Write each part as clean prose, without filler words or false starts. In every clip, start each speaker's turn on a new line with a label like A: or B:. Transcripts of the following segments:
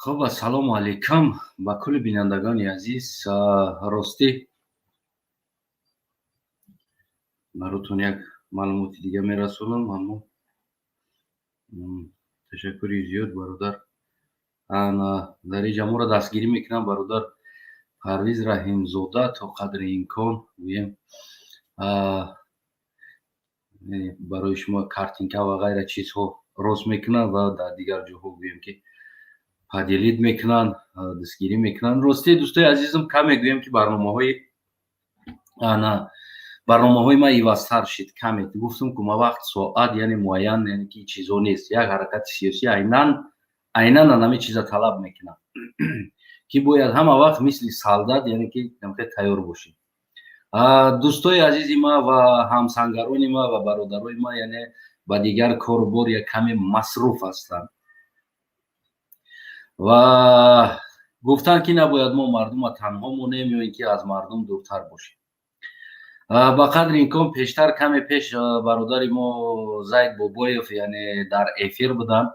A: Хуб, ассалому алайкум ба кулли бинандагони азиз. Ростӣ, баротон як маълумоти дига мерасонам, аммо ташаккури зиёд, бародар. Дар ин ҷа моро дастгирӣ мекунам бародар Парвиз Раҳимзода, то қадри имкон гӯем, барои шумо картинка ва ғайра чизҳо рост мекунанд ва дар дигар ҷоҳо, гӯем ки, поделить мекунанд, дастгирӣ мекунанд. Ростӣ, дӯстои азизам, каме, гӯем ки, барномаҳои ана барномаҳои ман ивазтар шид каме. Гуфтам ку, ма вақт, соат, яъне муайян, яъне ки чизҳо нест. Як ҳаракати сиёсӣ айнан анами чиза талаб мекунад, ки бояд ҳама вақт мисли солдат, яъне ки тайёр бошӣ. Дӯстои азизи ма ва ҳамсангарони ма ва бародарои ма, яъне ба дигар кору бор як каме масруф ҳастанд ва гуфтанд, ки набояд мо мардума танҳо монем ё ин ки аз мардум дуртар бошем. Ба қадри имкон пештар, каме пеш, бародари мо Зайд Бобоев, яъне дар эфир буданд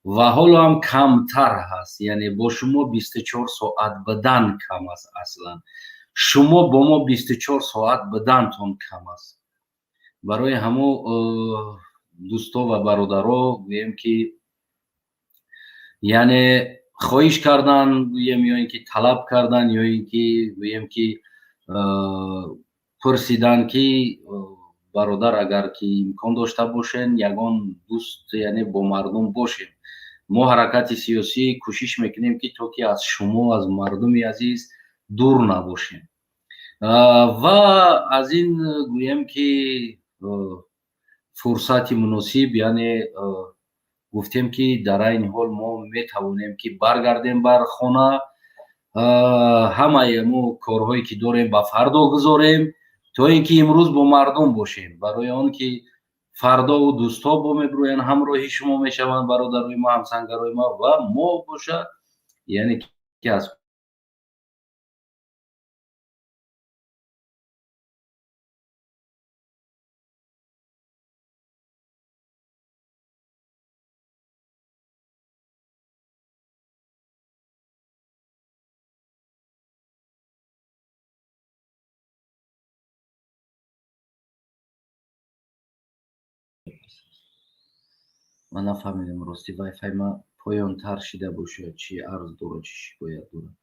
A: ва ҳоло ҳам камтар ҳаст. Яъне бо шумо 24 соат будан кам аст. Аслан шумо бо мо 24 соат будантон кам аст. Барои ҳамо, дӯсто ва бародаро, гӯем ки, яъне хоҳиш кардан, гӯем, ё ин ки талаб кардан, ё ин ки, гӯем ки, пурсидан, ки бародар, агар ки имкон дошта бошен, ягон дӯст, яъне бо мардум бошем. Мо ҳаракати сиёсӣ кӯшиш мекунем, ки то ки аз шумо, аз мардуми азиз дур набошем. Ва аз ин, гӯем ки, фурсати муносиб, яъне гуфтем, ки дар айни ҳол мо метавонем, ки баргардем бар хона, ҳамаи мо корҳое ки дорем, ба фардо гузорем, то ин ки имрӯз бо мардум бошем, барои он ки фардову дӯстҳо бо мебироянд, ҳамроҳи шумо мешаванд, бародарои ма, ҳамсангарои ма, ва мо бошад, яъне ки аз Ман нафаҳмидам, рости, вайфай ма поёнтар шида бошад, чӣ арз дорад, чӣ шикоят дорад.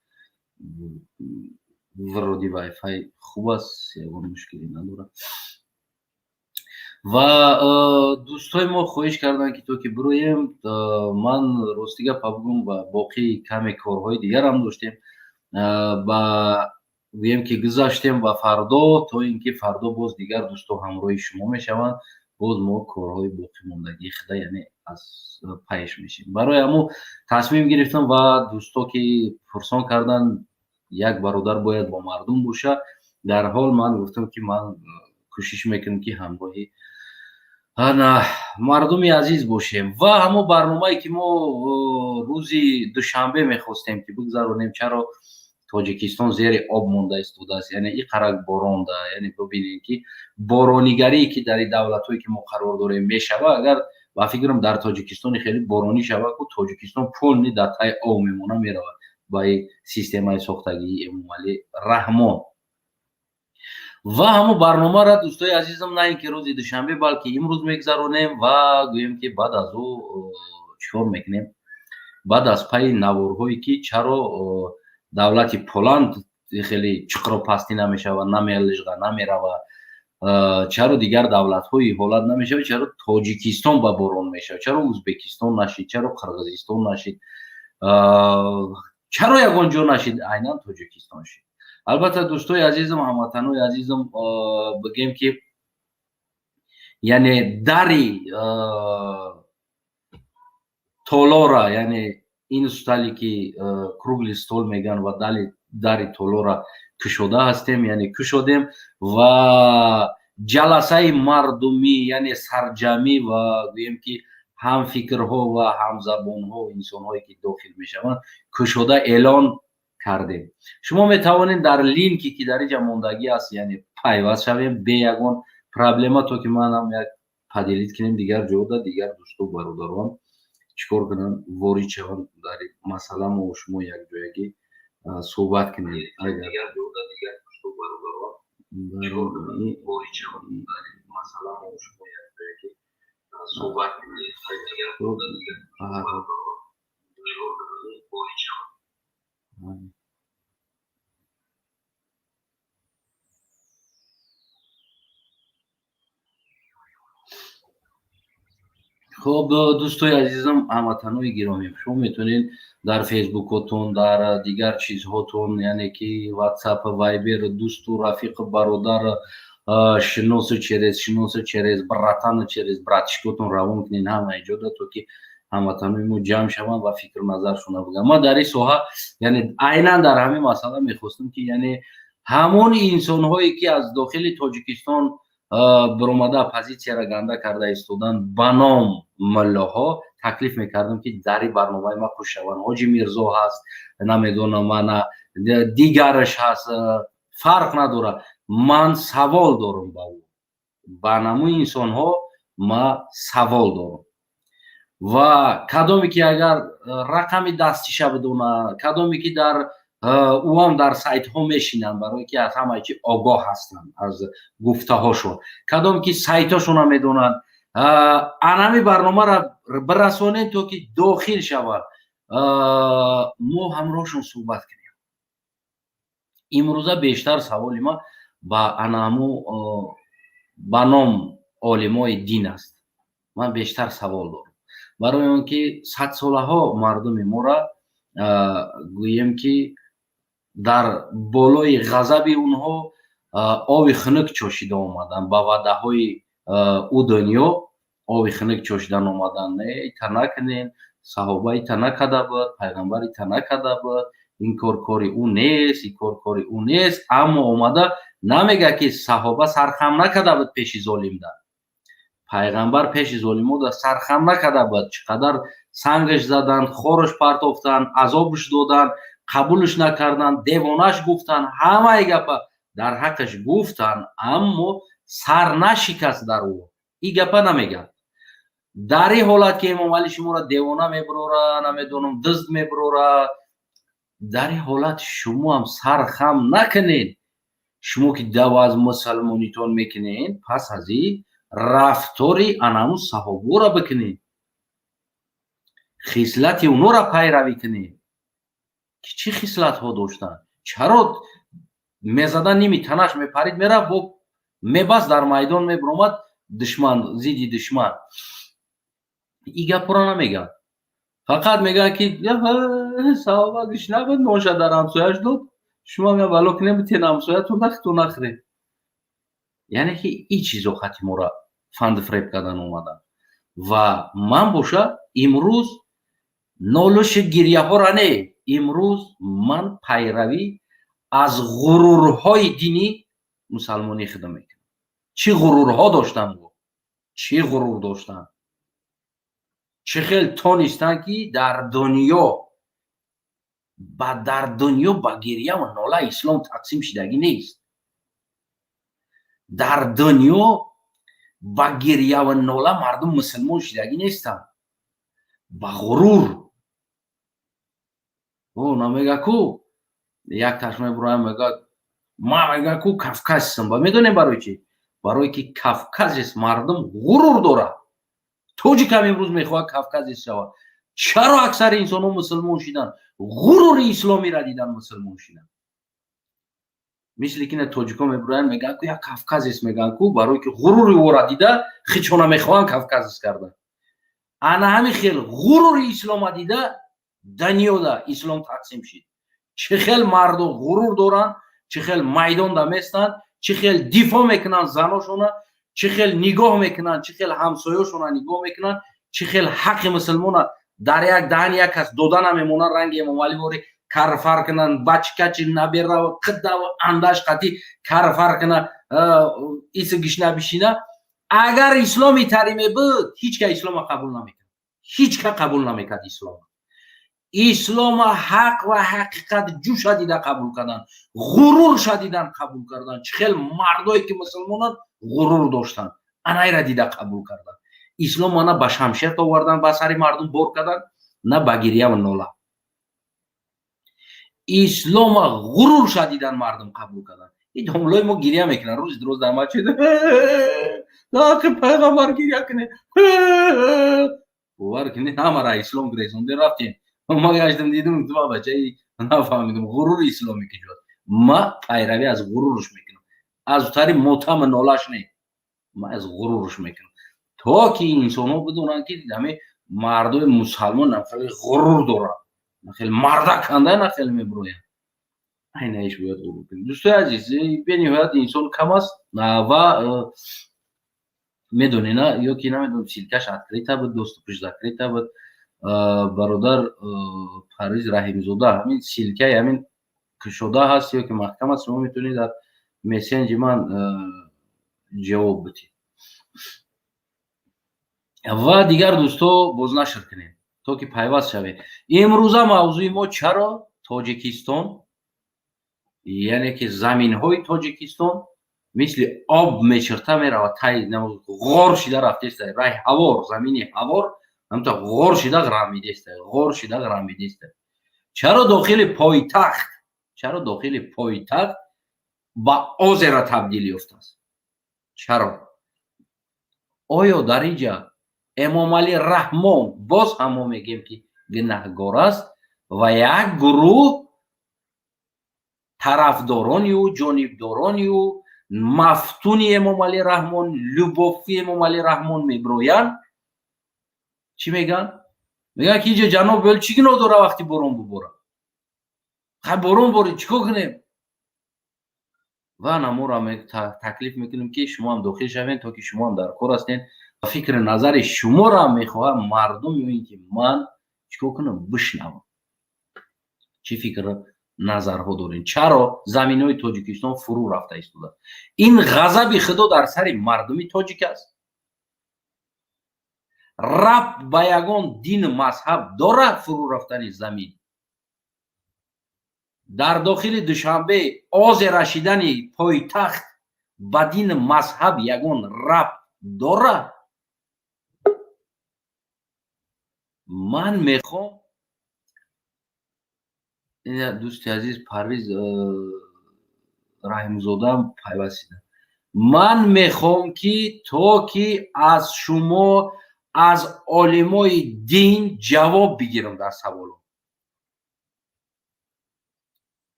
A: Вроде вайфай хуб аст, ягон мушкиле надорад. Ва дӯстҳои мо хоҳиш карданд, ки то ки бироем. Ман, рости гапа бигӯм, ва боқӣ каме корҳои дигарам доштем, ба, гӯем ки, гузаштем ба фардо, то ин ки фардо боз дигар дӯстҳо ҳамроҳи шумо мешаванд, боз мо корҳои боқимондагии худа, яъне аз пайш мешем. Барои ҳамо тасмим гирифтам ва дӯстҳо ки пурсон карданд, як бародар бояд бо мардум боша, дар ҳол ман гуфтам, ки ман кӯшиш мекунам, ки ҳамроҳи ана мардуми азиз бошем. Ва ҳамо барномае ки мо рӯзи душанбе мехостем, ки бигзаронем, чаро Тоҷикистон зери об монда истодааст, яъне и қарак боронда, яъне бибинед, ки боронигарие ки дар ин давлатҳое ки мо қарор дорем мешава, агар ба фикрам дар Тоҷикистони хеле боронӣ шава ку, Тоҷикистон полный дар таи об мемона, меравад ба ин системаи сохтагии Эмомалӣ Раҳмон. Ва ҳамон барномаро, дӯстои азизам, на ин ки рӯзи душанбе, балки имрӯз мегзаронем ва, гӯем ки, баъд аз ӯ чӣ кор мекунем? Баъд аз пайи наворҳое ки чаро давлати Поланд хеле чуқуропастӣ намешавад, намелижға, намерава, чаро дигар давлатҳои ҳолат намешавад, чаро Тоҷикистон ба борон мешавад, чаро Ӯзбекистон нашид, чаро Қирғизистон нашид, чаро ягон ҷо нашид, айнан Тоҷикистон шид? Албатта, дӯстои азизам, ҳамватанои азизам, бигем ки, яъне дари толора, яъне ин столе ки круглый стол мегӯянд, ва дари толора кушода ҳастем, яъне кушодем ва ҷаласаи мардумӣ, яъне сарҷамӣ, ва, гӯем ки, ҳамфикрҳо ва ҳамзабонҳо, инсонҳое ки дохил мешаванд, кушода эълон кардем. Шумо метавонед дар линке ки дар инҷа мондагӣ аст, яъне пайваст шавем бе ягон проблема, то ки манам як поделить кунем дигар ҷода, дигар дӯсту бародарон. Чӣ кор кунанд, ворид шаванд дар масъала, мо шумо якҷоягӣ суҳбат кунем. Хуб, дӯстои азизам, ҳамватанои гиромӣ, шумо метавонед дар фейсбукотон, дар дигар чизҳотон, яъне ки ватсап, вайбер, дӯсту рафиқ, бародар, шиносу через шиносу, через братану через братишкотон равон кунед ҳама иҷода, то ки ҳамватанои мо ҷамъ шаванд ва фикру назаршона бигӯянд. Ман дар ин соҳа, яъне айнан дар ҳамин масъала мехостам, ки яъне ҳамон инсонҳое ки аз дохили Тоҷикистон баромада позитсияро ганда карда истодан ба ном муллоҳо, таклиф мекардам, ки дар ин барномаи ма хуш шаванд. Ҳоҷи Мирзо ҳаст, намедонам, мана дигараш ҳаст, фарқ надорад. Ман савол дорам ба ӯ, ба намуи инсонҳо ма савол дорам. Ва кадоме ки агар рақами дастиша бидона, кадоме ки дар ӯам дар сайтҳо мешинанд, барое ки аз ҳамаи чи огоҳ ҳастанд аз гуфтаҳошон, кадоме ки сайтҳошона медонанд, анами барномаро бирасонем, то ки дохил шавад, мо ҳамроҳшон суҳбат кунем. Имрӯза бештар саволи ман ба анаҳаму ба ном олимои дин аст. Ман бештар савол дорам, барои он ки садсолаҳо мардуми моро, гӯем ки, дар болои ғазаби онҳо оби хунук чошида омаданд, ба ваъдаҳои ӯ дунё оби хунук чошидан омаданд. Не, ита накунен, саҳоба ита накарда буд, пайғамбар ита накарда буд, ин кор кори ӯ нест, ин кор кори ӯ нест. Аммо омада намегӯяд, ки саҳоба сархам накарда буд пеши золимда, пайғамбар пеши золимода сархам накарда буд. Чӣ қадар сангаш заданд, хораш партофтанд, азобш доданд, қабулш накарданд, девонаш гуфтанд, ҳамаи гапа дар ҳаққаш гуфтанд, аммо сар нашикаст дар ӯ. Ин гапа намегӯяд. Дар ин ҳолат ки Эмомалӣ шуморо девона мебурора, намедонам, дузд мебурора, дар ин ҳолат шумо ҳам сар хам накунед. Шумо ки дава аз мусалмонитон мекунед, пас аз ин рафтори анаму саҳоборо бикунед, хислати онҳоро пайравӣ кунед, ки чӣ хислатҳо доштанд. Чаро мезадан, ними танаш мепарид, мерафт, бо мебаст, дар майдон мебуромад душман зидди душман. Ин гапҳоро намегӯянд, фақат мегӯянд, ки саҳоба гӯш набуд, нонша дар ҳамсояш дод, шумо я бало кунем, битен ҳамсоятон, нахту нахӯред. Яъне ки ин чизо хати моро фанду фиреб кардан омаданд. Ва ман боша имрӯз нолуши гирьяҳоро не, имрӯз ман пайравӣ аз ғурурҳои динӣ мусалмонӣ худо мекунам. Чӣ ғурурҳо доштанд, чӣ ғурур доштанд, чӣ хел тонистанд, ки дар дунё ба дар дунё ба гирья ва нола ислом тақсим шидагӣ нест. Дар дунё ба гирья ва нола мардум мусулмон шидагӣ нестанд, ба ғурур. О намега ку як таш мебуроям, мега ма, мега ку кавказисам. Ба медонем барои чӣ? Барое ки кавказис мардум ғурур дорад. Тоҷикам имрӯз мехоҳад кавказис шавад. Чаро аксари инсонҳо мусулмон шиданд? Ғурури исломиро дидан мусулмон шиданд. Мисли ки на тоҷикҳо мебуроянд, мегӯянд ку як кавказис, мегӯянд ку, барое ки ғурури ӯро дида хичона мехоҳанд кавказис кардан. Ана ҳамин хел ғурури ислома дида дунёда ислом тақсим шид. Чӣ хел марду ғурур доранд, чӣ хел майдонда местанд, чӣ хел дифоъ мекунанд заношона, чӣ хел нигоҳ мекунанд, чӣ хел ҳамсоёшона нигоҳ мекунанд, чӣ хел ҳаққи мусулмона дар як даҳани як кас дода намемонанд. Ранги Эмомалӣ вори карфар кунанд, бачкачи набераву қидаву андаш қатӣ карфар куна, иси гишна бишина. Агар исломи тари мебуд, ҳеҷ ка ислома қабул намекард, ҳеҷ ка қабул намекард ислома. Ислома ҳақ ва ҳақиқат ҷӯша дида қабул карданд, ғурур шадидан қабул карданд. Чӣ хел мардое ки мусулмонанд ғурур доштанд, анайра дида қабул карданд. Ислом на ба шамшер овардан, ба сари мардум бор кардан, на ба гирья ва нола. Ислома ғурур шадидан мардум қабул кардан. Ин домлои мо гирья мекунанд рӯзи рӯз дар масҷид. Ҳаққи пайғамбар гирья кунед. Бовар кунед, ҳамара ислом гирезонде рафтем. Ма гаштам, дидам, ма бачаи нафаҳмидам ғурури исломи киҷост. Ма пайравӣ аз ғуруруш мекунам, аз тари мотам нолаш не, ма аз ғуруруш мекунам, то ки инсонҳо бидонанд, ки ҳами мардуми мусалмон хеле ғурур доранд, хеле мардаканда, на хеле мебуроянд. Айнаиш бояд ғурур кунем. Дӯстои азиз, бениҳоят инсон кам аст ва медонӣ на ё ки намедонам, ссылка ш открыта буд, доступ ш закрыта буд. Бародар Парвиз Раҳимзода, ҳамин ссылка и ҳамин кушода ҳаст ё ки маҳкам аст? Шумо метавонед дар мессенҷи ман ҷавоб бидиҳед ва дигар дӯстҳо бознашр кунем, то ки пайваст шавед. Имрӯза мавзӯи мо: чаро Тоҷикистон, яъне ки заминҳои Тоҷикистон мисли об мечирта меравад, тай ғор шида рафтеста, раҳи ҳавор, замини ҳавор ҳамта ғор шида ғрамидеста, ғор шида ғрамидеста. Чаро дохили пойтахт, чаро дохили пойтахт ба озеро табдил ёфтааст? Чаро? Оё дар инҷа Эмомалӣ Раҳмон, боз ҳам мо мегӯем, ки гунаҳгор аст ва як гурӯҳ тарафдорони ӯ, ҷонибдорони ӯ, мафтуни Эмомалӣ Раҳмон, любови Эмомалӣ Раҳмон мебироянд, чӣ мегӯянд? Мегӯянд, ки инҷо ҷаноб бел чӣ гуноҳ дора, вақти борон бубора? Хай, борон борид, чӣ кор кунем? Ва наморо таклиф мекунем, ки шумо ҳам дохил шавед, то ки шумо ҳам дар кор ҳастед ва фикри назари шуморо ҳам мехоҳам мардум ё ин ки ман чӣ кор кунам, бишнавам, чӣ фикр назарҳо дорем. Чаро заминҳои Тоҷикистон фурӯ рафта истодааст? Ин ғазаби Худо дар сари мардуми тоҷик аст? Рабт ба ягон дину мазҳаб дорад фурӯ рафтани замин дар дохили Душанбе, озеро шидани пойтахт ба дину мазҳаб ягон рабт дорад? Ман мехоҳам, дӯсти азиз Парвиз Раҳимзодаам пайваст шида. Ман мехоҳам, ки то ки аз шумо, аз олимои дин ҷавоб бигирам дар саволо.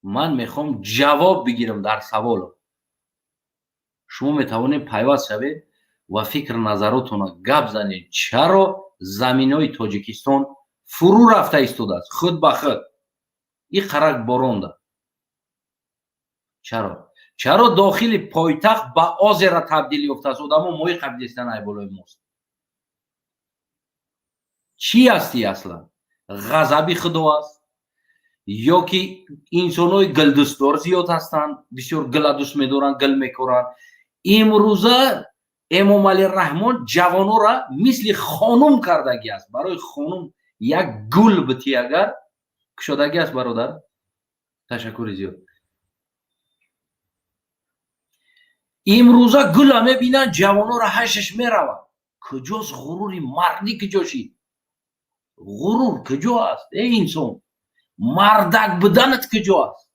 A: Ман мехоҳам ҷавоб бигирам дар саволо. Шумо метавонед пайваст шавед ва фикр назаротонро гап занед: чаро заминҳои Тоҷикистон фурӯ рафта истодааст худ ба худ, и қарак боронда? Чаро, чаро дохили пойтахт ба озеро табдил ёфтааст? Одамо моҳӣ қабдистан ай болои мост. Чӣ ҳасти аслан? Ғазаби Худо аст ё ки инсонҳои гилдӯстдор зиёд ҳастанд, бисёр гила дӯст медоранд, гил мекоранд? Имрӯза Эмомалӣ Раҳмон ҷавонора мисли хонум кардагӣ аст. Барои хонум як гул битӣ, агар кушодагӣ аст, бародар, ташаккури зиёд. Имрӯза гула мебинанд, ҷавонора ҳашаш меравад. Куҷост ғурури мардӣ? Куҷо шид ғурур? Куҷо аст, эй инсон? Мардак буданат куҷо аст?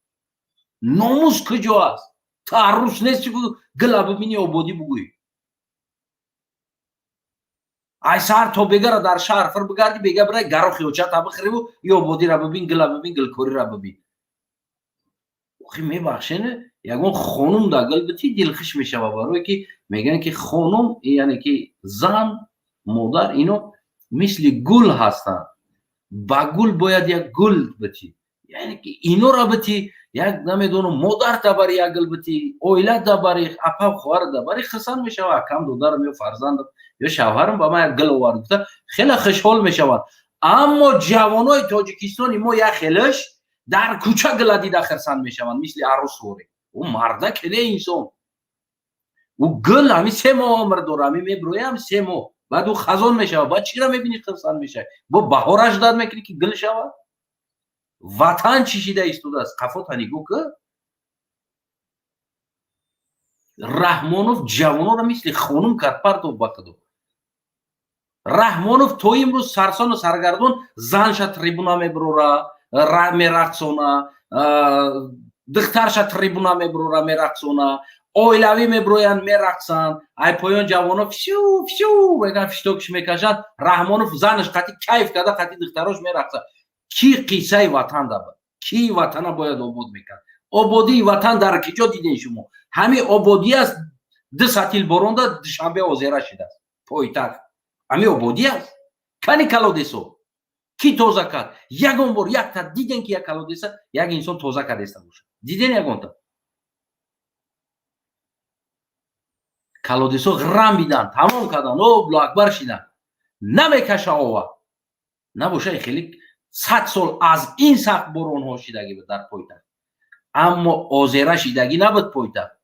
A: Номус куҷо аст? Тааррус нест, гила бибини, ободӣ бугӯӣ? Ай саҳар то бегара дар шаҳр фир бигарди, бега бирай гарохи очата бихӯриву ё ободира бибин, гила бибин, гилкорира бибин. Охи, мебахшен, ягон хонум да гил бити, дилхиш мешава, барое ки мегӯянд, ки хонум, яъне ки зан, модар, ино мисли гул ҳастанд, ба гул бояд як гул битӣ, яъне ки инора битӣ, як намедонам, модар табари як гул битӣ, оила табари, апа, хоҳар табари, хурсанд мешава. Акам, додарам ё фарзандам ё шавҳарам ба ман як гул овард, гуфта хеле хушҳол мешавад. Аммо ҷавонои Тоҷикистони мо як хелаш дар кӯча гила дида хурсанд мешаванд, мисли арӯсворе. Ӯ марда келе инсон, ӯ гул ҳами 3 моҳ умр дора, ҳами мебироя, ҳами 3 моҳ, баъд ӯ хазон мешавад. Баъд чира мебинӣ, хурсанд мешавӣ? Бо баҳораш дад мекунӣ, ки гул шавад. Ватан чӣ шида истодааст? Қафота нигоҳ ки. Раҳмонов ҷавононро мисли хонум кард, партов ба худо. Раҳмонов то имрӯз сарсону саргардон занша трибуна мебурора, мерақсона, духтарша трибуна мебурора, мерақсона, оилавӣ мебуроянд, мерақсанд. Ай поён ҷавоно фшу фшу меган, фиштокиш мекашанд. Раҳмонов занаш қати кайф карда, қати духтарош мерақсад. Ки қиссаи ватан дабад? Ки ватана бояд обод мекард? Ободии ватан дар киҷо дидем шумо? Ҳамин ободӣ аст? Ду сатил боронда, Душанбе озера шидааст, пойтахт. Ҳамин ободӣ аст? Кани колодец о ки тоза кард? Ягон бор якта дидем, ки як колодец а як инсон тоза кардеста бошад? Дидем ягонта? Колодец о ғирам бидан, тамом кардан, об акбар шидан, намекаша ова. Набоша, хеле 100 сол аз ин сахт боронҳо шидагӣ буд дар пойтахт, аммо озера шидагӣ набуд пойтахт.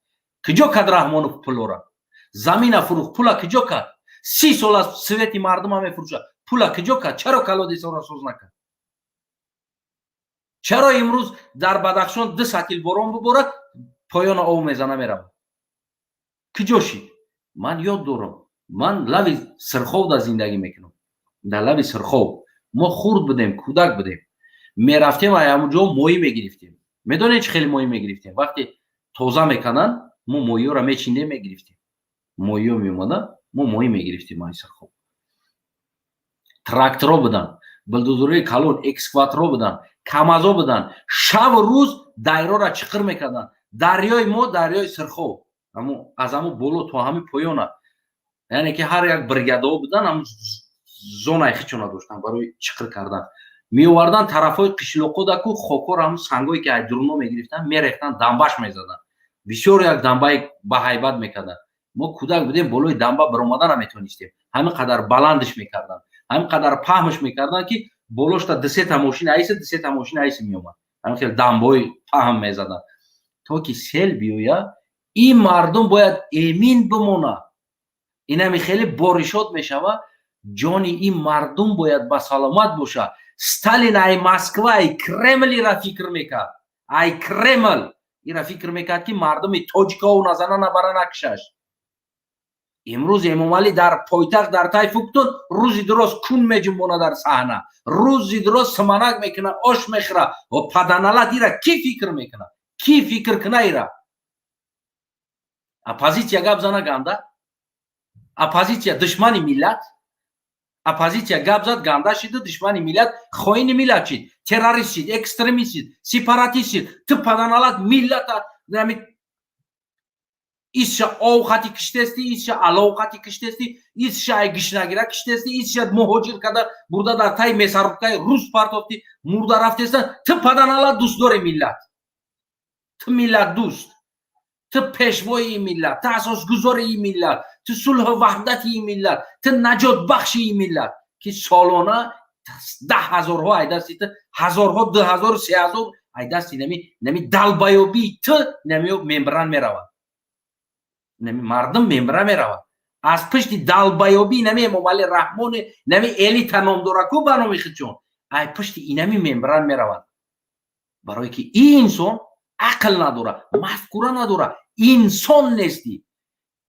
A: Куҷо кард Раҳмонов пулора? Замина фурӯхт, пула куҷо кард? 30 сол аз свет и мардума мефурӯшад, пула куҷо кард? Чаро колодец ора соз накард? Чаро имрӯз дар Бадахшон ду сатил борон биборад, поёна ов мезана меравад? Куҷо шид? Ман ёд дорам, ман лави Сирхов дар зиндагӣ мекунам, дар лави Сирхов. Мо хурд будем, кӯдак будем, мерафтем, ай ҳамун ҷо моҳӣ мегирифтем. Медонед, чӣ хеле моҳӣ мегирифтем? Вақте тоза мекарданд, мо моҳиёро мечиндем, мегирифтем. Моҳиё меомаданд, мо моҳӣ мегирифтем ай Сирхов. Тракторо буданд, булдозерои калон, экскаваторо буданд, КамАЗо буданд. Шабу рӯз дайрора чиқир мекарданд. Дарёи мо, дарёи Сирхов, аз ҳамун боло то ҳамин поёна, яъне ки ҳар як бригадаҳо буданд, ҳамун зонаи хичона доштанд барои чиқир кардан. Меовардан тарафҳои қишлоқодаку хокҳоро, ҳамун сангое ки аз дуруно мегирифтанд, мерехтанд, дамбаш мезаданд. Бисёр як дамбаи баҳайбат мекарданд. Мо кӯдак будем, болои дамба баромада наметонистем, ҳамин қадар баландиш мекарданд, ҳамин қадар паҳмш мекарданд, ки болошта дусета мошин айса, дусета мошин айса меомад. Ҳамин хел дамбои паҳм мезаданд, то ки сел биёяд, ин мардум бояд эмин бимонад. Инами хеле боришот мешавад, ҷони ин мардум бояд ба саломат бошад. Сталин ай Москва, ай Кремл ира фикр мекард, ай Кремл ира фикр мекард, ки мардуми тоҷикао назана, набара, накушаш. Имрӯз Эмомалӣ дар пойтахт, дар тай фуктон, рӯзи дуроз кун меҷунбона, дар саҳна рӯзи дуроз симанак мекуна, ош мехӯра ва паданалат. Ира кӣ фикр мекуна? Кӣ фикр куна ира? Оппозитсия гап зана, ганда. Оппозитсия душмани миллат. Оппозитсия гап зад, ганда шиду, душмани миллат, хоини миллат шид, террорист шид, экстремист шид, сепаратист шид. Ту паданалат миллата исша овхати киштести, исша аловхати киштести, исша ай гишнагира киштести, исша муҳоҷир карда бурда, дар таи мясорубка и рус партофти, мурда рафтеста. Ту паданалат дӯстдори миллат, ту миллатдӯст, ту пешвои ин миллат, ту асосгузори ин миллат, ту сулҳу ваҳдати ин миллат, ту наҷотбахши ин миллат, ки солона даҳ ҳазорҳо ай дасти ту, ҳазорҳо, 2000, 3000 ай дасти нами далбаёбии ту нами мембран меравад, нами мардум мембра меравад аз пушти далбаёбии нами Эмомалӣ Раҳмони, нами элита ном дора ку ба номи худшон, ай пушти инами мембран меравад, барое ки ин инсон ақл надора, мафкура надора, инсон нестӣ.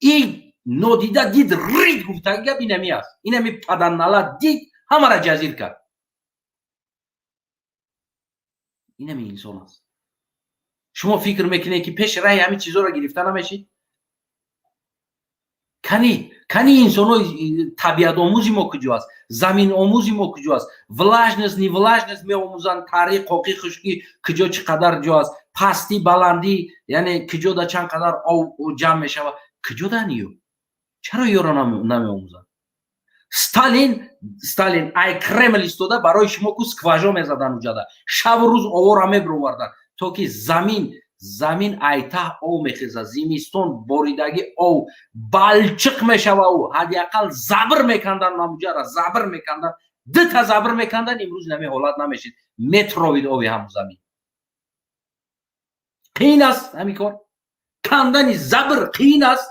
A: И нодида дид, рид гуфтаги гап инами аст. Инами паданнала дид, ҳамара ҷазир кард. Инами инсон аст. Шумо фикр мекунед, ки пеши раҳи ҳамин чизоро гирифта намешид? Кани, кани инсонҳои табиатомӯзи мо куҷо аст? Заминомӯзи мо куҷо аст? Влажность, не влажность меомӯзанд, таърих, хоқи, хушкӣ, куҷо чӣ қадар ҷо аст, пастӣ, баландӣ, яъне куҷо да чанд қадар ов ҷамъ мешавад. Куҷо дан ё? Чаро ёро намеомӯзанд? Сталин, Сталин ай Кремл истода барои шумо ку скважо мезадан, уҷада шабу рӯз овора мебировардан, то ки замин айтаҳ ов мехезад. Зимистон боридагӣ ов балчиқ мешава, ӯ ҳадди ақал забр мекандан, намуҷара забр мекандан, дута забр мекандан. Имрӯз нами ҳолат намешид, метровид ови ҳаму замин. Қиин аст ҳамин кор, кандани забр қиин аст.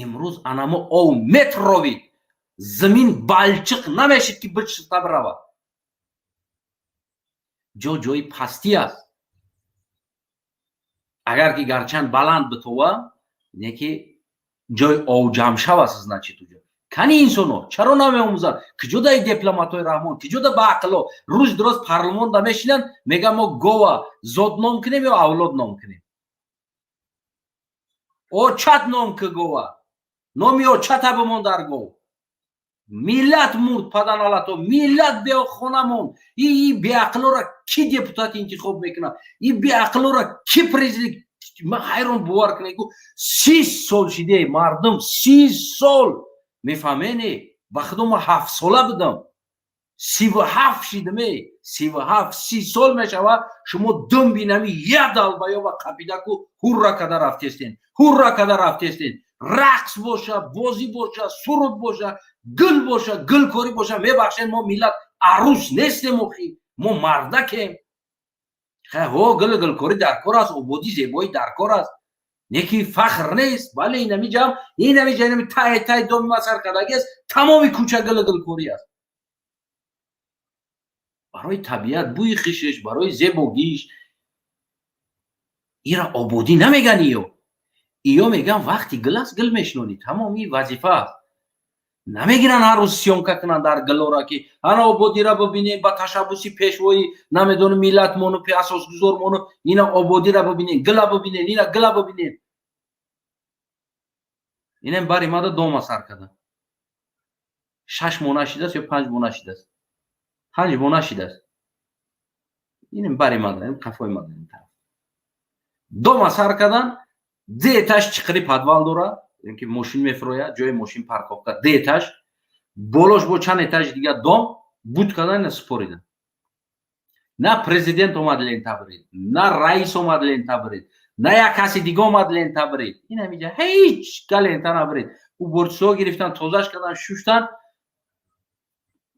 A: Имрӯз анамо ов метровид, замин балчиқ намешид, ки бичта биравад. Ҷо ҷои пастӣ аст. Агар ки гарчанд баланд битова, не ки. Ҷои овҷамшав аст, значит, уҷо. Кани инсоно чаро намеомӯзанд? Киҷо даи дипломатҳои Раҳмон, киҷо да баақло? Рӯз дуроз парлумонда мешинанд, меган, мо гова зод ном кунем ё авлод ном кунем? Очат ном ки, гова номи очата бимон дар гов. Миллат мурд, паданалато, миллат беохона монд. И беақлора ки депутат интихоб мекунад? И беақлора ки президент? Ман ҳайрон, бовар кунед, 30 сол шиде мардум, 30 сол, мефаҳмене? Ба худо, ман 7-сола будам, 37 шидаме, 37, 30 сол мешава. Шумо дум бинами я долбоёба қапидаку ҳурра када рафтестен, ҳурра када рафтестен. Рақс боша, бозӣ боша, суруд боша, гул боша, гулкорӣ боша. Мебахшед, мо миллат арӯс нестем охи, мо мардакем. Ҳо, гул гулкорӣ дар кор аст, ободӣ, зебоӣ дар кор аст, неки фахр нест. Бале, инами ҷам, инами ҷа, инами тай тай доми масар кардаги аст, тамоми кӯча гул гулкорӣ аст. Барои табиат, бӯи хишиш, барои зебогиш. Ира ободӣ намеган иё. Иё меган, вақти гул аст, гул мешинонӣ, тамоми вазифа аст. Намегиранд, ҳар рӯз съёмка кунанд дар гулора, ки ана ободира бибинем, ба ташаббуси пешвои, намедонам, миллатмону асосгузормону ина ободира бибинем, гула бибинем, ина гула бибинем. Инам бари мада дома сар карда 6 моҳ нашидааст ё 5 моҳ нашидааст, 5 моҳ нашидааст. Инам бари мада, қафои мада, ин тараф дома сар кардан. Ду этаж, чиқири подвал дора, ки мошин мефурояд, ҷои мошин парковка, ду этаж, болош бо чанд этажи дига дом буд кардан, ина супоридан. На президент омад лента бирид, на раис омад лента бирид, на як каси дига омад лента бирид. Ин ҳамиҷа ҳеҷ ка лента набирид. Уборчисо гирифтан, тозаш кардан, шуштан.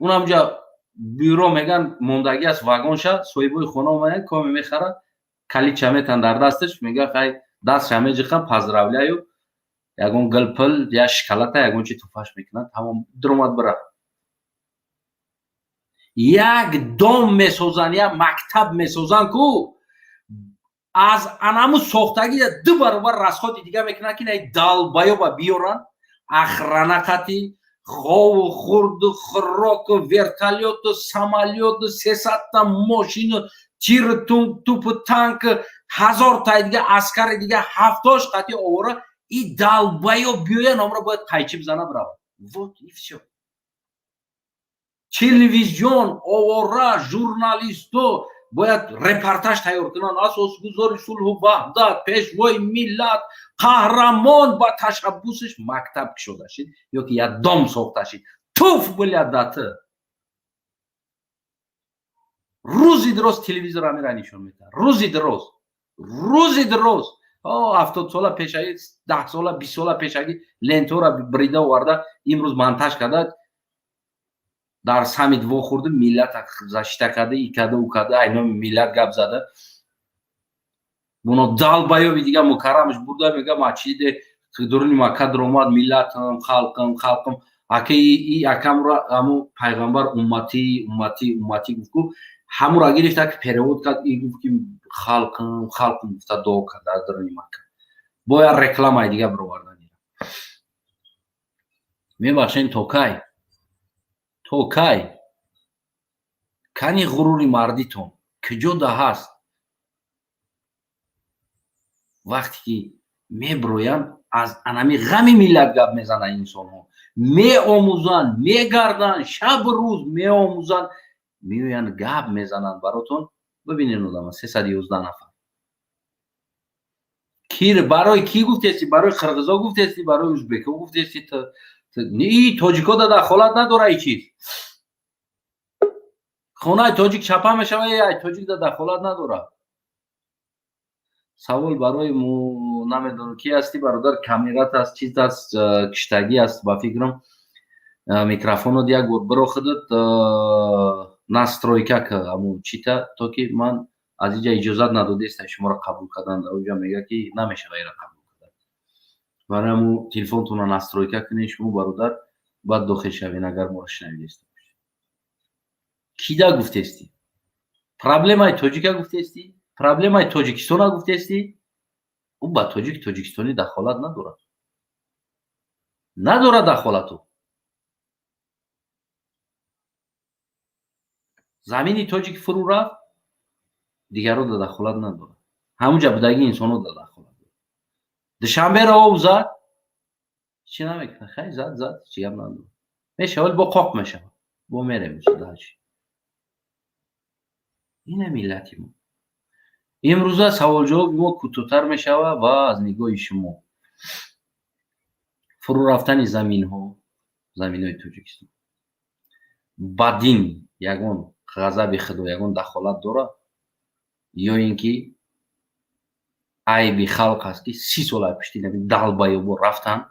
A: Унамҷа бюро меган, мондагӣ аст, вагонша. Соҳибои хона омаян, коме мехарад, калидча метан дар дасташ, мега, хай, дастша меҷихан, поздравляю, ягон гулпул я шоколада, ягон чи туфаш мекунад, тамом, дуромад, бира. Як дом месозанд, як мактаб месозанд ку, аз анаму сохтагӣ ду баробар расходи дига мекунанд, ки наи долбоёба биёранд, охрана қати, хову хурду, хӯроку, вертолёту, самолёту, 300-та мошину, тиру, тупу, танк, ҳазортай дига аскари дига, ҳафтош қати овора. И долбоёб биёян, амро бояд қайчи бизана, биравад. Вот и всё. Телевизион овора, журналисто бояд репортаж тайёр кунанд: асосгузори сулҳу ваҳдат, пешвои миллат, қаҳрамон ба ташаббусиш мактаб кушода шид ё ки як дом сохта шид. Туф билядаты! Рӯзи дуроз телевизор амира нишон медиҳад, рӯзи дуроз, рӯзи дуроз. 70 сола пешагӣ, 10 сола, 20 сола пешагӣ лентора брида оварда, имрӯз монтаж карда, дар саммит вохӯрда, миллат защита карда, и карда, у карда, ай номи миллат гап зада. Буно долбоёби дига мукаррамаш бурда, мега, масҷиде дуруни Макка дуромад, миллатам, халқам, халқам. Ака, и акамро ҳаму пайғамбар умматӣ, умматӣ, умматӣ гуфт ку, ҳамура гирифта, ки перевод кард и гуфт, ки халқам, халқам гуфта дуо кард дар дуруни Макка. Бояд рекламаи дига бировардан. Мебахшен, то кай, то кай? Кани ғурури мардитон куҷо да ҳаст, вақте ки меброянд, аз анами ғами миллат гап мезананд? Инсонҳо меомӯзанд, мегарданд, шабу рӯз меомӯзанд, меоянд, гап мезананд баротон. Бибинед, одама 311 нафар. Ки барои кӣ гуфтести? Барои қирғизо гуфтести, барои узбеко гуфтести? И тоҷико да дахолат надора и чиз. Хонаи тоҷик чапа мешава, ай тоҷик да дахолат надорад. Савол барои намедонам ки ҳасти, бародар. Камерат аст, чиз аст, киштагӣ аст, ба фикрам. Микрофонот як бор биро, худат настройка ка аму чита, то ки ман аз инҷа иҷозат надодеста шуморо қабул кардан. Дар оҷа мега, ки намешава ира қабул кардан. Барои ҳаму телефонтонро настройка кунед шумо, бародар, баъд дохил шавед, агар моро шунавидеста. Кида гуфтестӣ? Проблемаи тоҷика гуфтестӣ? Проблемаи Тоҷикистона гуфтестӣ? Ӯ ба тоҷик, тоҷикистонӣ дахолат надорад. Надорад дахолату. Замини тоҷик фурӯ рафт, дигарро да дахолат надорад. Ҳамунҷа будаги инсонҳо да дахолат дорад. Душанберо об зад, чӣ намекунад? Хай зад, зад, чӣ гап надорад. Мешавад, бо қоқ мешавад. Бо мерем дальше. Ина миллати мо. Имрӯза саволҷавоби мо кӯтоҳтар мешавад ва аз нигоҳи шумо фурӯ рафтани заминҳо, заминҳои Тоҷикистон ба дин ягон ғазаби Худо, ягон дахолат дорад ё ин ки айби халқ аст, ки 30 сола пишти далбаёбо рафтанд,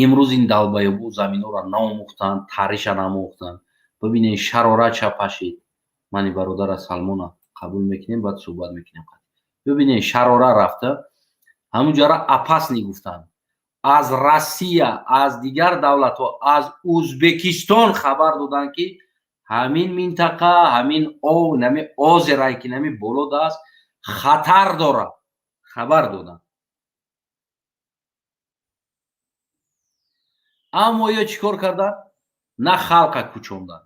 A: имрӯз ин далбаёбо заминҳоро наомӯхтанд, тариша намӯхтанд. Бибинед, шарора чапашид. Мани бародара Салмона қабул мекунем, баъд суҳбат мекунем. Бибинед, шарора рафта, ҳамунҷара опасный гуфтанд. Аз Россия, аз дигар давлатҳо, аз Узбекистон хабар доданд, ки ҳамин минтақа, ҳамин ов, нами озерае ки нами болода аст, хатар дорад. Хабар доданд. Аммо ё чӣ кор карданд? На халқа кӯчонданд,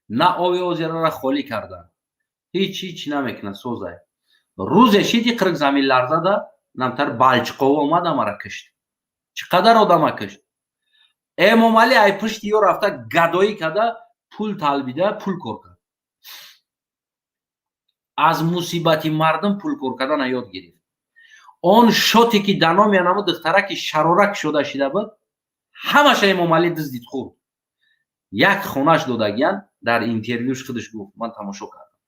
A: на ови озераро холӣ карданд. Ҳеҷ ҳеҷ намекунад, созай. Рӯзе шиди қирқ замин ларзада, намтар Балчиқова омад, амара кишт. Чӣ қадар одама кишт. Эмомалӣ ай пушти ё рафта гадоӣ карда, пул талбида, пул кор кард. Аз мусибати мардум пул кор кардана ёд гирифт. Он шоте ки дар номи анамо духтараки шарора кушода шида буд, ҳамаша Эмомалӣ дуздид, хӯрд. Як хонаш додагиян, дар интервюш худаш гуфт, ман тамошо кардам.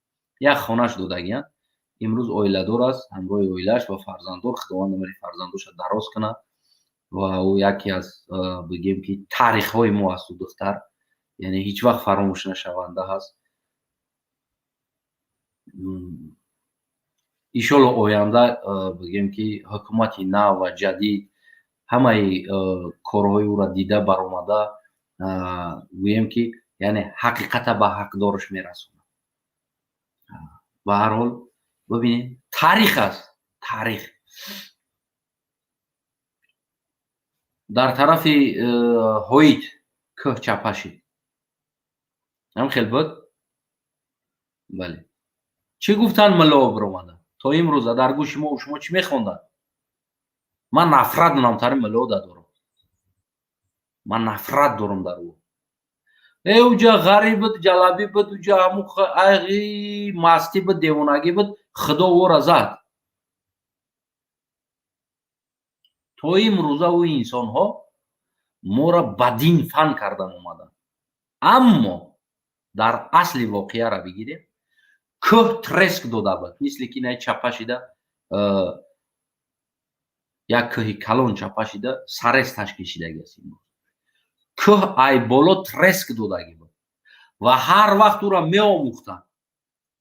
A: Як хонаш додагиян, имрӯз оиладор аст, ҳамроҳи оилааш ва фарзанддор. Худованд умри фарзандоша дароз кунад ва ӯ яке аз, бигем ки, таърихҳои мо аст ӯ духтар, яъне ҳеҷ вақт фаромӯш нашаванда ҳаст. Иншолло оянда, бигем ки, ҳукумати нав ва ҷадид ҳамаи корҳои ӯро дида баромада, гӯем ки, яъне ҳақиқата ба ҳақдораш мерасонад. Ба ҳар ҳол, бибинед, таърих аст, таърих. Дар тарафи ҳоид кӯҳ чапа шид. Ҳам хел буд? Бале. Чӣ гуфтанд муллоҳо биромада? То имрӯза дар гӯши мо шумо чӣ мехонданд? Ман нафрат намтари муллоҳо дорам. Ман нафрат дорам дар ӯ. Уҷа ғариб буд, ҷалабӣ буд, уҷа ҳамун айғи мастӣ буд, девонагӣ буд, Худо ӯро зад. То имрӯза ӯ инсонҳо моро ба дин фан кардан омаданд. Аммо дар асли воқеаро бигирем, кӯҳ треск дода буд, мисли ки най чапа шида, як кӯҳи калон чапа шида, сарес ташкил шидаги аст имрӯз. Кӯҳ ай боло треск додагӣ буд ва ҳар вақт ӯро меомӯхтанд,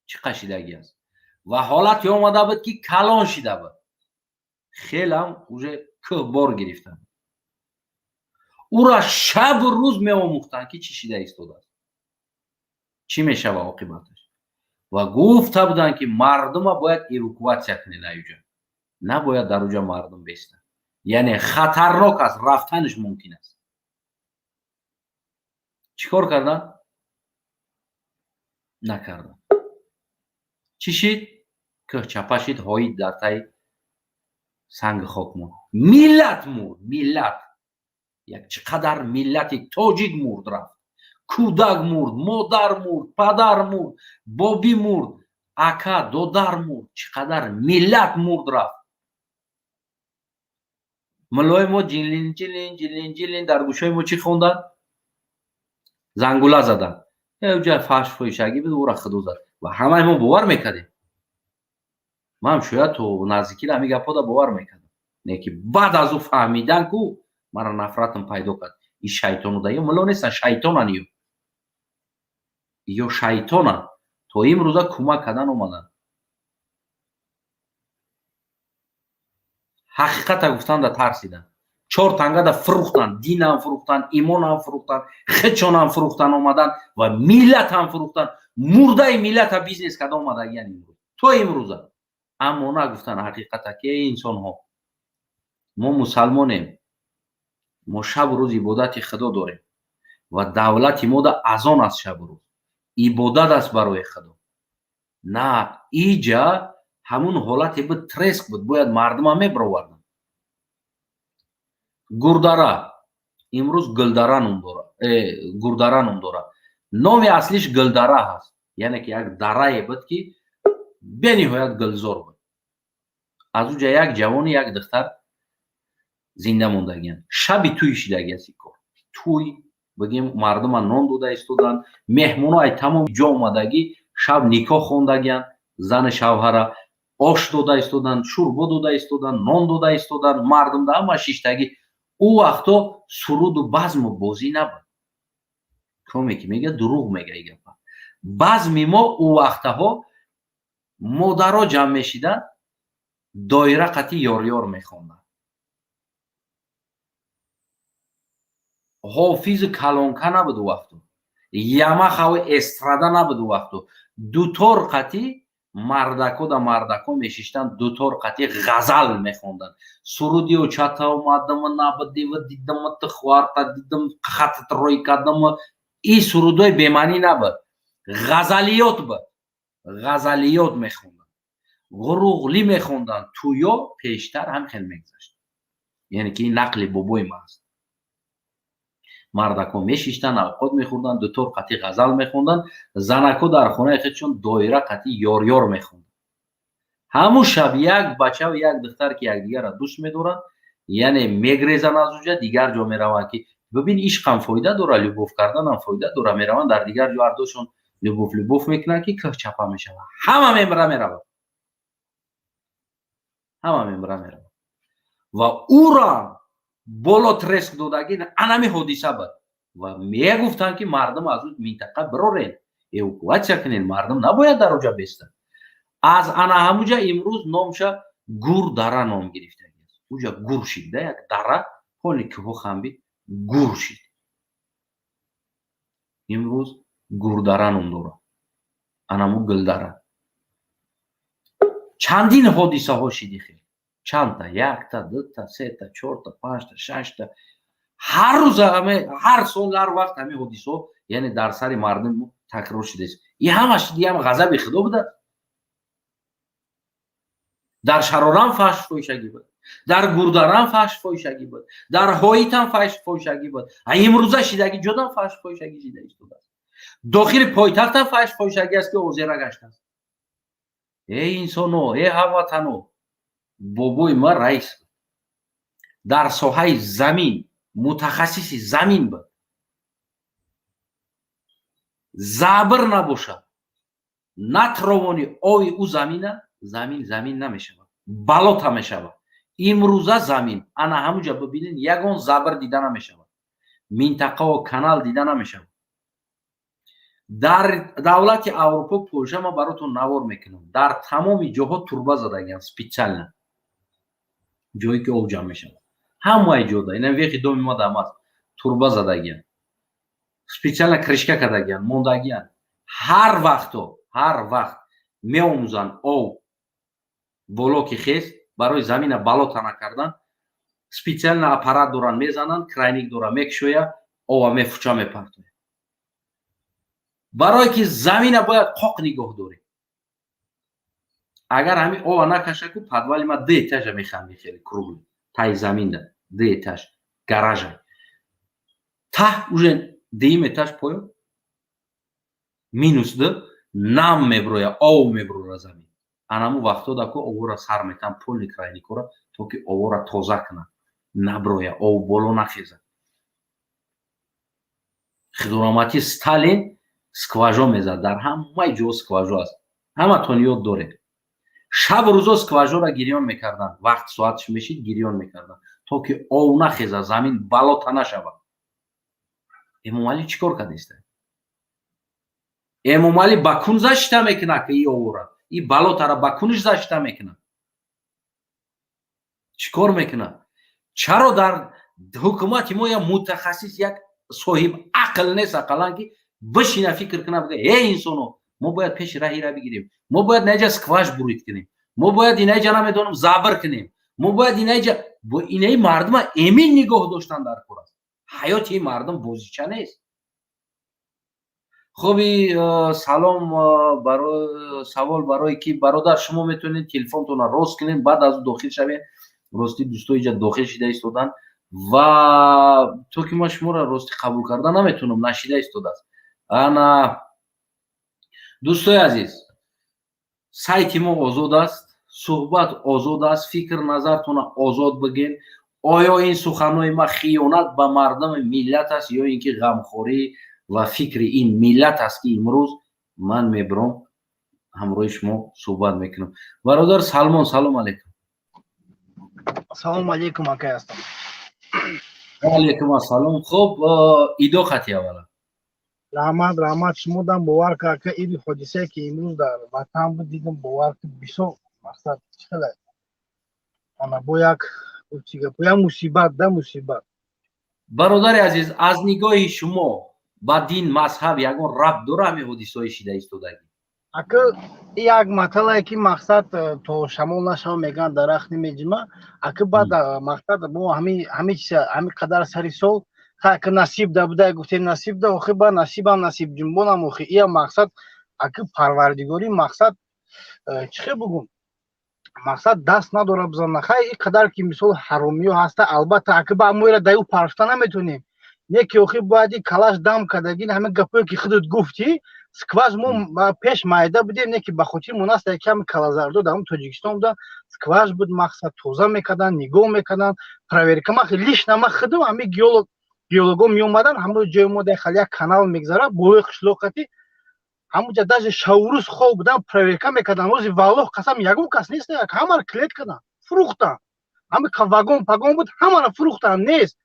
A: чӣ қашидаги аст. Ва ҳолате омада буд, ки калон шида буд, хелам уже кӯҳ бор гирифта буд. Ӯро шабу рӯз меомӯхтанд, ки чӣ шида истодааст, чӣ мешава оқибаташ. Ва гуфта буданд, ки мардума бояд эвакуатсия кунед аюҷа, набояд дар уҷа мардум бестад, яъне хатарнок аст, рафтанаш мумкин аст. Чӣ кор карданд? Накарданд. Чӣ шид? Кӯҳ чапа шид, ҳоид дар таи санги хок монд. Миллат мурд, миллат. Як чӣ қадар миллати тоҷик мурд рафт. Кӯдак мурд, модар мурд, падар мурд, бобӣ мурд, ака, додар мурд. Чӣ қадар миллат мурд рафт. Муллои мо ҷинлин ҷилин ҷилин ҷилин дар гӯшҳои мо чӣ хонданд? Зангула заданд. Уҷа фаҳш фоҳишагӣ буд, ӯро Худо зад. Ва ҳамаи мо бовар мекардем. Ман шояд то наздикиро ҳамин гапҳода бовар мекардам. Не ки баъд аз ӯ фаҳмидан ку мара нафратам пайдо кард. Ин шайтону да ё мулло нестанд, шайтонан ё. Ё шайтонан. То имрӯза кӯмак кардан омаданд. Ҳақиқата гуфтан да тарсиданд. Чор тангада фурӯхтанд, динам фурӯхтанд, имонам фурӯхтанд, хичонам фурӯхтан омаданд ва миллатам фурӯхтанд. Мурдаи миллата бизнес карда омадагиян имрӯз. То имрӯза. Аммо нагуфтанд ҳақиқата, ки эй инсонҳо, мо мусалмонем. Мо шабу рӯз ибодати Худо дорем ва давлати мо да азон аст, шабу рӯз ибодат аст барои Худо. На иҷа ҳамун ҳолате буд, треск буд, бояд мардума мебироварданд. Гурдара имрӯз Гулдара ном дорад, Гурдара ном дорад. Номи аслиш Гулдара ҳаст, яъне ки як дарае буд, ки бениҳоят гулзор буд. Аз уҷа як ҷавони як духтар зинда мондагиянд. Шаби тӯй шидаги аст кор. Тӯй бигем, мардума нон дода истоданд, меҳмоно ай тамоми ҷо омадагӣ, шаб никоҳ хондагиянд зану шавҳара, ош дода истоданд, шӯрбо дода истоданд, нон дода истоданд, мардум да ҳама шиштагӣ. Ӯ вақто суруду базму бозӣ набуд. Коме ки мега, дурӯғ мега и гапа. Базми мо ӯ вақтаҳо модаро ҷамъ мешиданд, доира қатӣ ёрёр мехонданд. Ҳофизу калонка набуд ӯ вақту, ямахаву эстрада набуд ӯ вақту. Дутор қатӣ мардако да мардако мешиштанд, дутор қатӣ ғазал мехонданд. Суруди очата омадам, набудива дидам, хварта дидам, хатат рой кардам, и сурудои бемаънӣ набуд, ғазалиёт буд, ғазалиёт мехонданд, ғуруғлӣ мехонданд. Тӯё пештар ҳам хел мегузашт, яъне ки ин нақли бобои ма аст. Мардако мешиштанд, авқот мехӯрданд, дутор қатӣ ғазал мехонданд, занако дар хонаи худшон доира қатӣ ёрёр мехонданд. Ҳамун шаб як бачаву як духтар, ки якдигарро дӯст медоранд, яъне мегрезанд аз уҷа, дигар ҷо мераванд, ки бибин, ишқам фоида дора, любовь карданам фоида дора. Мераванд дар дигар ҷо, ҳардушон любовь любовь мекунанд, ки кӯҳ чапа мешавад, ҳама мемра меравад, ҳама мемра меравад. Ва ӯра боло треск додагӣ анами ҳодиса буд. Ва мегуфтанд, ки мардум аз ӯ минтақа бирорен, эвакуатсия кунен, мардум набояд дар оҷа бестад. Аз ана ҳамуҷа имрӯз номша Гурдара ном гирифтагӣ аст. Уҷа гур шид да, як дара ҳоли кӯҳо хамби гур шид, имрӯз Гурдара ном дорад, анаму Гулдара. Чандин ҳодисаҳо шиди хел, чандта, якта, дута, сета, чорта, панҷта, шашта. Ҳар рӯз, ҳар сол, ҳар вақт ҳамин ҳодисаҳо, яъне дар сари мардум такрор шудааст. И ҳамаш диам ғазаби Худо буда. Дар Шарорам фаҳш фоҳишагӣ буд, дар Гурдарам фаҳш фоҳишагӣ буд, дар Ҳоитам фаҳш фоҳишагӣ буд, имрӯза шидаги ҷодам фаҳш фоҳишагӣ шида истодааст, дохили пойтахтам фаҳш фоҳишагӣ аст, ки озера гаштааст. Эй инсоно, эй ҳамватано, бобои ман раис буд, дар соҳаи замин мутахассиси замин буд. Забр набошад, натровони ови ӯ замина, замин замин намешавад, болота мешавад. Имрӯза замин ана ҳамуҷа бибинед, ягон забр дида намешавад, минтақао канал дида намешавад. Дар давлати Аврупо, Польша, ман баротон навор мекунам, дар тамоми ҷоҳо турба задагианд специально, ҷое ки об ҷамъ мешавад, ҳамаи ҷода. Ина вехи доми ма дам аст, турба задагианд специально, крышка кардагианд, мондагианд. Ҳар вақто, ҳар вақт меомӯзанд, об боло ки хест, барои замина болота накардан специально аппарат доранд, мезананд, краник дора, мекушоя, ова мефуча, мепартоя. Барое ки замина бояд қоқ нигоҳ дорӣ. Агар ҳамин ова накаша, ку подвали ма ду этажа механди, хеле круглый, таи заминда ду этаж гаража, таҳ уже дуюм этаж поён минус ду нам меброя, ов меброра замин. Анаму вақтода ку овора сар метан, полный краникора, то ки овора тоза кунад, наброя, ов боло нахеза. Хидорамати Сталин скважо мезад, дар ҳамаи ҷо скважо аст, ҳаматон ёд доред. Шаб рӯзо скважора гирён мекарданд, вақт соатш мешид, гирён мекарданд, то ки ов нахеза, замин болота нашавад. Эмомалӣ чӣ кор кардеста? Эмомалӣ ба кун защита мекунад, ки и овора, и болотара ба куниш защита мекунад. Чӣ кор мекунад? Чаро дар ҳукумати мо як мутахассис, як соҳиб ақл нест, ақаллан ки бишина, фикр кунад, бигӯяд: «Эй инсоно, мо бояд пеши раҳира бигирем, мо бояд инаҷа скваж бурид кунем, мо бояд инаҷа, намедонам, забр кунем, мо бояд инаҷа Бо инаи мардума эмин нигоҳ доштан дар кор аст. Ҳаёти ин мардум бозича нест. Хуби, салом. Савол барое ки, бародар, шумо метавонед телефонтонро рост кунед, баъд аз ӯ дохил шавед. Ростӣ, дӯсто иҷа дохил шида истоданд ва то ки ман шуморо ростӣ қабул карда наметавонам, нашида истодааст. Ана, дӯстои азиз, сайти мо озод аст, суҳбат озод аст, фикр назартона озод бигӯен. Оё ин суханҳои ма хиёнат ба мардуми миллат аст ё ин ки ғамхорӣ ва фикри ин миллат аст, ки имрӯз ман мебиром, ҳамроҳи шумо суҳбат мекунам? Бародар Салмон, салом алейкум.
B: Салому алейкум, акай ҳастам.
A: Алейкум ассалом. Хуб, идо хати аввала.
B: Раҳмат, раҳмат. Шумодам бовар ка, ака, иди ҳодисае, ки имрӯз дар ватан буд, дидам, бовар ки, бисёр мақсад чӣ хеле ана бо як чӣ гап, як мусибат да мусибат.
A: Бародари азиз, аз нигоҳи шумо ба дин, мазҳаб ягон рабт дора ҳамин ҳодисаҳои шида истодагӣ?
B: Ака, як маталае, ки мақсад то шамол нашава, мегӯянд, дарахт намеҷима. Ака, баъд мақсад мо ҳами чиза ҳами қадар сари сол, ака, насиб да буда, гуфтем, насиб да, охи ба насибам насиб ҷунбонам, охи ия мақсад, ака, парвардигорӣ мақсад чӣ хел бугум, мақсад даст надора бизана. Хай, и қадар ки мисол ҳаромиё ҳаста, албатта, ака, ба моира даю парфта наметонем, не ки охи бояд и калаш дам кардагӣ. Ҳамин гапое, ки худат гуфтӣ, скваж мо пеш майда будем, не ки ба хотири монаст, яки ҳами калазардо дар Тоҷикистон буда, скваж буд, мақсад тоза мекарданд, нигоҳ мекарданд, проверка. Ма лично ма худам ҳами геолог, геолого меомаданд, ҳамон ҷои мо дар як канал мегзара болои қишлоқати, ҳамунҷа даже шаврӯз хоб будан, проверка мекарданд. Рӯзи, валлоҳ қасам, ягон кас нест, ҳамаро клет карданд, фурӯхтанд. Ҳами вагон пагон буд, ҳамаро фурӯхтанд, нест.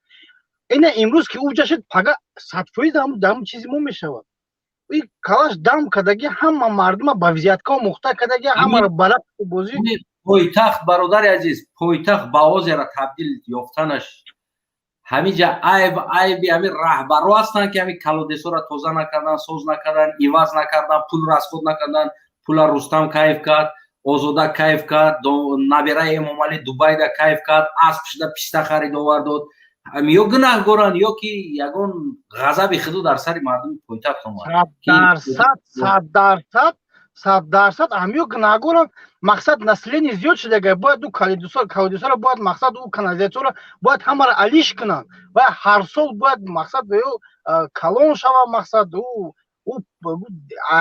B: Ина имрӯз ки уҷа шуд, пага 100% ҳамун чизи мо мешавад. И калаш дам кардаги, ҳама мардума ба взятка омӯхта кардаги, ҳамаро балақу бозӣ.
A: Пойтахт, бародари азиз, пойтахт ба озера табдил ёфтанаш ҳамиҷа айб, айби ҳамин раҳбаро ҳастанд, ки ҳамин колодец ҳоро тоза накардан, соз накардан, иваз накардан, пул расход накардан. Пула Рустам кайф кард, Озода кайф кард, набираи Эмомалӣ Дубайда кайф кард, асп шуда писта харид овардод. Ё гунаҳгоранд, ё ки ягон ғазаби худо дар сари мардуми пойтахт омад.
B: 100%, 100%, 100% ҳамиё гунаҳгоранд. Мақсад население зиёд шудага, бояд ӯ колодец ҳоро бояд, мақсад ӯ канализация ро бояд ҳамаро алиш кунанд ва ҳар сол бояд, мақсад, ё калон шава. Мақсад ӯ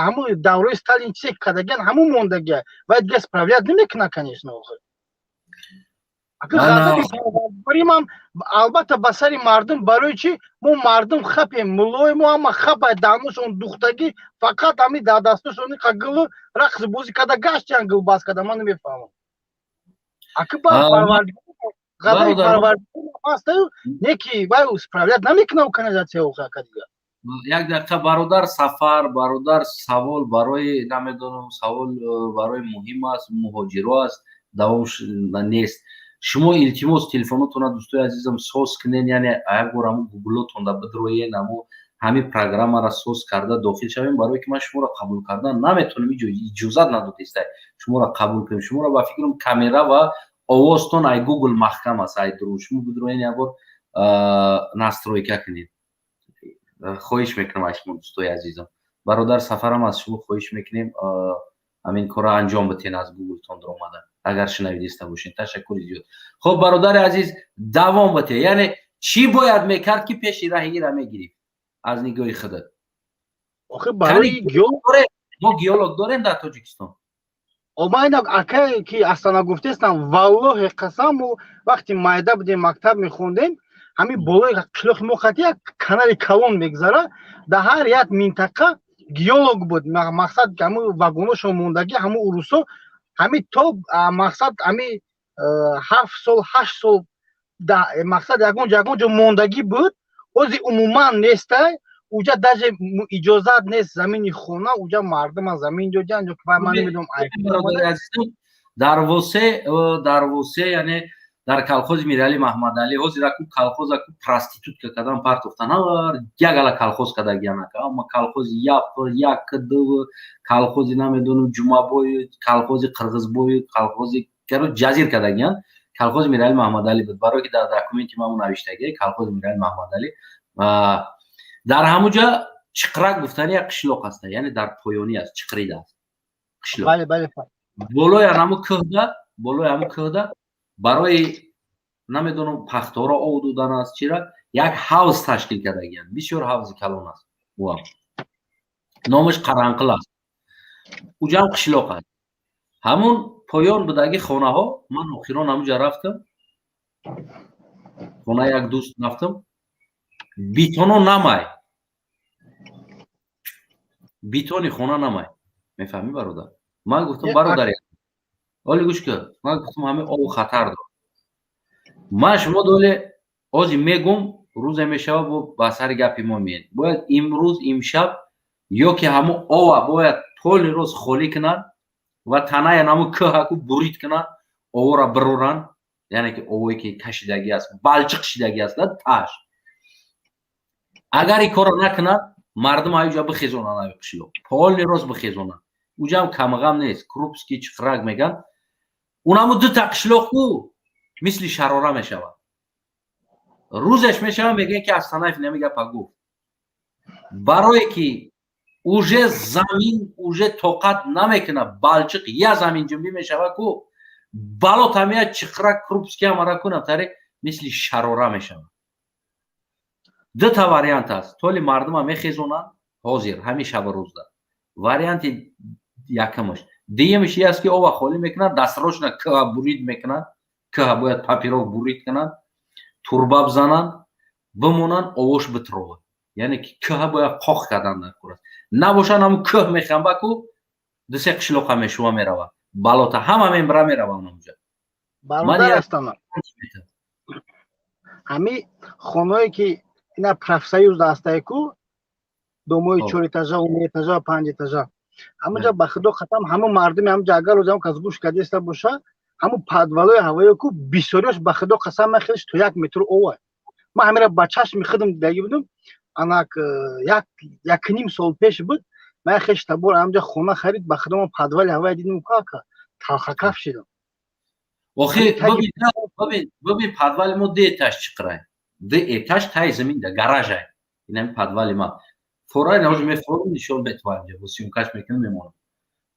B: ҳамун давраи Сталин чизе кардагиан, ҳамун мондагия ва дига справлять намекунад, конечно. Охир ғазаби албатта ба сари мардум. Барои чӣ мо мардум хапем? Муллои мо ҳама хапай, данушон духтагӣ, фақат ҳами дар дасташон гулу рақс бозӣ карда гаштиян, гулбаз карда. Ман намефаҳмам, аки ба ғазаби парвардигор ҳастаю, не ки вай справлять намекунад канализация, охи, ака, дига.
A: Як дақиқа, бародар Сафар. Бародар, савол барои, намедонам, савол барои муҳим аст, муҳоҷиро аст, давом нест. Шумо, илтимос, телефонотона, дӯстои азизам, соз кунен, яъне як бор ҳамун гуглотонда бидроен, ҳамун ҳамин программаро соз карда дохил шавем, барое ки ман шуморо қабул кардан наметавонам. Иҷозат надодистай шуморо қабул кунем. Шуморо, ба фикрам, камера ва овозтон ай Гугл маҳкам аст, ай дурун. Шумо бидроен, як бор настройка кунед, хоҳиш мекунам аз шумо, дӯстои азизам. Бародар Сафарам, аз шумо хоҳиш мекунем, ҳамин корро анҷом битен, аз гуглтон дуромада, агар шунавидаиста бошед. Ташаккури зиёд. Хуб, бародари азиз, давом бите. Яъне чӣ бояд мекард, ки пеши раҳи ира мегирифт аз нигоҳи худат?
B: Охи, барои
A: Мо геолог дорем дар Тоҷикистон?
B: Омайна, акае, ки астана гуфтестам, валлоҳи қасам, мо вақти майда будем, мактаб мехондем, ҳамин болои қишлоқи мо қати як канали калон мегзара, дар ҳар як минтақа геолог буд. Мақсад, ҳамун вагоношон мондагӣ, ҳамун урусо, ҳами то мақсад ҳами 7 сол, 8 сол, мақсад, ягон ҷо мондагӣ буд. Ҳози умуман нестай уҷа, даже иҷозат нест замини хона, уҷа мардума замин додиан ё ман намедонам.
A: Дар Восе, яъне дар колхози Мирали Маҳмадалӣ, ҳозир аку колхоз аку проститутка кардан партофтан, ҳар ягала колхоз кардагианака, ама колхози яп як ду, колхози, намедонам, Ҷумабою, колхози Қирғизбою, колхози ҷазир кардагиан. Колхози Мирали Маҳмадалӣ буд, барое ки дар документи ма навиштагӣ колхози Мирали Маҳмадалӣ. Дар ҳамуҷа Чиқрак гуфтани як қишлоқ аста, яъне дар поёнӣ аст, Чиқрида аст қишлоқ. Болои ҳаму кӯҳда, болои ҳаму кӯҳда барои, намедонам, пахтаҳоро ов додан аст, чира, як ҳавз ташкил кардагиянд. Бисёр ҳавзи калон аст, уам номаш Қаранқил аст. Уҷам қишлоқ аст, ҳамун поён будаги хонаҳо. Ман охирон ҳамуҷа рафтам, хонаи як дӯст рафтам, битоно намай, битони хона намай. Мефаҳмӣ, бародар? Ман гуфтам, бародар, оли гӯш кун, ман гуфтам, ҳамин ов хатар дор. Ман шумо доле ози мегум, рӯзе мешава, бо ба сари гапи мо меед. Бояд имрӯз, имшаб ё ки ҳамун ова бояд поли роз холӣ кунанд ва таная наму кӯҳаку бурид кунанд, овора бироранд, яъне ки овое ки кашидагӣ аст, балчиқ шидагӣ аст таш. Агар ин корро накунад, мардум аюҷа бихезонанд, аю қишлоқ полный рост бихезонанд. Уҷам камғам нест, Крупский, Чиқрак меган, унаму дута қишлоқ ку мисли шарора мешавад. Рӯзеш мешавад, мегӯянд ки Астанаев нами гапа гуфт, барое ки уже замин уже тоқат намекунад, балчиқ я заминҷунбӣ мешавад ку, бало тамия Чиқрак, Крупский ҳамара кунам тари мисли шарора мешавад. Дута вариант аст: толи мардума мехезонанд ҳозир, ҳамин шабу рӯзда, варианти якумаш. Дуюмаш и аст, ки ова холӣ мекунанд, дастрочна кӯҳа бурид мекунанд, кӯҳа бояд поперёк бурид кунанд, турба бизананд, бимонанд, овош битровад, яъне ки кӯҳа бояд қоқ кардан дар кор аст. Набошанд, ҳамун кӯҳ мехамба ку, дусе қишлоқа мешува мерава, балота ҳама мембра мерава онамуҷа.
B: Бародар, ҳами хонаое ки ина Профсоюз дастае ку, домои чор этажа, этажа, панҷ этажа, ҳамунҷа, ба худо қасам, ҳамун мардуми ҳамунҷа, агар рӯзам кас гӯш кардеста боша, ҳамун подвалои ҳавоё ку, бисёриёш, ба худо қасам, ман хелеш то 1 метр ова. Ман ҳамира ба чашми худам дидаги будам. Анак э, як якним сол пеш буд, ман хеш табор ҳамунҷа хона харид, ба худо, ман подвали ҳавоя дидам, кака талхакаф шидам.
A: Охи бибин, подвали мо ду этаж чиқирай, ду этаж таи замин да гаражай. Инами подвали ма форай наҳози мефуром, нишон метавонам, бо съёмкаш мекунам, мемонам.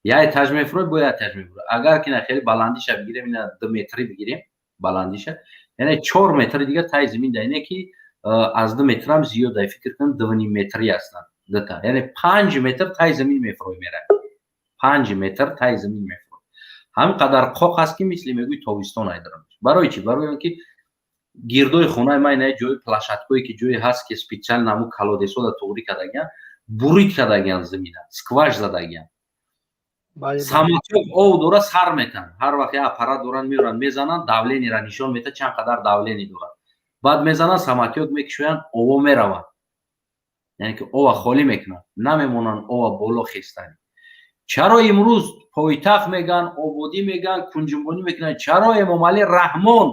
A: Я этаж мефурой, бо я этаж мефурой. Агар ки на хеле баландиша бигирем, ина 2 метрӣ бигирем баландиша, яъне 4 метри дига таи замин да, ине ки аз 2 метрам зиёд, фикр кунам, 2,5 метрӣ ҳастанд дута, яъне 5 метр таи замин мефурой мерай, 5 метр таи замин мефурой. Ҳамин қадар қоқ ҳаст, ки мисли мегӯи тобистон айдарам. Барои чӣ? Барои он ки гирдои хонаи ма ина ҷои площадкое ки ҷое ҳаст, ки специально ҳамун колодецҳода туғрӣ кардагиян, бурид кардагиян, замина скваж задагиян, самотёк ов дора, сар метан. Ҳар вақт я аппарат доранд, меоранд, мезананд, давлениеро нишон мета, чанд қадар давление дорад. Баъд мезананд, самотёк мекушоянд, ово мераванд, яъне ки ова холӣ мекунанд, намемонанд ова боло хестани. Чаро имрӯз пойтахт меган, ободӣ меган, кунҷумбонӣ мекунанд? Чаро Эмомалӣ Раҳмон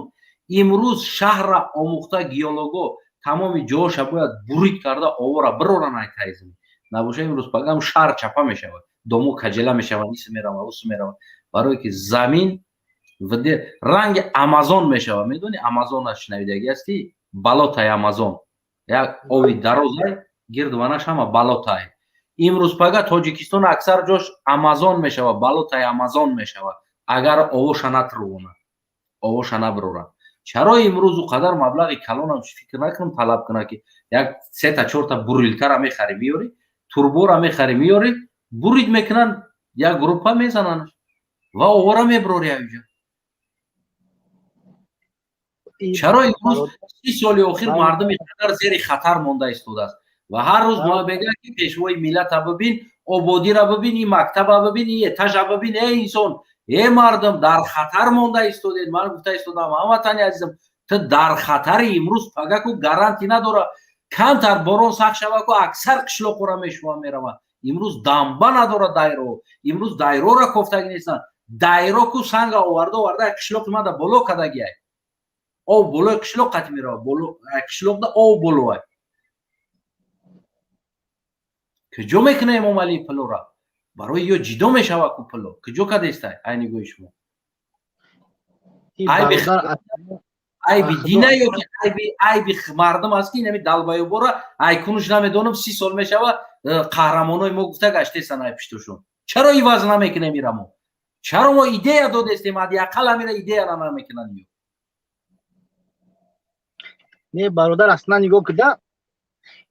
A: имрӯз шаҳрра омӯхта, геолого тамоми ҷоша бояд бурид карда, овора бироранд ай таи замин. Набоша, имрӯз пагам шаҳр чапа мешавад, дому каҷела мешавад, исм мерава, усм мерава, барое ки замин ранги Амазон мешавад. Медони, Амазон шунавидагӣ ҳастӣ? Болотаи Амазон як ови дарозай, гирду ванаш ҳама болотай. Имрӯз пага Тоҷикистон аксар ҷош Амазон мешавад, болотаи Амазон мешавад, агар овоша натрувонад, овоша набирорад. Чаро имрӯз ӯ қадар маблағи калонам, фикр накунам, талаб кунад, ки як сета чорта бурилкара мехарӣ, меёрӣ, турбора мехарӣ, меёрӣ, бурид мекунанд, як группа мезананд ва овора мебирорӣ аюҷа. Чаро имрӯз 30 соли охир мардуми қадар зери хатар монда истодааст ва ҳар рӯз мо мегӯяд, ки пешвои миллата бибин, ободира бибин, ин мактаба бибин, ин этажа бибин. Э инсон, э мардум, дар хатар монда истодед. Ман гуфта истодам, ҳамватани азизам, ту дар хатари. Имрӯз пагаку гарантӣ надора, камтар борон сахт шава ку, аксар қишлоқора мешува меравад. Имрӯз дамба надора дайро, имрӯз дайрора кофтагӣ нестанд. Дайро ку санга оварда оварда, қишлоқи мада боло кардагиай, об болои қишлоқ қати меравад, қишлоқда об болоай. Куҷо мекуна Эмомалӣ пулора? Барои ё ҷидо мешава ку пуло куҷо кадестай, ай нигоҳи шумо. Айби дина ё ки айби мардум аст, ки инами далбаёбора айкунуш намедонам, 30 сол мешава, қаҳрамонои мо гуфта гаштесан ай пиштошон. Чаро иваз намекунем ира мо? Чаро мо идея додестем, ҳадди ақал ҳамира идея намекунанд ё?
B: Не, бародар, аслан нигоҳ кида,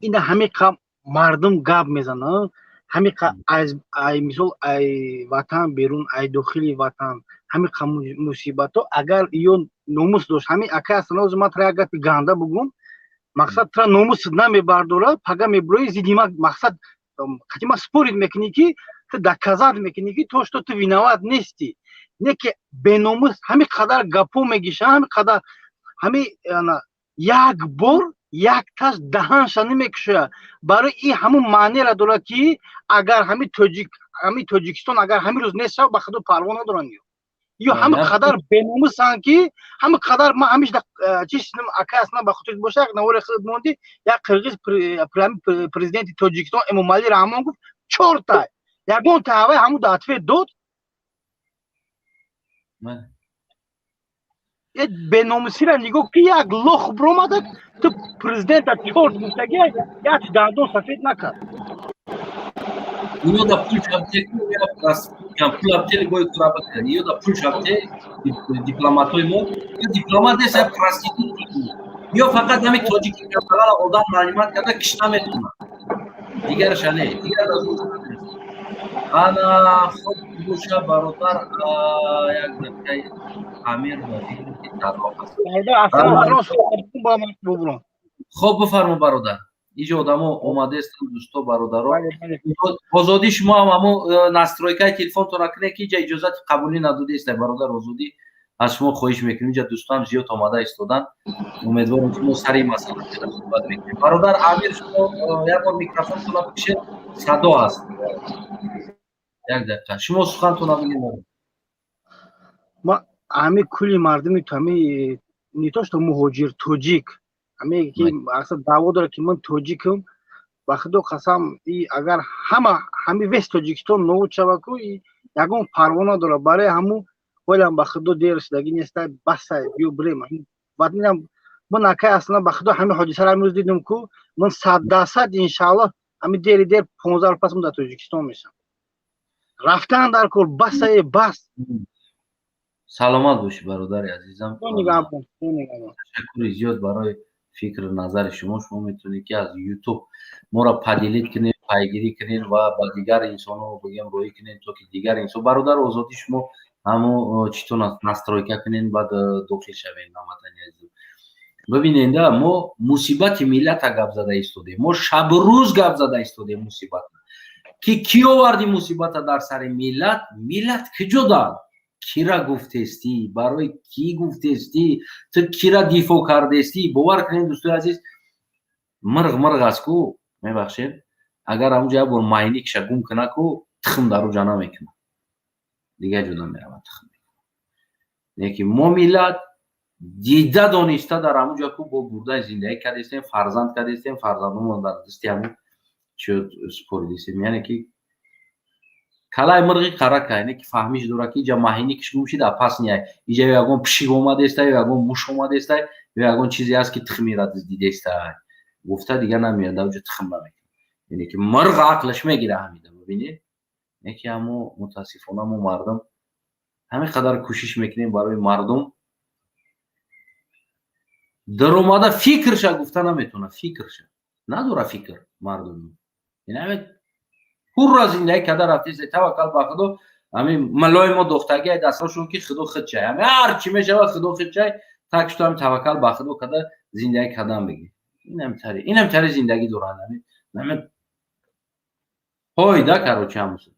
B: ина ҳамиқа мардум гап мезанад, ҳамиқа ай мисол ай ватан берун, ай дохили ватан ҳамиқа мусибатҳо. Агар ё номус дошт, ҳами ака, аслан ҳозир ман тра як гапи ганда бугум, мақсад, тра номус намебардора, пага мебурои зидди ма, мақсад, қати ма спорить мекунӣ, ки ту доказать мекунӣ, ки то что ту виноват нестӣ. Не ки беномус ҳами қадар гапҳо мегишанд, ҳами қадар ҳами як бор якташ даҳанша намекушояд. Барои ин ҳамун маънеро дорад, ки агар ҳами тоҷик, ҳами Тоҷикистон агар ҳамин рӯз нест шав, ба худо парво надоранд. Ё ҳами қадар беномусанд, ки ҳами қадар ман ҳамиш чи ака, аслан ба хотир боша, як навори худ монди, як қирғиз президенти Тоҷикистон Эмомалӣ Раҳмон гуфт чорта, ягон таҳавай ҳамун да ответ дод. Беномусира нигоҳ, ки як лох биромада, ту президента чорт гуфтаги, як дандон сафед накард.
A: Ино да пул шабте, пул абтели бой кура бакунад. Иё да пул шабте дипломатои мо, ё дипломат нест, я проститут, ё фақат ҳами тоҷики капалала одам маълумат карда кишта метунад, дигарша не, дигар ана. Хоб боша, бародар, як дақиқаи Амир ки дар роҳ аст. Хоб, бифармо, бародар, иҷо одамо омадестанд, дӯсто, бародаро. Озодӣ, шумо ҳам ҳамо настройкаи телефонтона кунед, ки иҷа иҷозати қабулӣ надодеста. Бародар Озодӣ, аз шумо хоҳиш мекунем, иҷа дӯстоам зиёд омада истоданд, умедворем, ки мо сари масъала суҳбат мекунем. Бародар Амир, шумо як бор микрофонтона бикшед, садо ҳаст. Як дақиқа, шумо сухантона бигед.
B: Ма ҳами кулли мардуми ҳами, не то что муҳоҷир, тоҷик, ҳаме ки асл даъво дорад, ки ман тоҷикам, ба худо қасам, и агар ҳама ҳами весь Тоҷикистон нобуд шавад ку, ягон парво надорад. Барои ҳамун ҳолам, ба худо, дер шудагӣ нестай, басай, биё бирем. Баъд ман, акай, аслан, ба худо, ҳами ҳодисаро ҳамрӯз дидум ку, ман 100%, иншааллоҳ, ҳами дери дер 15 рӯз пас ман дар Тоҷикистон мешам. Рафтан дар кор, басае, бас.
A: Саломат бошӣ, бародари азизам, ташаккури зиёд барои фикру назари шумо. Шумо метавонед, ки аз Ютуб моро поделить кунед, пайгирӣ кунед ва ба дигар инсонҳо бигем, роҳӣ кунед, то ки дигар инсон. Бародар Озодӣ, шумо ҳамо читон настройка кунед, баъд дохил шавед. Ҳамватани азиз, бибиненда, мо мусибати миллата гап зада истодем, мо шабу рӯз гап зада истодем мусибата, ки кӣ оварди мусибата дар сари миллат? Миллат куҷо дад? Кира гуфтестӣ? Барои кӣ гуфтестӣ? Ту кира дифоъ кардестӣ? Бовар кунед, дӯстои азиз, мирғ мирғ аст ку, мебахшед, агар ҳамунҷо як бор майникша гум кунад ку, тухм дар уҷа намекунад, дигар ҷо намеравад, тухм. Лекин мо миллат дида дониста дар ҳамунҷо ку бо бурдаи зиндагӣ кардестем, фарзанд кардестем, фарзандонмон дар дасти ҳамун чиё супоридистем. Яъне ки калаи мирғи қарака, яъне ки фаҳмиш дорад, ки иҷа маҳиникиш гум шида, пас ния иҷа ё ягон пишик омадеста, ё ягон муш омадеста, ё ягон чизе ҳаст, ки тухмира дуздидеста гуфта, дигар намеяд, дар уҷа тухм намекунад. Яъне ки мирғ ақлаш мегира ҳамида, бибинед. Яке аммо, мутаассифона, мо мардум ҳамин қадар кӯшиш мекунем барои мардум, даромада фикрша гуфта наметавонад, фикрша надора, фикр мардум ҳурра зиндагӣ карда рафтест. Таваккал ба Худо, ҳамин малои мо дохтагиай дастҳошон, ки Худо худчай, ҳами ҳар чӣ мешавад, Худо худчай. Так шуто ҳами таваккал ба Худо карда зиндагӣ кардан бигир. Инам тари зиндагӣ доранд. Ҳамин ҳойда, короче, ҳамуса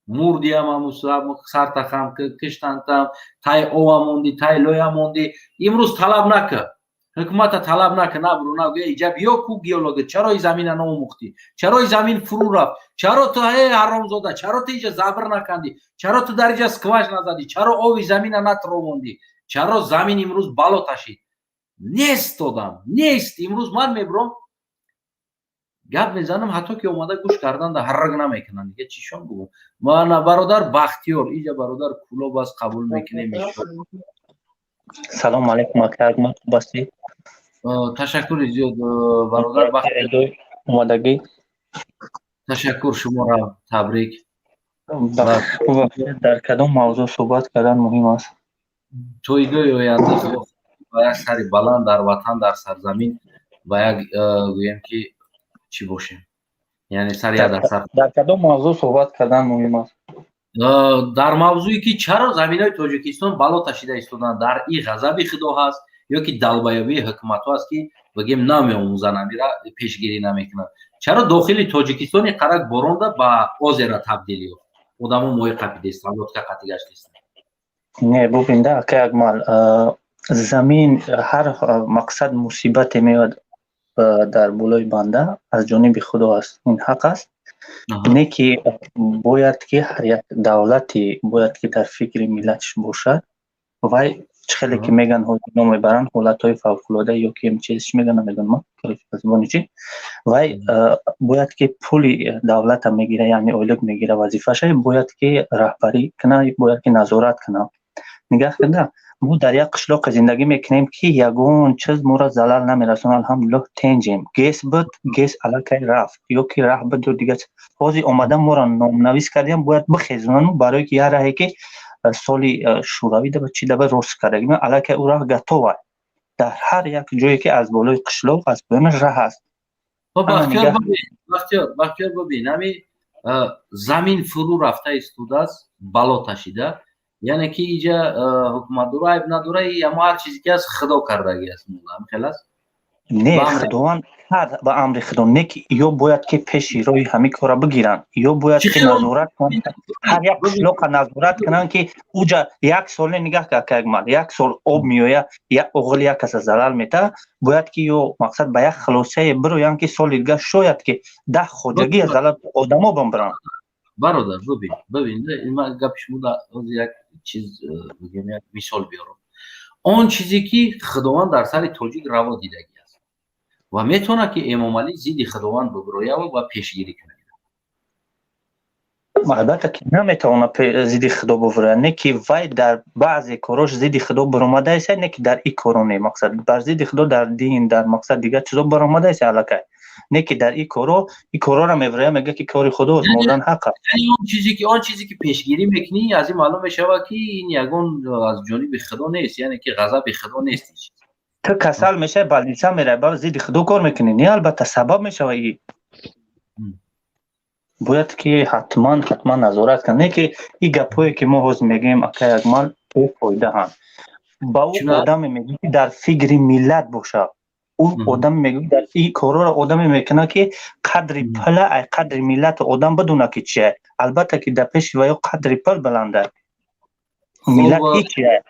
A: мурдиам, ҳамуса сарта хам киштантам, тай ова монди, тай лоя монди. Имрӯз талаб накар, ҳукумата талаб нака, набуру нагӯя: иҷа биё ку, геолога, чаро и замина наомӯхтӣ, чаро и замин фурӯ рафт, чаро ту, э ҳаромзода, чаро ту иҷа забр накандӣ, чаро ту дар иҷа скваж назадӣ, чаро ови замина натровондӣ, чаро замин имрӯз бало ташид? Нест одам, нест. Имрӯз ман мебурам, гап мезанам, ҳатто ки омада гӯш карданда ҳаррак намекунанд. Дига чишон бугум? Мана бародар Бахтиёр иҷа, бародар Кулоб аст, қабул мекунем.
C: Салому алайкум, ака Акмал, хуб ҳастӣ?
A: Ташаккури зиёд, бародар.
C: Омадагӣ.
A: Ташаккур, шуморо табрик.
C: Дар кадом мавзӯъ суҳбат кардан муҳим аст?
A: Тоидои оянда ба як сари баланд дар ватан, дар сарзамин, ба як гӯем ки чӣ бошем, яъне сари як дар сар.
C: Дар кадом мавзӯъ суҳбат кардан муҳим аст?
A: Дар мавзӯе ки чаро заминҳои Тоҷикистон бало ташида истоданд, дар и ғазаби Худо ҳаст ё ки далбаёбии ҳукуматҳо аст, ки бигем намеомӯзанд, амира пешгирӣ намекунанд? Чаро дохили Тоҷикистони қарак боронда ба озера табдил ёфт, одамо моҳи қапидестанд, лодка қатӣ гаштестанд?
C: Не, бубинда, ака Акмал, замин ҳар мақсад мусибате меояд дар болои банда, аз ҷониби Худо аст, ин ҳақ аст. Не ки бояд ки ҳар як давлате бояд ки дар фикри миллатш бошад. Вай чӣ хеле ки меган, ҳозир ном мебаранд, ҳолатҳои фавқулода ё ки чиз меган, намедонам забони чӣ. Вай бояд ки пули давлата мегира, яъне ойлик мегира, вазифаша бояд ки раҳбарӣ куна, бояд ки назорат куна. Нигаҳ кунда, мо дар як қишлоқе зиндагӣ мекунем, ки ягон чиз моро залал намерасонад, алҳамдулиллоҳ, тенҷем. ГЭС буд, ГЭС аллакай рафт ё ки раҳ буд ё дигар. Ҳозир омада моро номнавис кардем, бояд бихезонанд, барое ки як раҳе ки соли шӯравӣ даба чи даба рост кардагим, аллакай ӯ раҳ готова. Дар ҳар як ҷое ки аз болои қишлоқ, аз поёнаш раҳ аст.
A: Бахтиёр, бибин, ҳами замин фурӯ рафта истодааст, бало ташида, яъне ки иҷа ҳукуматдоро айб надора, амо ҳар чизе ки аст, Худо кардагӣ аст, хел аст.
C: Не, Худованд ҳар ба амри Худо не, ки ё бояд ки пеши роҳи ҳамин кора бигиранд, ё бояд ки назорат кунанд, ҳар як қишлоқа назорат кунанд, ки уҷа як сол не, нигаҳ кард, Акмал, як сол об меоя, як оғили як каса залал мета, бояд ки ё мақсад ба як хулосае бироянд, ки соли дигар шояд ки 10 хоҷагӣ залал одамо бимбиранд.
A: Бародар, бибин, бибин, ман гапи шумо як чиз бигем, як мисол биёрам. Он чизе ки Худованд дар сари тоҷик раво дидагӣ аст ва метавонад ки Эмомалӣ зидди Худованд бибирояв ва пешгирӣ кунад?
C: Албатта ки наметавонад зидди Худо бибирояд. Не ки вай дар баъзе корош зидди Худо баромадааст, не ки дар ин коро не. Мақсад бар зидди Худо дар дин, дар мақсад дигар чизо баромадааст аллакай, не ки дар ин коро. Ин корора мебирояд, мегӯяд ки кори Худост, мурдан ҳақ аст.
A: Он чизе ки пешгирӣ мекунӣ, аз ин маълум мешавад, ки ин ягон аз ҷониби Худо нест, яъне ки ғазаби Худо нест.
C: Ту касал мешавӣ, больница меравӣ, ба зидди Худо кор мекунӣ? Не, албатта, сабаб мешава. И бояд ки ҳатман, ҳатман назорат кунад. Не ки ин гапҳое ки мо ҳозир мегӯем, акай Акмал, бефоидаанд. Ба ӯ одаме мегӯ, ки дар фикри миллат бошад. Ӯ одаме мегӯ, дар ин корҳоро одаме мекунад, ки қадри пула ай қадри миллату одам бидонад, ки чия. Албатта ки дар пеши ваё қадри пул баланда, миллат ҳечия.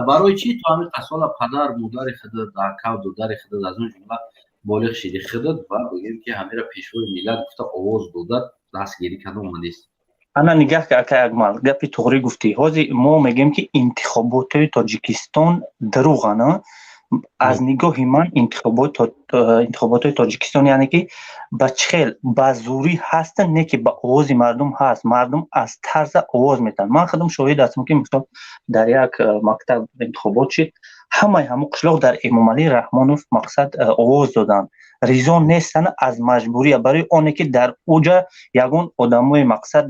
A: Барои чӣ ту ҳамин қасола падар модари худат, акав додари худат, аз он ҷумла болиғ шиди худат ва бигем ки ҳамира пешвои миллат гуфта овоз дода, дастгирӣ карда омадист?
C: Ана нигаҳ ка, акай Акмал, гапи туғрӣ гуфтӣ. Ҳозир мо мегӯем, ки интихоботҳои Тоҷикистон дурӯғанд. Аз нигоҳи ман, интихоботҳои Тоҷикистон, яъне ки ба чӣ хел ба зӯрӣ ҳастанд, не ки ба овози мардум ҳаст. Мардум аз тарза овоз метаҳанд. Ман худам шоҳид ҳастам, ки мисол дар як мактаб интихобот шид, ҳамаи ҳамун қишлоқ дар Эмомалӣ Раҳмонов мақсад овоз доданд. Ризо нестанд, аз маҷбурия, барои оне ки дар уҷа ягон одамои мақсад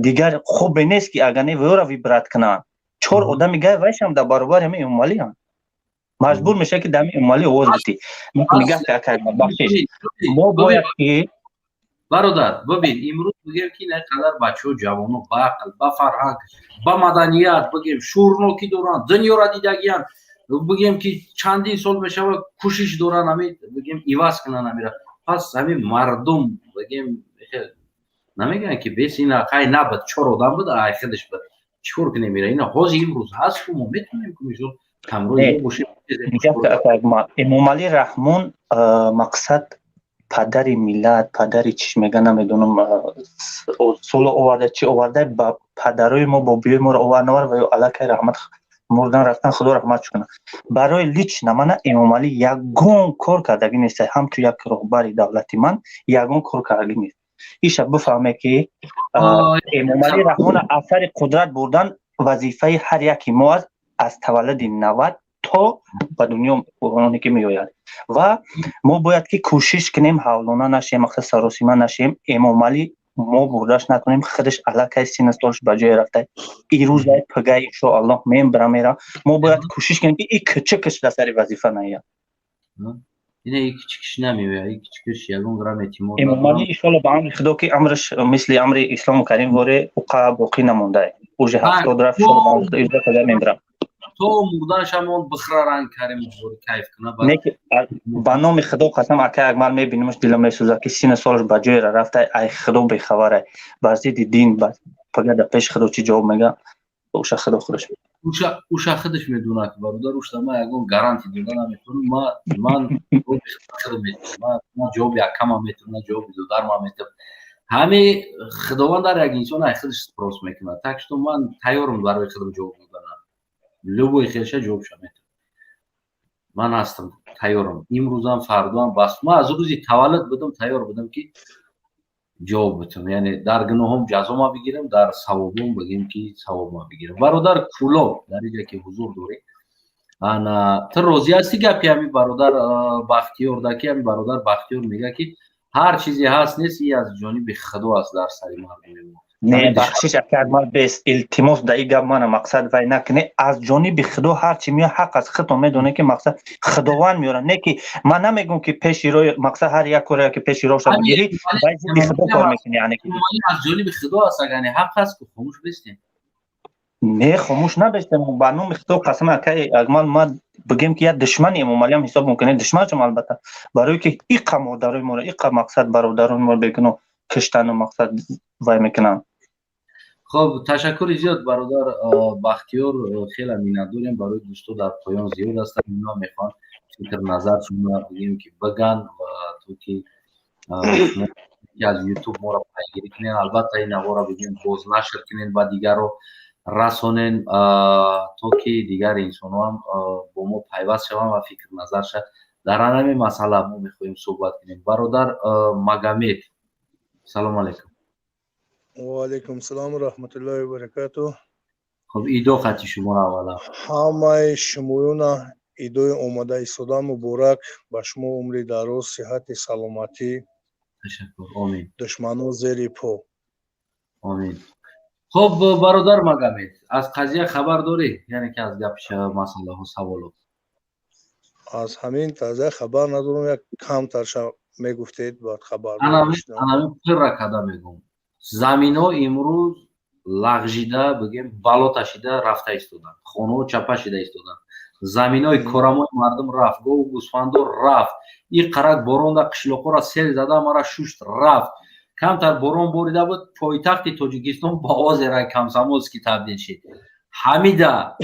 C: дигар хубе нест, ки агар не вёра выбрать кунанд. Чор одами гай вайшам дар баробари ҳамин Эмомалианд, маҷбур мешавад, ки дами Эмомалӣ овоз битӣ. Нигаҳ, бахшиш, мо бояд ки
A: Бародар, бибин, имрӯз бигем ки на қадар бачаҳо, ҷавоно ба ақл, ба фарҳанг, ба маданият, бигем, шуурнокӣ доранд, дунёра дидагиянд, бигем ки чандин сол мешавад, кӯшиш доранд, ҳамин бигем иваз кунанд ҳамира. Пас ҳамин мардум, бигем, намегӯянд, ки бес ина қай набуд, чор одам буд, ай худаш буд, чӣ кор кунем ира? Ина ҳозир имрӯз ҳаст, мо метавонем ки мисол ҳамроҳи бошем.
C: Эмомалӣ Раҳмон мақсад падари миллат, падари чиш мега, намедонам, соло оварда, чи оварда, ба падарои мо, бобиёи моро овар навар ва ё аллакай раҳмат, мурдан рафтан, Худо раҳматш кунад. Барои лично мана Эмомалӣ ягон кор кардагӣ нест. Ҳамчун як роҳбари давлати ман ягон кор кардагӣ нест. Иша бифаҳме, ки Эмомалӣ Раҳмона аз сари қудрат бурдан вазифаи ҳар яки мо аст. Аз таваллуди 90 то ба дунё оне ки меояд. Ва мо бояд ки кӯшиш кунем, ҳавлона нашем, мақсад, саросима нашем, Эмомалӣ мо бурдаш накунем. Худаш аллакай синну солаш ба ҷое рафта, ирӯзай пагай, иншоаллоҳ, мембара, мера. Мо бояд кӯшиш кунем, ки и кӯчакаш дар сари вазифа наояд.
A: Ина и кичикиш намеояд, и кичикиш ягон грамм эътимод.
C: Эмомалӣ, иншоалло, ба амри Худо, ки амраш мисли амри Ислому Карим воре уқа боқӣ намондае, уже 70 рафт, иншоалло, ба амри Худо, ирӯза пагай мембарам.
A: То мурданашамон бихра, ранг Каримов кайф куна.
C: Ба номи Худо қасам, акай Акмал, мебинамаш, дилам месӯзад, ки синну солаш ба ҷоеро рафта, ай Худо бехабара, бар зидди дин. Пага дар пеши Худо чӣ ҷавоб мега, уша Худо худаш.
A: Уша худаш медонад, бародар, ушта ман ягон гарантия дода наметавонам. Ман ман ҷавоби акама метавонам, ҷавоби додарма метавонам. Ҳами Худованд дар як инсон ай худаш спрос мекунад. Так что ман тайёрам барои худам ҷавоб доданам, любой хелша ҷавобша метавонам. Ман ҳастам, тайёрам, имрӯзам, фардоам, бас. Ман аз рӯзи таваллуд будам, тайёр будам, ки ҷавоб битам, яъне дар гуноҳом ҷазома бигирам, дар савобом, бигем, ки савобма бигирам. Бародар Кулоб, дар иҷа ки ҳузур дорӣ, ана ту розӣ ҳастӣ гапи ҳами бародар Бахтиёр да, ки ҳами бародар Бахтиёр мега, ки ҳар чизе ҳаст, нест, и аз ҷониби Худо аст дар сари мардуми мо?
C: Не, бахшиш, акай, ман бес илтимос, да и гап мана мақсад вай накунӣ. Аз ҷониби Худо ҳар чи меояд, ҳақ аст. Худто медонед, ки мақсад, Худованд меорад. Не ки ман намегӯм, ки пеши роҳи мақсад ҳар як коре ки пеши роҳша бигирӣ, вай зидди Худо кор мекунӣ, яъне ки.
A: Аз ҷониби Худо аст, агар ҳақ аст, ку хомӯш бестем.
C: Не, хомӯш набестем. Ба номи Худо қасам, акай Акмал, ман бигем, ки як душмани Эмомалиам ҳисоб мумкин, душманшам, албатта, барое ки иқа модарои моро, иқа мақсад, бародарони моро бегуноҳ киштану мақсад вай мекунанд.
A: Хоб, ташаккури зиёд, бародар Бахтиёр, хеле миннатдорем. Барои дӯсто дар поён зиёд ҳастанд, ино мехоҳанд фикр назаршонро, бигем, ки биган ва то ки аз Ютуб моро пайгирӣ кунен. Албатта, ин наворо, бигем, бознашр кунен, ба дигарро расонен, то ки дигар инсонҳоам бо мо пайваст шаванд ва фикр назарша дар ҳамин масъала мо мехоҳем суҳбат кунем. Бародар Магомед, салому алайкум.
D: Ваалайкум салом раҳматуллоҳи баракату.
A: Хуб, идо хати шуморо аввала.
D: Ҳамаи шумоёна идои омада истода муборак ба шумо, умри дароз, сиҳати саломатӣ.
A: Ташаккур, омин.
D: Душмано зери по.
A: Омин. Хуб, бародар Магомед, аз қазия хабар дорӣ, яъне ки аз гапи, масъалаҳо, саволо?
D: Аз ҳамин қазия хабар надорам, як камтарша мегуфтед, баъд хабар.
A: Анами пирра када мегӯм: заминҳо имрӯз лағжида, бигем, бало ташида рафта истоданд, хонаҳо чапа шида истоданд, заминҳои корамои мардум рафт, гову гӯсфандо рафт. И қарак боронда қишлоқҳоро сел зада, мара шушт рафт. Камтар борон борида буд, пойтахти Тоҷикистон ба озеро Комсомольский табдил шид. Ҳамида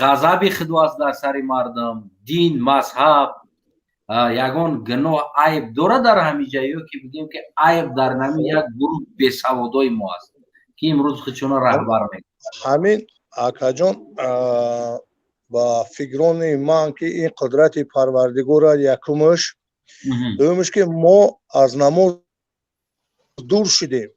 A: ғазаби Худо аст дар сари мардум. Дин, мазҳаб, ягон гуноҳ, айб дорад дар ҳамин ҷа, ё ки бигем, ки айб дар ҳамин як гурӯҳ бесаводои мо аст, ки имрӯз худшона раҳбар мекунад?
D: Ҳамин, акаҷон, ба фикрони ман, ки ин қудрати Парвардигора якумаш, дуюмаш, ки мо аз намоз дур шудем.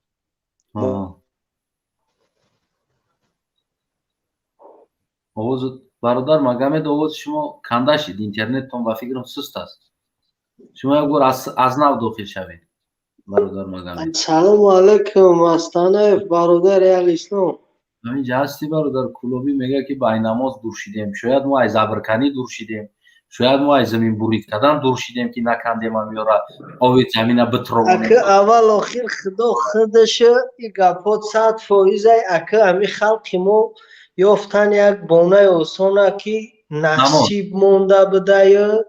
A: Овоз, бародар Магомед, овози шумо канда шид, интернеттон, ба фикрам, суст аст. Шумо як бор аз нав дохил шавед, бародар Магомед.
E: Ассалому алайкум, Астанаев, бародари алислом.
A: Ҳаминҷа ҳасти, бародар Кулобӣ мегӯяд, ки ба ай намоз дур шидем. Шояд мо ай забрканӣ дур шидем, шояд мо ай замин бурид кардан дур шидем, ки накандем ҳамёра, ови замина битробонем.
E: Ака, аввал охир Худо худаша, и гапҳо 100%-ай, ака. Ҳами халқи мо ёфтан як бонаи осона, ки насиб монда будаю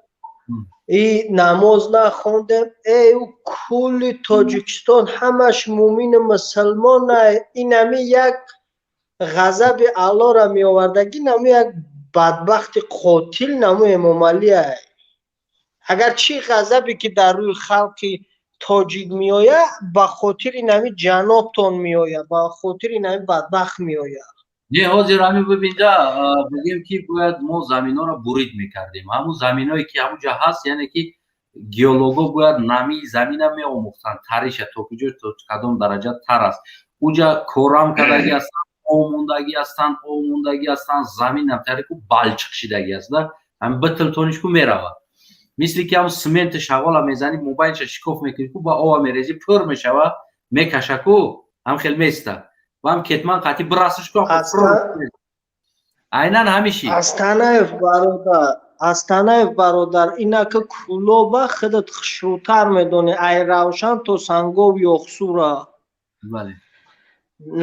E: и намоз нахондем. Эй, ӯ кулли Тоҷикистон ҳамаш мӯмину мусулмонай. Инами як ғазаби Аллоҳро меовардагӣ, наму як бадбахти қотил, наму Эмомалиай. Агар чӣ ғазабе ки дар рӯи халқи тоҷик меояд, ба хотири нами ҷанобтон меояд, ба хотири нами бадбахт меояд.
A: Не, ҳозир ҳамин бибинда, бигем, ки бояд мо заминҳоро бурид мекардем, ҳамун заминҳое ки ҳамунҷа ҳаст, яъне ки геолого бояд намии замина меомӯхтанд, тариша то куҷо, то кадом дараҷа тар аст. Уҷа корам кардаги ҳастанд. омондагӣ ҳастанд, омондагӣ ҳастанд. Замин тарику балчиқ шидагӣ аст да, ҳами битилтониш ку меравад, мисли ки ҳам сименти шағола мезанӣ, мобайнша шикоф мекунӣ ку, ба ова мерезӣ, пур мешава, мекаша ку, ҳам хел места ва ҳам кетман қатӣ бирасиш ку, айнан ҳамиши.
E: Астанаев бародар, Астанаев бародар, инака Кӯлоба худат хушрӯтар медонӣ, ай Равшан то Сангов Ёхсура.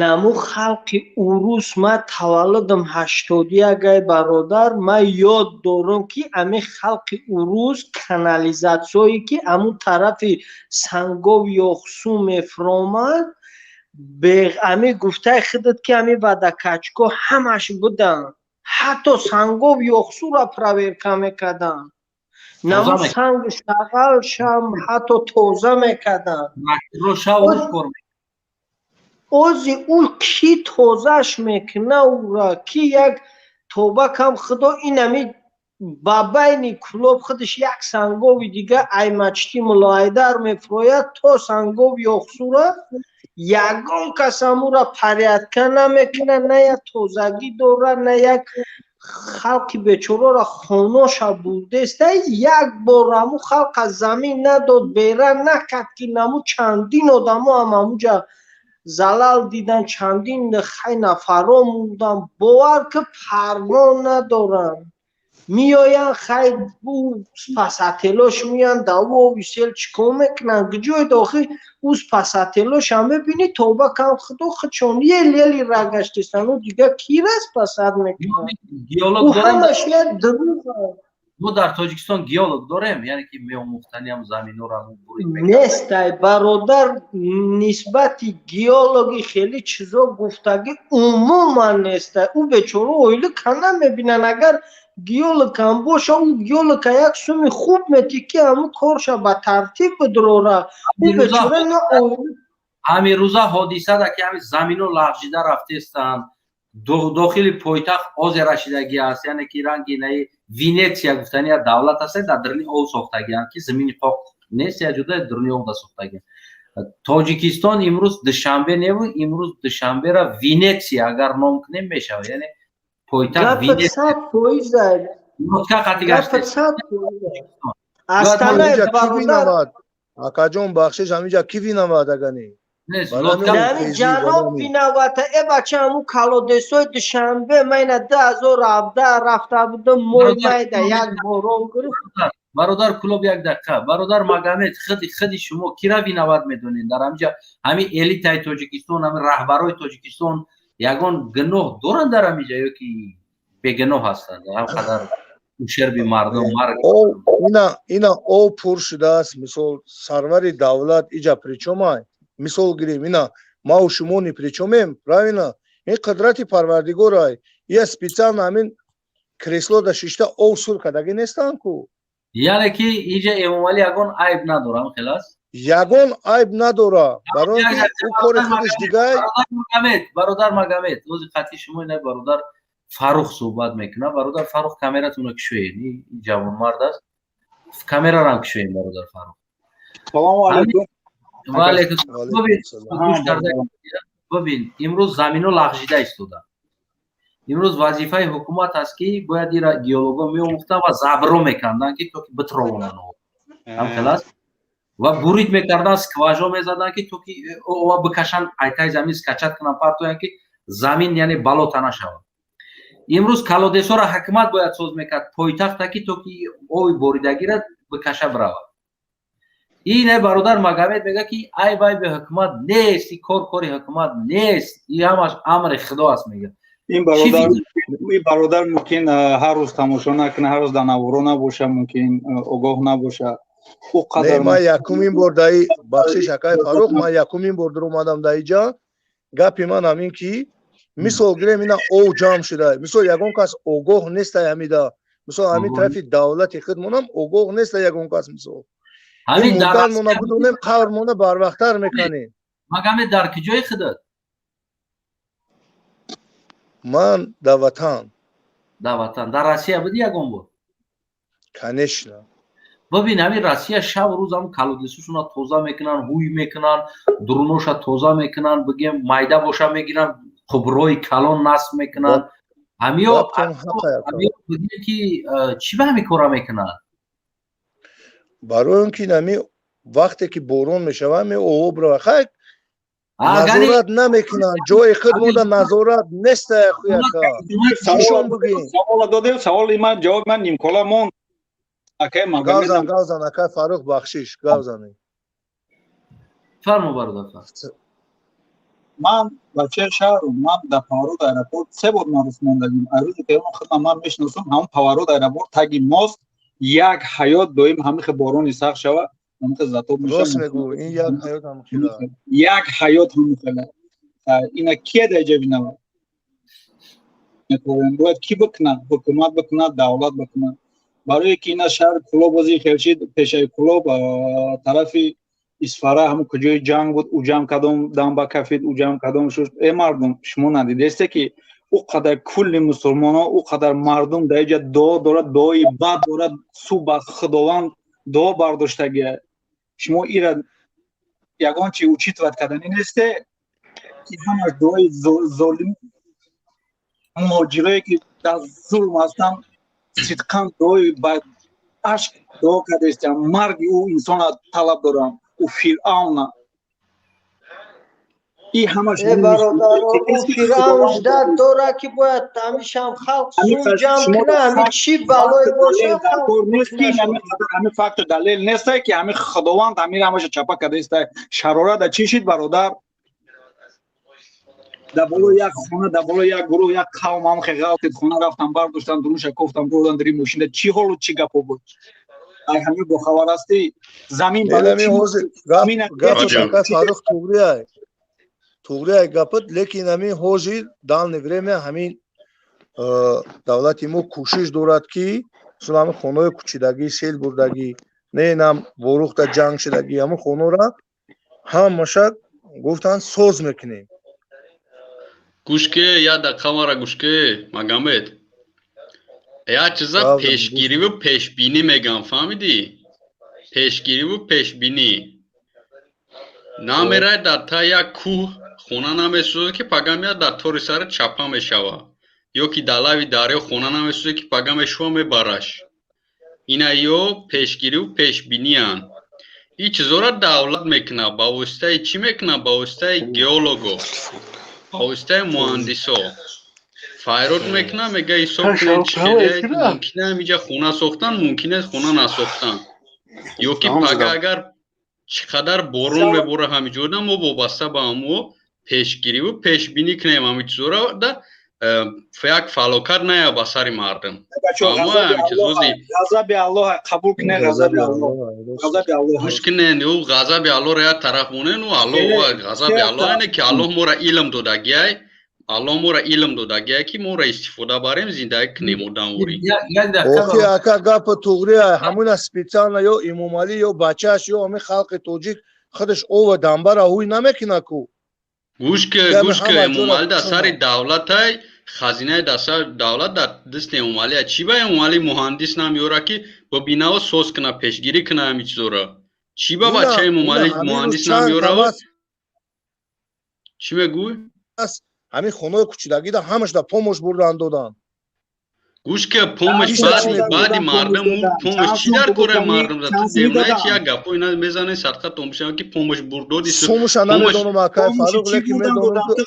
E: Наму халқи урус, ма таваллудам 81 ай, бародар, ма ёд дорам, ки ами халқи урус канализатсияе, ки аму тарафи Сангов Ёхсу мефуромад, ами гуфтаи худат, ки ами водокачка ҳамаш буданд, ҳатто Сангов Ёхсура проверка мекарданд, наму санг шағалшам ҳатто тоза мекарданд. Ози ӯ кӣ тозаш мекуна ура? Ки як тоба кам худо, инами ба байни Кӯлоб худаш як Сангови дига, ай мачти Мулоайдар мефурояд то Сангов Ёхсура, ягон кас амура порядка намекунад, на як тозагӣ дорад, на як. Халқи бечораро хоноша бурдеста, як бор аму халқ аз замин надод, бера накард, ки наму чандин одамо ам амуҷа залал дидан, чандин хай нафаро мурдан. Бовар ки, парво надоранд. Меоянд, хай, ӯ спасателош меянд, даву оби сел чӣ кор мекунанд? Куҷои дохил ӯ спасателошам мебинӣ, тоба кам худо, худшон ел-ели ра гаштестанд. Ӯ дига кира спасать мекунанд? Ӯ ҳамаш як дурӯғ.
A: Мо дар Тоҷикистон геолог дорем, яъне ки меомӯхтаниам заминҳоро?
E: Нестай, бародар. Нисбати геологи хеле чизо гуфтагӣ умуман нестай. Ӯ бечора оила кана мебинанд. Агар геологам боша, ӯ геолога як суми хуб метӣ, ки ҳамун корша ба тартиб бидурора. Ӯ бечора на оила.
A: Ҳамин рӯза ҳодисада, ки ҳамин заминҳо лағжида рафтестанд, дохили пойтахт озера шидагӣ аст, яъне ки ранги наи Венетсия гуфтани як давлат аст, дар даруни об сохтагианд, ки замини қоқ нест, як ҷуда даруни об да сохтагианд. Тоҷикистон имрӯз Душанбе неву, имрӯз Душанбера Венетсия агар ном кунем, мешавад, яъне пойтахт.
E: Венетсия.
A: Қати.
D: Акаҷон, бахшиш, ҳаминҷа ки виноват, агани?
E: Ҷаноб виновата. Э бача, ҳамун колодецҳои Душанбе, майна 2017 рафта будам, мои майда як борон гирифт.
A: Бародар Кулоб, як дақиқа. Бародар Магомед, худи шумо кира виноват медонед дар ҳаминҷа? Ҳамин элитаи Тоҷикистон, ҳамин раҳбарои Тоҷикистон ягон гуноҳ доранд дар ҳаминҷа ё ки бегуноҳ ҳастанд? Ҳам қадар ущерби мардум, марг.
D: Ина об пур шудааст, мисол, сарвари давлат иҷа причём ай? Мисол гирем, ина маву шумо ни причём ем, правильно? Ин қудрати Парвардигор ай. Ия специально ҳамин креслода шишта ов сур кардагӣ нестанд ку.
A: Яъне ки иҷа Эмомалӣ ягон айб надорам, хел аст?
D: Ягон айб надора, барои ки ӯ кори худаш дигай.
A: Бародар Магомед, ози қатъи шумо ина бародар Фаррух суҳбат мекунад. Бародар Фаррух, камератонро кушоед, ин ҷавонмард аст, камерарам кушоед, бародар Фаррух.
F: Салому алайкум.
A: Ва алайкум. Бибин, имрӯз заминҳо лағжида истода. Имрӯз вазифаи ҳукумат аст, ки бояд ира геолого меомӯхтанд ва забро мекарданд, ки то ки битровонанд, ҳамхел аст, ва бурид мекарданд, скважо мезаданд, ки то ки ова бикашанд, айтаи замин скачать кунанд, партоянд, ки замин, яъне, болото нашавад. Имрӯз колодецҳоро ҳукумат бояд соз мекард пойтахта, ки то ки оби боридагира бикаша биравад. Ине бародар Магомед мегӯяд, ки айб айби ҳукумат нест, и кор кори ҳукумат нест, и ҳамаш амри Худо аст, мегӯяд.
F: Ин бародар мумкин ҳар рӯз тамошо накунад, ҳар рӯз дар наворо набоша, мумкин огоҳ набоша.
D: Ман якумин бор даи, бахшиш, акай Фарух, ман якумин бор дуромадам дар иҷа. Гапи ман ҳамин, ки мисол гирем, ина ов ҷамъ шуда, мисол, ягон кас огоҳ нестай ҳамида, мисол, ҳамин тарафи давлати худмонам огоҳ нестай ягон кас. Мисол, мурданмона бидонем, қабрмона барвақттар меканем.
A: Магомед, дар куҷои худат?
D: Ман дар ватан.
A: Дар ватан. Дар Россия буди ягон бор?
D: Конечно.
A: Бибин, ҳамин Россия шаб рӯз ҳам колодецушона тоза мекунанд, ҳуй мекунанд, дуруноша тоза мекунанд, бигем, майда боша мегиранд. Қубурҳои калон насб мекунанд. Ҳамиё ки чӣ ба ҳамин кора мекунанд?
D: Барои он ки нами вақте ки борон мешавад, ме об рава. Хай, назорат намекунанд, ҷои худ монда назорат неста. Хуяка
F: нишон бигин. Савола додем, саволи ман, ҷавоби ман нимкола монд.
D: Гавзан, гавзан, акай Фарух, бахшиш, гавзане.
A: Фармо, бародар.
F: Ман бачаи шаҳру, ман дар поворот аэропорт се бор ман рӯз мондагим. Рӯзи теҳрон худам ман мешиносам. Ҳамон поворот аэропорт таги мост як ҳаёт доим ҳамихе борони сахт шава, ҳамихе затоп
D: мешава. Ин як ҳаёт.
F: Як ҳаёт ҳамихела. Ина кия дар ҷа бинава? Бояд ки бикунад? Ҳукумат бикунад, давлат бикунад. Барое ки ина шаҳри Кулоб бози хелшид, пешаи Кулоб, тарафи Исфара, ҳамн куҷои ҷанг буд, уҷам кадом дамба кафид, уҷам кадом шуд. Э, мардум, шумо надидесте, ки ӯ қадар кулли мусулмонҳо, ӯ қадар мардум дар иҷа дуо дорад, дуои бад дорад, сӯ ба Худованд дуо бардоштагия. Шумо ира ягон чи учитывать карданӣ несте, ки ҳамаш дуои золим муҳоҷирое, ки дар зулм ҳастанд, сидқан дуои ба ашк дуо кардастиям, марги ӯ инсона талаб дорам, ӯ Фиръавна и ҳамаш.
E: Фиръавн ждать дора, ки бояд ҳамишам халқ сум ҷамъ куна, ҳами чӣ балое боша.
F: Ҳами факту далел несте, ки ҳами Худованд ҳамин ҳамаша чапа кардаиста. Шарора да чӣ шид, бародар? Дар болои як хона, дар болои як гурӯҳ, як қавм ҳам хе ғалтид. Хона рафтан, бардоштан, дуруша кофтан, бурдан дари мошина. Чӣ ҳолу чӣ гапо буд? Ай, ҳамин бохабар ҳастӣ? Замин.
D: Фарух, туғриай, туғриай гапат, лекин ҳамин ҳозир данный время ҳамин давлати мо кӯшиш дорад, ки мисол ҳамин хонаҳои кӯчидагӣ, сел бурдагӣ, не нам Ворухта ҷанг шудагӣ, ҳамин хонаро ҳамаша гуфтанд, соз мекунем.
G: Гӯшке, як дақиқа мара гӯшке, Магомед. Як чиза пешгириву пешбинӣ мегӯям, фаҳмидӣ? Пешгириву пешбинӣ. Намерай дар та як кӯҳ хона намесӯзад, ки пага меяд, дар тори сари чапа мешавад, ё ки дар лави дарё хона намесӯзад, ки пага мешува, мебараш. Ина ё пешгириву пешбиниянд. Ин чизоро давлат мекунад. Ба воситаи чӣ мекунад? Ба воситаи геолого, ба воситаи муҳандисо файрод мекунад, мега: ҳисоб кунед, чӣ хеле мумкин ҳамиҷа хона сохтан, мумкин аст хона насохтан, ё ки пага агар чӣ қадар борон мебора ҳамиҷода, мо вобаста ба ҳамо пешгириву пешбинӣ кунем ҳами чизоро да як фалокат ная ба сари мардум.
F: Ғазаби Аллоҳ қабул кунед, ғазаби Аллоҳ, ғазаби Аллоҳ.
G: Гӯш кунед, ӯ ғазаби Аллоҳро як тараф монед. Ӯ Аллоҳ, ғазаби Аллоҳ ине, ки Аллоҳ моро илм додагиай, Аллоҳ моро илм додагиай, ки моро истифода барем, зиндагӣ кунем одамворӣ.
D: Охи, ака, гапа туғрия. Ҳамуна специально ё Имомалӣ, ё бачааш, ё ҳамин халқи тоҷик худаш ова дамбара ҳуй намекунад ку.
G: Гӯш ки, гӯш ки, Эмомалӣ дар сари давлатай, хазинаи дар сари давлат дар дасти Эмомалия. Чӣ ба Эмомалӣ муҳандис намеёра, ки бибинаву соз куна, пешгирӣ куна ҳамин чизоро? Чӣ ба бачаи Эмомалӣ муҳандис намеёра? Чӣ мегӯй?
D: Ҳамин хонаҳои кӯчидагида ҳамаш да помощь бурдан додан.
G: Гӯш ки, помощь баъди мардум помощь чӣ дар кораи мардум? Девнаи чи як гапо ина мезанед, садқа томбишава, ки помощь бурдоди.
D: Сумуша намедонам, акай Фарух, лекин медонам, ки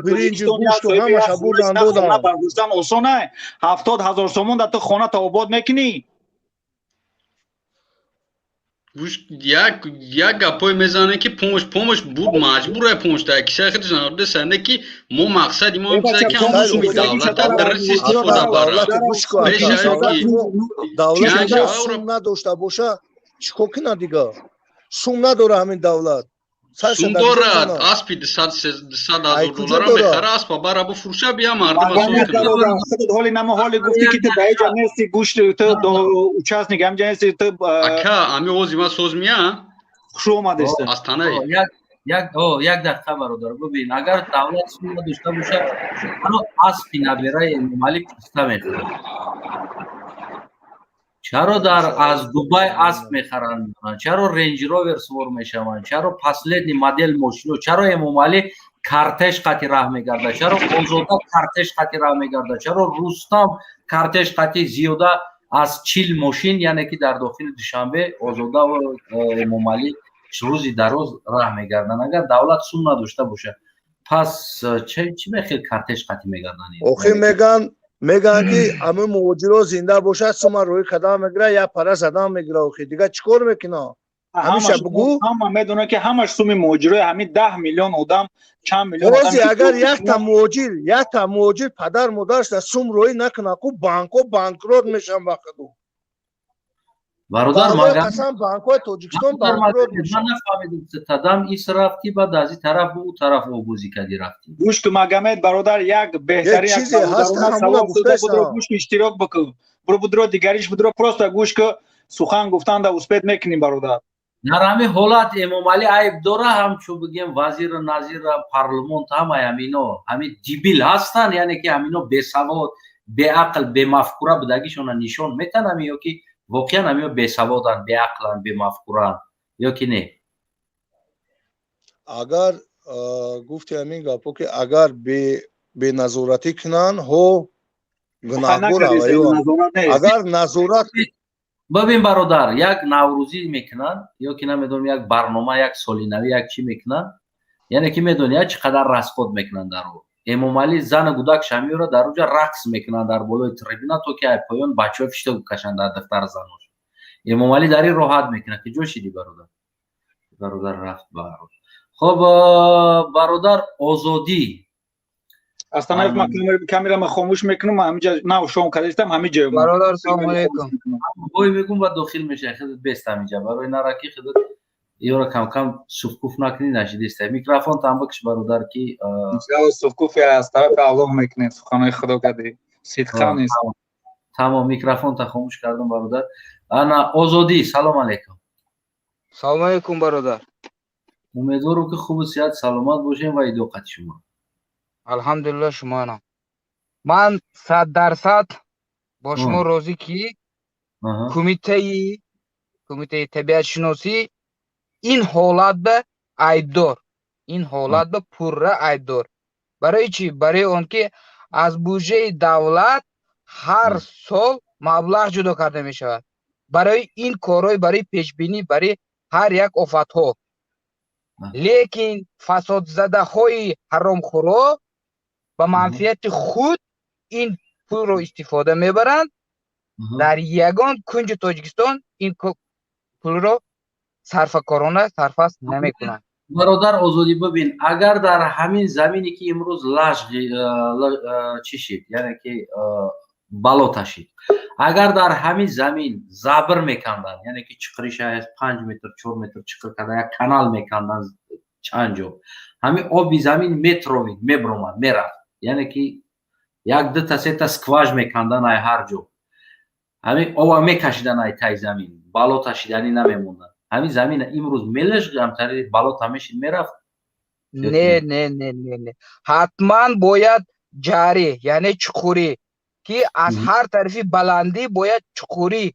D: биринҷи, гӯшту ҳамаша бурдан додан.
F: Бардоштан осона? 70 000 сомон да ту хона та обод мекунӣ?
G: Як гапое мезанем, ки помощь, помощь буд, маҷбура помощь дар кисаи худаш надода, ки мо мақсади мо ки ҳамон суми давлата дуруст истифода барад.
D: Давлат сум надошта боша, чӣ кор кунад дига? Сум надора ҳамин давлат.
G: Сум дорад, аспи 200 000 доллара мехара, аспа бара бифурӯша, бия мардума.
F: Ҳоли намо, ҳоли гуфтӣ, ки ту дар иҷа нести, гӯшт ту участник ҳамҷа нести ту.
G: Ака, ами ози ма соз мия.
F: Хушу омадеста.
G: Аз танаи.
A: Як дақиқа, бародар. Бибин, агар давлат сум надошта бошад, чаро аспи набераи Эмомалӣ писта мехӯрад? Чаро дар аз Дубай асп мехаранд, чаро Рейндж Ровер сувор мешаванд, чаро последний модель мошино, чаро Эмомалӣ кортеж қати раҳ мегардад, чаро Озода кортеж қати раҳ мегардад, чаро Рустам кортеж қати зиёда аз 40 мошин, яъне ки дар дохили Душанбе Озода ва Эмомалӣ рӯзи дароз раҳ мегарданд? Агар давлат сум надошта бошад, пас чӣ мехел кортеж қати мегарданд?
D: Охир мегӯянд, ки ҳамин муҳоҷиро зинда бошад, сума рӯи кадам мегира, як пара задан мегира. Охир дига чӣ кор мекунад? Ҳамиша бугӯ.
F: Ҳама медонад, ки ҳамаш суми муҳоҷирои ҳамин 10 миллион одам, чанд миллион.
D: Ҳози агар якта муҳоҷир падар модараш дар сум рӯӣ накунад, ку банкҳо банкрот мешаванд вақту.
A: Бародар.
D: Қасам, банкҳои Тоҷикистон банкрот.
A: Ман нафаҳмидам, тадам ис рафтӣ, баъд аз ин тараф ӯ тараф обозӣ кардӣ, рафтӣ.
F: Гӯш ку, Магомед бародар, як беҳтарин
D: чизе ҳаст.
F: Гӯш ку, иштирок бикун, буро, будро, дигариш будро, просто гӯш ку, сухан гуфтанда успеть мекунем, бародар.
A: Дар ҳамин ҳолат Эмомалӣ айб дора, ҳамчун бигем вазиру назира, парлумонт, ҳамаи ҳамино ҳамин дебил ҳастанд, яъне ки ҳамино бесавод, беақл, бемафкура будагишона нишон метанам, ё ки воқеан ҳамино бесаводанд, беақланд, бемафкуранд ё ки не?
D: Агар гуфти ҳамин гапо, ки агар беназоратӣ кунанд, ҳо, гунаҳгор. Агар назорат
A: Бибин, бародар, як наврӯзӣ мекунанд ё ки намедонам, як барнома, як соли навӣ, як чӣ мекунанд, яъне ки медонӣ, чӣ қадар расход мекунанд дар о. Эмомалӣ зану гудакша меёрад, дар уҷа рақс мекунанд дар болои трибуна, то ки ай поён бачаҳо фишта кашанд дар дафтар занош. Эмомалӣ дар ин роҳат мекунад. Ки ҷо шидӣ, бародар? Бародар рафт. Хоб, бародар Озодӣ.
F: Астанаев, ман камерама хомӯш мекунам, ҳамиҷа нав шом кардистам, ҳамиҷа.
H: Бародар, салому алейкум.
A: Бой мегум ва дохил мешавӣ, худат бест ҳамиҷа, барои нараки худат ёра камкам суфкуф накунӣ, нашидиста. Микрофон там бикш, бародар, ки
F: Иншалло, суфкуфи аз тарафи Аллоҳ мекунем, суханои Худо кардӣ, сидқа нест.
A: Тамом, микрофон та хомӯш кардам, бародар. Ана Озодӣ, салом алейкум.
H: Салому алейкум, бародар.
A: Умедворам, ки хубу сиҳат, саломат бошем ва идоқати шумо.
H: Алҳамдулилла, шумоам. Ман 100% бо шумо розӣ, ки кумитаи табиатшиносӣ ин ҳолат ба айбдор, ин ҳолат ба пурра айбдор. Барои чӣ? Барои он ки аз буҷаи давлат ҳар сол маблағ ҷудо карда мешавад барои ин корҳои, барои пешбинӣ, барои ҳар як офатҳо, лекин фасодзадаҳои ҳаромхӯро ба манфиати худ ин пулро истифода мебаранд. Дар ягон кунҷи Тоҷикистон ин пулро сарфакорона сарфаст намекунанд.
A: Бародар Озодӣ, бибин, агар дар ҳамин замине, ки имрӯз лаж чӣ шид, яъне ки бало ташид, агар дар ҳамин замин забр меканданд, яъне ки чиқириша 5 метр, 4 метр чиқир карда, як канал меканданд чанд ҷо, ҳамин оби замин метровид, мебромад, мерафт, яъне ки як дута сета скваж мекандан ай ҳар ҷо, ҳамин оба мекашидан ай таи замин, бало ташиданӣ намемонданд. Ҳамин замина имрӯз мелеш ҳамтари бало тамешид, мерафт?
H: Не, не, не, не, не, ҳатман бояд ҷарӣ, яъне чуқурӣ, ки аз ҳар тарафи баландӣ бояд чуқурӣ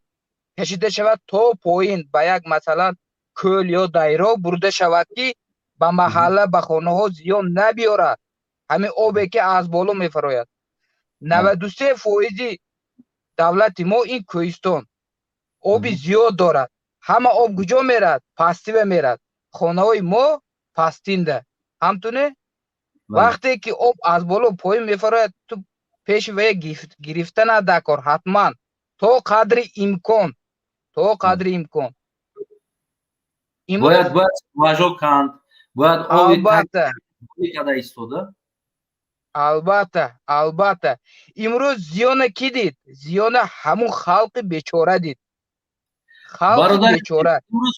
H: кашида шавад то поин, ба як, масалан, кӯл ё дайро бурда шавад, ки ба маҳалла, ба хонаҳо зиён набиёрад ҳамин обе, ки аз боло мефарояд. 93 фоизи давлати мо ин кӯҳистон, оби зиёд дорад. Ҳама об куҷо мерад? Пастива мерад. Хонаҳои мо пастинда ҳамтуне. Вақте ки об аз боло поин мефарояд, ту пеши вая гирифта надакор. Ҳатман то қадри имкон, то қадри имкон.
A: Бояд важо канд, бояд.
H: Албатта.
A: Када истода.
H: Албатта, албатта. Имрӯз зиёна кӣ дид? Зиёна ҳамун халқи бечора дид, халқи бечора.
A: Имрӯз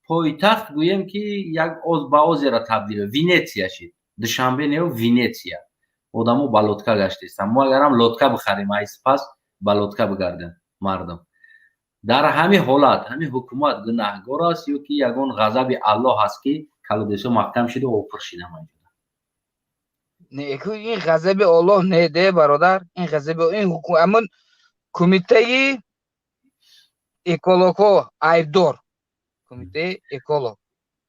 A: пойтахт гӯем, ки як ба озера табдил, Венетсия шид. Душанбе неу, Венетсия. Одамо ба лодка гаштестанд. Мо агарам лодка бихарем, айс пас ба лодка бигардем мардум. Дар ҳамин ҳолат ҳамин ҳукумат гунаҳгор аст ё ки ягон ғазаби Аллоҳ ҳаст, ки колодезҳо маҳкам шида, об пур шида?
H: Не, ин ғазаби Оллоҳ не де, бародар, ин ғазаби ин ҳамун кумитаи Экологҳо айбдор, кумитаи эколог,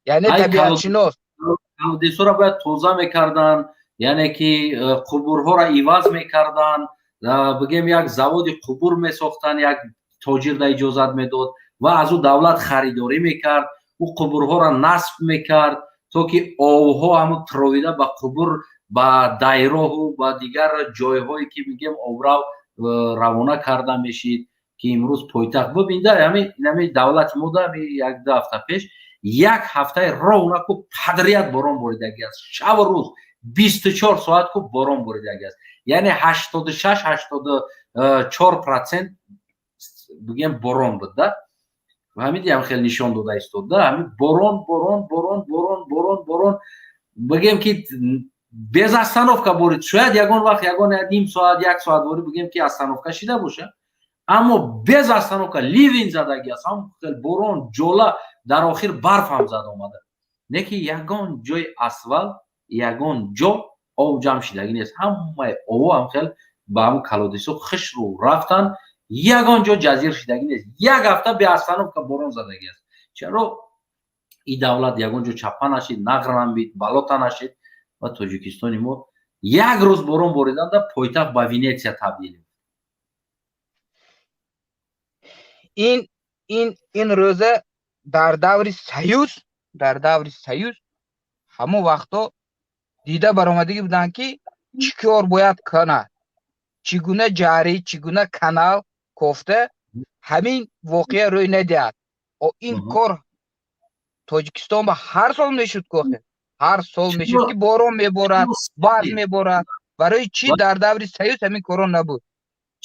H: яъне табиатшинос.
A: Колодезҳоро бояд тоза мекарданд, яъне ки қубурҳоро иваз мекарданд, бигем, як заводи қубур месохтанд, як тоҷир да иҷозат медод ва аз ӯ давлат харидорӣ мекард, ӯ қубурҳоро насб мекард, то ки овҳо ҳамун тровида ба қубур, ба дайроҳу ба дигар ҷойҳое ки, мигем, обрав равона карда мешид, ки имрӯз пойтахт бубинда. Ҳами давлати мо да як ду ҳафта пеш як ҳафтаи ровно ку подряд борон боридагӣ аст, шабу рӯз 24 соат ку борон боридагӣ аст, яъне 86, 84%, бигем, борон буд да. Ҳамин диам хеле нишон дода истод да. Ҳамин борон, борон, борон, борон, борон, борон, бигем ки без остановка борид. Шояд ягон вақт ягон ним соат, як соат борид, бигем ки остановка шида боша, аммо без остановка ливень задагӣ аст, ҳам борон, ҷола, дар охир барф ҳам зад омада, не ки ягон ҷои асфалт, ягон ҷо об ҷамъ шидагӣ нест. Ҳамаи ово ҳам хел ба ҳамн колодезҳо хишру рафтан, ягон ҷо ҷазир шидагӣ нест. Як ҳафта без остановка борон задагӣ аст. Чаро и давлат ягон ҷо чапа нашид, нағрамбид, балота нашид ва Тоҷикистони мо як рӯз борон бориданда пойтахт ба Венетсия табдил.
H: Ин рӯза дар даври Союз, дар даври Союз ҳамон вақто дида баромадагӣ буданд, ки чӣ кор бояд кунад, чӣ гуна ҷарӣ, чӣ гуна канал кофта ҳамин воқеа рӯй надиҳад. Ин кор Тоҷикистон ба ҳар сол мешуд кохе, ҳар сол мешуд, ки борон меборад, барф меборад. Барои чӣ дар даври Союз ҳамин корро набуд?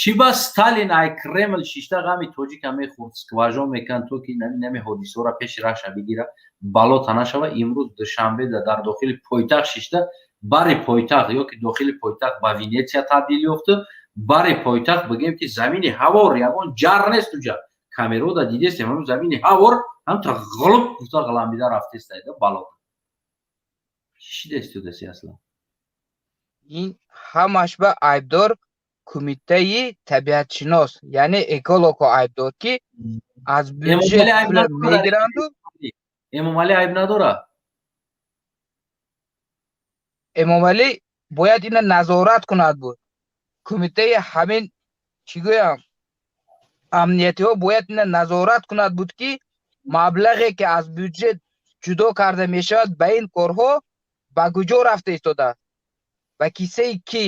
A: Чӣ ба Сталин ай Кремл шишта ғами тоҷика мехӯрд, скважина меканд, то ки нами ҳодисаро пеши раша бигира, балота нашава. Имрӯз Душанбе дар дохили пойтахт шишта, бари пойтахт ё ки дохили пойтахт ба Венетсия табдил ёфта, бари пойтахт, бигем ки, замини ҳавор, ягон ҷар нест. Уҷа камерода дидестем, ҳамн замини ҳавор ҳамта ғулуб гуфта ғаламбида рафтестайда балота шидестудаси аслан.
H: Ин ҳамаш ба айбдор кумитаи табиатшинос, яъне экологҳо айбдор, ки аз бюджет пул мегиранду.
A: Эмомалӣ айб надорад?
H: Эмомалӣ бояд ина назорат кунад буд. Кумитаи ҳамин, чӣ гӯям, амниятиҳо бояд ина назорат кунад буд, ки маблағе ки аз бюджет ҷудо карда мешавад ба ин корҳо, ба куҷо рафта истодааст, ба киссаи кӣ,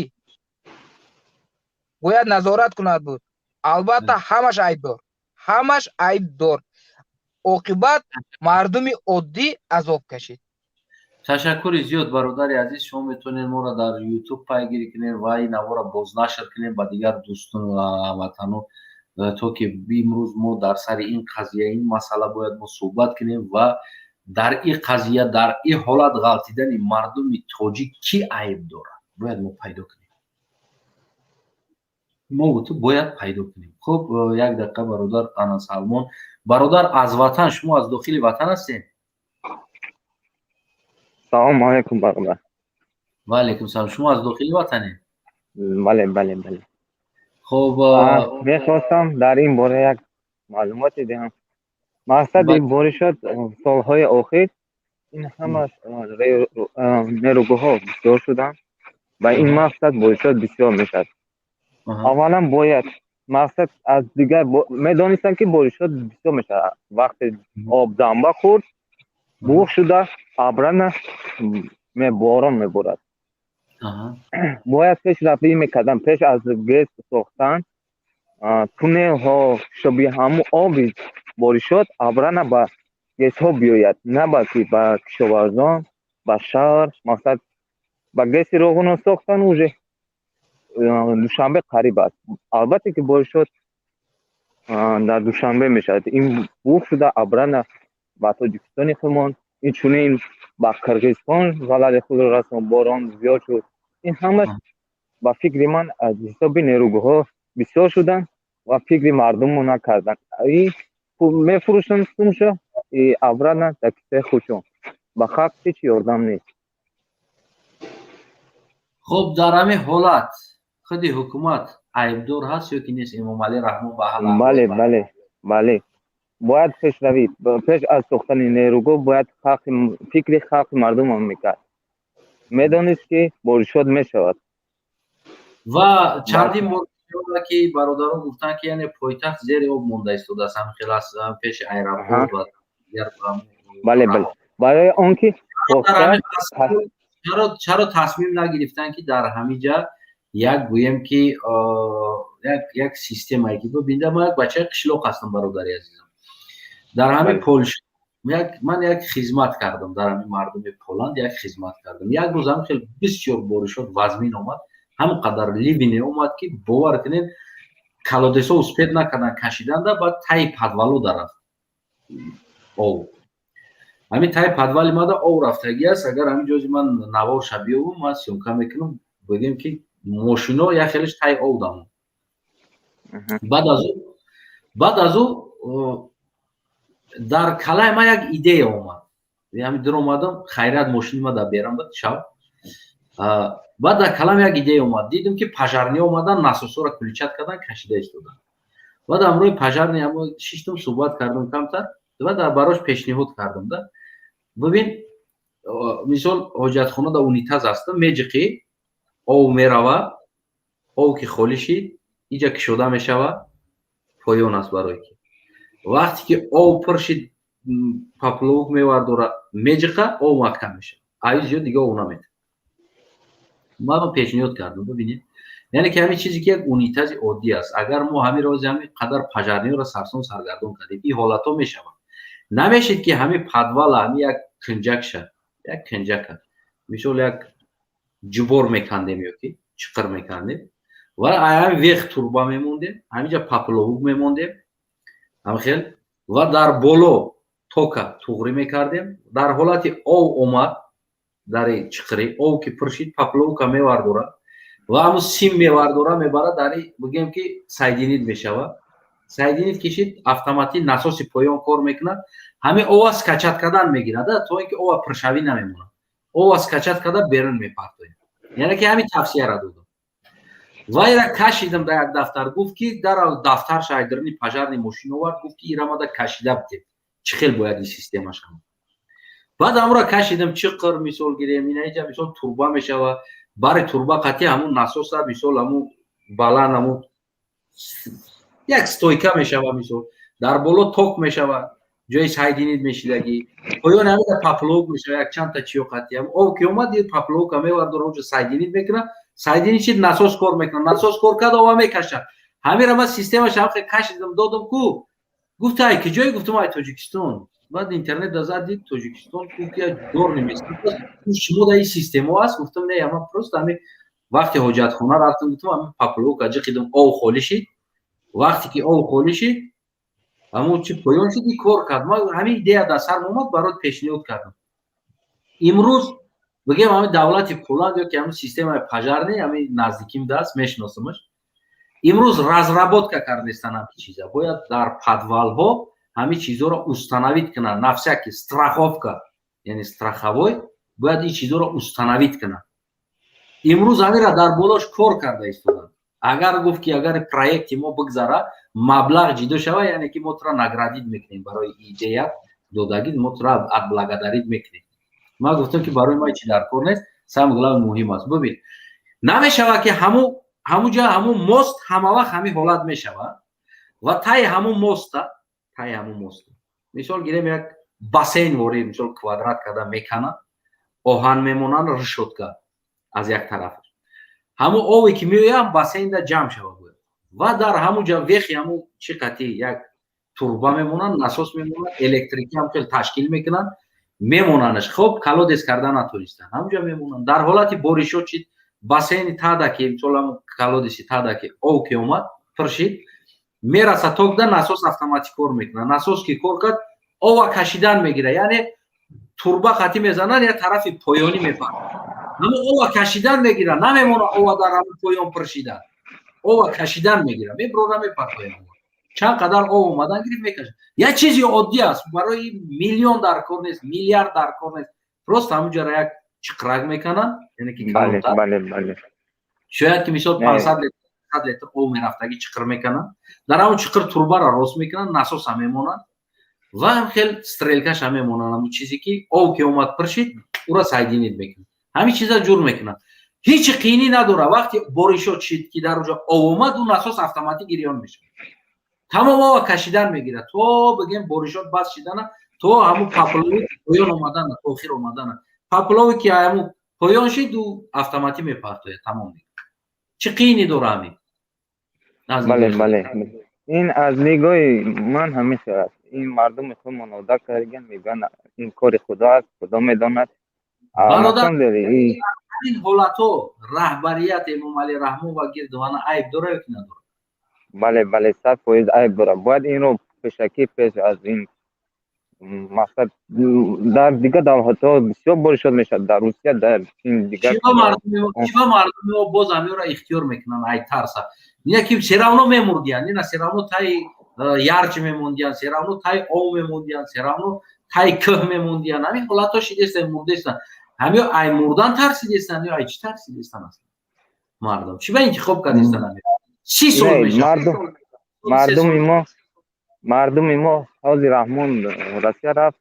H: бояд назорат кунад буд. Албатта, ҳамаш айбдор, ҳамаш айбдор. Оқибат мардуми оддӣ азоб кашид.
A: Ташаккури зиёд, бародари азиз. Шумо метавонед моро дар Ютуб пайгирӣ кунед ва ин наворо бознашр кунед ба дигар дӯстон ва ҳамватанон, то ки имрӯз мо дар сари ин қазия, ин масъала бояд мо суҳбат кунем ва дар ин қазия, дар ин ҳолат ғалтидани мардуми тоҷик кӣ айб дорад, бояд мо пайдо кунем. Мо ту бояд пайдо кунем. Хуб, як дақиқа, бародар. Ана Салмон бародар аз ватан, шумо аз дохили ватан ҳастед?
I: Салому алайкум, бародар.
A: Ва алайкум салом. Шумо аз дохили ватанед?
I: Бале.
A: Хуб.
I: Мехостам дар ин бора як маълумоте диҳам. Мақсади боришот солҳои охир ин ҳама нерӯгоҳҳо бисёр шуданд, ба ин мақсад боришот бисёр мешавад. Аввалан бояд мақсад аз дигар медонистанд, ки боришот бисёр мешавад. Вақте об дамба хӯрд, буғ шуда абрана борон меборад. Бояд пешрафтӣ мекардан, пеш аз ГЭС сохтан туннелҳо, шоби ҳамун оби боришот абрана ба ГЭСҳо биёяд, на балки ба кишоварзон, ба шаҳр. Мақсад ба ГЭСи Роғуно сохтан, уже Душанбе қариб аст. Албатта ки боришот дар Душанбе мешавад, ин буғ шуда абрана ба Тоҷикистони худмон, инчунин ба Қирғизистон залали худро расон, борон зиёд шуд. Ин ҳамаш ба фикри ман аз ҳисоби нерӯгоҳҳо бисёр шуданд ва фикри мардумро накарданд. Мефурӯшанд сумша и обратно дар кисаи худшон, ба халқ ҳеҷ ёрдам нест.
A: Хуб, дар ҳамин ҳолат худи ҳукумат айбдор ҳаст ё ки нест? Эмомалӣ Раҳмон ба
I: Бале. Бояд пешравӣ, пеш аз сохтани нерӯгоҳ бояд фикри халқи мардумам мекард, медонист, ки боришот мешавад.
A: Ва чандин бор ки бародарон гуфтанд, ки яъне пойтахт зери об монда истодааст, ҳам хел аст, пеши аэропорт ва
I: Бале, барои он ки
A: Чаро тасмим нагирифтанд, ки дар ҳамин ҷа як, гӯем ки, як системае ки бибинда? Ман як бачаи қишлоқ ҳастам, бародари азизам. Дар ҳамин Полша ман як хизмат кардам, дар ҳамин мардуми Поланд як хизмат кардам. Як рӯз ҳам хел бисёр боришот вазмин омад, ҳамон қадар ливень омад, ки бовар кунед, колодец о успеть накардан кашиданда, баъд таи подвал о дарафт об. Ҳамин таи подвал и мада об рафтагӣ аст. Агар ҳамин ҷози ман наворша биёбум, ман съёмка мекунам. Бигем, ки мошино як хелеш таи об дамон. Баъд аз ӯ дар калаи ман як идея омад. Ҳамин дур омадам, хайрият, мошини ма дар берам буд шаб. Баъд дар калам як идея омад. Дидем, ки пожарный омадан, насос ора включать кардан, кашида истодан. Баъд ҳамроҳи пожарный ҳамо шиштум, суҳбат кардам камтар ва дар барош пешниҳод кардам да: бибин, мисол, ҳоҷатхона да унитаз аст, меҷиқӣ, ов мерава, ов ки холӣ шид, иҷа кушода мешава, поён аст, барое ки вақте ки ов пур шид, поплавок мевардора, меҷиқа, ов маҳкам мешава, аи зиёд дига ов наметавад. Ман пешниҳод кардам: бибинед, яъне ки ҳамин чизе ки як унитази оддӣ аст, агар мо ҳамин рози ҳамин қадар пожарный ро сарсон саргардон кардем, ин ҳолатҳо мешавад. Намешед, ки ҳамин подвал а ҳамин як кунҷакша, як кунҷака, мисол, як ҷубор мекандем ё ки чиқир мекандем ва ҳамин вех труба мемондем, ҳаминҷа поплавок мемондем ҳамхел ва дар боло тока туғрӣ мекардем. Дар ҳолати ов омад, дари чиқирӣ ов ки пур шид, поплавок а мевардора ва ҳамун сим мевардора, мебара, дари, бигем ки, соединить мешава. Соединить кишид, автоматӣ насоси поён кор мекунад, ҳамин ова скачать кардан мегирад, то ин ки ова пуршавӣ намемонад, ова скачать карда берун мепартояд. Яъне ки ҳамин тавсияра додам. Вайра кашидам дар як дафтар. Гуфт, ки дар дафтар шайдирни пожарный мошин овард, гуфт, ки ирамада кашида будем, чӣ хел бояд ин система шавад. Баъд ҳамура кашидам, чиқир, мисол гирем, инаиҷа, мисол, труба мешава, бари труба қатъи ҳамун насоса, мисол, ҳамун баланд, ҳамун як стойка мешава, мисол, дар боло ток мешава, ҷои соединить мешидагӣ, поёни ҳамида поплавок мешава, як чандта чиё қатъи об ки омад, поплавок а мевардора, онҷо соединить мекунад. Соединить шид, насос кор мекунад, насос кор кард, ова мекашад. Ҳамира ман системаша ҳамхе кашидам, додам ку. Гуфт: «Ай киҷое?» Гуфтам: «Ай Тоҷикистон». Баъд интернет да зад, дид Тоҷикистон, гуфт: «Я горный место, шумо да ин системо аст?» Гуфтам: «Не, ман просто ҳамин вақти ҳоҷатхона рафтам, гуфтам, ҳамин поплавок а ҷиқидам, ов холӣ шид. Вақте ки ов холӣ шид, ҳамон чи поён шуд, и кор кард». Ман ҳамин идея дар сарм омад, барот пешниҳод кардам. Имрӯз, бигем, ҳамин давлати Поланд ё ки ҳамин системаи пожарный, ҳамин наздиким даст, мешиносамаш, имрӯз разработка кардестан ҳамин чиза. Бояд дар подвал ҳо ҳамин чизҳоро установить кунанд, на всякий страховка, яъне страховой бояд ин чизҳоро установить кунанд. Имрӯз ҳамира дар болош кор карда истоданд. Агар гуфт, ки агар проект и мо бигзара, маблағ ҷидо шава, яъне ки мо тура наградить мекунем, барои идея додагӣ мо тура отблагодарить мекунем. Ман гуфтам, ки барои ман чи дар кор нест, самое главное муҳим аст. Бибин, намешавад, ки ҳамуҷа ҳамун мост ҳама вақт ҳамин ҳолат мешавад ва таи ҳамун моста, мисол гирем, як бассейн ворӣ, мисол, квадрат карда меканад, оҳан мемонанд, решётка аз як тарафаш, ҳамун ове ки меояд, бассейнда ҷамъ шава бояд ва дар ҳамун ҷа вехи ҳамун чӣ қатӣ як труба мемонанд, насос мемонанд, электрикӣ ҳам хел ташкил мекунанд, мемонандаш. Хоб, колодец карда натонистанд, ҳамунҷа мемонанд. Дар ҳолати боришот чид, бассейни тада ки, мисол, ҳамун колодец и тада ки ов ки омад, пур шид, мераса токда, насос автоматик кор мекунад. Насос ки кор кард, ова кашидан мегирад, яъне труба қатӣ мезананд, як тарафи поёнӣ мепарад, ҳамун ова кашидан мегирад, намемонад ова дар ҳамун поён пур шидан, ова кашидан мегирад, меброра, мепартояд. Чанд қадар ов омадан гирифт, мекашад. Як чизи оддӣ аст, барои миллион дар кор нест, миллиард дар кор нест, просто ҳамун ҷара як чиқрак мекунанд, яъне ки шояд ки, мисол, 500 литр об мерафтагӣ чиқир мекунанд, дар ҳамун чиқир труба ра рост мекунанд, насоса мемонанд. Ва ҳам хел стрелкаша мемонанд. Ҳамун чизе ки ов ки омад, пур шид, ура соединить мекунад, ҳамин чиза ҷур мекунад. Ҳеҷ қиинӣ надорад. Вақти боришот шид, ки дар уҷо ов омад, у насос автоматик гирён мешавад, тамом ова кашидан мегирад, то бигем боришот бас шидана, то ҳамун поплавок поён омадана, то охир омадана. Поплавок ки ҳамун поён шид, ӯ автоматӣ мепартояд, тамом. Чӣ қиинӣ дора ҳамин?
I: Бале, бале, ин аз нигоҳи ман ҳамин хел аст. Ин мардуми худмон одат кардаган, мегӯянд, ин кори Худо аст, Худо медонад.
A: Ин ҳолатҳо раҳбарият Эмомалӣ Раҳмон ва гирдувана айб дора ё ки надорад?
I: Бале, бале, 100% айб дорад. Бояд инро пешакӣ, пеш аз ин мақсад, дар дигар давлатҳо бисёр боришот мешавад, дар Русия, дар чин, дигар.
A: Чиба мардуми мо боз ҳамёра ихтиёр мекунанд? Ай тарса ина ки всё равно мемурдиянд, ина всё равно таи ярч мемондиянд, всё равно таи ов мемондиянд, всё равно таи кӯҳ мемондиянд. Ҳамин ҳолатҳо шидестан, мурдестан. Ҳамё ай мурдан тарсидестан ё ай чӣ тарсидестан? Аслан мардум чиба интихоб кардестан ҳамё? 30 сол
I: мешавад. Мардуми мо ҳозир Раҳмон Россия рафт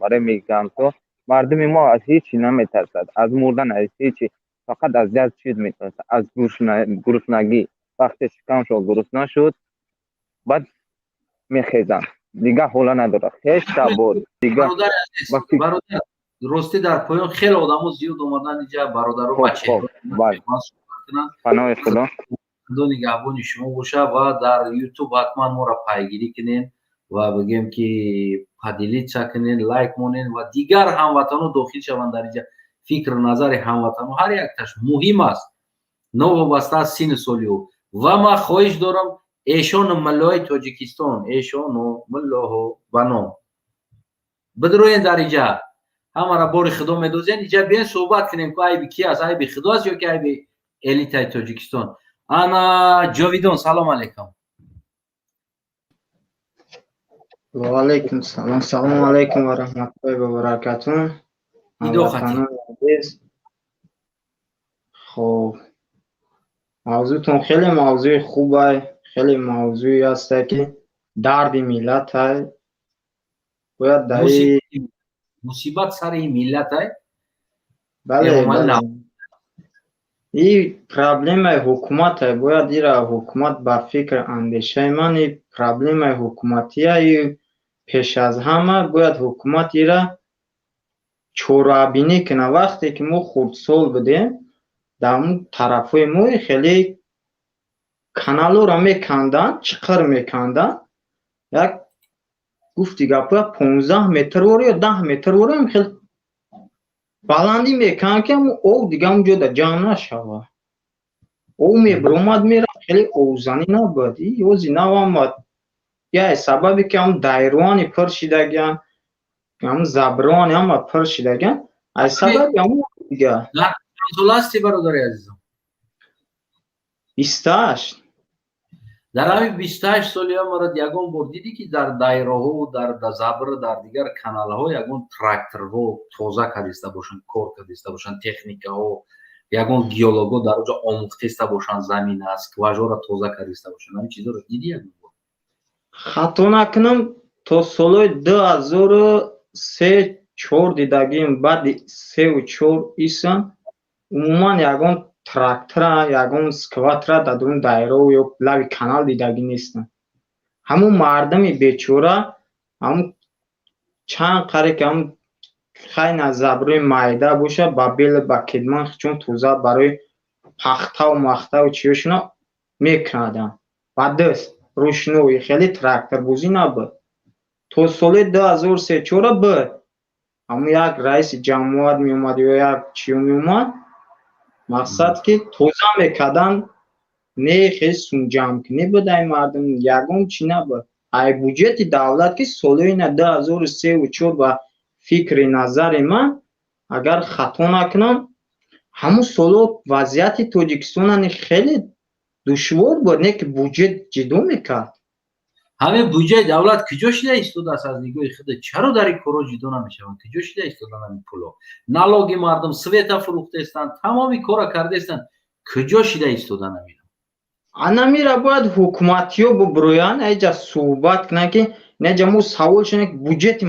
I: барои мигрантҳо. Мардуми мо аз ҳеҷ наметарсад, аз мурдан, аз ҳеҷи, фақат аз як чиз метарсад, аз гуруснагӣ. Вақте шикамшон гурусна шуд, баъд мехезанд, дигар ҳола надорад, хеш табор дигар.
A: Бародар, ростӣ, дар поён хеле одамо зиёд омадан иҷа, бародаро.
I: Паноҳи Худо.
A: Худо нигаҳбони шумо боша. Ва дар Ютуб ҳатман моро пайгирӣ кунен ва бигем ки поделиться кунен, лайк монен ва дигар ҳамватано дохил шаванд дар иҷа. Фикру назари ҳамватано ҳар якташ муҳим аст, новобаста аз синну соли ӯ. Ва ман хоҳиш дорам, эшону муллои Тоҷикистон, эшону муллоҳо ба ном бидроен дар иҷа. Ҳамара бори Худо медозен, иҷа биен, суҳбат кунем, ку айби ки аст: айби Худо аст ё ки айби элитаи Тоҷикистон? Ана Ҷовидон, салом алейкум.
J: Ваалайкум салом. Салому алайкум ва раҳматуллоҳи ва баракатуҳ. Азиз, хоб, мавзӯътон хеле мавзӯи хубай, хеле мавзӯе ҳасте, ки дарди миллатай. Бояд даи
A: Мусибат сари миллатай.
J: Бале, и проблемаи ҳукуматай. Бояд ира ҳукумат, ба фикр андешаи ман, и проблемаи ҳукуматия. И пеш аз ҳама бояд ҳукумат ира чорабинӣ кунад. Вақте ки мо хурдсол будем, дар он тарафҳои мо хеле каналҳоро меканданд, чиқир меканданд. Як гуфти гапҳоя, 15 метр воро ё 10 метр воро хеле баландӣ мекунанд, ки ҳамун ов дига он ҷода ҷамъ нашавад. Ов мебиромад, мерафт, хеле овзанӣ набуд. И ҳози нав омад, я сабабе ки ҳамун дайроани пур шидагиан, ҳамун заброани ҳама пур шидагиан, аз сабаби ҳамун дига.
A: Чанд ҳасти, бародари азизам?
J: 28.
A: Дар ҳамин 28 соли амарат ягон бор дидӣ, ки дар дайроҳо, дар забр, дар дигар каналҳо ягон тракторҳо тоза кардиста бошанд, кор кардиста бошанд, техникаҳо, ягон геологҳо дар оҷо омӯхтеста бошанд, замина, скважора тоза кардиста бошанд? Ҳамин чизоро дидӣ ягон бор?
J: Хато накунам, то солҳои 2003, чор дидагим. Баъди севу чор исан умуман ягон трактора, ягон скватра дар дурун дайро ё лаби канал дидагӣ нестам. Ҳамун мардуми бечора, ҳамун чанд қаре ки ҳамун хайна заброи майда боша, ба бел, ба кедман чун тоза барои пахтаву махтаву чиёшуна мекарданд ба даст, рӯшноӣ. Хеле тракторбозӣ набуд. То соли 2003, чора буд. Ҳамун як раиси ҷамоат меомад ё як чиё меомад, мақсад ки тоза мекарданд. Не, хеле сумҷамкунӣ буд ай мардум, ягон чӣ набуд. Ай буҷети давлат, ки солҳои на 2003-у чор, ба фикри назари ман, агар хато накунам, ҳамун солҳо вазъияти Тоҷикистон хеле душвор буд, не ки буҷет ҷидо мекард.
A: Ҳамин буҷаи давлат куҷо шида истодааст? Аз нигоҳи худ, чаро дар ин корҳо ҷидо намешаванд? Куҷо шида истодан ҳамин пулҳо? Налоги мардум, света фурӯхтаистанд, тамоми кора кардаистанд, куҷо шида истодан ҳамин?
J: Анамира бояд ҳукуматиё бубурӯянд, айҷа суҳбат кунанд, ки Неҷа мо савол шуне, буҷети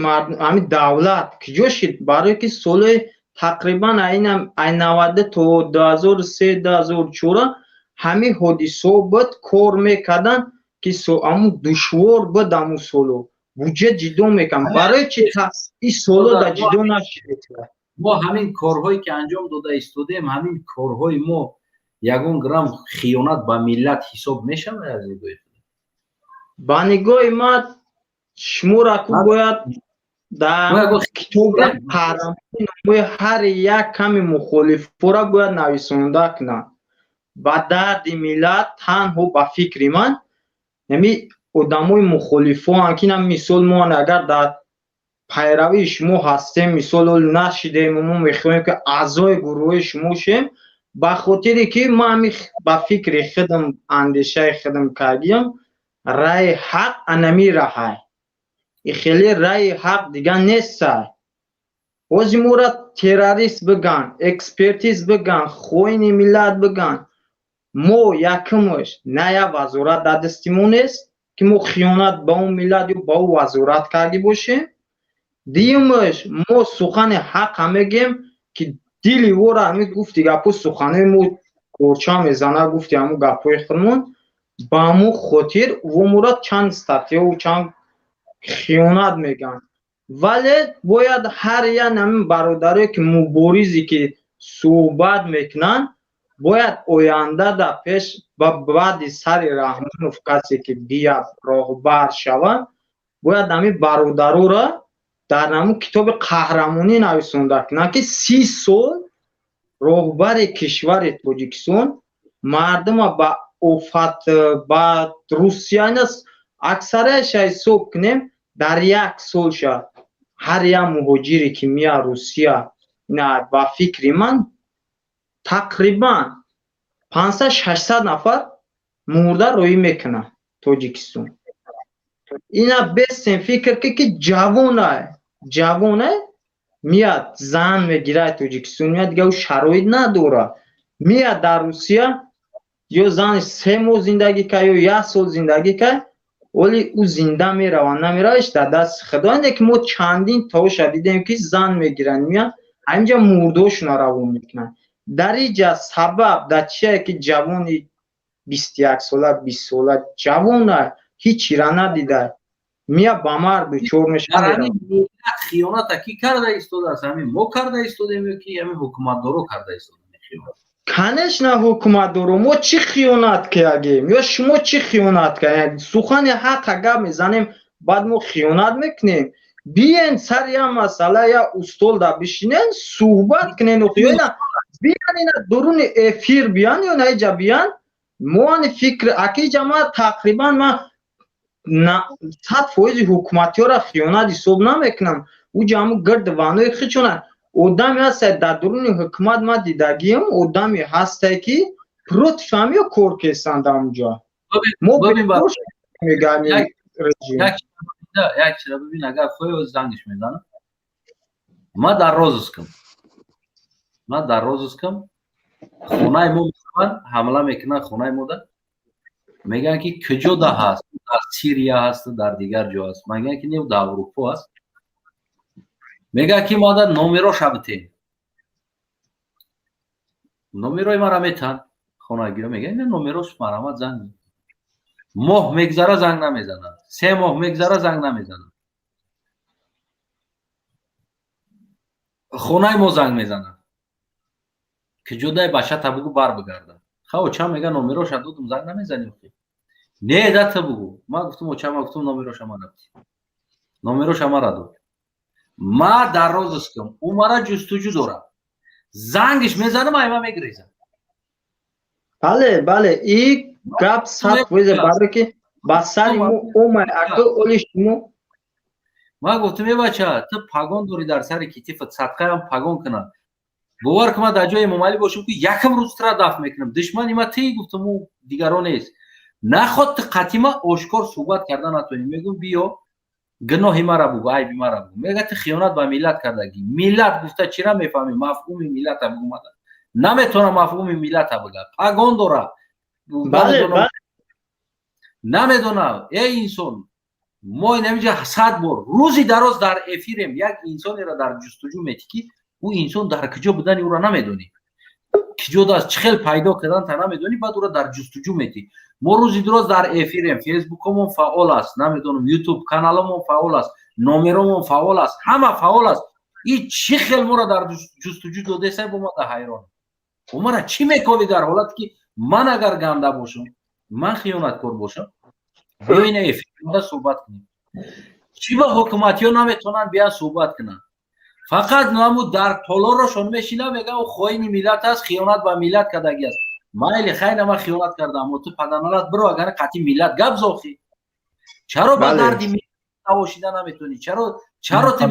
J: ҳами давлат киҷо шид, барое ки солҳои тақрибан айнам ай 90 то 2003, 2004 ҳами ҳодисаҳо буд, кор мекардан, ки аму душвор буд. Аму соло буҷет ҷидо мекард. Барои чи ин соло да ҷидо нашид?
A: Мо ҳамин корҳое ки анҷом дода истодем, ҳамин корҳои мо ягон грамм хиёнат ба миллат ҳисоб мешавад аз нигоҳи
J: Ба нигоҳи ман, шуморо ку бояд дар китоби қаҳрамони номои ҳар як ками мухолифора бояд нависонда кунанд. Ба дарди миллат танҳо, ба фикри ман, ами одамои мухолифоанд, ки мисол мо агар дар пайравии шумо ҳастем, мисол нашидем, мо мехоҳем, ки аъзои гурӯҳи шумо шем, ба хотире ки ман ба фикри худам, андешаи худам кардиям, раи ҳақ анами раҳай, и хеле раи ҳақ дига нестай. Ҳози моро террорист биган, экспертиз биган, хоини миллат биган, мо якумш на як вазорат дар дасти мо нест, ки мо хиёнат ба он миллат ё ба ӯ вазорат кардӣ бошем. Дуюмаш, мо сухани ҳақа мегем, ки дили вора ҳами гуфти гапҳо, суханои мо корча мезана, гуфти ҳамун гапҳои худмон. Ба ҳамун хотир во мора чанд статьяву чанд хиёнат мегӯянд. Вале бояд ҳар як ҳамин бародарое, ки муборизе, ки суҳбат мекунанд, бояд оянда дар пеш ба баъди сари Раҳмонов касе ки бияд, роҳбар шавад, бояд ҳамин бародароро дар ҳамун китоби қаҳрамонӣ нависонда кунанд, ки 30 сол роҳбари кишвари Тоҷикистон мардума ба офат, ба Русия аксарияша ҳисоб кунем, дар як солша ҳар як муҳоҷире, ки меяд Русия, ина ба фикри ман, тақрибан 500, 600 нафар мурда роҳӣ мекунад Тоҷикистон. Ина бестем фикр ки ҷавонай, ҷавонай, меяд, зан мегирад, Тоҷикистон меяд, дига ӯ шароит надорад. Меяд дар Русия, ё зани 3 моҳ зиндагӣ кард, ё як сол зиндагӣ кард, вале ӯ зинда меравад, намеравад, дар дасти худо. Инде ки мо чандин таоша дидем, ки зан мегиранд, меянд, ҳаминҷа мурдошона равон мекунанд. Дар иҷа сабаб дар чие, ки ҷавони 21 сола, 20 сола, ҷавона, ҳичира надида, мия ба марг дучор мешавад?
A: Хиёната ки карда истодааст? Ҳамин мо карда истодем ё ки ҳамин ҳукуматдоро карда истодаем?
J: Конечно, ҳукуматдоро. Мо чӣ хиёнат кардем ё шумо чӣ хиёнат кардем? Сухани ҳақа гап мезанем, баъд мо хиёнат мекунем. Биен, сари як масъала як устол да бишинен, суҳбат кунен. Ина биян, ина дуруни эфир биян ё наиҷа биян. Мо ани фикр акиҷа ма тақрибан ма 100% ҳукуматиёра хиёнат ҳисоб намекунам. Уҷа ҳаму гирд ванои хичона одаме ҳастае дар дуруни ҳукумат, ма дидагиам, одаме ҳастае, ки против ҳамиё кор кестанд ҳамуҷа. Мо мегаем режим.
A: Як чиза бибин, агар хоҳӣ, зангиш мезанам. Ма дар розыскам, ма дар розыскам. Хонаи мо мешаванд, ҳамла мекунанд хонаи мода, мегӯянд, ки куҷо да ҳаст, дар Сирия ҳаст, дар дигар ҷо ҳаст. Мегӯянд, ки не, дар Аврупо ҳаст. Мегӯяд, ки мада номероша битем. Номерои мара метан хонагиро, мегӯяд, ина номерош, марҳамат, занг. Моҳ мегзара, занг намезанад, 3 моҳ мегзара, занг намезанад. Хонаи мо занг мезанад, куҷодай бачата, бугӯ, бар бигарда. Ха, оча мега, номероша додум, занг намезани. Не, дата бугӯ. Ма гуфтум, оча, ма гуфтум, номероша мара, номероша мара дод. Ма дар розыскам, ӯ мара ҷустуҷӯ дорад. Зангиш мезанам, айма мегирезам.
J: Бале, и гап 100%, барое ки ба сари мо омад, ака, оли шумо.
A: Ма гуфтум: е бача, ту пагон дорӣ дар сари китифат, садқаам пагон кунад. Бовар кун, ман дар ҷои Эмомалӣ бошам, ки якам рӯз тура дафт мекунам. Душмани ма ти, гуфтум, ӯ дигаро нест. Наход ту қатима ошкор суҳбат карда натонӣ. Мегӯм, биё, гуноҳи мара бугӯ, айби мара бугӯ. Мега, ту хиёнат ба миллат кардагӣ. Миллат гуфта чира мефаҳмӣ? Мафҳуми миллата бугӯ. Мада наметавонам мафҳуми миллата буга, пагон дора, намедонам. Эй инсон. Мо инамиҷа 100 бор рӯзи дароз дар эфирем, як инсонеро дар ҷустуҷӯ метӣ, ки ӯ инсон дар куҷо будани ӯро намедонӣ, киҷодаст, чӣ хел пайдо кардан та намедонӣ, баъд ӯро дар ҷустуҷӯ метӣ. Мо рӯзи дароз дар эфирем, фейсбукомон фаъол аст, намедонам, ютуб каналомон фаъол аст, номеромон фаъол аст, ҳама фаъол аст. И чӣ хел моро дар ҷустуҷӯ додесай, бо ма да ҳайрон. Мара чӣ мековӣ дар ҳолате, ки ман агар ганда бошам, ман хиёнаткор бошам, биё ина эфирда суҳбат кунем. Чӣ ба ҳукуматиё наметавонанд биён суҳбат кунанд? Фақат наму дар толорошон мешинам, мегӯям, хоини миллат аст, хиёнат ба миллат кардагӣ аст. Майли, хайна, ман хиёнат кардам, аммо ту паданалат биро, агар қатъи миллат гап зохӣ. Чаро ба дарди миллат тавошида наметавонӣ? Чаро ту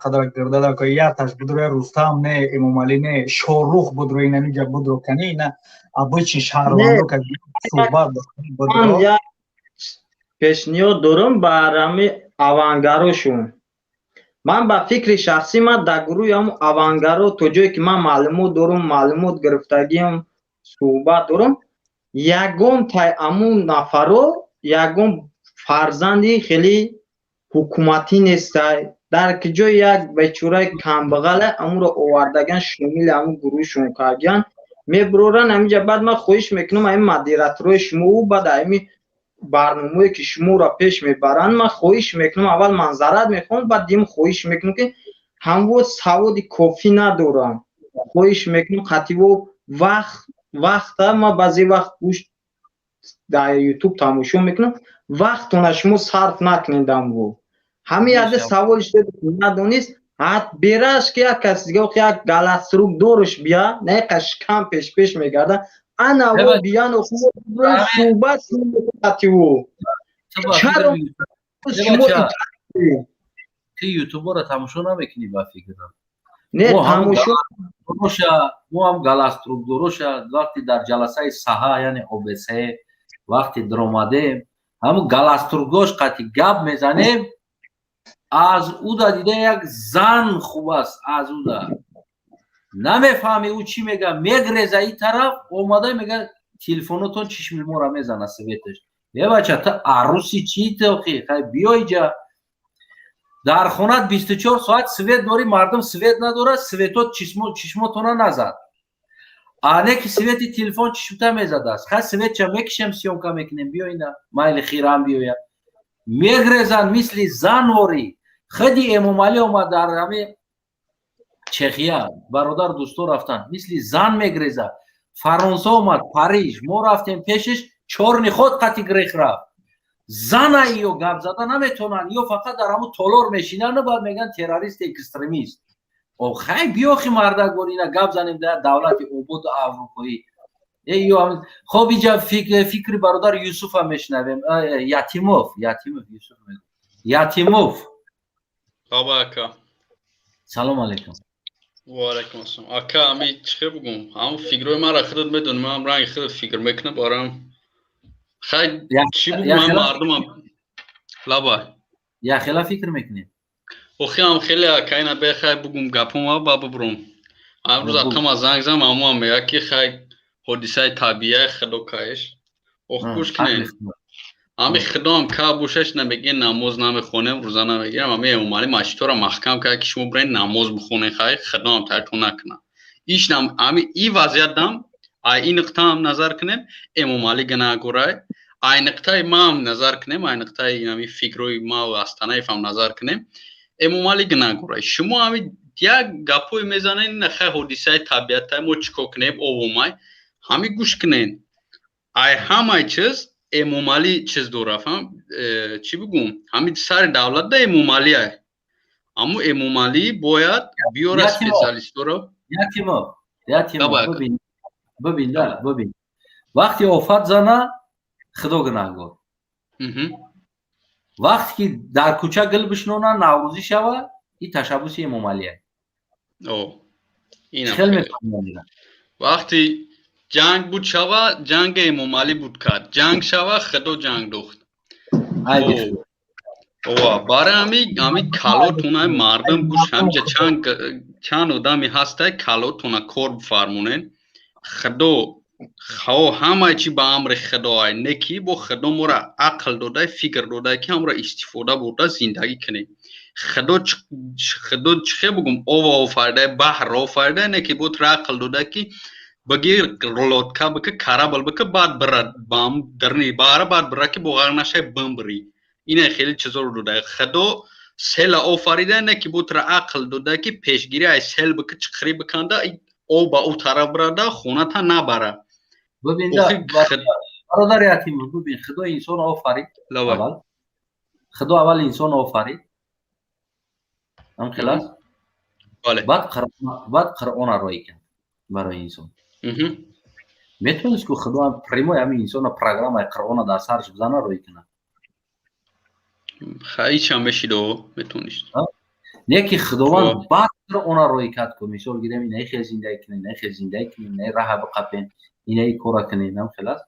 F: Қадар гирдада яташ будро, Рустам не, Эмомалӣ не, Шорух будро, инамиҷа будро, кани ина обычный шаҳрвандо суҳбат.
J: Ман пешниҳод дорам ба ҳами авангарошун. Ман ба фикри шахсӣ, ман дар гурӯҳи ҳамн авангаро, то ҷое ки ман маълумот дорам, маълумот гирифтагиам, суҳбат дорам, ягон тай амун нафаро ягон фарзанди хеле ҳукуматӣ нестай. Дар ки ҷои як бечораи камбағала амуро овардаган, шомили ҳамун гурӯҳшон кардиян, мебуроран ҳаминҷа. Баъд ман хоҳиш мекунам, ҳамин модераторҳои шумо, баъд ҳами барномаое, ки шуморо пеш мебаранд, ман хоҳиш мекунам, аввал манзарат мехоҳам, баъд дим хоҳиш мекунам, ки ҳамво саводи кофӣ надорам. Хоҳиш мекунам, қативо вақт вақта ман баъзе вақт гӯш дар Ютуб тамошо мекунам, вақтона шумо сарф накунед. Амво ҳамин яде саволи надонист, ҳат бераш, ки як кас дига, як галаструк дорш бия, на яка шикам пеш пеш мегарда, ана во биян, суҳбат қативу. Чаро шумо
A: Ти ютубора тамошо намекунӣ, ба фикрам.
J: Не, тамошо.
A: Мо ҳам галаструк дороша вақти дар ҷаласаи саҳа, яъне ОБС, вақти даромадем, ҳамун галастругош қати гап мезанем, аз уда дида як зан хуб аст. Аз уда намефаҳми ӯ чӣ мега, мегреза и тараф омада, мега, телефонотон чишми мора мезана светаш. Е бача, ту арӯси чӣ тохи? Хай, биё иҷа, дар хонат 24 соат свет дорӣ, мардум свет надорад, светот чишмотона назад, а не ки свети телефон чишмта мезадааст. Хай, светча мекишем, съёмка мекунем, биё ина, майли, хирам биёя. Мегрезанд мисли занворӣ. Худи Эмомалӣ омад дар ҳами Чехия, бародар, дӯсто рафтанд, мисли зан мегреза. Фаронса омад, Париж, мо рафтем пешаш, чорни ход қати грех рафт. Зана ё гап зада наметавонанд, ё фақат дар ҳамун толор мешинанд, баъд мегӯянд террорист, экстремист. Хай, биёхи, мардак, бор ина гап занем дар давлати ободу аврупоӣ. Хоб, иҷа фикри бародар Юсуфа мешунавем. Ятимов, Ятимов, Юсуф Ятимов.
G: Баба, ака.
A: Салом алейкум.
G: Ва алайкум ассалом, ака. Ами чӣ бугум, ҳам фикрҳои маро худат медонӣ, ман ранги худат фикр мекунам барам. Хай, чӣ бугум, мардумам лабай.
A: Яхела фикр мекунем.
G: Охи, ҳам хеле, ака, ина бехай бугум гапома, ба бубурум. Амрӯз атама занг зам, амоам мега, ки хай, ҳодисаи табиия, худо каеш. Ох, гӯш кунед, ами худоам ка бошаш, намеге намоз намехонем, рӯза намегирам. Ами Эмомалӣ масҷидҳоро маҳкам кард, ки шумо бирен намоз бихонед. Хай, худоам тартон накунад. Ишнам ами и вазъиятам, ай ин нуқтаам назар кунем, Эмомалӣ гунаҳгорай, ай нуқтаи маам назар кунем, ай нуқтаи ами фикрҳои ма Астанаевам назар кунем, Эмомалӣ гунаҳгорай. Шумо ами як гапҳое мезанед, ина хай, ҳодисаи табиатай, мо чӣ кор кунем, обомай. Ҳами гӯш кунед, ай ҳамаи чиз Эмомалӣ чиз дора, фаҳм, чӣ бигӯм, ҳамин сари давлатда Эмомалиай, аммо Эмомалӣ бояд биёра специалистҳоро.
A: Ятимов, Ятимов, бибин, бибин, вақти офат зана, худо гунаҳгор, вақте ки дар кӯча гил бишнонанд, наврӯзӣ шава, ин ташаббуси Эмомалия. Хел мефаҳмонда.
G: Вақти ҷанг буд шава, ҷанга Эмомалӣ буд кард, ҷанг шава, худо ҷанг дохт. Ова, барои ҳами калотона, мардум, гӯш, ҳамҷа чанд одаме ҳастай, калотона кор бифармонен, худо. Хо, ҳамаи чи ба амри Худоай, не ки бо Худо моро ақл додай, фикр додай, ки ҳамро истифода бурда зиндагӣ кунем. Худо, Худо, чӣ хел бугум, ова офаридай, баҳр офаридай, не ки бо туро ақл додай, ки бигир, лодка бика, корабль бика, баъд бира ба дарни баҳра, баъд бира, ки бо ғарқ нашай, бимбирӣ. Ина хеле чизоро додай. Худо села офаридай, не ки бо туро ақл додай, ки пешгирӣ ай сел бика, чиқирӣ биканда, об ба ӯ тараф бирада, хоната набара.
A: Бибин, бародари Ятимов, бибин, Худо инсон офарид аввал. Худо аввал инсон офарид, ҳам хел аст. Баъд Қуръона роӣ кард барои инсон. Метавонист, ку Худо прямой ҳамин инсона программаи Қуръона дар сараш бизана, роӣ кунад.
G: Ҳичам мешидо, метавонист.
A: Не ки Худованд баъд Қуръона роӣ кард, ку мисол гирем, инаи хел зиндагӣ кунем, инаи хел зиндагӣ кунем, инаи раҳа биқапем, инаи кора кунем, ҳам хел аст.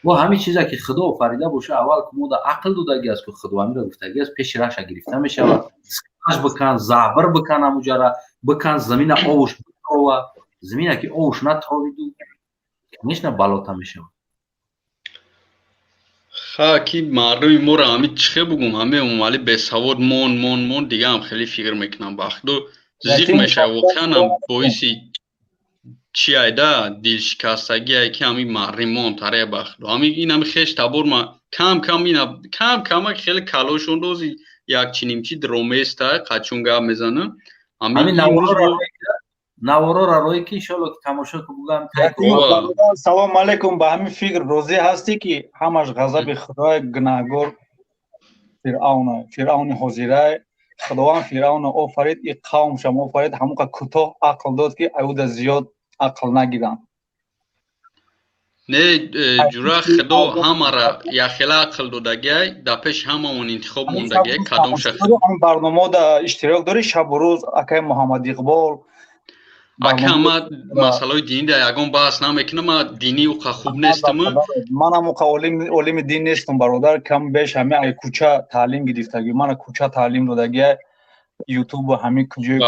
A: Бо ҳамин чизе ки Худо офарида боша, аввал ку мода ақл додагӣ аст, ку Худо ҳаминро гуфтагӣ аст, пеши раҳша гирифта мешавад. Аш бикан, забр бикан, ҳамуҷара бикан, замина овуш битрова. Замина ки овуш натровиду, конечно, балота мешавад.
G: Ха, ки мардуми моро ҳами, чӣ хел бугум, ҳаме умумали бесавод мон мон мон дигаам хеле фикр мекунам, бахудо, зиқ мешава. Воқеан ҳам боиси чи айда дилшикастагӣ ай, ки ҳами мардуми мон таре, бахудо, ҳами ин ҳами хеш табор ма кам кам ина кам камак хеле калошон дози як чинимчи дроместа қачун гап мезанам.
A: Ҳамин наворора рӯе ки иншолло ки тамошо ку бугам.
F: Салому алайкум. Ба ҳамин фикр розӣ ҳастӣ, ки ҳамаш ғазаби Худои, гунаҳгор Фиръавна, Фиръавни ҳозирай? Худованд Фиръавна офарид, и қавмшам офарид, ҳамоқа кӯтоҳ ақл дод, ки аюда зиёд ақл нагиранд.
G: Не, ҷура, Худо ҳамара яхела ақл додагиай, дар пеши ҳамаон интихоб мондагиай, кадом шахс.
F: Барномаода иштирок дорӣ шабу рӯз, акай Муҳаммад Иқбол?
G: Ака, ма масъалаҳои динӣ дар ягон баҳс намекунам, ма динӣ уқа хуб нестам.
F: Манам уқа олими дин нестам, бародар, кам беш ҳами ай кӯча таълим гирифтагӣ, мана кӯча таълим додагиай, ютубу ҳами куҷои.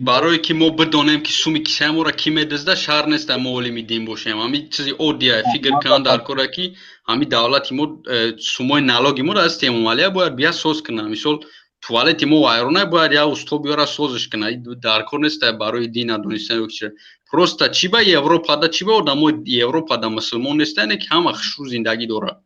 G: Барое ки мо бидонем, ки суми кисаи моро кӣ медизда, шарт нест мо олими дин бошем. Ҳами чизи оддия фикр кунан дар кора, ки ҳами давлати мо сумои налоги моро аз темомалия бояд бия соз кунад. Мисол, туалети мо вайрона, бояд як усто биёра, созиш кунад. Дар кор нест барои дин надонистан ё чӣ. Просто чӣ ба Европада, чӣ ба одамои Европада мусулмон нестане, ки ҳама хушрӯ зиндагӣ дорад,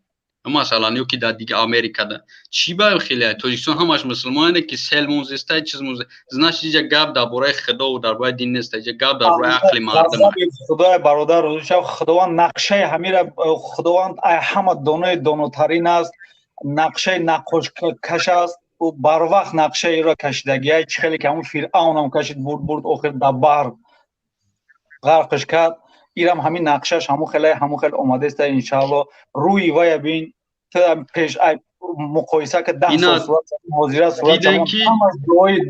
G: масалан, ё ки дар дига Америкада чӣ ба хеле Тоҷикистон ҳамаш мусулмонане, ки селмон зистай, чизмон. Значит, иҷа гап дар бораи Худову дар бораи дин нест, иҷа гап дар бораи ақли мардум.
F: Худои, бародар, рӯзишав, Худованд нақшаи ҳамира, Худованд ҳама донои донотарин аст, нақшаи наққошкаш аст. Ӯ барвақт нақшаиро кашидагиай, чӣ хеле ки ҳамун Фиръавнам кашид, бурд, бурд, охир дар баҳр ғарқш кард. Ирам ҳамин нақшаш ҳамун хеле, ҳамун хел омадааст, иншаалло. Рӯи вая бин, пеш муқоиса ки 10 сол сурат, ҳозира сурат, ҳамаш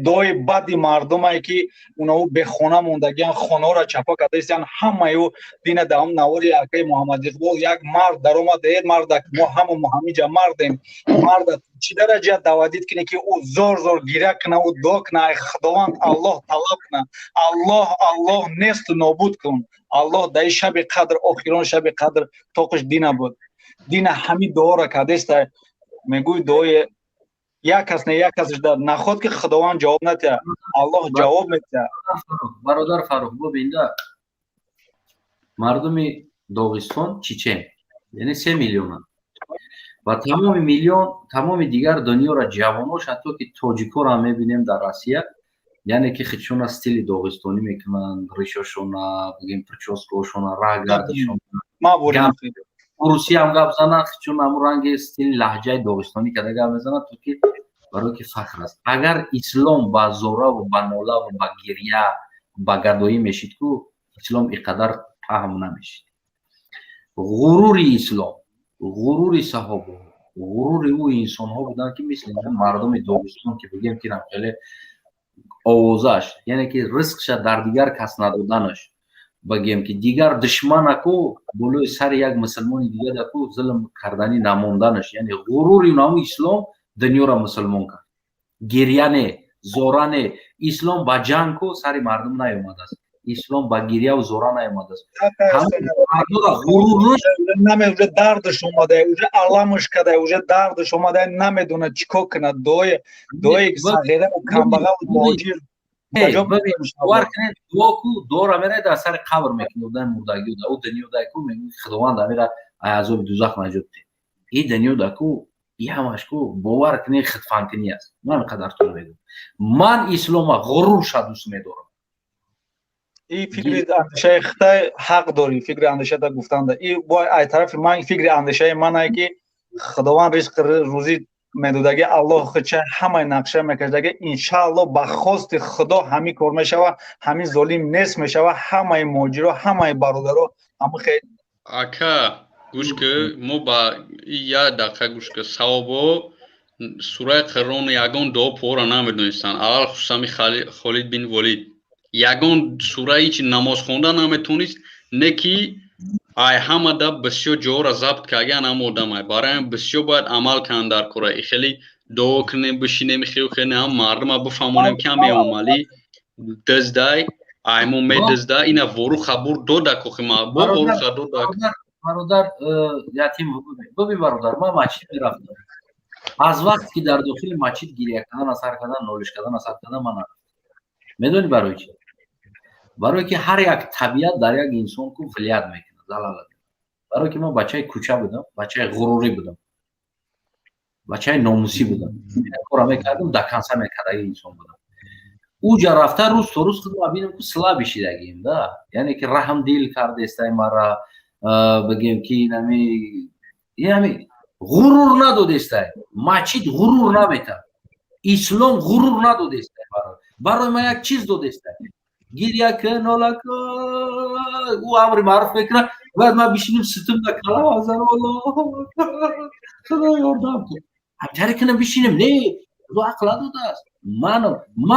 F: дуои бади мардумае, ки унао бехона мондагиан, хонаҳоро чапа кардаистиян, ҳамаи ӯ дина. Дар ҳам навори акаи Муҳаммад Иқбол як мард даромад: «Э мардак, мо ҳама мо ҳамиҷа мардем. Марда чӣ дараҷа даъвадид кунӣ, ки ӯ зор зор гиря куна, ӯ дуо куна, ай Худованд Аллоҳ талаб куна: Аллоҳ, Аллоҳ, несту нобуд кун, Аллоҳ, дар шаби қадр, охирон шаби қадр тоқиш дина буд, дина ҳамин дуоро кардеста». Мегӯй, дуои як кас не, як касш наход, ки Худованд ҷавоб натиҳад, Аллоҳ ҷавоб метиҳад.
A: Бародар Фаррух, бубинда, мардуми Доғистон, чечен, яъне 3 миллионанд ва тамоми миллион, тамоми дигар дунёро ҷавонош, ҳатто ки тоҷикоро ҳам мебинем дар Россия, яъне ки худшона стили доғистонӣ мекунанд, ришошона, бигем, причёскаошона, раҳгардишон, русия ҳам гап зананд, чун ҳамун ранги стили лаҳҷаи доғистонӣ карда гап мезанад, то ки барои ки фахр аст. Агар ислом ба зораву ба нолаву ба гиря, ба гадоӣ мешид ку, ислом ин қадар паҳм намешид. Ғурури ислом, ғурури саҳобаҳо, ғурури ӯ инсонҳо буданд, ки мисли мардуми Доғистон, ки бигем, ки хеле овозаш, яъне ки ризқша дар дигар кас надоданаш, багем, ки дигар душманаку болои сари як мусулмони дигараку зулм карданӣ намонданаш, яъне ғурури наму ислом дунёро мусулмон кард. Гиря не, зора не, ислом ба ҷангку сари мардум наёмадааст. Ислом ба гирьяву зора наомадааст.
F: Наме, уже дардаш омада, уже аламаш када, уже дардаш омада, намедонад чӣ кор кунад. Дои сағира камбағал, муҳоҷир.
A: Бовар кунед, дуо ку, дуора мерай, дар сари қабр мекунӣ, одами мурдагӣ, ӯ дунё дай ку, мегӯӣ: «Худованд, амира азоби дузах наҷот де». И дунё да ку, и ҳамаш ку, бовар кунед, худфанкунӣ аст. Ман қадар ту мегӯям, ман ислома ғурурша дӯст медорам.
F: И фикри андешаи хитай ҳақ дорӣ, фикри андешата гуфтанда. И бо ай тарафи ман, фикри андешаи ман ай, ки Худованд ризқи рӯзӣ медодаги, Аллоҳ худша ҳамаи нақша мекашдаги. Иншаалло, ба хости Худо ҳамин кор мешава, ҳамин золим нест мешава, ҳамаи муҳоҷиро, ҳамаи бародаро ҳама.
G: Ака, гӯш ки, мо ба як дақиқа гӯш ки. Савобо сураи Қуръон, ягон дуо пора намедонистанд. Аввал хусусами Холид бин Волид ягон сураи чи намоз хонда наметонист, не ки ай ҳамада бисёр ҷоҳоро забт кардан ҳама одамай. Барои ҳам бисёр бояд амал кунанд дар кора. И хеле дуо кунем, бишинем, хел хеле ҳам мардума бифаҳмонем, ки ҳам Эмомалӣ диздай, ай мо медизда. Ина вору хабур дода кохи ма бо воруха додак.
A: Бародар Ятим, бибин, бародар, ман масҷид мерафтам. Аз вақте ки дар дохили масҷид гиря кардан асар кардан, нолиш кардан асар кардан, ман нарафтам. Медонӣ барои чӣ? Барое ки ҳар як табиат дар як инсон ку влиять мекунад, залалат. Барое ки ман бачаи кӯча будам, бачаи ғурурӣ будам, бачаи номусӣ будам, кора мекардам, до конца мекардаги инсон будам. Уҷа рафта, рӯз то рӯз худма бинам ку слабый шидагием да, яъне ки раҳмдил кардестай мара, бигем ки инами ғурур надодестай. Масҷид ғурур наметад, ислом ғурур надодестай. Барои ман як чиз додестай: гиря кун, нола кун. Ӯ амри маъруф мекунад, бояд ман бишинем, сутун да калам азан, Худо, ёрдам кун, ҳамтаре кунам, бишинем. Не, Худо ақл надодааст. Ман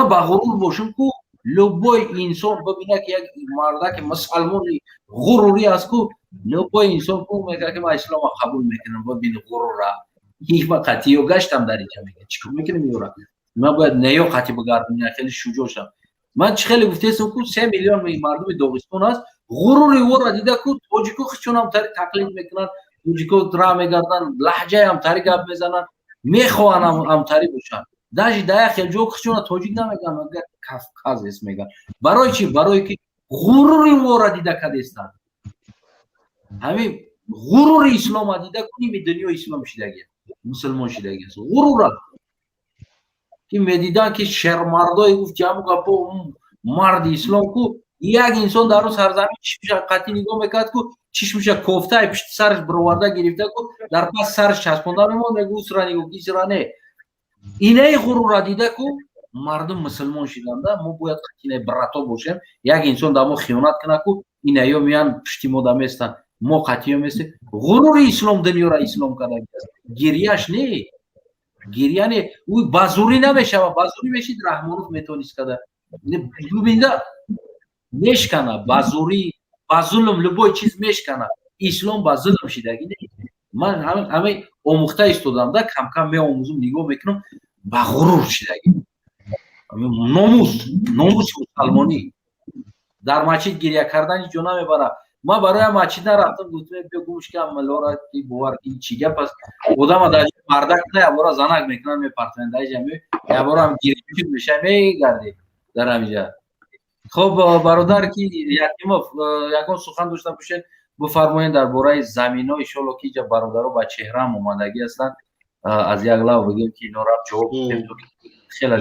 A: ба ғурур бошам ку, любой инсон бибина, ки як мардаки мусалмони ғурурӣ аст ку, любой инсон ку мегӯяд, ки ман ислома қабул мекунам. Бибини ғурура, ма қатъиё гаштам дар инҷа, мега: «Чӣ кор мекунем ёра?» Ман бояд неё қатъи бигардам, хеле шуҷоъ шам. Ман чӣ хеле гуфтесам ку, 3 миллион мардуми Доғистон аст, ғурури ӯро дида ку, тоҷико хичонам тари тақлид мекунанд, тоҷико ра мегарданд, лаҳҷаям тари гап мезананд, мехоҳанд ҳамтарӣ бошанд. Даже дар як хел ҷо хичона тоҷик намегӯянд, мега кавказец мегӯянд. Барои чӣ? Барое ки ғурури ӯро дида кадестанд. Ҳамин ғурури ислома дида ку, ними дунё ислом шидаги, мусулмон шидаги аст. Ғурура ки медиданд, ки шермардое гуфт ҳаму гапо, марди ислом ку. Як инсон дар рӯз сарзамин чишмша қатъӣ нигоҳ мекард ку, чишмша кофтаи пишти сараш бироварда гирифта ку, дар пас сараш часпонда мемонд, мегӯ: «Усра нигоҳ, исра не». Инаи ғурура дида ку, мардум мусулмон шиданда. Мо бояд қатъинаи брато бошем. Як инсон дар мо хиёнат кунад ку, инаё меян, пишти мо да местанд, мо қатъиё местем. Ғурури ислом дунёра ислом кардагиаст. Гирьяш не, гирья не, ӯ ба зурӣ намешавад. Ба зурӣ мешид, Раҳмонов метавонист када бибинда, мешкана. Ба зурӣ, ба зулм любой чиз мешкана, ислом ба зулм шидагӣ не. Ман ҳама омӯхта истодам да, камкам меомӯзум, нигоҳ мекунам, ба ғурур шидагӣ. Номус, номуси мусалмонӣ дар масҷид гиря кардан ҳеҷ ҷо намебарад. Ман барои масҷид нарафтам, гуфтам: «Биё, гумш кам милора ки бовар ки чӣ гап аст». Одама дар мардак на, ябора занак мекунанд, мепартоянд дар ҷа, яборам гиря меша, мегарди дар ҳамиҷа. Хуб, бародар ки Якимов, ягон сухан дошта бошед, бифармоед дар бораи замино. Иншолло, ки иҷа бародаро ба чеҳраам омадагӣ ҳастанд, аз як лав бигем, ки ино рафт, ҷавоб хеле.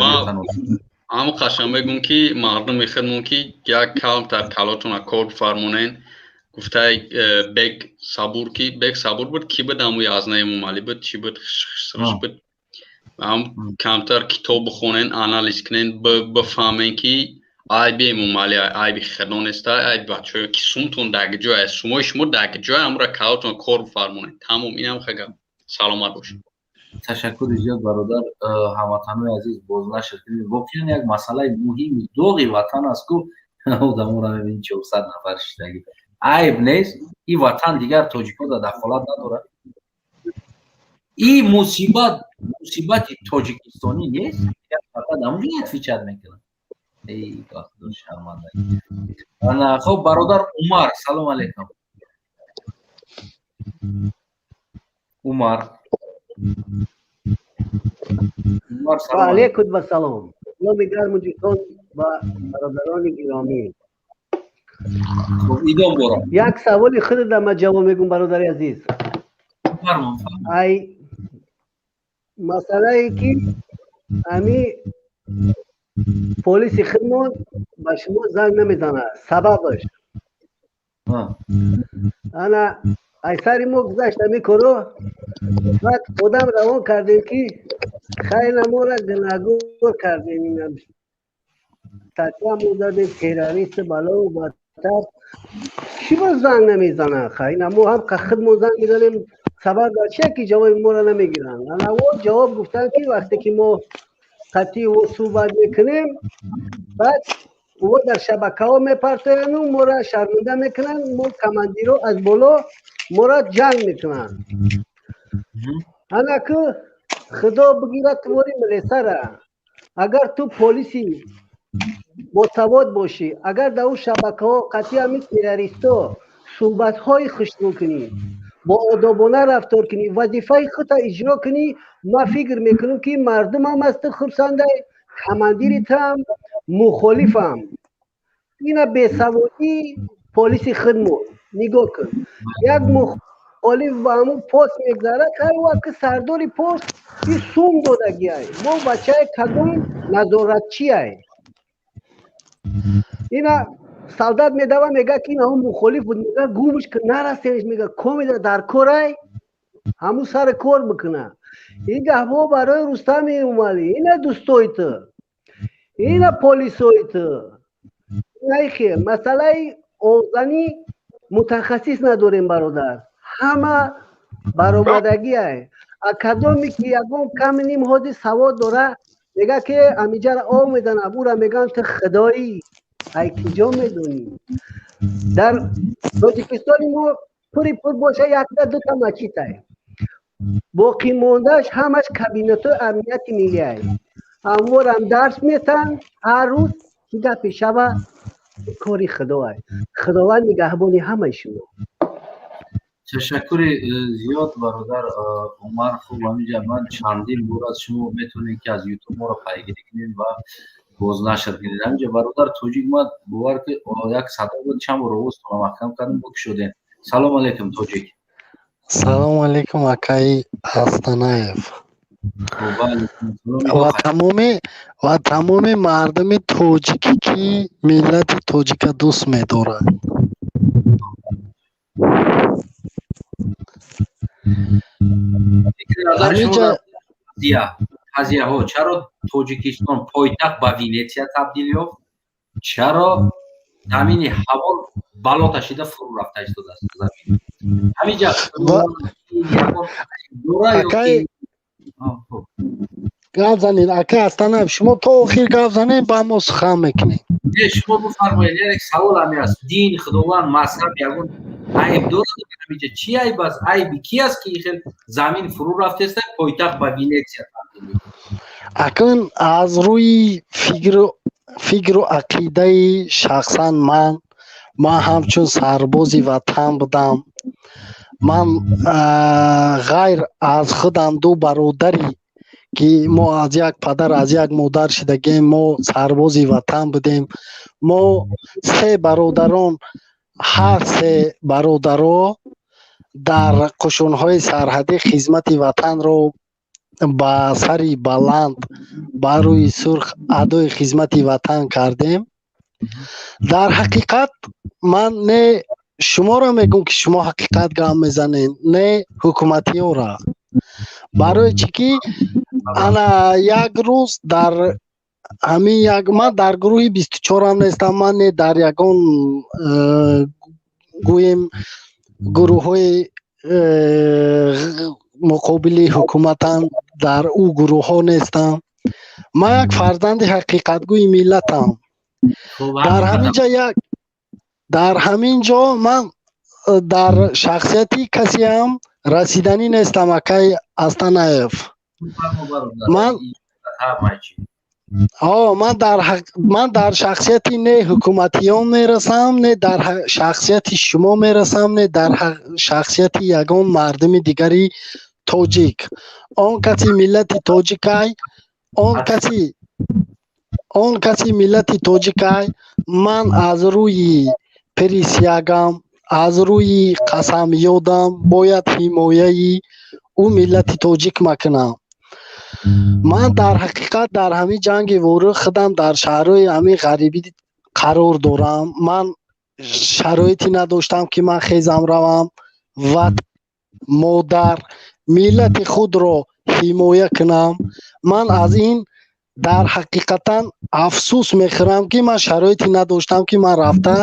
G: Ҳамн қашан мегӯм, ки мардуми худмон, ки як камтар калотона кор бифармонен. Гуфтаи Бек Сабур, ки Бек Сабур буд, ки буд, ҳамуи аз Эмомалӣ буд, чӣ буд, хисраш буд, ҳам камтар китоб бихонен, анализ кунен, бифаҳмен, ки айби Эмомалӣ айби худо неста, айби бачаҳое ки сумтон дар ҷое, сумои шумо дар ҷое, ҳамура калотон кор бифармонед. Тамом, инам хага. Саломат бошед.
A: Ташаккури зиёд, бародар. Ҳамватанои азиз, бознашр кунед. Воқеан як масъалаи муҳими доғи ватан аст ку, одаморо мебинӣ, 400 нафар шиштагӣ, айб нест. И ватан дигар тоҷикҳо дар дахолат надорад. И мусибат мусибати тоҷикистонӣ нест, фақат ҳамонҷо отвечать мекунад. Эй, ба Худо, шарманда. Ана, хуб, бародар Умар, салом алейкум. Умар. Умар,
K: салом алейкум ва салом. Саломи гарму ҷӯшон ба бародарони гиромӣ.
A: Хуб, идом борам.
K: Як саволи худро ман ҷавоб мегӯм, бародари азиз. Ай масъалае ки ами полиси худмон ба шумо занг намезанад, сабабаш ана ай сари мо гузашт ами коро. Баъд одам равон кардем, ки хайна мора гунаҳгор кардем, ина статья дадем, террорист, балову батар. Чӣ ба занг намезанад? Хайна мо ҳам худмон занг мезанем, сабаб дар чия ки ҷавоби моро намегиранд? Ана о ҷавоб гуфтанд, ки вақте ки мо қатъи ӯ суҳбат мекунем, баъд ӯ дар шабакаҳо мепартояну моро шарманда мекунанд, мо командиро аз боло моро ҷанг мекунанд. Ана ку худо бигирад твори милисара. Агар ту полиси босавод бошӣ, агар дар ӯ шабакаҳо қатъи ҳамин террористо суҳбатҳои хушрӯ кунӣ, боодобона рафтор кунӣ, вазифаи худро иҷро кунӣ, ман фикр мекунам, ки мардумам аз ту хурсандай, командири туам, мухолифам. Ина бесаводии полиси худмон нигоҳ кун. Як мухолиф ба ҳамун пост мегзарад, ҳар ки сардори пост и сум додагиай, мо бачаи кадом назоратчиай. Ина солдат медава, мега, ки ин ҳамун мухолиф буд, мега, гумш ки нарасенш, мега, комеда дар корай, ҳамун сари кор бикуна. Ин гапҳо барои Рустами Эмомалӣ. Ина дӯстои ту, ина полисои ту. Найхел масъалаи овзанӣ мутахассис надорем, бародар, ҳама баромадагиай. А кадоме ки ягон ками ним ҳози савод дора, мега, ки амиҷара об меданам, ура мегӯянд, ту худоӣ, ай киҷо медонӣ? Дар Тоҷикистони мо пури пур боша якта дута мачитай, боқимондааш ҳамаш кабинетҳои амнияти миллиай. Ҳамворам дарс метаҳанд ҳар рӯз. Чӣ гапе шава, кори худоай. Худованд нигаҳбони ҳамаи шумо.
A: Ташаккури зиёд, бародар Умар. Хуб, ҳаминҷа ман чандин бор аз шумо метавонед, ки аз Ютуб моро пайгирӣ кунед ва бознашр кунед. Ҳаминҷа бародар тоҷик, ман бовар ки як садо буд, чанд бор овозтонро маҳкам кардем, бикушодем. Салом алейкум, тоҷик.
L: Салом алейкум, акаи Астанаев ва тамоми мардуми тоҷикӣ, ки миллати тоҷика дӯст медорад.
A: Ҳаминҷа қазияҳо: чаро Тоҷикистон пойтахт ба Венетсия табдил ёфт? Чаро замини ҳаво бало ташида фурӯ рафта истодааст замин ҳаминҷа?
L: Акай, гап занед, акай Астанаев, шумо то охир гап занед, ба мо сухан мекунем.
A: Не, шумо бифармоед. Як савол ҳами аст: дин, худованд, мазҳаб ягон айб дорад ҳаминҷа? Чӣ айб аст? Айби ки аст, ки хел замин фурӯ рафтеста, пойтахт ба Венетсия табдил ёфт?
L: Акнун аз рӯи фикру ақидаи шахсан ман ҳамчун сарбози ватан будам. Ман ғайр аз худам ду бародари, ки мо аз як падар, аз як модар шидагем, мо сарбози ватан будем. Мо се бародарон, ҳар се бародаро дар қушунҳои сарҳадӣ хизмати ватанро ба сари баланд, ба рӯи сурх адои хизмати ватан кардем. Дар ҳақиқат, ман не шуморо мегӯм, ки шумо ҳақиқат гап мезанед, не ҳукуматиёра. Барои чӣ ки ана як рӯз дар ҳамин як, ман дар гурӯҳи 24-ам нестам, ман не дар ягон гӯем гурӯҳҳои муқобили ҳукуматам, дар ӯ гурӯҳҳо нестам. Ман як фарзанди ҳақиқатгӯи миллатам. Дар ҳамин ҷа як, дар ҳамин ҷо ман дар шахсияти касеам расиданӣ нестам, акай Астанаев. Ман Ман дар шахсияти не ҳукуматиён мерасам, не дар шахсияти шумо мерасам, не дар шахсияти ягон мардуми дигари тоҷик. Он каси миллати тоҷикай, он каси миллати тоҷикай, ман аз рӯи присяга м, аз рӯи қасамёдам бояд ҳимояи ӯ миллати тоҷик макунам. Ман дар ҳақиқат дар ҳамин ҷанги Ворух худам дар шаҳрҳои ҳамин ғарибӣ қарор дорам. Ман шароите надоштам, ки ман хезам, равам ва модар миллати худро ҳимоя кунам. Ман аз ин дар ҳақиқатан афсӯс мехӯрам, ки ман шароите надоштам, ки ман рафта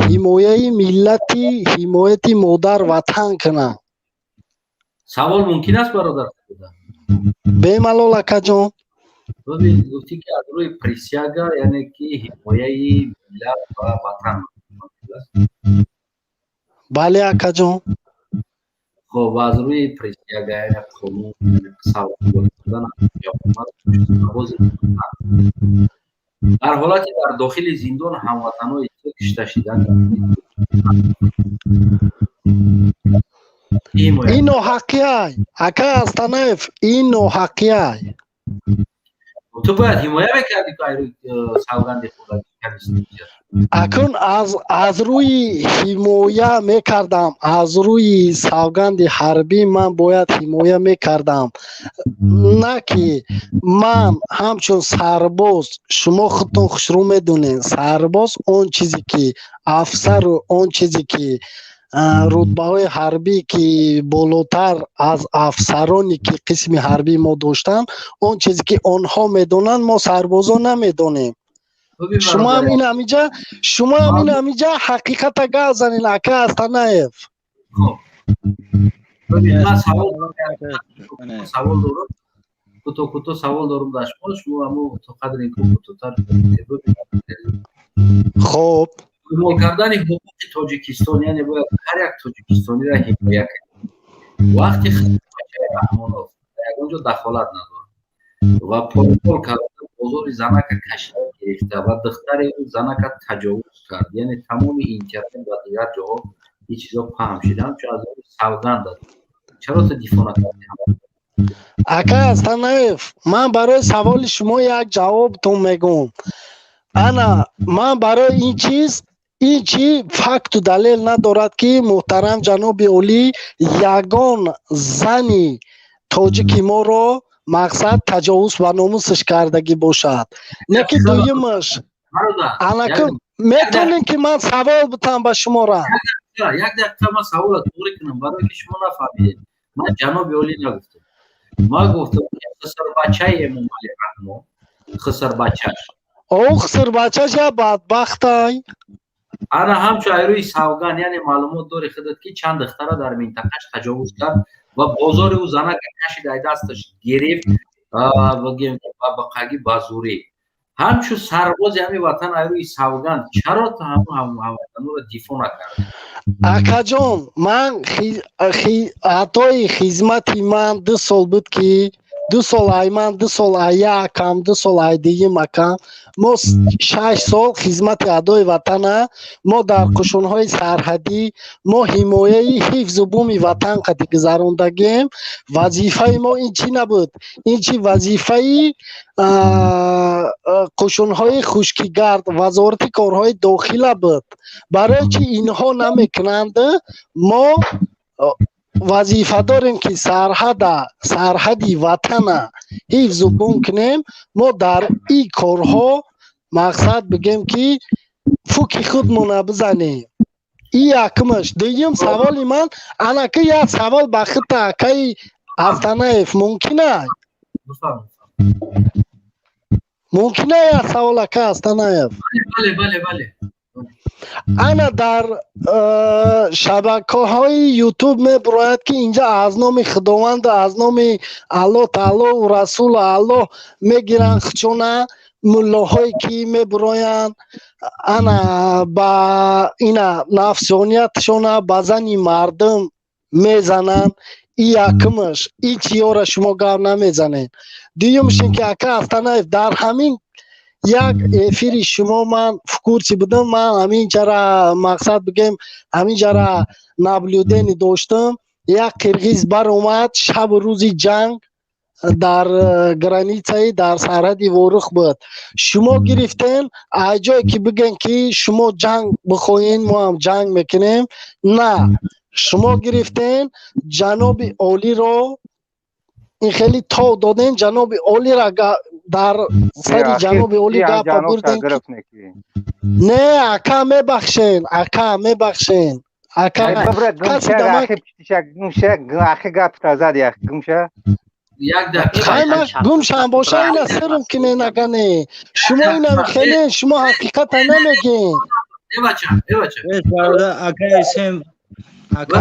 L: ҳимояи миллати, ҳимояти модар ватан кунам.
A: Савол мумкин аст, бародар?
L: Бемалол, акаҷон.
A: Бибин, гуфтӣ, ки аз рӯи присяга, яъне ки ҳимояи миллат ва ватан.
L: Бале, акаҷон.
A: Хоб, аз рӯи присяга, яъне қонун, савол, сарбози дар ҳолати дар дохили зиндон ҳамватанои ту кишта шидан.
L: Ин ноҳаққиай, ака Астанаев, ин ноҳаққиай.
A: Ту бояд ҳимоя мекардӣ савганди худ.
L: Акун аз рӯи ҳимоя мекардам, аз рӯи савганди ҳарбӣ ман бояд ҳимоя мекардам, на ки ман ҳамчун сарбоз. Шумо худтон хушрӯ медонед, сарбоз он чизе ки афсару он чизе ки рутбаҳои ҳарбӣ, ки болотар аз афсароне, ки қисми ҳарбии мо доштанд, он чизе ки онҳо медонанд, мо сарбозон намедонем. Шумо ҳам ин ҳамиҷа ҳақиқата гап занед, ака Астанаев.
A: Ман савол дорам, кӯтоҳ кӯтоҳ савол дорам дар шумо. Шумо ҳамо то қадри имкон кӯтоҳтар.
L: Хоб.
A: Поймол кардани ҳуқуқи Тоҷикистон, яъне бояд ҳар як тоҷикистониро ҳимоя кард. Вақти Раҳмонов ягон ҷо дахолат надорад ва поймол карда, бозори занака кашида гирифта ва духтари ӯ занака таҷовуз кард, яъне тамоми интернет ва дигар ҷоҳо ин чизо паҳн шиданд, чун аз рӯи савганд, чаро ту дифоъ накардӣ?
L: Ака Астанаев, ман барои саволи шумо як ҷавобтон мегӯм. Ана ман барои ин чиз, ин чи факту далел надорад, ки муҳтарам ҷаноби олӣ ягон зани тоҷики моро мақсад таҷовуз ба номусаш кардагӣ бошад. Не ки дуюмаш, анаку метонем, ки ман савол бутам ба шумора.
A: Як дақиқа, ман савола туғри кунам, барое ки шумо нафаҳмидед. Ман ҷаноби олӣ нагуфтам, ман гуфтам хисарбачаи Эмомалӣ Раҳмон, хисарбачаш.
L: О, хисарбачаш я бадбахтай.
A: Ана ҳамчун айрӯи савган, яъне маълумот дори худат, ки чанд духтара дар минтақаш таҷовуз кард ва бозори ӯ занака кашид, ай дасташ гирифт ба қаги ба зурӣ. Ҳамчун сарбози ҳамин ватан, айрӯи савганд, чаро ту ҳамватанро дифоъ накардӣ?
L: Акаҷон, ман ҳатои хизмати ман 2 сол буд, ки 2 сол ай ман, 2 сол ай якам, 2 сол ай дигим акам, мо 6 сол хизмати адои ватана, мо дар қушунҳои сарҳадӣ, мо ҳимояи ҳифзу буми ватан қати гузарондагем. Вазифаи мо ин чӣ набуд, ин чи вазифаи қушунҳои хушкигард, Вазорати корҳои дохила буд. Барои чи инҳо намекунанд? Мо вазифа дорем, ки сарҳада, сарҳади ватана ҳифзу бум кунем. Мо дар ин корҳо мақсад бигем, ки фуки худмона бизанем. И якумаш. Дуюм саволи ман, анаки як савол ба хита, акаи Астанаев, мумкина? Мумкина як савол, ака Астанаев?
A: Бале.
L: Ана дар шабакаҳои Ютуб мебурояд, ки инҷа аз номи Худованду аз номи Аллоҳ Таоло, Расулу Аллоҳ мегиранд хучона, муллоҳое ки мебуроянд, ана ба ина нафсониятшона ба зани мардум мезананд. И якумаш, и чиёра шумо гап намезанед. Дуюмш ин ки, ака Астанаев, дар ҳамин як эфири шумо ман в курсе будам, ман ҳамин ҷара, мақсад бигем, ҳамин ҷара наблюдение доштам. Як қирғиз баромад, шабу рӯзи ҷанг дар границаи, дар сарҳади Ворух буд. Шумо гирифтен, аз ҷое ки бигӯен, ки шумо ҷанг бихоҳен, мо ҳам ҷанг мекунем, на, шумо гирифтен, ҷаноби олиро ин хеле тов доден, ҷаноби олира дар сари ҷаноби олӣ гапа бурден. Не, ака, мебахшен, ака, мебахшен, ака.
I: Каси дамак
L: Гумшам боша, ина сирм кинен, ага не, шумо ина хеле, шумо ҳақиқата намегин.
F: Ака,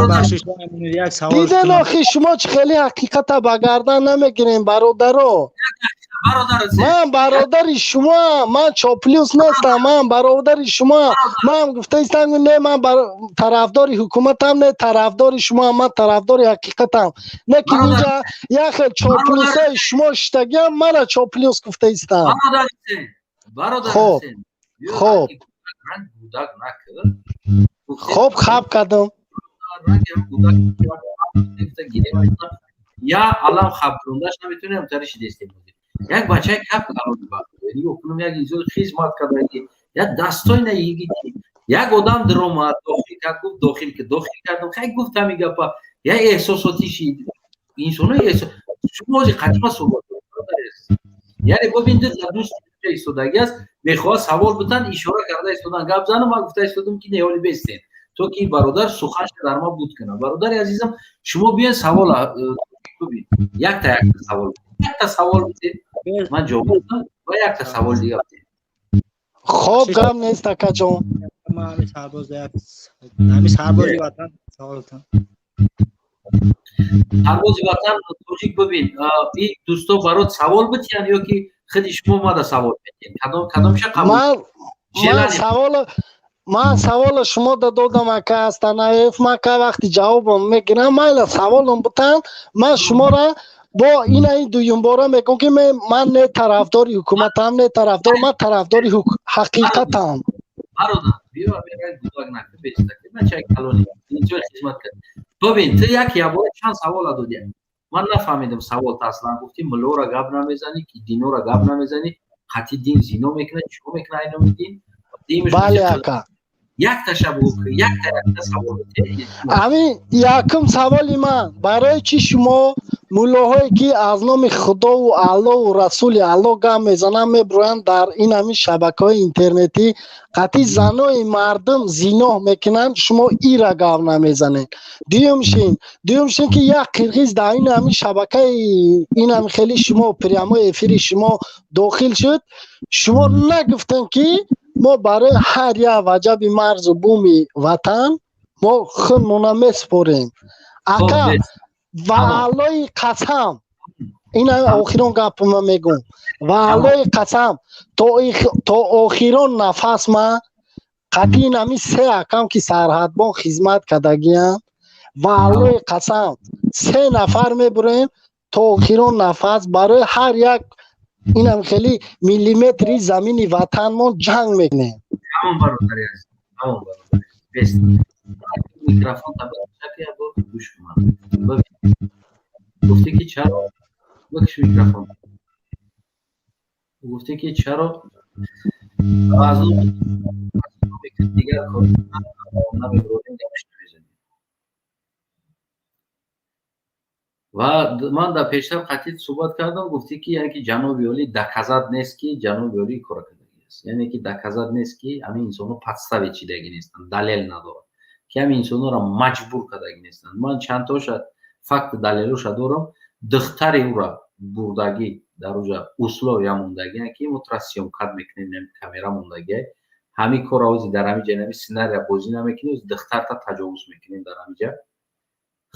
L: диден, охи, шумо чӣ хеле ҳақиқата ба гардан намегирем, бародаро. Ман бародари шумоам, ман чоплюс нестам, ман бародари шумоам. Ман гуфтаистам, не, ман тарафдори ҳукуматам, не тарафдори шумоам, ман тарафдори ҳақиқатам. Не ки инҷа як хел чоплюсои шумо шиштагиам, мара чоплюс гуфтаистам. Хоб, хоб, хоб, хаб кардам.
A: Я алам хаброндаш наметонем, тариши дестем. Як бачаи кап нигоҳ кунам, як инсон хизмат кардаги, як дастойна йигити, як одам диромад, дохил кард, гуфт дохил ки дохил кардам, хай, гуфт ҳами гапа, як эҳсосотӣ шид инсоно. Шумо ҳози қадима суҳбат, яъне бобин, дӯст истодаги аст, мехоҳад савол битан, ишора карда истодан, гап занам. Ман гуфта истодам, ки неҳоли бестен, то ки бародар суханша дар ма буд кунад. Бародари азизам, шумо биён, савол бибин, якта якта савол, якта савол бидед, ман ҷавоб додам ва якта савол дига бидед.
L: Хоб, гап нест, акаҷон.
F: Ҳами сарбози ватан саволтон.
A: Сарбози ватан тоҷик, бибин, ин дӯсто барот савол битиян ё ки худи шумо мада савол метиҳед? Кадомша
L: қабул? Ман савола шумо да додам, ака Астанаев. Ман ка вақти ҷавобам мегирам, майла, саволам бутан. Ман шумора бо ина ин дуюмбора мегӯм, ки ман не тарафдори ҳукуматам, не тарафдор, ман тарафдори ҳақиқатам.
A: Бародар, биё, гудак накун, беча калони инҷо хизмат кард. Бибин, ту як ябора чанд савола додӣ, ман нафаҳмидам савол. Аслан гуфтӣ, муллора гап намезанӣ, ки динора гап намезанӣ, қатъи дин зино мекунад, чико мекунад, айноми дин.
L: Бале, ака.
A: Якташа бугӯ, якта якта савол.
L: Ҳамин якум саволи ман: барои чӣ шумо муллоҳое, ки аз номи Худову Аллоҳу Расули Аллоҳ гап мезананд, мебироянд дар ин ҳамин шабакаҳои интернетӣ, қатъи занои мардум зиноҳ мекунанд, шумо ира гап намезанед? Дуюмшин, ки як қирғиз дар ин ҳамин шабакаи ин ҳамин хели шумо, прямой эфири шумо дохил шуд, шумо нагуфтем, ки мо барои ҳар як ваҷаби марзу буми ватан мо хунмона месупорем. Ака, ва Аллои қасам, ин охирон гапма мегӯм, ва Аллои қасам, то охирон нафас ма қатъи ин ҳамин се акам, ки сарҳадбон хизмат кардагиям, ва Аллои қасам, се нафар мебурем, то охирон нафас барои ҳар як инам хеле миллиметри замини ватанмон ҷанг мекунем.
A: Ҳамон, бародари азиз, ҳамон, бародари бес, микрофон гӯш кунам. Гуфте, ки чаро, бикш микрофон, гуфте, ки чаро аз дигар кор намебуродем, гапш намезанем. Ва ман дар пештар қатъи суҳбат кардам, гуфте, ки яъне ки ҷаноби олӣ доказать нест, ки ҷаноби олӣ кора кардагӣ аст, яъне ки доказать нест, ки ҳамин инсонҳо подставе чидагӣ нестанд, далел надорад, ки ҳамин инсонҳоро маҷбур кардагӣ нестанд. Ман чандтоша факт, далелоша дорам. Духтари ӯра бурдагӣ, дар уҷа условия мондагӣ, ки мо тра съёмкат мекунем, камера мондагӣ, ҳамин корро ози дар ҳамин ҷа ҳамин сценария бозӣ намекунем, духтарта таҷовуз мекунем, дар ҳамин ҷа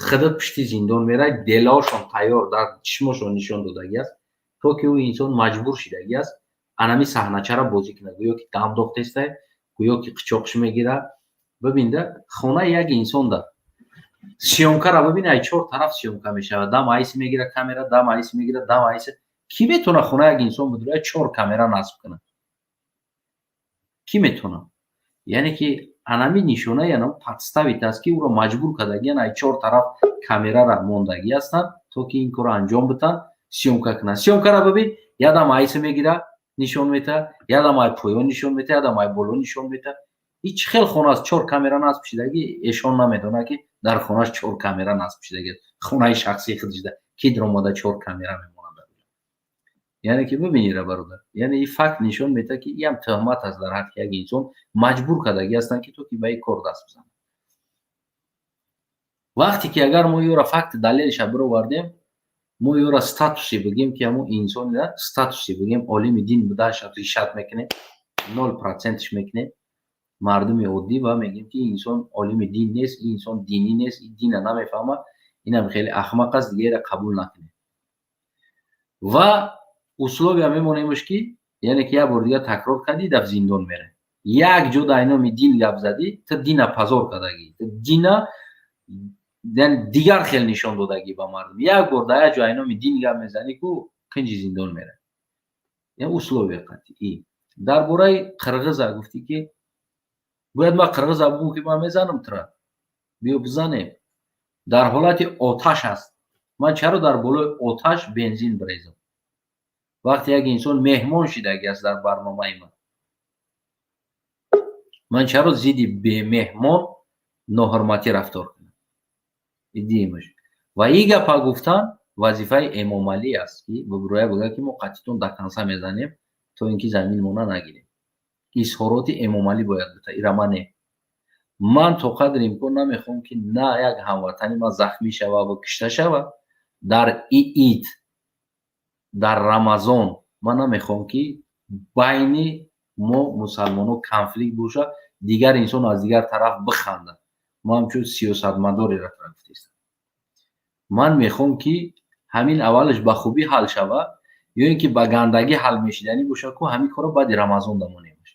A: худат пушти зиндон мерай. Делаошон тайёр, дар чишмошон нишон додагӣ аст, то ки ӯ инсон маҷбур шидагӣ аст анами саҳначара бозӣ кунад, гӯё ки дам дохтестай, гӯё ки қичоқш мегирад. Бибинда, хонаи як инсон да Съёмка ра бибин, ай чор тараф съёмка мешавад. Дам айси мегира камера, дам айси мегира, дам айси. Кӣ метавона хона як инсон бидурояд, чор камера насб кунад? Кӣ метавона? Яъне ки анами нишонаи анам подставить аст, ки ӯро маҷбур кардагиян, ай чор тараф камерара мондагӣ ҳастанд, то ки ин корро анҷом битанд, съёмка кунанд. Съёмка ра бибин: ядам айси мегира, нишон метаҳад, ядам ай поён нишон метаҳад, ядам ай боло нишон метаҳад. И чӣ хел хона аст, чор камера насб шидагӣ? Эшон намедонад, ки дар хонааш чор камера насб шидагӣ. Хонаи шахсии худшида ки даромада, чор камера мемонад. Яъне ки бибинира, бародар, яъне и факт нишон медиҳад, ки иам тӯҳмат аст дар ҳаққи як инсон. Маҷбур кардагӣ ҳастанд, ки то ки ба ин кор даст бизанад. Вақте ки агар мо ёра факти далелиша бировардем, мо ёра статусе бигем, ки ҳамон инсонира статусе бигем, олими дин будааш ришат мекунем, 0% ш мекунем, мардуми оддӣ ва мегӯем, ки инсон олими дин нест, ин инсон динӣ нест, ин дина намефаҳмад, инам хеле ахмақ аст, дигареро қабул накунем ва условия мемонемш, ки яъне ки як бор дига такрор кардӣ, даф зиндон мере. Як ҷо дар номи дин гап задӣ, ту дина позор кардагӣ, ту дина яъне дигар хел нишон додагӣ ба мардум. Як бор дар як ҷо айноми дин гап мезанӣ ку, кинҷи зиндон мере. Яъне условия қатъӣ. Дар бораи қирғиза гуфтӣ, ки бояд ман қирғиза бугӯм, ки ман мезанам тура, биё бизанем. Дар ҳолати оташ аст, ман чаро дар болои оташ бензин бирезам, вақте як инсон меҳмон шидаги аст дар барномаи ман? Ман чаро зидди бемеҳмон ноҳурматӣ рафтор кунам? Идиимаш ва и гапа гуфтан вазифаи Эмомалӣ аст, ки бибурӯя бигӯяд, ки мо қатитон до конца мезанем, то ин ки заминмона нагирем. Изҳороти Эмомалӣ бояд бута, ира ман не. Ман то қадри имкон намехоҳам, ки на як ҳамватани ман захмӣ шава ва кушта шава дар ид, дар Рамазон. Ман намехоҳам, ки байни мо мусалмонҳо конфликт боша, дигар инсон аз дигар тараф бихандад. Ман ҳамчун сиёсатмадореро гуфтаистам. Ман мехоҳам, ки ҳамин аввалаш ба хубӣ ҳал шава ё ин ки ба гандагӣ ҳал мешиданӣ бошад ку, ҳамин корро баъди Рамазон дамонемаш.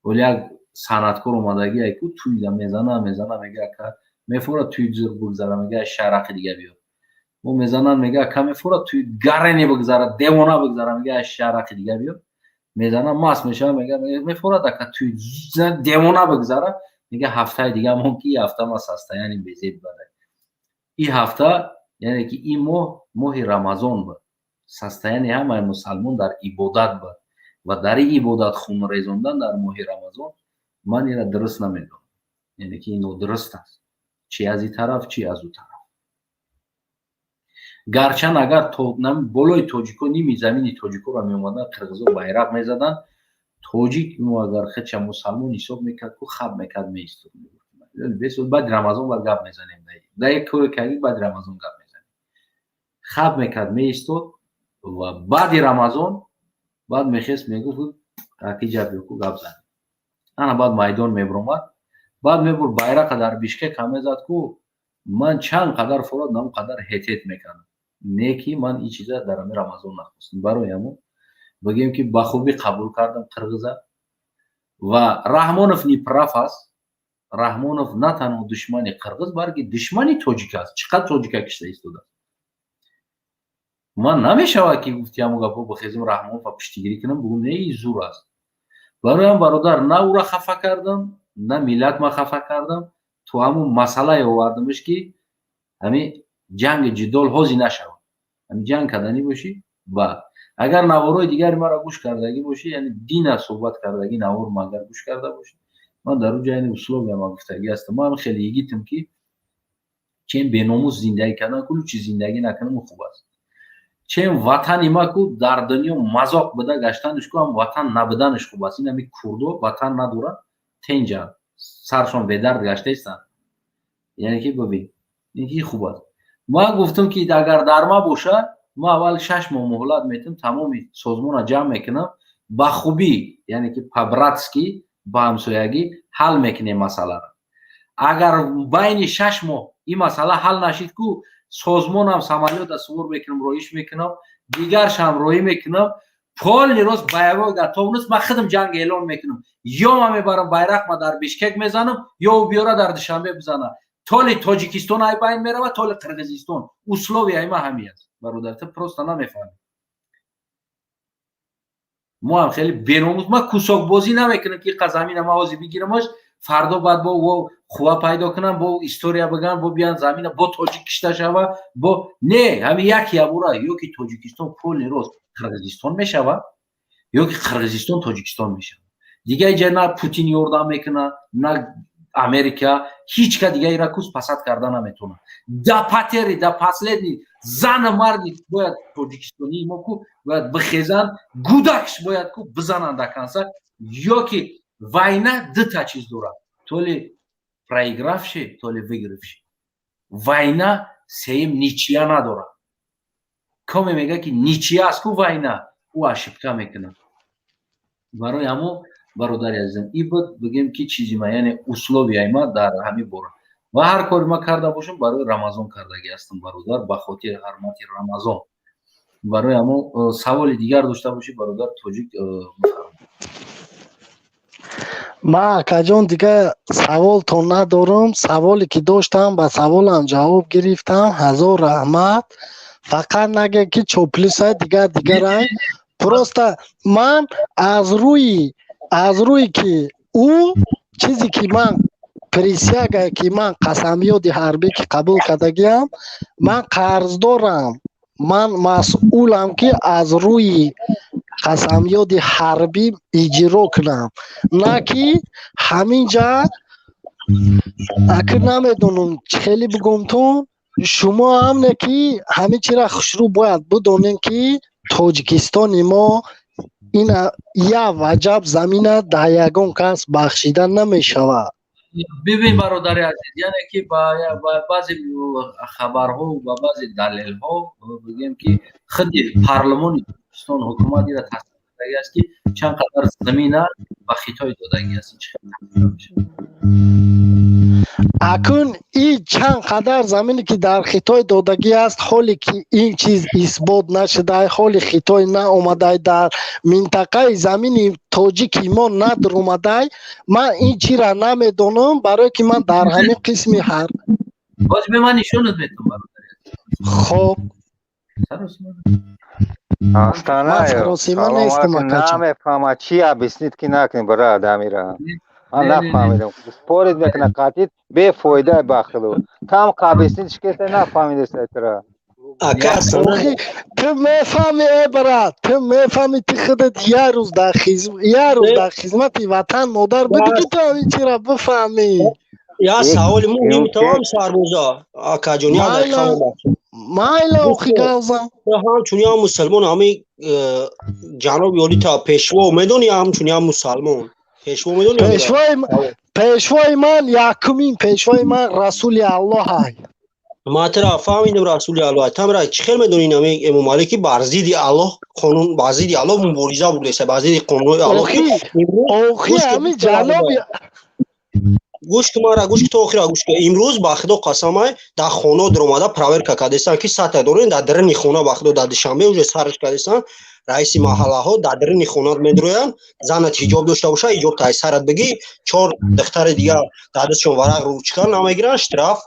A: Вале як санъаткор омадагӣ ку, туйда мезана, мезана, мега: «Ака, мефора туй зур бигзара?» Мега: «Шарақи дига биёр». Мо мезанан, мега: «Ака, мефора туй гарене бигзара, девона бигзара?» Мега: «Шарақи дига биёр». Мезана, маст мешава, мега: «Мефорад, ака, туй девона бигзара?» Мега: «Ҳафтаи дига мон, ки ҳафта ма состояние безеб бада и ҳафта». Яъне ки ин моҳ моҳи Рамазон буд, состояние ҳамаи мусалмон дар ибодат буд ва дар ин ибодат хун резондан дар моҳи Рамазон, ман инро дуруст намедонам. Яъне ки ин нодуруст аст, чи аз ин тараф, чи аз ӯ тараф. Гарчанд агар болои тоҷико, ними замини тоҷикоро меомаданд қирғизо, байрақ мезаданд, тоҷик мо агар хеча мусалмон ҳисоб мекард ку, хаб мекард, меистод. Баъди Рамазон баъд гап мезанем, да як коре кардӣ, баъди Рамазон гап мезанем. Хаб мекард, меистод ва баъди Рамазон баъд мехест, мегуфт: «Акиҷа биёку, гап занем». Ана баъд майдон мебиромад, баъд мебурд, байрақа дар Бишкек ҳам мезад ку, ман чанд қадар форад, нам қадар ҳетет мекардам. Не ки ман ин чиза дар ҳами Рамазон нахостам. Барои ҳамон бигӯем, ки ба хубӣ қабул кардам қирғиза. Ва Раҳмонов неправ аст. Раҳмонов на танҳо душмани қирғиз, балки душмани тоҷик аст. Чӣ қадр тоҷика кишта истодааст. Ман намешавад, ки гуфти ҳамон гапҳо, бихезим, Раҳмонова пуштигирӣ кунам, бугум: «Не, ин зур аст». Барои ҳам, бародар, на ӯра хафа кардам, на миллат ма хафа кардам. То ҳамун масъалае овардамш, ки ҳамин ҷанги ҷидол ҳозир нашавад. Ҳамин ҷанг карданӣ бошӣ, баъд агар наворҳои дигари маро гӯш кардагӣ бошӣ, яъне дина суҳбат кардагӣ навор ма агар гӯш карда бошӣ, ман дар уҷа яъне условия ма гуфтагӣ ҳастам. Ман хеле йигитам, ки чем беномус зиндагӣ кардан, ку лучше зиндагӣ накунам хуб аст, чем ватани ма ку дар дунё мазоқ буда гаштанаш ку, ҳам ватан набуданаш хуб аст. Ин ҳами курдо ватан надоранд, тенҷанд, саршон бедард гаштаистанд. Яъне ки бибин, ин ки хуб аст. Ман гуфтам, ки агар дар ма бошад, ма аввал 6 моҳ муҳлат метам, тамоми созмонро ҷамъ мекунам, ба хубӣ, яъне ки по-братски, ба ҳамсоягӣ ҳал мекунем масъаларо. Агар байни 6 моҳ ин масъала ҳал нашид ку, созмонам самолёта сувор мекунам, роиш мекунам, дигаршам роӣ мекунам, полный рост, боевой готовность. Ман худам ҷанг эълон мекунам: ё ман мебарам, байрақ ма дар Бишкек мезанам, ё ӯ биёра, дар Душанбе бизана. То ли Тоҷикистон ай байн мерава, то ли Қирғизистон. Условияи ма ҳамин аст, бародар, ту просто намефаҳмӣ. Мо ҳам хеле беномус, ма кусокбозӣ намекунам, ки қа замина ма ҳозир бигирамаш, фардо баъд бо қувва пайдо кунам, бо история биган, бо биян замина бо тоҷик кишта шава. Бо не, ҳамин як ябура: ё ки Тоҷикистон полный рост Қирғизистон мешава, ё ки Қирғизистон Тоҷикистон мешава. Дига иҷа на Путин ёрдам мекуна, на Америка, ҳеҷ ка дига ира кус пасад карда наметавонад. До потери, до последний зану марди бояд тоҷикистонии мо ку бояд бихезанд, гудакш бояд ку бизананд до конца. Ё ки война дута чиз дорад: то ли проигравший, то ли выигравший. Война сеюм ничья надорад. Коме мега, ки ничья аст ку война, ӯ ошибка мекунад. Барои ҳамо, бародари азизам, и буд, бигем, ки чизи ма, яъне условияи ма дар ҳамин бора. Ва ҳар кори ма карда бошам, барои Рамазон кардагӣ ҳастам, бародар, ба хотири ҳурмати Рамазон. Барои ҳамо, саволи дигар дошта бошӣ, бародар тоҷик, бифармоед.
L: Ман, акаҷон, дига саволтон надорам. Саволе ки доштам, ба саволам ҷавоб гирифтам, ҳазор раҳмат. Фақат нагӯ, ки чоплюсай, дигар дигарай. Просто ман аз рӯи ки ӯ чизе ки ман присяга, ки ман қасамёди ҳарбӣ ки қабул кардагиам, ман қарздорам, ман масъулам, ки аз рӯи қасамёди ҳарбӣ иҷро кунам, на ки ҳамин ҷа акр намедонам чӣ хеле бигӯмтон. Шумо ҳам не, ки ҳамин чира хушрӯ бояд бидонем, ки Тоҷикистони мо ина як ваҷаб замина дар ягон кас бахшида намешавад.
A: Бибин, бародари азиз, яъне ки ба баъзе хабарҳо, ба баъзе далелҳо бигем, ки худи парлумони Тоҷикистон, ҳукумат ира тасдиқ кардагӣ аст, ки чанд қадар замина ба Хитой додагӣ аст. Чӣ хел?
L: Акун и чанд қадар замине, ки дар Хитой додагӣ аст, ҳоле ки ин чиз исбот нашудай, ҳоли Хитой наомадай, дар минтақаи замини тоҷики мо надурумадай, ман ин чира намедонам, барое ки ман дар ҳамин қисми ҳар
A: Боз ман нишонат метавам, бародари.
L: Хоб.
M: Астана.
L: Саросима нестам.
M: Намефаҳма, чи объяснить ки накунӣ, брат, амира. Ман нафаҳмидам, спорить мекуна қатид бефоида бахилу там объяснить шикеста, нафаҳмидеста тра.
L: Ту мефаҳми, э брат, ту мефаҳми, ту худат як рӯз дар хизмати ватан модар будӣ, ки ту ҳамин чира бифаҳмӣ.
N: Я саволи муҳим тамом, сарбоза акаҷон, як дақиқа.
L: Майла, охи гавзам.
N: Ҳамчун як мусалмон, ҳами ҷаноби олита пешво медонӣ, ҳамчун як мусалмон пешво медонӣ?
L: Пешвои ман, якумин пешвои ман Расули Аллоҳ ай.
N: Ман тра фаҳмидам, Расули Аллоҳ. Тамра чӣ хел медонӣ, ами Эмомалӣ ки бар зидди Аллоҳ қонун, бар зидди Аллоҳ мубориза бурдеса, бар зидди қонунҳои Аллоҳ?
L: Охи, ҳами ҷаноби
N: Гӯш ки, мара гӯш ки, то охира гӯш ки. Имрӯз, ба Худо қасамай, дар хона даромада проверка кардестан, ки сата дорен дар дарини хона. Ба Худо, дар Душанбе уже сарш кардестан. Раиси маҳаллаҳо дар дарини хона медроянд, занат ҳиҷоб дошта боша, ҳиҷоб тай сарат бигӣ, чор духтари дигар дар дастшон варақ, ручка намегиранд, штраф.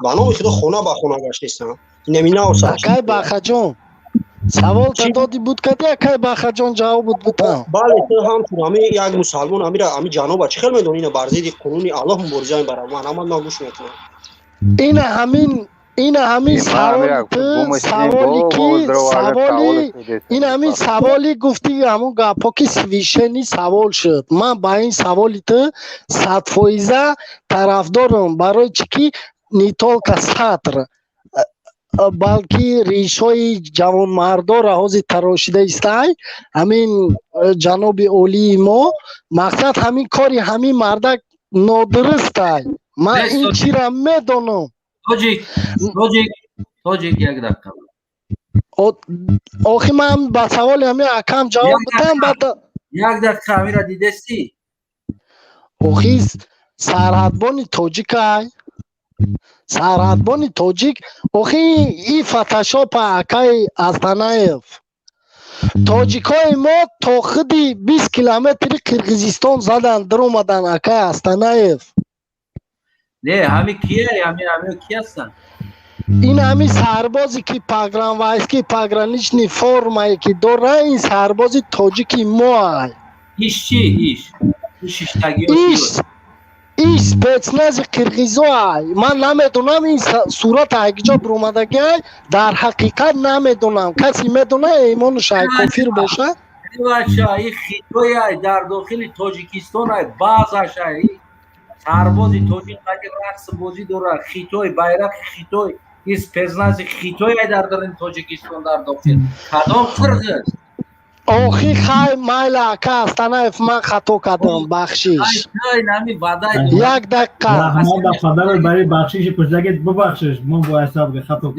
N: Ба номи Худо, хона ба хона гаштестан.
L: Акай Бахаҷон, савол та доди буд кади, акай Бахаҷон, ҷавоб буд бутам.
N: Бале, ту ҳамчун ҳами як мусалмон, ҳамира, ҳами ҷаноба чӣ хел медонӣ, ина бар зидди қонуни Аллоҳ мубориза мебарад? Ман ҳамад, ман гӯш мекунам.
L: Ина ҳамин саволи ту, саволи ки саволи ин ҳамин саволи гуфти, ҳамун гапҳо ки свишени савол шуд. Ман ба ин саволи ту 100% тарафдорам, барои чӣ ки не только сатр, балки ришҳои ҷавонмардора ҳозир тарошида истай ҳамин ҷаноби олии мо. Мақсад, ҳамин кори ҳамин мардак нодурустай, ман ин чира медонам.
A: Тоҷик, тоҷик, тоҷик, як дақиқа.
L: Охи, ман ба саволи ҳамин акам ҷавоб бидам, баъд.
A: Як дақиқа. Ҳамира дидестӣ?
L: Охи, сарҳадбони тоҷикай, сарҳадбони тоҷик. Охи, и фотошопа, акай Астанаев. Тоҷикои мо то худи 20 километри Қирғизистон задан, даромадан, акай Астанаев.
A: Не, ҳами кия, ҳами ки ҳастанд?
L: Ин ҳами сарбозе ки погранвойски, пограничный формае ки дора, ин сарбози тоҷики мо ай.
A: Иш чи, иш? Иш?
L: Иш спецнази қирғизо ай. Ман намедонам, ин сурат айгиҷо биромадаги ай, дар ҳақиқат намедонам. Касе медона, эймону шай кофир боша.
A: Бача, и хитой ай, дар дохили Тоҷикистон ай, баъзаш ай. Сарбози тоҷик қади рақс бозӣ дорад, хитой, байрақи хитой, и спецнази хитой ай дар даруни Тоҷикистон, дар дохил. Кадом қирғиз?
L: Охи, хай, майла, ака Астанаев, ман хато кардам, бахшиш. Як дақиқа.
O: Раҳмат ба падарат барои бахшиши пурсагит, бубахшиш, мо бояд сабри хато.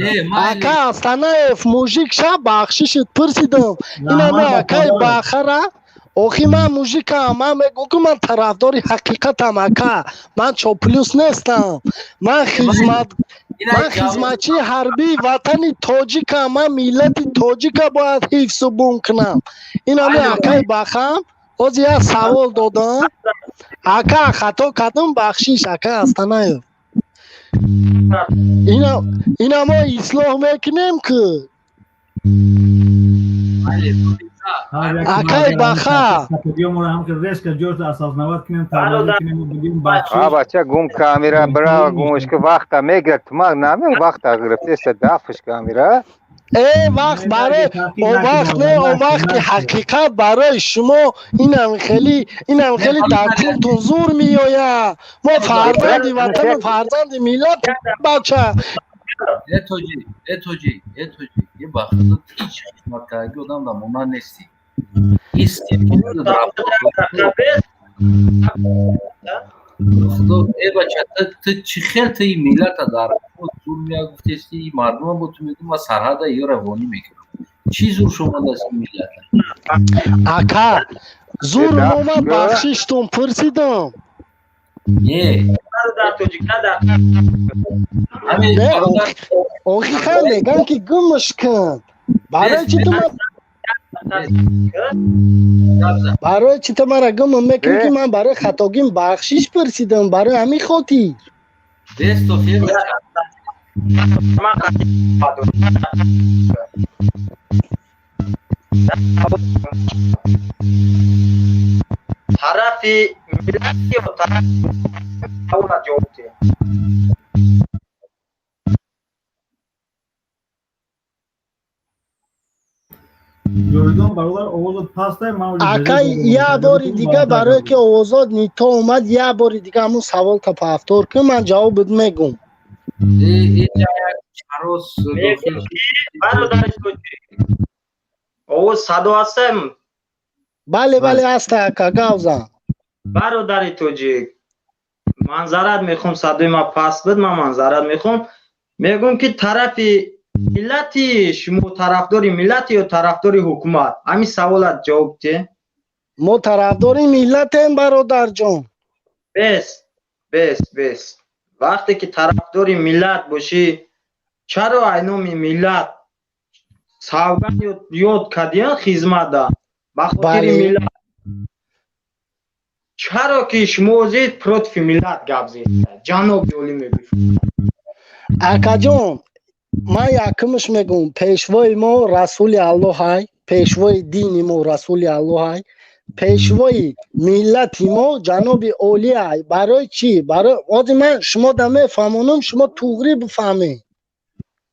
L: Ака Астанаев, мужик ша, бахшишит пурсидам. Инаме акаи бахара. Охи, ман мужикам, ман мегӯм, ки ман тарафдори ҳақиқатам, ака. Ман чоплюс нестам, ман хизмат, ман хизматчии ҳарбии ватани тоҷикам. Ман миллати тоҷика бояд ҳифзу бум кунам. Инами акаи бахам ҳозир як савол додам. Ака, хато кардам, бахшиш, ака Астанаев. Ина мо ислоҳ мекунем ку. Акай баха.
M: Бача, гум камера, бра, гумш ки вақта мегирад, тумак наме вақта гирифтеса дафш камера.
L: Э, вақт барои о вақт не, о вақти ҳақиқат барои шумо инам хеле дар кунтун зур меояд. Мо фарзанди ватану фарзанди миллат, бача.
A: Э тоҷик, э тоҷик, э тоҷик, е, ба худо, ҳеҷ хизмат кардаги одам дар монанд нестӣ. Исти худо, э бача, ту чӣ хел ту ин миллата дар зур мея гуфтести, мардума бо ту мегӯ, ма сарҳада ё равонӣ мекунам. Чӣ зур шомадааст ин миллата?
L: Ака, зур омад, бахшиштон пурсидам.
A: Не.
L: Не, охи, хай, мегам ки гумш кун. Барои чи ту, барои чи ту мара гум мекунӣ, ки ман барои хатогим бахшиш пурсидам, барои ҳамин хотир.
A: Десто.
J: Тарафи миллат ё тарафи давлат, ҷавоб диҳ.
O: Ҷовидон бародар, овозот пастай, ман.
L: Ака, як бори дига, барое ки овозот нито омад, як бори дига ҳамун саволта повтор кун, ман ҷавобат мегум.
A: Чарос.
J: Бародари тоҷик, овоз садо ҳастам?
L: Бале, бале, ҳаста, ака, гап зан.
J: Бародари тоҷик, манзарат мехоҳам, садои ма паст буд, ман манзарат мехоҳам, мегӯм ки тарафи миллати шумо, тарафдори миллати ё тарафдори ҳукумат, ҳамин саволат ҷавоб диҳ.
L: Мо тарафдори миллатем, бародарҷон.
J: Бес, бес, бес. Вақте ки тарафдори миллат бошӣ, чаро ай номи миллат савганд ёд кардиян хизмата ба хотири миллат? Чаро ки шумо зид против миллат гап зед, ҷаноби олӣ мегӯ?
L: Акаҷон, ман якумш мегӯм, пешвои мо Расули Аллоҳ ай, пешвои дини мо Расули Аллоҳ ай, пешвои миллати мо ҷаноби олӣ ай. Барои чӣ? Барои ҳозир ман шумо да мефаҳмонам, шумо туғрӣ бифаҳмед.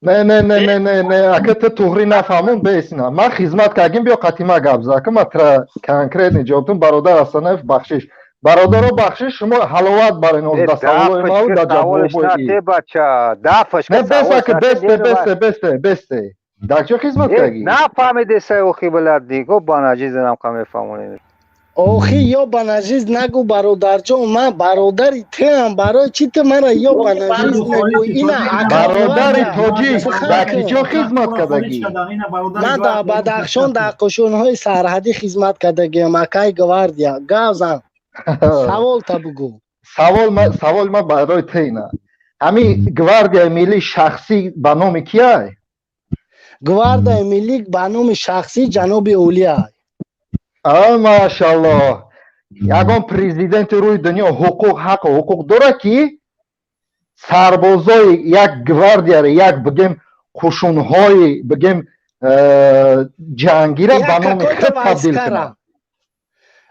P: Не, не, не, не, не, не, ака, ту туғрӣ нафаҳмон, бесина. Ман хизмат кардим, биё қатима гап зан, ака, ман тра конкретный ҷавоб дум. Бародар Асанаев, бахшиш, бародаро, бахшиш, шумо ҳаловат барин озда саволои мау да ҷавобои.
M: Бача, дафаш.
P: Не, бес, ака, бесте, бесте, бесте, бесте. Дар чо хизмат кардӣ?
M: Нафаҳмидеса, охи, билад диго банаҷизанам ка мефаҳмонед.
L: Охи, ё банажиз нагӯ, бародарҷон, ман бародари туам. Барои чӣ ту мара ё банажиз мегӯӣ? Ина.
P: Бародари тоҷик, дар киҷо хизмат кардагӣ?
L: Ман дар Бадахшон, дар қушунҳои сарҳадӣ хизмат кардагиам, акай гвардия. Гап зан, саволта бугӯ.
P: Савол ма барои ту ина: ҳамин гвардияи миллӣ шахсӣ ба номи кияй?
L: Гвардияи миллӣ ба номи шахсии ҷаноби олиай.
P: А, машаллоҳ, ягон президенти рӯи дунё ҳуқуқ, ҳаққу ҳуқуқ дорад, ки Сарбозои як гвардияро, як бигем қушунҳои бигем ҷангира ба номи худ табдил кунад.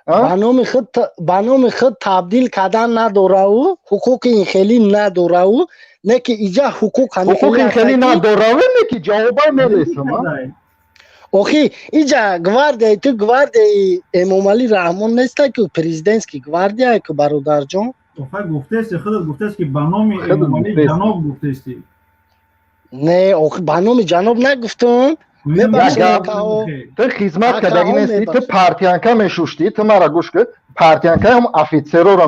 L: Ба номи худ табдил кардан надораву ҳуқуқи ин хелӣ надораву, не ки иҷа ҳуқуқ.
P: Ҳуқуқи хелӣ надораву, не ки ҷавобай мересам.
L: Охи, иҷа гвардияи ту гвардияи Эмомалӣ Раҳмон неста ки, президентский гвардия ки, бародарҷон.
O: Гуфтести, худат гуфтест ки ба номи Эмомалӣ ҷаноб гуфтести.
L: Не, охи, ба номи ҷаноб нагуфтум.
P: Ту хизмат кардагӣ нести, ту портянка мешуштӣ. Ту мара гӯш кун, портянкаам офицерора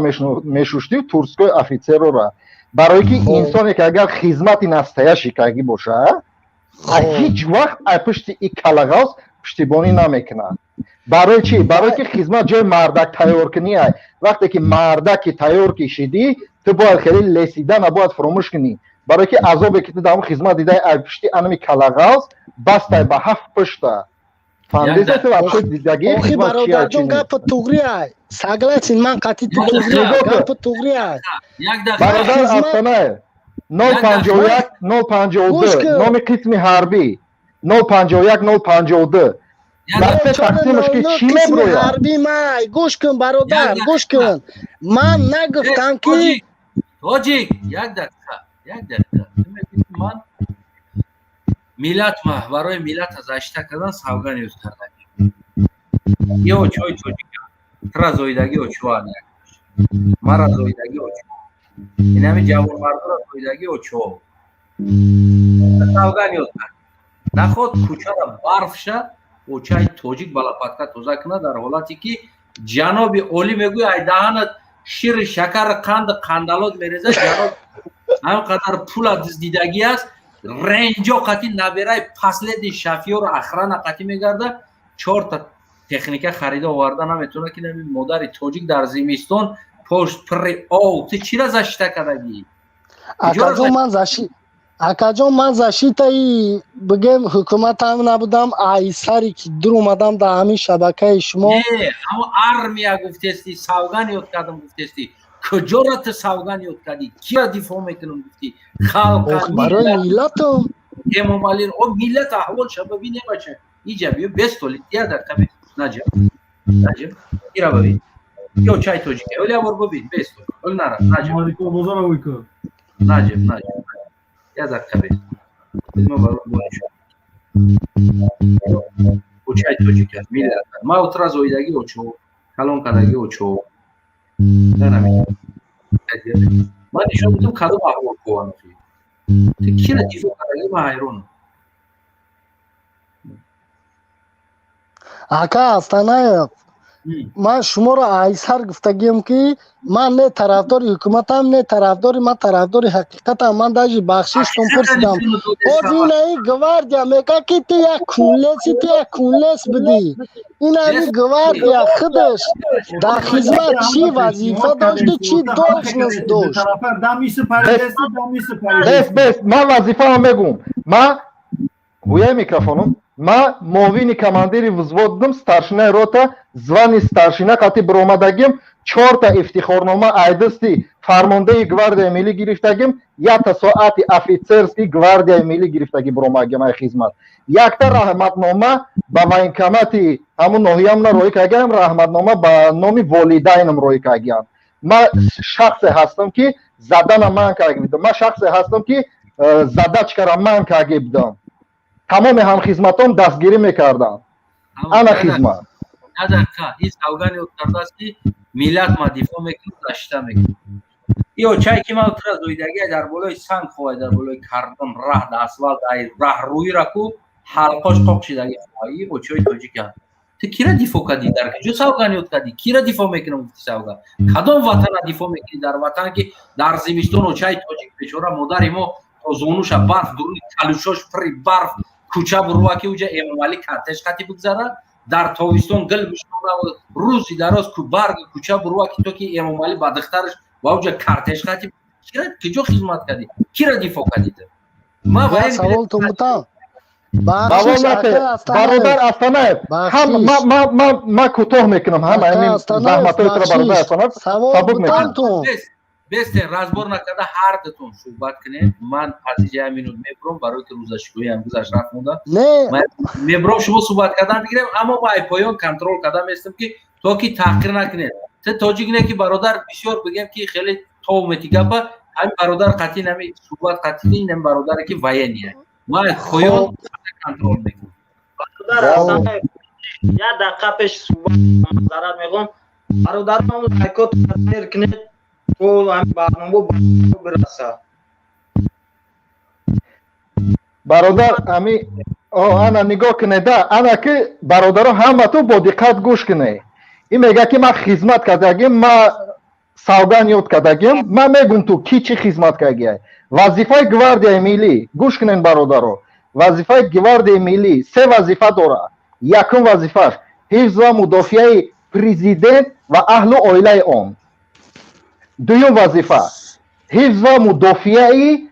P: мешуштӣ, турской офицерора. Барое ки инсоне ки агар хизмати настоящий кардагӣ боша, ҳеҷ вақт ай пушти и калағоз пуштибонӣ намекунад. Барои чӣ? Барое ки хизмат ҷои мардак тайёркунӣ ай. Вақте ки мардаки тайёр ки шидӣ, ту бояд хеле лесидана бояд фуромӯш кунӣ, барое ки азобе ки ту дар он хизмат дидаи, ай пушти анами калағоз бастай ба ҳафт пушта. Фаҳмидиса ту вообще дидагӣ?
L: Охи, бародарҷон, гапа туғри ай, согласен ман қатъи ту, туғри гапа, туғри ай.
P: Бародар Астанаев, 051 052 номи қисми ҳарбӣ, 051 052
L: тақсимаш ки чӣ меброяд? Ҳарбӣ май, гӯш кун, бародар, гӯш кун, ман нагуфтам ки
A: Тоҷик, як дақиқа, як дақиқа. Ман миллат, барои миллата защита кардан савган ёд кардам. Ё чой тоҷика тра зоидаги очоан, мара зоидаги очо, инами ҷавонмардора зоидаги очо, савган ёд кард. Наход кӯчара барф ша, очаи тоҷик ба лопатка тоза кунад, дар ҳолате ки ҷаноби олӣ мегӯяд, ай даҳанат шири шакар, қанду қандалот мерезад. Ҷаноб ҳам қадар пула дуздидагӣ аст, ренҷо қати набераи последний шофёру охрана қати мегарда, чорта техника харида оварда наметавона, ки нами модари тоҷик дар зимистон пошт пирри ов. Ту чира защита кардагӣ?
L: Акаҷон, ман акаҷон, ман защитаи бигем ҳукуматам набудам. Ай сари ки дур омадам дар ҳамин шабакаи шумо.
A: Не, ҳамо армия гуфтести, савган ёд кардам гуфтести. Куҷора ту савган ёд кардӣ? Кира дифоъ мекунам гуфтӣ? Халқ.
L: Барои миллатам.
A: Эмомалӣ о миллат аҳвол шабаби небача. Иҷа биё, бестоли я дақиқа, наҷа, наҷа, ира бабин, ё чай тоҷика оли абор бибин, бестол оли нара, наҷа, наҷа, наҷа, я дақиқа бес. Ма барои очай тоҷика миллат ма утра зоидаги очо, калон кардаги очо. Ман нишон додам кадом аҳвол кованохи. Ту кира дифоъ кардаги? Ман ҳайронам.
L: Ака Астанаев, ман шуморо айсар гуфтагием, ки ман не тарафдори ҳукуматам, не тарафдори, ман тарафдори ҳақиқатам. Ман даже бахшиштон пурсидам. Ҳоз инаи гвардия мега, ки ту як кунлеси, ту як кунлес будӣ. Инаи гвардия худаш дар хизмат чӣ вазифа дошту, чӣ должность дошт?
P: Бес, бес, ман вазифаам мегӯм. Ман гӯяи микрофоном, ман муовини командири взвод будам, старшинаи рота, звани старшина қати биромадагим, чорта ифтихорнома айдасти фармондеи гвардияи миллӣ гирифтагим, якта соати офицерский гвардияи миллӣ гирифтагӣ биромадагим ай хизмат, якта раҳматнома ба военкомати ҳамун ноҳиямна роҳӣ кардагиам, раҳматнома ба номи волидайнам роҳӣ кардагиам. Ман шахсе ҳастам, ки задана ман карда будам. Ман шахсе ҳастам, ки задачкара ман карда будам. Тамоми ҳамхизматон дастгирӣ мекарданд. Ана хизмат.
A: Надака ин савган ёд кардааст, ки миллат ма дифоъ мекунад, защита мекунад. Ё чай ки ман тура зоидагия дар болои санг хоҳай, дар болои кардон раҳ, да асфалт, ай раҳрӯира ку ҳалқош қоқ шидаги хоҳай. Очои тоҷика ту кира дифоъ кардӣ? Дар куҷо савган ёд кардӣ? Кира дифоъ мекунам гуфти? Савган кадом ватана дифоъ мекунӣ? Дар ватан ки дар зимистон очаи тоҷик бечора модари мо то зонуша барф, дуруни калушош пирри барф, кӯча бурува, ки уҷа Эмомалӣ кортеж қати бигзарад, дар тобистон гил бишона, рӯзи дароз барги кӯча бурува, ки то ки Эмомалӣ ба духтараш ва уҷа кортеж қати. Кира куҷо хизмат кардӣ? Кира дифоъ кардӣ ту?
L: Саволтон бутам.
P: Бародар Астанаев, ман кӯтоҳ мекунам, ҳама ҳамин заҳматҳои туро, бародар Астанаев, сабук мекунам.
A: Бестен, разбор накарда ҳар дутон суҳбат кунед. Ман аз инҷа як минут мебурам, барои ки рӯзашикоям гузашт, рафт монда. Мебурам, шумо суҳбат кардан бигирем, аммо ма ай поён контроль карда местам, ки то ки таҳқир накунед. Те тоҷик не ки, бародар, бисёр бигем ки хеле тов мети гапа. Ҳамин бародар қатъи нами суҳбат қатъи нами бародаре ки военный я, ма поён контроль мекунам.
J: Як дақиқа пеш суҳбат маъзарат мехоҳам, бародарам, лайкот шер кунед, то ҳамин барнома бираса.
P: Бародар, ами ана нигоҳ кунеда, ана ки бародаро, ҳаматон бо диққат гӯш кунед. Ин мега ки ман хизмат кардагим, ма савган ёд кардагим. Ман мегум ту ки чӣ хизмат кардагиай. Вазифаи гвардияи миллӣ, гӯш кунед, бародаро, вазифаи гвардияи миллӣ се вазифа дорад. Якум вазифааш ҳифз ва мудофиаи президент ва аҳлу оилаи он. Дуюм вазифа ҳифз ва мудофиаи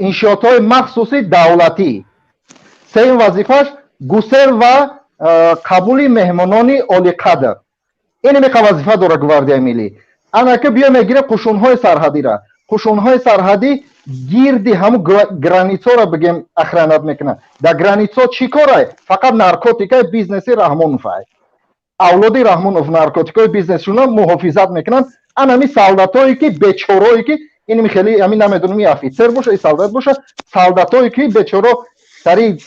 P: иншоотҳои махсуси давлатӣ. Сеюм вазифааш гусел ва қабули меҳмонони олиқадр. Ин миқа вазифа дорад гвардияи миллӣ. Ана ки биё мегирем қушунҳои сарҳадира. Қушунҳои сарҳадӣ гирди ҳамун границаро бигем охранять мекунад. Дар границо чӣ корай? Фақат наркотикаи бизнеси Раҳмоновай, авлоди Раҳмонов наркотикои бизнесшуна муҳофизат мекунанд. Ан ҳами солдатое ки бечорое ки ин хеле ҳами намедонам, и офицер боша, и солдат боша, солдатое ки бечоро сари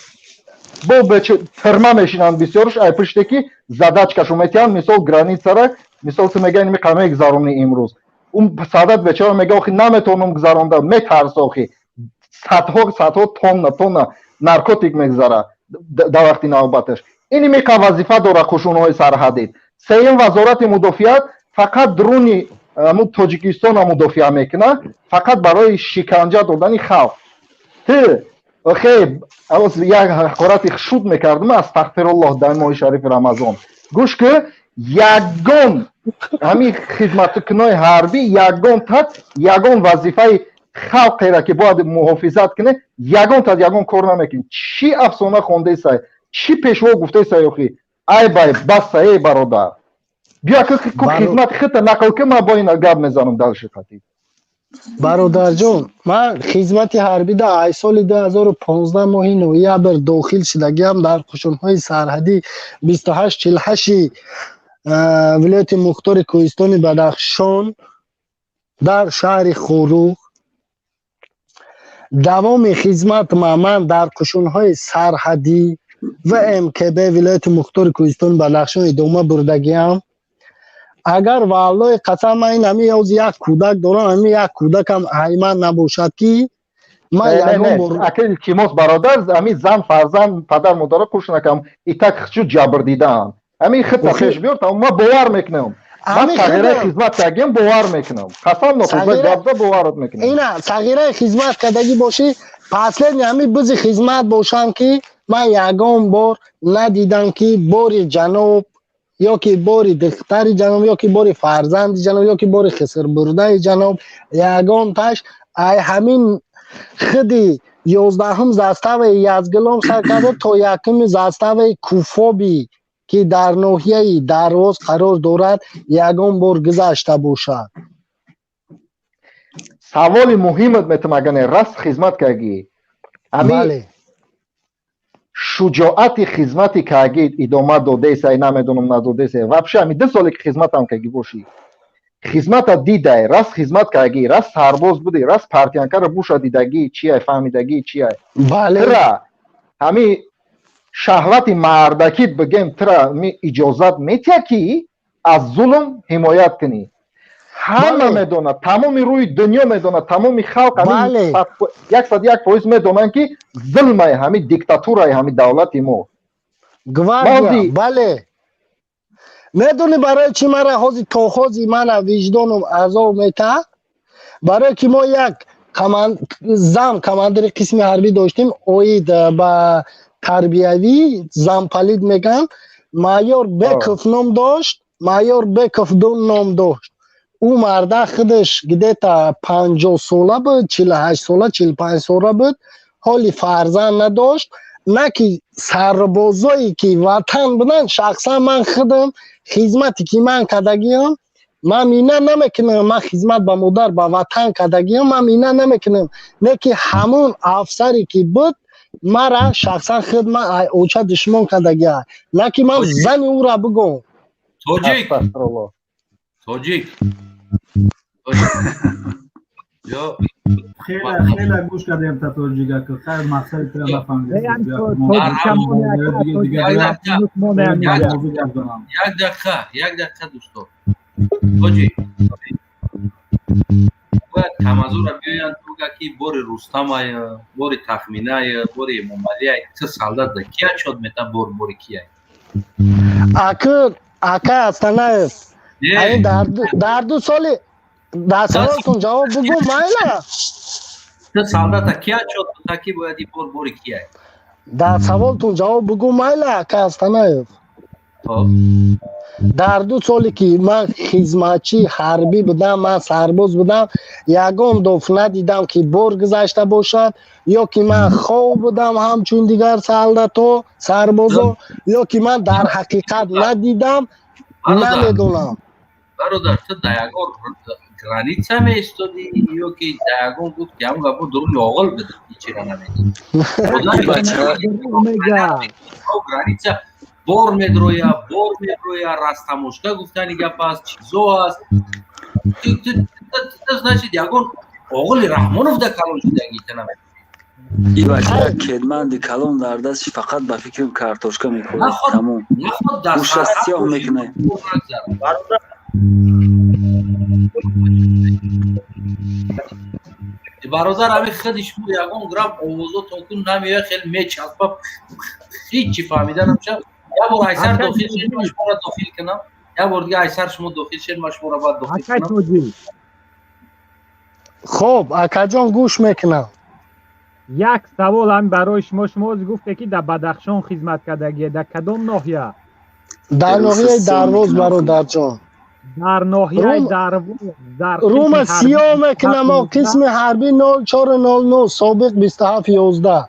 P: бо тирма мешинанд, бисёрш ай пуште ки задачкашу метиҳанд, мисол границара, мисол ту мега ин миқа мегзаронӣ имрӯз. Он солдат бечора мега: охи, наметавонам гузаронда, метарса, охи садҳо садҳо тонна тонна наркотик мегузара дар вақти навбаташ. Ин миқа вазифа дорад қушунҳои сарҳадӣ. Сеюм, вазорати мудофиат фақат дуруни Тоҷикистона мудофиа мекунад, фақат барои шиканҷа додани халқ. Ти хе як ҳақорати шуд мекардам, астағфируллоҳ, дар моҳи шарифи Рамазон. Гӯш ки, ягон ҳамин хизматкунои ҳарбӣ ягон тат ягон вазифаи халқеро ки бояд муҳофизат кунед, ягон тат ягон кор намекунед. Чӣ афсона хондесай, чӣ пешво гуфтесай? Охи, ай бай, баса, эй бародар, биё ку хизмати худта нақл ки, ман бо ин гап мезанам дальше қатӣ.
L: Бародарҷон, ман хизмати ҳарбида ай соли 2015 моҳи ноябр дохил шудагиам дар қушунҳои сарҳадӣ 2848 вилояти мухтори кӯҳистони Бадахшон дар шаҳри Хоруғ. Давоми хизмат ман дар қушунҳои сарҳадӣ ва МКБ вилояти мухтори кӯҳистони Бадахшон идома бурдагиам. Агар валлои қасам, ман ин ҳами ёз як кӯдак дорам, ҳами як кӯдакам айман набошад ки ман ягон бор.
P: Ака, илтимос, бародар, ҳами зан, фарзанд, падар, модаро қуш накам, итак чу ҷабр дидаанд. Ҳамин хидта пеш биёр, ман бовар мекунам. Ман сағираи хизмат кардагиам, бовар мекунам. Қасам нохӯрда гапза, боварат мекунам.
L: Ина сағираи хизмат кардагӣ бошӣ, последний ҳами бизи хизмат бошам ки ман ягон бор надидам ки бори ҷаноб ё ки бори духтари ҷаноб, ё ки бори фарзанди ҷаноб, ё ки бори хисрбурдаи ҷаноб ягонташ ай ҳамин худи 11-ум заставаи Язгилом сар карда то якуми заставаи Куфоби, ки дар ноҳияи Дарвоз қарор дорад, ягон бор гузашта бошад.
P: Саволи муҳимат метам, агане раст хизмат кардӣ, ҳамин шуҷоати хизмати кардӣ идома додесай, намедонам, надодесай, вообще ҳами 2 соле ки хизматам кардӣ бошӣ, хизмата дидай, раст хизмат кардӣ, раст сарбоз будӣ, раст портянкаро буша дидагӣ, чиай, фаҳмидагӣ, чиай?
L: Бале.
P: Тра ҳами шаҳвати мардакит бигем, тра ми иҷозат метиҳад ки аз зулм ҳимоят кунӣ? Ҳама медонад, тамоми рӯи дунё медонад, тамоми халқ 101% медонанд, ки зулмай ҳами диктатураи ҳами давлати мо.
L: Гвардия, бале. Медонӣ барои чӣ мара ҳози то ҳози мана виҷдоном азоб метаҳад? Барое ки мо як зам командири қисми ҳарбӣ доштем, оид ба тарбиявӣ, замполит мегӯянд, майор Беков ном дошт, майор Беков ду ном дошт. Ӯ марда худаш где-то 50 сола буд, 48 сола, 45 сола буд, ҳоли фарзанд надошт. На ки сарбозое ки ватан буданд, шахсан ман худам хизмате ки ман кардагиам. Ман миннат намекунам, ман хизмат ба модар, ба ватан кардагиам, ман миннат намекунам. Не ки ҳамун афсаре ки буд, мара шахсан худ ман оча душмон кардагия, на ки ман зани ӯра бигӯм.
A: Тоҷик, тоҷик.
O: Хеле хеле гӯш кардем та тоҷика, хайр, мақсади тура нафаҳмидем.
A: Як дақиқа, як дақиқа, дӯсто. Тоҷик бояд камазура биёянд, буга ки бори Рустамай, бори Тахминай, бори Эмомалиай. Ту солдат да кия чод мета, бор бори кияй?
L: Акы ака Астанаев, айн дар 2 соли дар саволтон ҷавоб бугӯ, майла.
A: Ту солдата кия чод мета, ки бояд и бор бори кияй?
L: Дар саволтон ҷавоб бугӯ, майла, ака Астанаев. Дар 2 соле ки ман хизматчии ҳарбӣ будам, ман сарбоз будам, ягон доф надидам, ки бор гузашта бошад, ё ки ман хов будам ҳамчун дигар солдато, сарбозо, ё ки ман дар ҳақиқат надидам, намедонам.
A: Бародар, ту дар ягон граница меистодӣ ё ки дар ягон гуфт ки ҳамон гапо дуруни оғил буд, ҳичира намедид? Граница бор медроя, бор медроя, растамошка гуфтани гап аст, чизо аст. Значит, ягон оғили Раҳмонов да калон шудагӣ та намедонӣ.
Q: И бача кедманди калон дар дастш, фақат ба фикрам картошка мекунад, тамом, гӯша сиёҳ мекунад.
A: Бародар, ҳамин худи шумо ягон грамм овозо токун намеояд, хеле мечаспа, ҳичи фаҳмида намешавад. Як бор айсар дохил шед, ман шуморо дохил кунам. Як бор дига айсар шумо дохил шед, ман шуморо баъд дохил кунам.
L: Хоб, акаҷон, гӯш мекунам.
R: Як савол ҳам барои шумо. Шумо оз гуфте, ки дар Бадахшон хизмат кардагие, дар кадом ноҳия?
L: Дар ноҳияи Дарвоз, бародарҷон.
R: Дар ноҳияи Дарвоз.
L: Рума сиёҳ мекунам, қисми ҳарбӣ 0409, собиқ 2711.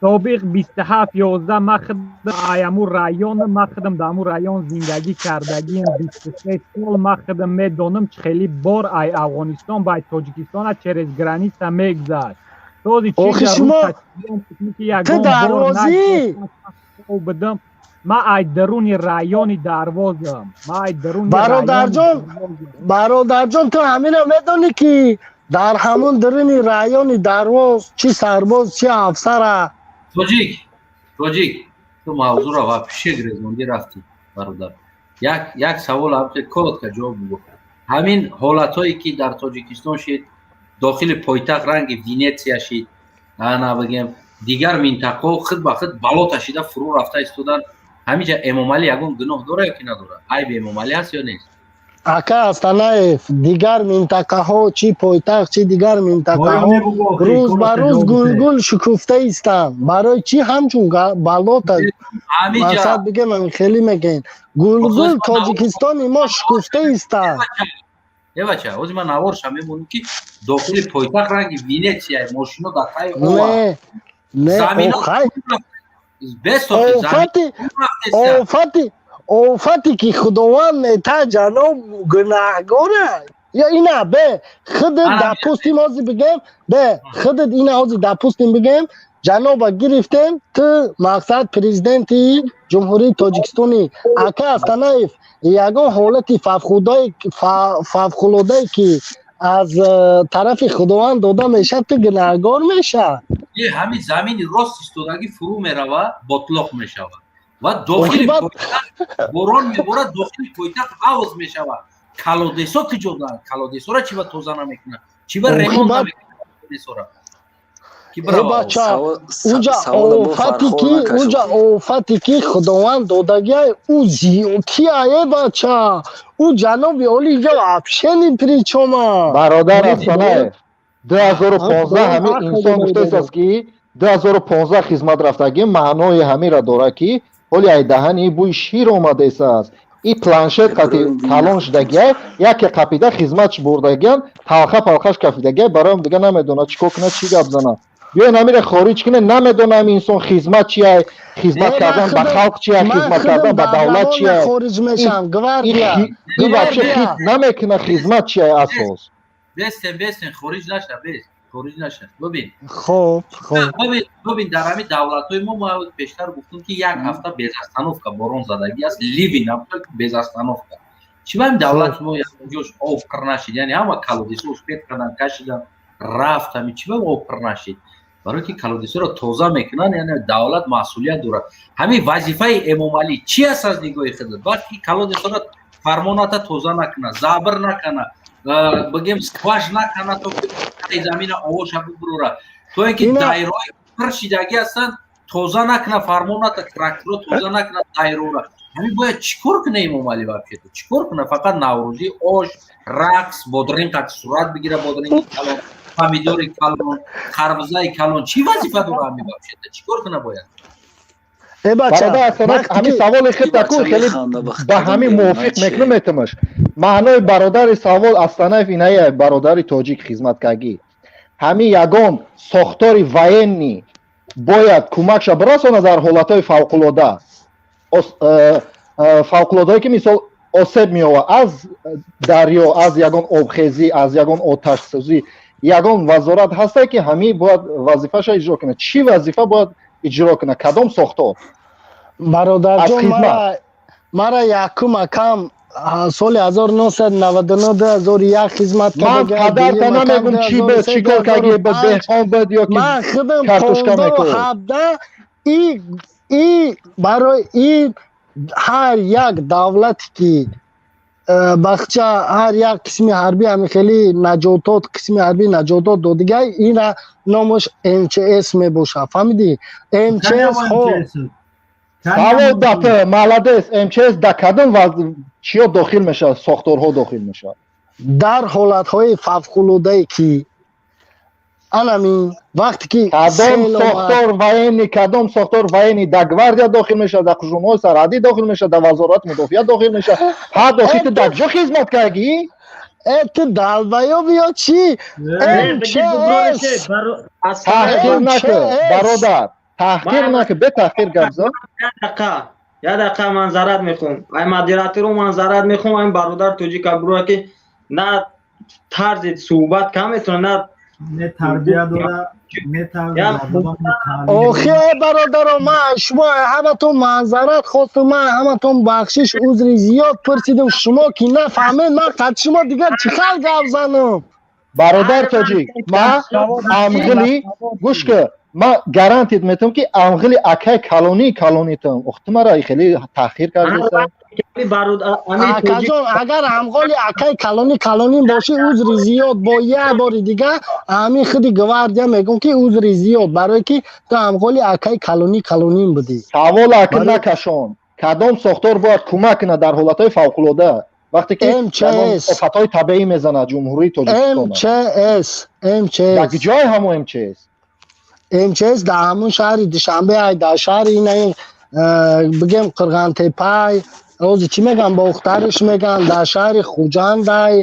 R: Собиқ 2711. Ман худам аяму район, ман худам дар аму район зиндагӣ кардагием 23 сол. Ман худам медонам, чӣ хели бор ай Афғонистон ба ай Тоҷикистона через граница мегузашт. Този
L: Охи шумо ту дарвозӣ?
R: Будам. Ман ай даруни райони Дарвозам, ман ай даруни.
L: Бародарҷон, бародарҷон, ту ҳамина медонӣ, ки дар ҳамун даруни райони Дарвоз чӣ сарбоз, чӣ афсара.
A: Тоҷик, тоҷик, ту мавзӯъро вообще гирезондӣ рафтӣ, бародар. Як як савол ҳамче коротко ҷавоб бугӯ. Ҳамин ҳолатҳое ки дар Тоҷикистон шид, дохили пойтахт ранги Венетсия шид, ана бигем, дигар минтақаҳо худ ба худ бало ташида фурӯ рафта истодан, ҳаминҷа Эмомалӣ ягон гуноҳ дора ё ки надорад? Айби Эмомалӣ ҳаст ё нест?
L: Ака Астанаев, дигар минтақаҳо, чӣ пойтахт, чӣ дигар минтақаҳо, рӯз ба рӯз гулгул шукуфта истанд. Барои чӣ ҳамчун балота мақсад бигем, хеле мегӯем, гулгул Тоҷикистони мо шукуфта истанд.
A: Е бача, ҳозир ман наворша мемонам, ки дохили пойтахт ранги Венетсия, мошино дар таи
L: Не, не, офати, офате ки Худованд мета, ҷаноб гунаҳгора ё ина? Бе худат допустим ҳозир бигем, бе худат ина ҳозир допустим бигем, ҷаноба гирифтем, ту мақсад президенти Ҷумҳурии Тоҷикистони. Ака Астанаев, ягон ҳолати фавқулодае ки аз тарафи Худованд дода мешавад, ту гунаҳгор мешавад?
A: Ҳамин замини рост истодагӣ фурӯ мерава, ботлоқ мешавад ва дохили пойтахт борон меборад, дохили пойтахт ҳавз мешавад. Колодесо куҷо доранд? Колодесора чӣ ба тоза намекунад, чӣ ба ремонт намекунад колодесора?
L: Бача, унҷа офате ки, унҷа офате ки Худованд додагиай, ӯ зиётиае, бача. Ӯ ҷаноби оли ҷо вообще ни при чём а.
P: Бародар Афсонаев, 2015 ҳамин инсон гуфтааст, ки 2015 хизмат рафтагӣ, маънои ҳаминро дорад, ки ҳоли ай даҳани бӯи шир омадааст. И планшет қати калон шудагиай, яке қапида хизматш бурдагиан, талха палхаш кафидагиай, бароям дига намедонад чӣ кор кунад, чӣ гап занад. Биён ҳамира хориҷ кунед. Намедонам инсон хизмат чия, хизмат кардан ба халқ чия, хизмат кардан ба давлат чия.
L: Хориҷ мешам, гвардия.
P: Ин вообще хит намекуна, хизмат чия асос.
A: Бестен, бестен, хориҷ наша, бест, хориҷ наша. Бибин.
L: Хоб, хоб.
A: Бибин, бибин, дар ҳамин давлатҳои мо ма пештар гуфтем, ки як ҳафта без остановка борон задагӣ аст, ливень без остановка. Чӣ ба ҳамин давлати мо ҷош об пур нашид? Яъне ҳама колодец ҳо успеть кардан, кашидан, рафт. Ҳами чӣ ба об пур нашид? Барои ки колодец ҳоро тоза мекунанд, яъне давлат масъулият дорад. Ҳамин вазифаи Эмомалӣ чӣ аст аз нигоҳи худат? Вақте ки колодец ҳоро фармоната тоза накунад, забр накана, бигем, скваж накана, то замина овоша бибурора, то ин ки дайрои пур шидагӣ ҳастанд, тоза накуна, фармоната тракторо тоза накуна дайрора, ҳамин бояд чӣ кор куна Эмомалӣ вообще-то? Чӣ кор куна? Фақат наврӯзӣ, ош, рақс, бодринг қад сурат бигира, бодринги калон, помидори калон, харбузаи калон. Чӣ вазифа дора ҳамин вообще-то? Чӣ кор куна бояд?
P: Ҳамин саволи худта ку хеле ба ҳамин мувофиқ мекунам, метамаш. Маънои бародари савол Астанаев инае: бародари тоҷик хизматкагӣ, ҳамин ягон сохтори военный бояд кӯмакша бирасонад дар ҳолатҳои фавқулода, фавқулодае ки мисол осеб меовад аз дарё, аз ягон обхезӣ, аз ягон оташсӯзӣ. Ягон вазорат ҳасте, ки ҳамин бояд вазифаша иҷро кунад? Чӣ вазифа бояд иҷро кунад, кадом сохтор?
L: Бародарҷон, мара якум акам соли 1999, 2001 хизмат.
P: Ман падарта намегум, чӣ буд, чӣ кор кардӣ, деҳқон буд ё ки
L: ман худам
P: картошка мекӯд.
L: 17 и барои и ҳар як давлате ки бахча, ҳар як қисми ҳарбӣ ҳами хеле наҷотот, қисми ҳарбӣ наҷотот додигай, ина номаш МЧС мебошад, фаҳмидӣ? МЧС ҳо.
P: Савол дата, молодец. МЧС да кадом чиё дохил мешавад, сохторҳо дохил мешавад?
L: Дар ҳолатҳои фавқулодае ки анамин вақте ки
P: Кадом сохтор военный, кадом сохтор военный? Да гвардия дохил мешавад, да қушунҳои сарҳадӣ дохил мешавад, да вазорати мудофиа дохил мешавад? Ҳа, дохил. Ту дар куҷо хизмат кардӣ?
L: Э, ту долбоёб ё чӣ? МЧС.
P: Таҳқир накун, бародар, таҳқир накун, бетаҳқир гап зан.
J: Як дақиқа, манзарат мехоҳам, ай модератору манзарат мехоҳам. Ай бародар тоҷика бура, ки на тарзи суҳбат кам метавона, на
O: Не тарбия дора, не.
L: Охе, бародаро, ман шумо ҳаматон манзарат хостум, ман ҳаматон бахшиш, узри зиёд пурсидим. Шумо ки нафаҳмед, ман қад шумо дигар чӣ хел гап занам?
P: Бародар тоҷик, ман амғили, гӯш ка, ман гарантит метавам, ки амғили акай калонии калонитам. Охти мара хеле таъхир кардеса.
L: Акаҷон, агар ҳамғоли акай калони калонин бошӣ, узри зиёд. Бо як бори дига ҳамин худи гвардия мегӯм, ки узри зиёд, барое ки ту ҳамғоли акай калони калонин будӣ.
P: Савол ака накашон. Кадом сохтор бояд кӯмак кунад дар ҳолатҳои фавқулода, вақте ки офатҳои табиӣ мезанад Ҷумҳурии Тоҷикистон?
L: МЧС, МЧС.
P: Дар ҷои ҳамо МЧС?
L: МЧС дар ҳамун шаҳри Душанбе, дар шаҳри ина, бигем, Қирғантепай, ҳозир чӣ мегӯям, Бохтариш мегӯям, дар шаҳри Хуҷандай,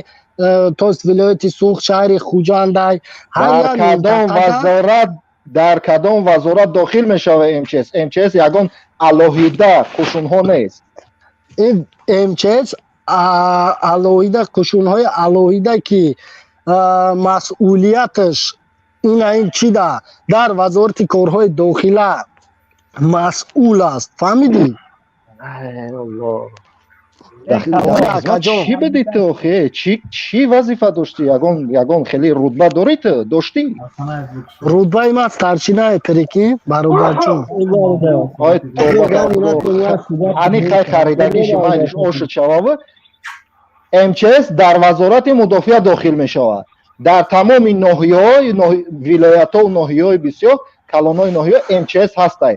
L: тост вилояти Суғд, шаҳри Хуҷандай.
P: Дар кадом вазорат, дар кадом вазорат дохил мешавад МЧС? МЧС ягон алоҳида қушунҳо нест.
L: МЧС алоҳида қушунҳои алоҳида, ки масъулияташ ина ин чида дар Вазорати корҳои дохила масъул аст, фаҳмидӣ?
P: Чӣ будӣ ту охе? Чӣ вазифа доштӣ? Ягон хеле рутба дорӣ, ту доштӣ?
L: Рутбаи ман старшинае, прикинь, бародарҷон.
P: Ой, тоба, ани хай харидагиши майлиш ошуд шававу. МЧС дар Вазорати мудофиа дохил мешавад. Дар тамоми ноҳияҳои, вилоятҳову ноҳияҳои бисёр калонҳои ноҳия МЧС ҳастай.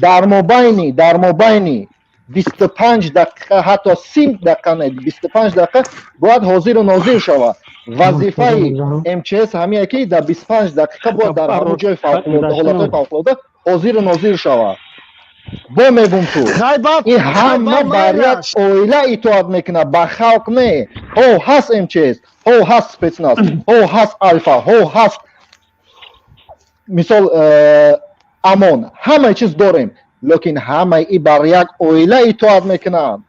P: Дар мобайни 25 дақиқа, ҳатто 30 дақиқа не, 25 дақиқа бояд ҳозиру нозир шавад. Вазифаи МЧС ҳамие, ки дар 25 дақиқа бояд дар ҳамон ҷои ҳолатҳои фавқулода ҳозиру нозир шавад. Бо мегум, ту ин ҳама бар як оила итоат мекунад, ба халқ не. Ҳо, ҳаст МЧС, ҳо, ҳаст спецназ, ҳо, ҳаст Алфа, ҳо, ҳаст. Мисол, амон, ҳамаи чиз дорем, лекин ҳамаи и бар як оила итоат мекунанд.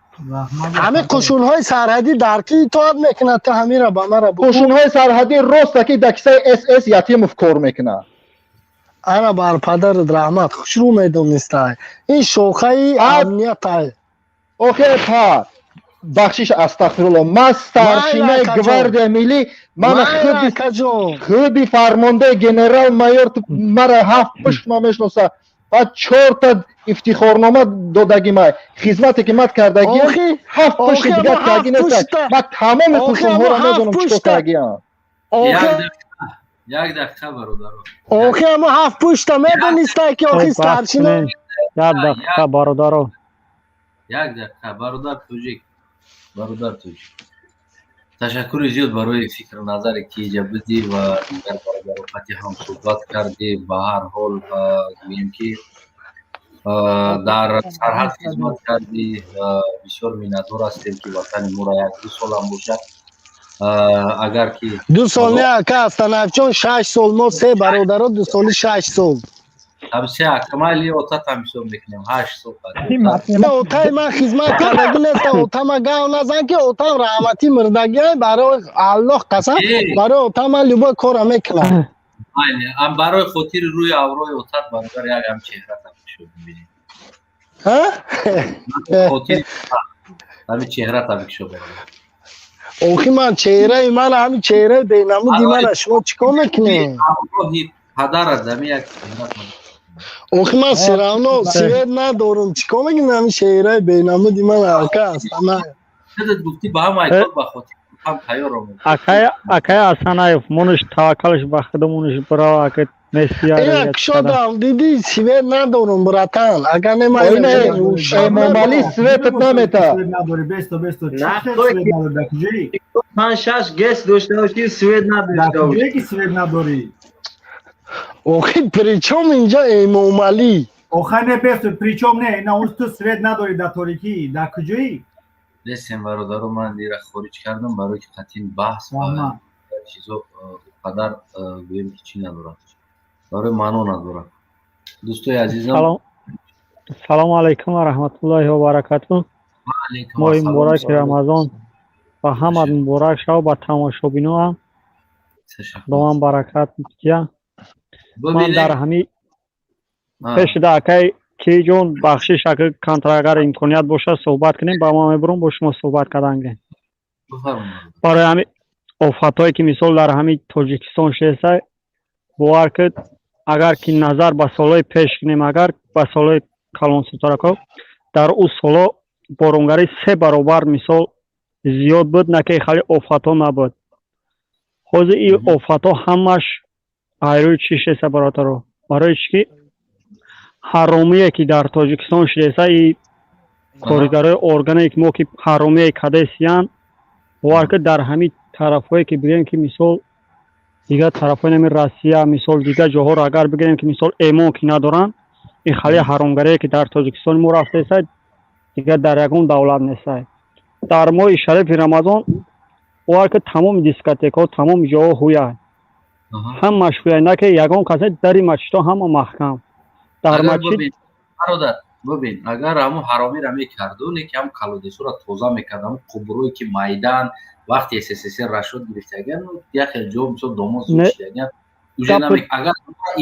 L: Ҳамин қушунҳои сарҳадӣ дар ки итоат мекунад? Ту ҳамира ба мара бигӯ.
P: Қушунҳои сарҳадӣ роста ки дар кисаи СС Ятимов кор мекунад.
L: Ана бар падарат раҳмат, хушрӯ медонистай. Ин шохаи амниятай.
P: Охир па, бахшиш, астағфирулло, ман старшинаи гвардия миллӣ, мана худи фармондаи генерал майор мара ҳафт пушт ма мешноса ва чорта ифтихорнома додагӣ май, хизмате ки ман кардагиам ҳафт пушти дигар кардагӣ неста. Ман тамоми қушунҳоро медонам, чӣ кор кардагиам.
A: Як дақиқа, бародаро.
L: Охи, ама ҳафт пушта медонистай ки охи старшина.
S: Як дақиқа, бародаро.
A: Як дақиқа, бародар тоҷик, бародар тоҷик, ташаккури зиёд барои фикру назаре ки иҷа будӣ ва дигар бародаро қати ҳам суҳбат кардӣ. Ба ҳар ҳол, гӯем ки дар сарҳад хизмат кардӣ, бисёр миннатдор ҳастем, ки ватани моро як ду солам бошад, агар ки
L: 2 сол не, ака Астанаевҷон, 6 сол. Мо се бародаро 2 соли 6 сол.
A: Се акмали отатам ҳисоб мекунем, 8 сол.
L: Отаи ман хизмат кардагӣ неста. Отама гав назан, ки отам раҳматӣ мурдагӣ. Барои Аллоҳ қасам, барои отам ман любой кора мекунам.
A: Барои хотири рӯи аврои отат, бародар, як ҳам чеҳратам бибинем. Ҳами чеҳрата бикшо.
L: Охи, ман чеҳраи ман, ҳами чеҳраи бенамуди мана шумо чӣ кор мекунед?
A: Падарат ҳами як
L: Охи, ман всё равно свет надорум, чӣ кор мекунем? Ҳами чеҳраи бенамуди ман, ака Астана.
A: Гуфтӣ ба ҳама айкор ба хотир ҳам тайёр омад.
S: Акай Асанаев, монуш таваккалш ба худо, монуш бирава, ака.
L: Ина кушодам, дидӣ, свет надорум, братан, агар
P: Эмомалӣ светат намета.
J: Панҷ шаш ГЭС дошта бошӣ, свет надошта бошӣ.
O: Ки свет надорӣ?
L: Охи, причём инҷа Эмомалӣ?
O: Охай, не, бесто, причём не, ина ту свет надорӣ, дар торикӣ, дар куҷоӣ?
A: Нестем, бародаро, ман дира хориҷ кардам, барои ки қатъин баҳс ва чизо қадар гӯем ки чӣ надорад, барои маъно надорад, дӯстои азизам.
S: Салому алайкум ва раҳматуллоҳи ва баракату. Моҳи мубораки Рамазон ба ҳамат муборак шав, ба тамошобиноам Худованд баракат тия. Ман дар ҳами пешида, акай Киҷон, бахшиш, ака Кантар, агар имконият бошад, суҳбат кунем, ба ма мебурам, бо шумо суҳбат кардан гирем. Барои ҳами офатҳое ки мисол дар ҳами Тоҷикистон шеста, бовар кунед, агар ки назар ба солҳои пеш кунем, агар ба солҳои калонситорако, дар ӯ солҳо боронгарӣ се баробар мисол зиёд буд, на ки хеле офатҳо набуд. Ҳозир ин офатҳо ҳамаш айрӯи чӣ шеста, бародаро? Барои чӣ ки ҳаромие ки дар Тоҷикистон шудеста, и коригарои органе ки мо ки ҳаромие кадесиян, бовар кунед, дар ҳамин тарафҳое ки бигӯем ки мисол дигар тарафҳои нами Россия, мисол дигар ҷоҳоро агар бигирем, ки мисол эмон ки надоранд, ин хали ҳаромгарие ки дар Тоҷикистони мо рафтаеста, дигар дар ягон давлат нестай. Дар моҳи шарифи Рамазон, бовар кунед, тамоми дискотекаҳо, тамоми ҷоҳо ҳуя, ҳамаш ҳуя, на ки ягон касе, дари масҷидҳо ҳама маҳкам дар масҷид.
A: Бародар, бибин, агар ҳамун ҳаромиро мекарду, не ки ҳам колодезҳоро тоза мекард, ҳамун қубурое ки майдан вақти СССР рашод гирифтаган, як хел ҷо мисол домоз шидаган, уже агар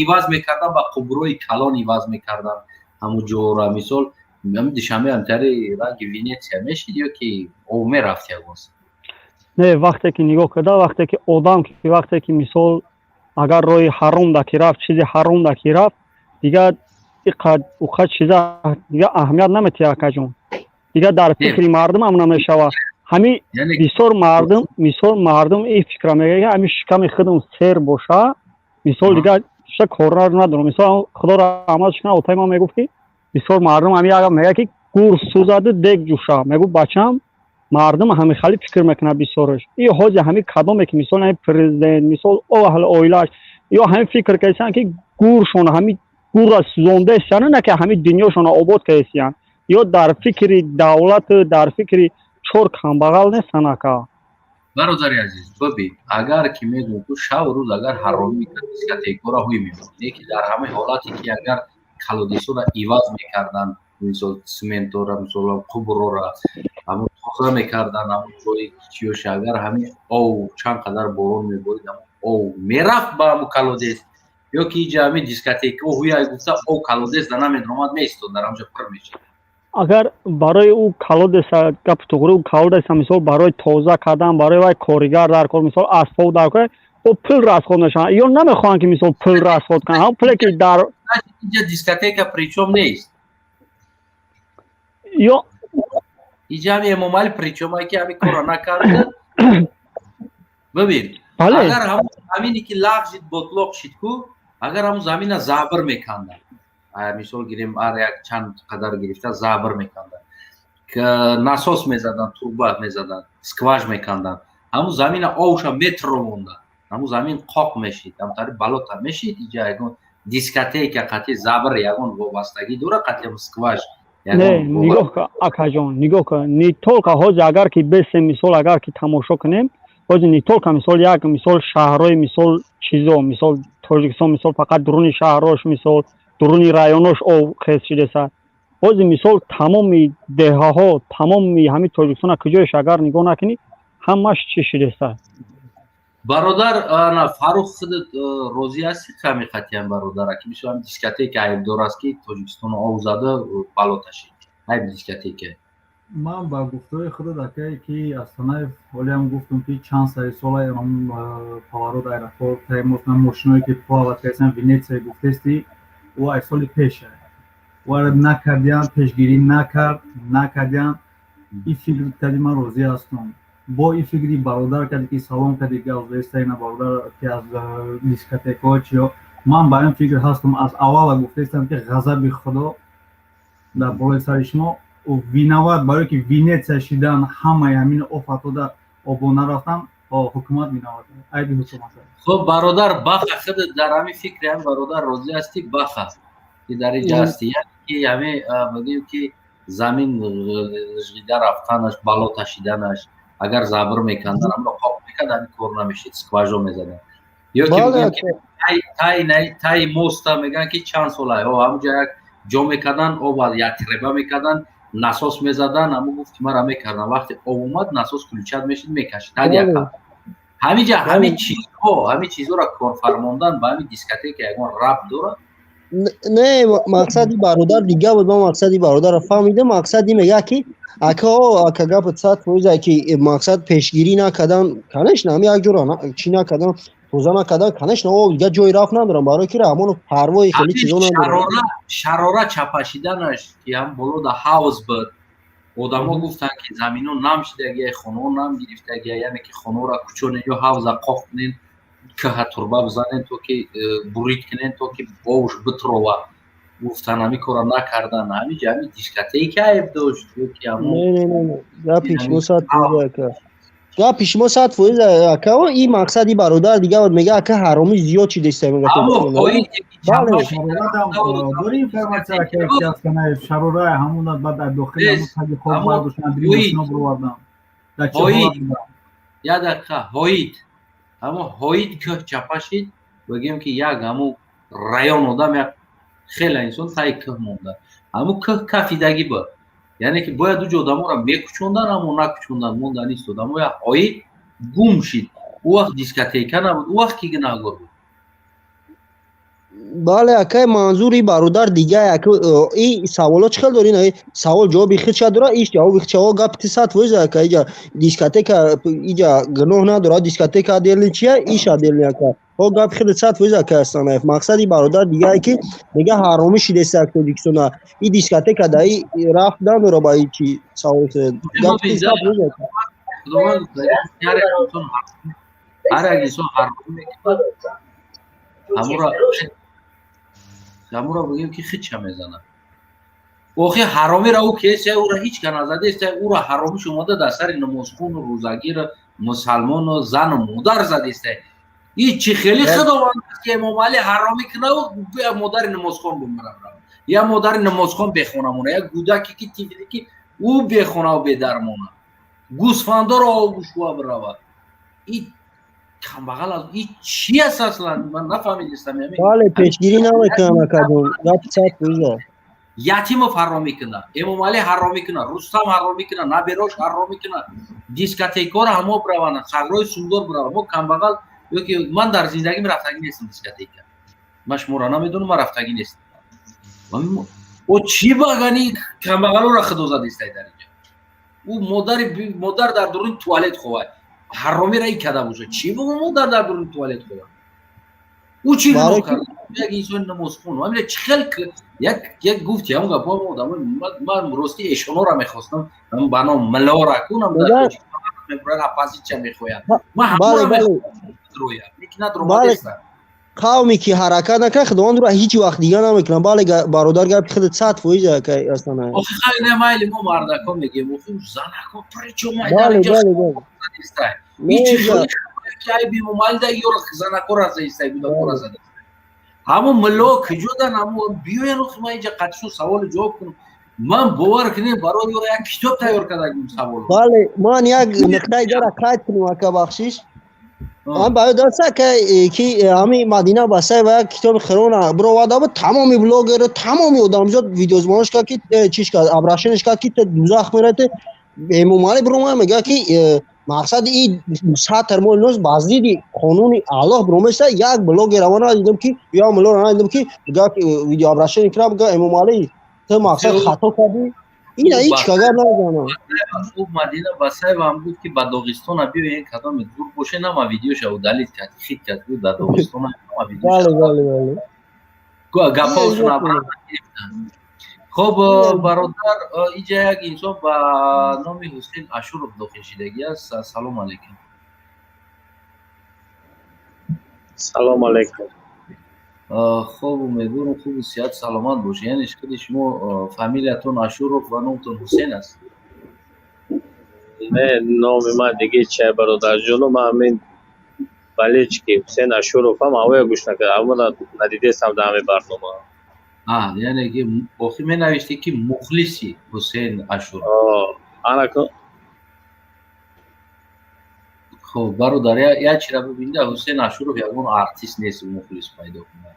A: иваз мекардан, ба қубурои калон иваз мекардан ҳамун ҷоро, мисол ҳамин Душанбе ҳамтари ранги Венетсия мешид ё ки об мерафт ягон.
S: Не, вақте ки нигоҳ карда, вақте ки одам, вақте ки мисол агар роҳи ҳаром да ки рафт, чизи ҳаром да ки рафт, дигар уқад чиза дигар аҳамият наметиҳад, акаҷон, дигар дар фикри мардум ҳам намешавад. Ҳами бисёр мардум, мисол мардум ин фикра мегӯяд, ки ҳами шиками худам сер боша, мисол дигар кор надорам. Мисол, Худо раҳматш кунад, отаи ман мегуфт, ки бисёр мардум ҳами мегӯяд, ки гур сӯзаду дег ҷӯша. Мегӯ, бачам, мардум ҳами хали фикр мекунад бисёраш. И ҳози ҳами кадоме ки мисол ҳами президент, мисол аҳли оилааш ё ҳами фикр кардисиян, ки гуршон ҳами гурра сӯзондаистияну, на ки ҳами дунёшонро обод кардисиян, ё дар фикри давлату дар фикри чор камбағал нестан, ака.
A: Бародари азиз, бибин, агар ки мегӯм, ку шабу рӯз агар ҳаромӣ мекард, дискотекора ҳуй мемонд. Не ки дар ҳамаи ҳолате ки агар колодесора иваз мекарданд, мисол цементора, мисол қубурора ҳамон тоза мекарданд, ҳамон ҷои чиёша, агар ҳамин ов чанд қадар борон меборид, ҳамон ов мерафт ба ҳамон колодец, ё ки иҷа ҳамин дискотека ҳуя гуфта, ов колодец да намедромад, меистод, дар ҳамҷо пур мешид.
S: Агар барои ӯ колодеса, гапи туғри, ӯ колодеса мисол барои тоза кардан, барои вай коригар дар кор, мисол асбоб дар кор, ӯ пул расход мешавад. Ё намехоҳанд, ки мисол пул расход кунанд, ҳамон пуле ки дар
A: Инҷа дискотека причём нест.
S: Ё
A: Иҷа ҳами Эмомалӣ причём, ки ҳами корро накарда. Бибин, агар ҳамине ки лағжид, ботлоқ шид ку, агар ҳамун замина забр меканданд, мисол гирем, ҳар як чанд қадар гирифта забр меканданд, насос мезаданд, труба мезаданд, скваж меканданд, ҳамун замина овша метромонданд, ҳамун замин қоқ мешид, ҳамтари болота мешид. Иҷа ягон дискотека қатъи забр ягон вобастагӣ дора қатъи скваж?
S: Не, нигоҳ ка, акаҷон, нигоҳ ка, не только ҳозир, агар ки бесем, мисол, агар ки тамошо кунем ҳозир, не только мисол як мисол шаҳрҳои, мисол чизо, мисол Тоҷикистон, мисол фақат дуруни шаҳрҳош, мисол дуруни районош ов хез шидеса. Ҳозир мисол тамоми деҳаҳо, тамоми ҳамин Тоҷикистона куҷоеш агар нигоҳ накунӣ, ҳамаш чӣ шидеса.
A: Бародар, ана Фарух, худат розӣ ҳастӣ ками қатъиян, бародара, ки мисол ҳами дискотека айбдор аст, ки Тоҷикистоно ов зада, бало ташид, айби дискотека?
F: Ман ба гуфтаҳои худат, акае ки Астанаев, ҳолиам гуфтум, ки чанд сари сола поворот аэропорт мошиное ки плавать кардасан, Венеция гуфтести, ӯ ай соли пеша вара накардиям, пешгирӣ накард, накардиям. И фикр карди, ман розӣ ҳастам бо и фикри бародар карди, ки салом карди, ки аз бародар, ки аз дискотекаҳо чиё. Ман ба ин фикр ҳастам, аз аввала гуфтаистам, ки ғазаби Худо дар болои сари шумо. Виноват барое ки Венеция шидан, ҳамаи ҳамин офатода обо нарафтан, ҳукумат виноват, айби ҳукумат.
A: Хуб, бародар Баха, худат дар ҳамин фикри ҳамин бародар розӣ ҳастӣ, Баха, ки дар инҷа ҳастӣ, яъне ки ҳамин бигӯем, ки замин жида рафтанаш, бало ташиданаш, агар забр мекандан, амро қоқ мекард, ҳамин кор намешид, скважо мезадан, ё ки бигӯем, ки таи моста мегӯянд, ки чанд сола ҳамунҷа як ҷо мекардан, об як труба мекардан, насос мезадан, ҳамун гуфт, ки мара мекардам, вақте об омад, насос включать мешид, мекашид. Ҳад як ҳамиҷа ҳамин чизҳоро корфармондан ба ҳамин дискотека ягон рабт дорад?
N: Не, мақсади бародар дига буд. Ман мақсади бародарро фаҳмидам. Мақсади мега, ки ака, ака, гапат 100%, ки мақсад пешгирӣ накардан, конечно, ҳами як ҷоро чӣ накардан, тоза накардан, конечно, о дига ҷои рафт надорам, барое ки Раҳмонов парвои хеле чизо надорам.
A: Шарора чапашиданаш, ки ҳам боло да ҳавз буд, одамо гуфтанд, ки замино нам шидагия, хонао нам гирифтагия, яъне ки хонаоро кучонен ё ҳавза қоқ кунен, каҳа турба бизанен, то ки бурид кунен, то ки овш битрова гуфтан. Ҳамин корро накардан. Ҳамиҷа ҳамин дискотека айб дошт ё ки?
N: Гапи шумо 100%, ака, гапи шумо 100%, ака. Ин мақсади бародар дига буд. Мега, ака, ҳаромӣ зиёд шидеста.
F: Дори информация, ака, ки Астанаев шарора ҳамуна баъд аз дохили ҳамун таги хок бардоштан, дри бировардан.
A: Як дақиқа, ҳоид, ҳамон ҳоид кӯҳ чапа шид, бигем, ки як ҳамун район одам, як хеле инсон таи кӯҳ монда, ҳамун кӯҳ кафидагӣ буд, яъне ки бояд уҷо одаморо мекучондан, аммо накучондан, мондан истод. Аммо як ҳоид гум шид. Ӯ вақт дискотека набуд, ӯ вақт ки гунаҳгор буд?
N: Бале, акай, манзури бародар дига. Ака, и саволо чӣ хел дори? Савол ҷавоби худша дора, иш ҷавоби худша. О, гапи ти 100%, ака. Иҷа дискотека иҷа гуноҳ надорад, дискотека отдельный чия, иш отдельный, ака. О, гапи хеле 100%, ака Астанаев. Мақсади бародар дигае, ки мега, ҳаромӣ шидеста Тоҷикистона, и дискотека да и рафт надора ба и чи савол. Гапи ти 100%, ака.
A: Ҳар як инсон ҳаромӣ мекунад, ҳамура бигем, ки хича мезанад. Охи ҳаромиро ӯ кеса, ӯра ҳеҷ ка назадеста, ӯра ҳаромиш омада дар сари намозхону рӯзагир, мусалмону зану модар задеста. И чӣ хеле худованд аст, ки Эмомалӣ ҳаромӣ кунаву я модари намозхон бумирам, я модари намозхон бехона мона, як гӯдаке ки тифле, ки ӯ бехонаву бедармона, гӯсфандоро обушува биравад. И камбағал аз и чи аст аслан, ман нафаҳмидистам.
N: Бале, пешгирӣ намекунам, акаҷон, гапи 100%.
A: Ятимов ҳаром мекунад, Эмомалӣ ҳаром мекунад, Рустам ҳаром мекунад, наберош ҳаром мекунад, дискотекаро ҳамо бираванд, сагрои сундор бираванд. Мо камбағал ёки ман дар зиндагим рафтагӣ нестам дискотека. Ман шуморо намедонам, ман рафтагӣ нестам. О чӣ багани камбағалоро худо задистай дар инҷа. Ӯ модари модар дар дуруни туалет ховад, ҳаромира и када бошад. Чӣ бугу, модар дар дуруни туалет ховад? Ӯ чӣ гуноҳ кард? Як инсони намозхон ҳамина чӣ хел як гуфти ҳамон гапҳо. Одамои ман рости эшонора мехостам ба ном милора кунам, мебурад, оппозитсия мехоҳад. Ман ҳамонро мехоҳам, лекин надромадеста.
N: Қавме ки ҳаракат накард, худованд ӯро ҳеҷ вақт дига намекунад. Бале, бародар, гапи худат 100% астана.
A: Охи хай, не, майли, мо мардако мегем, охи занако причём?
N: Бале, бале, бале.
A: Айби Эмомалида ёро занакора заистай, гудакора зада. Ҳамон милло куҷодан? Ҳамо биёян, охи ман инҷа қатишон саволу ҷавоб кунам. Ман бовар кунем, барои ёро як китоб тайёр кардагим, савол.
N: Бале, ман як нуқтаи дара қайд кунем, ака, бахшиш. Ман ба ёд аст, ки ҳамин Мадина Басаева як китоби хирона бироварда буд, тамоми блогеру, тамоми одамзод видеозвонош кард, ки чиш кард, обращение ш кард, ки дузах мерате. Эмомалӣ биромад, мегӯяд, ки мақсади и сатр моли нос ба зидди қонуни Аллоҳ бироместа. Як блогер ама надидам, ки я муллоро надидам, ки бигӯяд, видеообращение кунад, бигӯяд: «Эмомалӣ, ту мақсад хато кардӣ». Ина ҳеҷ кагар назанам.
A: Хуб, Мадина Басаева ҳам гуфт, ки ба Доғистона биёен, кадоме дур боше. Нама видеоша удалить кард, хит кард, гуфт дар Доғистона нама видеоша.
N: Бале, бале, бале.
A: Гапҳошон обратно гирифтанд. Хуб, бародар, инҷа як инсон ба номи Ҳусейн Ашуров дохил шидагӣ аст. Ассалому алайкум.
T: Салому алайкум.
A: Хуб, умедворам хубу сиҳат, саломат бошед. Яъне худи шумо фамилиятон Ашуров ва номтон Ҳусейн аст?
T: Не, номи ман диги чай, бародарҷону, ман ҳамин болельщики Ҳусейн Ашуровам, ҳавоя гӯш накардам, аммо надидестам дар ҳамин барнома.
A: Яъне ки охир менавиштӣ, ки мухлиси Ҳусейн Ашуров.
T: Ана.
A: Хуб, бародар, як чира бибинда, Ҳусейн Ашуров ягон артист нест, мухлис пайдо кунад.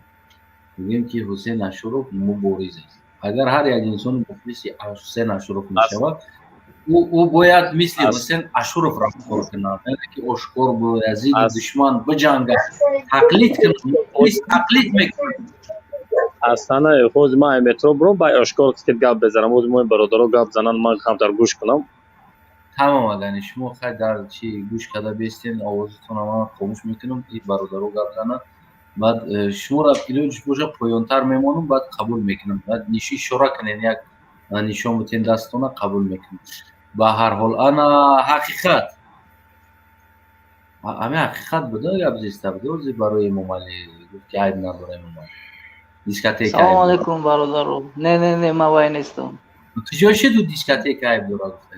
A: Мегӯем, ки Ҳусейн Ашуров мубориз аст. Агар ҳар як инсони мухлиси Ҳусейн Ашуров мешавад, ӯ бояд мисли Ҳусейн Ашуров рафтор кунад, яъне ки ошкор бояд зидди душман биҷангад, тақлид кунад. Мухлис тақлид мекунад.
T: Астана, ҳозир ман метро буром, бай ошкор кит гап безанам. Ҳозир мои бародаро гап зананд, ман камтар гӯш кунам.
A: Тамом, агани шумо хай дар чи гӯш карда бестен, овозатонро ман хомӯш мекунам, и бародаро гап зананд. Баъд шуморо илоҷиш боша поёнтар мемонам, баъд қабул мекунам. Баъд ишора кунен, як нишон бутен дастона, қабул мекунам. Ба ҳар ҳол, ана ҳақиқат, ҳамин ҳақиқат буда, гап зиста буда. Ҳозир барои Эмомалӣ гуфт, ки айб надора Эмомалӣ, дискотека.
U: Салому алайкум, бародаро. Не, не, не, ман вай нестам.
A: Куҷо шиду дискотека айб дора гуфта?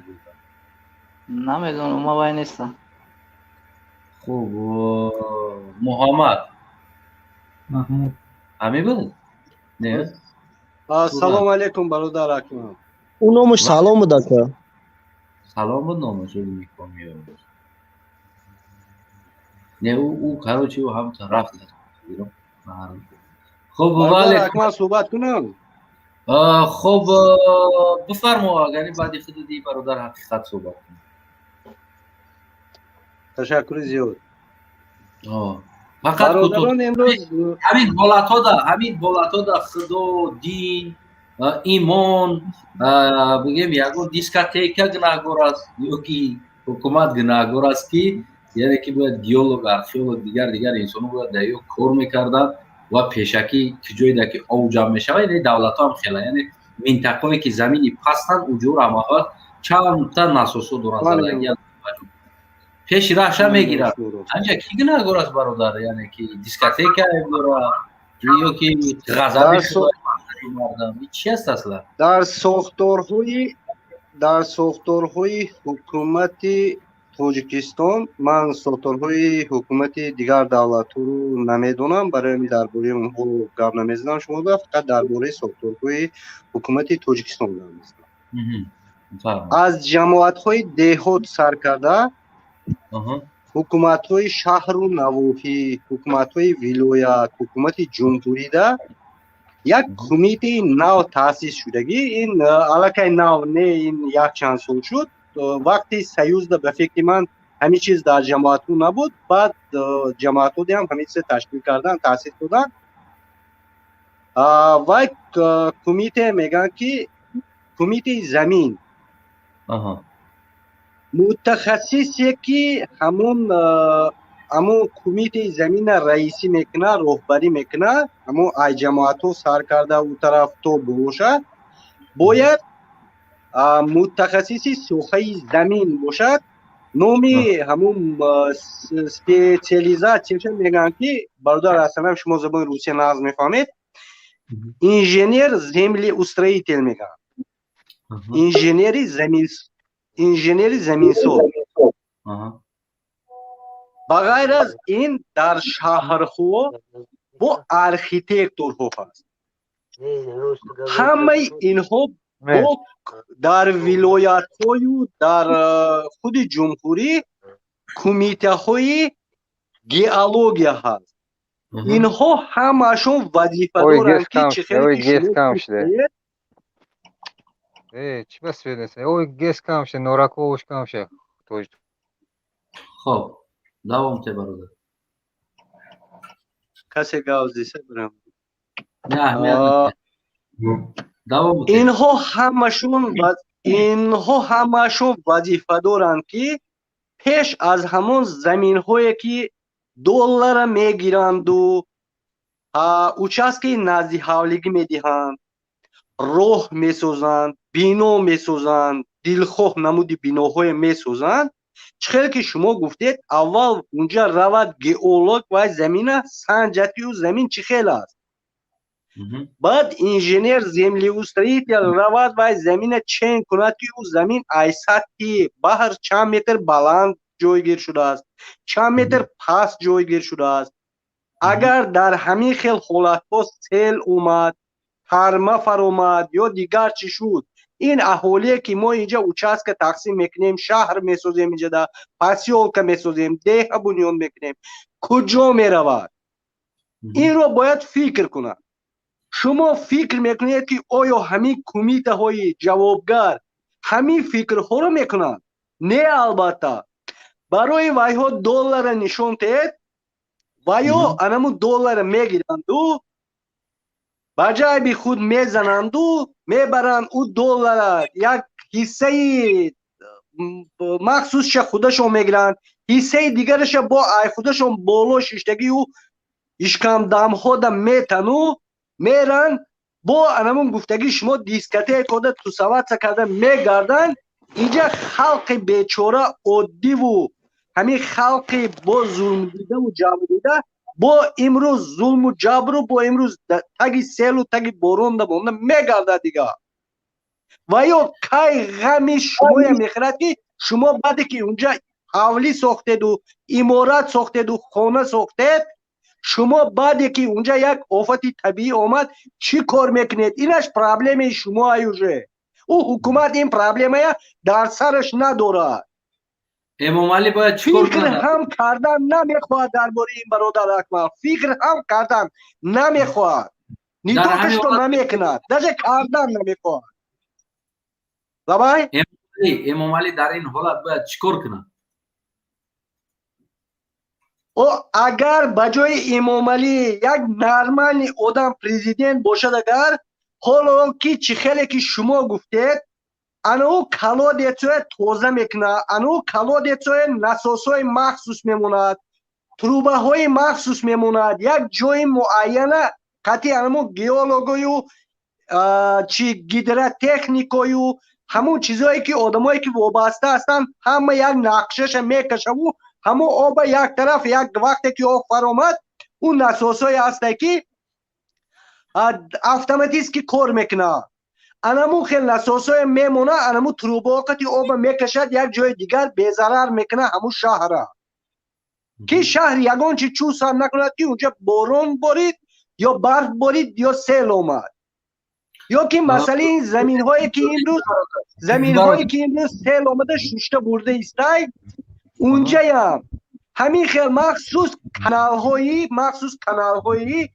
U: Намедонам, ман вай нестам.
A: Хуб, Муҳаммад.
O: Маҳмуд.
A: Ҳамин буд, не?
V: Ассалому алайкум, бародар Акмал.
N: Ӯ номаш Салом буд, ака.
A: Салом буд номаш. Не, ӯ, короче, ӯ ҳамта рафт. Хуб.
V: Акмал, суҳбат кунам?
A: Хуб, бифармо, агар баъди худи ди бародар ҳақиқат суҳбат кунам.
V: Ташаккури зиёд.
A: Фақат ҳамин ҳолатҳода худо, дин, имон, бигем, ягон дискотека гунаҳгор аст ё ки ҳукумат гунаҳгор аст, ки яъне ки бояд геолог, археолог, дигар дигар инсонҳо бояд дар ё кор мекарданд ва пешакӣ ҷойда ки ов ҷамъ мешавад. Яъне давлатҳо ҳам хела, яъне минтақаое ки замини пастанд, уҷоро ҳамавақт чандта насосҳо доранд, задагӣ пеши раҳша мегирад. Анҷа ки гунаҳгор аст, бародар? Яъне ки дискотека айб дорад ё ки ғазаби мардам? Чи аст аслан?
V: Дар сохторҳои ҳукумати Тоҷикистон, ман сохторҳои ҳукумати дигар давлатҳоро намедонам, барои ҳамин дар бораи онҳо гап намезанам шумода, фақат дар бораи сохторҳои ҳукумати Тоҷикистон гап мезанам. Аз ҷамоатҳои деҳот сар карда Ҳукуматҳои шаҳру навоҳӣ, ҳукуматҳои вилоят, ҳукумати ҷумҳурида як кумитаи нав таъсис шудагӣ. Ин аллакай нав не, ин якчанд сол шуд. Вақти союзда, ба фикри ман, ҳамин чиз дар ҷамоатҳо набуд. Баъд ҷамоатҳо ҳам ҳамин чиза ташкил кардан, таъсис додан. Вай кумите мегӯянд, ки кумитаи замин. Мутахассисе, ки ҳамун кумитаи замина раисӣ мекунад, роҳбарӣ мекунад, ҳамун ай ҷамоатҳо сар карда ӯ тараф то бошад, бояд мутахассиси соҳаи замин бошад. Номи ҳамун специализатсияша мегӯянд, ки, бародар Ҳасанам, шумо забони русия нағз мефаҳмед, инженер землеустроитель мегӯянд, инженери замин, инженери заминсоз. Ба ғайр аз ин, дар шаҳрҳо бо архитекторҳо ҳаст. Ҳамаи инҳо бо дар вилоятҳою дар худи ҷумҳурӣ кумитаҳои геология ҳаст. Инҳо ҳамаашон вазифа доранд, ки чӣ хеле
M: Чӣ ба свет нест? Ой, гес кам шуда, нораковш кам шуда.
A: Хоб, давом те, бародар.
V: Касе гап зиса бирам.
A: Давом.
V: Инҳо ҳамашон вазифа доранд, ки пеш аз ҳамон заминҳое, ки доллара мегиранду участкаи назди ҳавлигӣ медиҳанд, роҳ месозанд, бино месозанд, дилхоҳ намуди биноҳое месозанд, чӣ хеле ки шумо гуфтед, аввал унҷа равад геолог, вай замина санҷад, ки ӯ замин чӣ хел аст. Баъд инженер землеустроитель равад, вай замина чен кунад, ки ӯ замин ай сатҳи баҳр чанд метр баланд ҷойгир шудааст, чанд метр паст ҷойгир шудааст. Агар дар ҳамин хел ҳолатҳо сел омад, тарма фаромад ё дигар чӣ шуд, ин аҳолие, ки мо инҷа участка тақсим мекунем, шаҳр месозем, инҷада посёлка месозем, деҳа бунёд мекунем, куҷо меравад? Инро бояд фикр кунад. Шумо фикр мекунед, ки оё ҳамин кумитаҳои ҷавобгар ҳамин фикрҳоро мекунанд? Не, албатта. Барои вайҳо доллара нишон теҳед ва ё анаму доллара мегиранду ба ҷайби худ мезананду мебаранд. Ӯ доллара як ҳиссаи махсусша худашон мегиранд, ҳиссаи дигараша бо ай худашон боло шиштагию ишкамдамҳода метану меранд, бо анамун гуфтагӣ шумо дискотекода тусоваться карда мегарданд. Инҷа халқи бечора, оддиву ҳамин халқи бо зулмдидаву ҷабрдида, бо имрӯз зулму ҷабру, бо имрӯз таги селу таги боронда монда мегардад дигар. Ва ё кай ғами шумоя мехӯрад, ки шумо баъде ки унҷа ҳавлӣ сохтеду, иморат сохтеду, хона сохтед, шумо баъде ки унҷа як офати табиӣ омад, чӣ кор мекунед? Инаш проблемаи шумо аюже. Ӯ ҳукумат ин проблемая дар сараш надорад.
A: Эмомалӣ бояд чӣ кор
V: Фикр
A: кунад?
V: ҳам кардан намехоҳад дар бораи ин, бародар Акмал, фикр ҳам кардан намехоҳад. Не
A: Дар
V: только
A: ҳамин
V: что
A: ҳолат
V: намекунад, даже кардан намехоҳад. Лабай.
A: Эмомалӣ дар ин ҳолат бояд чӣ кор кунад?
V: О, агар ба ҷои Эмомалӣ як нормальный одам президент бошад, агар ҳоло ки чӣ хеле ки шумо гуфтед, ана ӯ колодецое тоза мекунад, ана ӯ колодецое насосҳои махсус мемонад, трубаҳои махсус мемонад, як ҷои муайяна қатъи анамо геологою чи гидротехникою ҳамон чизое ки одамое ки вобаста ҳастанд, ҳама як нақшаша мекашаву ҳамон оба як тараф, як вақте ки об фаромад, ӯ насосҳое ҳасте, ки автоматически кор мекунад. Анаму хел насосҳое мемона, анаму трубаҳо қати оба мекашад, як ҷои дигар безарар мекунад ҳамун шаҳра, ки шаҳр ягон чи чӯсам накунад, ки унҷа борон борид ё барф борид ё сел омад, ё ки масъалаи ин заминҳое ки имрӯз сел омада шушта бурда истай, унҷаям
E: Ҳамин хел махсус каналҳои, махсус каналҳои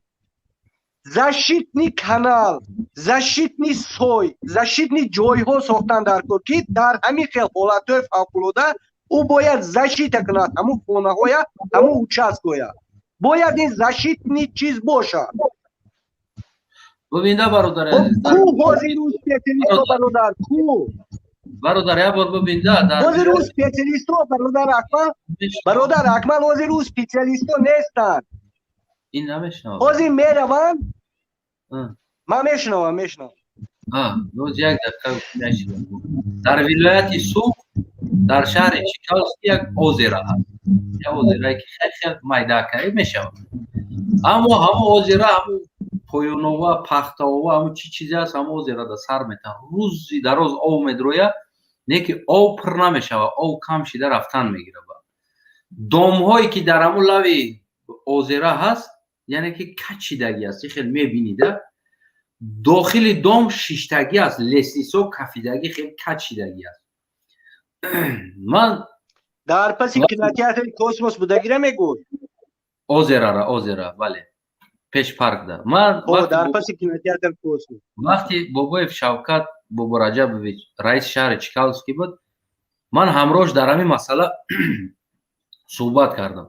E: защитный канал, защитный сой, защитный ҷойҳо сохтан дар кор, ки дар ҳамин хел ҳолатҳои фавқулода ӯ бояд защита кунад ҳамун хонаҳоя, ҳамун участкоя. Бояд ин защитный чиз бошад.
A: Бубинда, бародари азиз.
E: Ку ҳозир ӯ специалистҳо, бародар, ку?
A: Бародар, як бор бубинда.
E: Ҳозир ӯ специалистҳо, бародар Акмал, бародар Акмал, ҳозир ӯ специалистҳо нестанд.
A: Ин намешнавам.
E: Ҳозир мераванд. Ман мешунавам, мешунавам.
A: Боз як дақиқа мешунавам. Дар вилояти Суғд, дар шаҳри Чкаловский як озеро ҳаст, як озерое ки хеле хеле майдакарӣ мешавад, аммо ҳамон озера, ҳамон поёнова, пахтаова, ҳамон чӣ чизе ҳаст, ҳамон озерада сар метавад, рӯзи дароз ов медрояд, не ки ов пур намешавад, ов кам шида рафтан мегирад. Домҳое ки дар ҳамон лави озера ҳаст, яъне ки качидагӣ аст, хел мебинида, дохили дом шиштагӣ аст, лестницо кафидагӣ, хел качидагӣ аст. Ман
E: Дар паси кинотеатри Космос будагира мегӯй?
A: Озерара, озера, бале, пеш паркда. Ман
E: дар паси кинотеатр Космос.
A: Вақти Бобоев Шавкат Бобораҷабович раиси шаҳри Чкаловский буд, ман ҳамроҳш дар ҳамин масъала суҳбат кардам.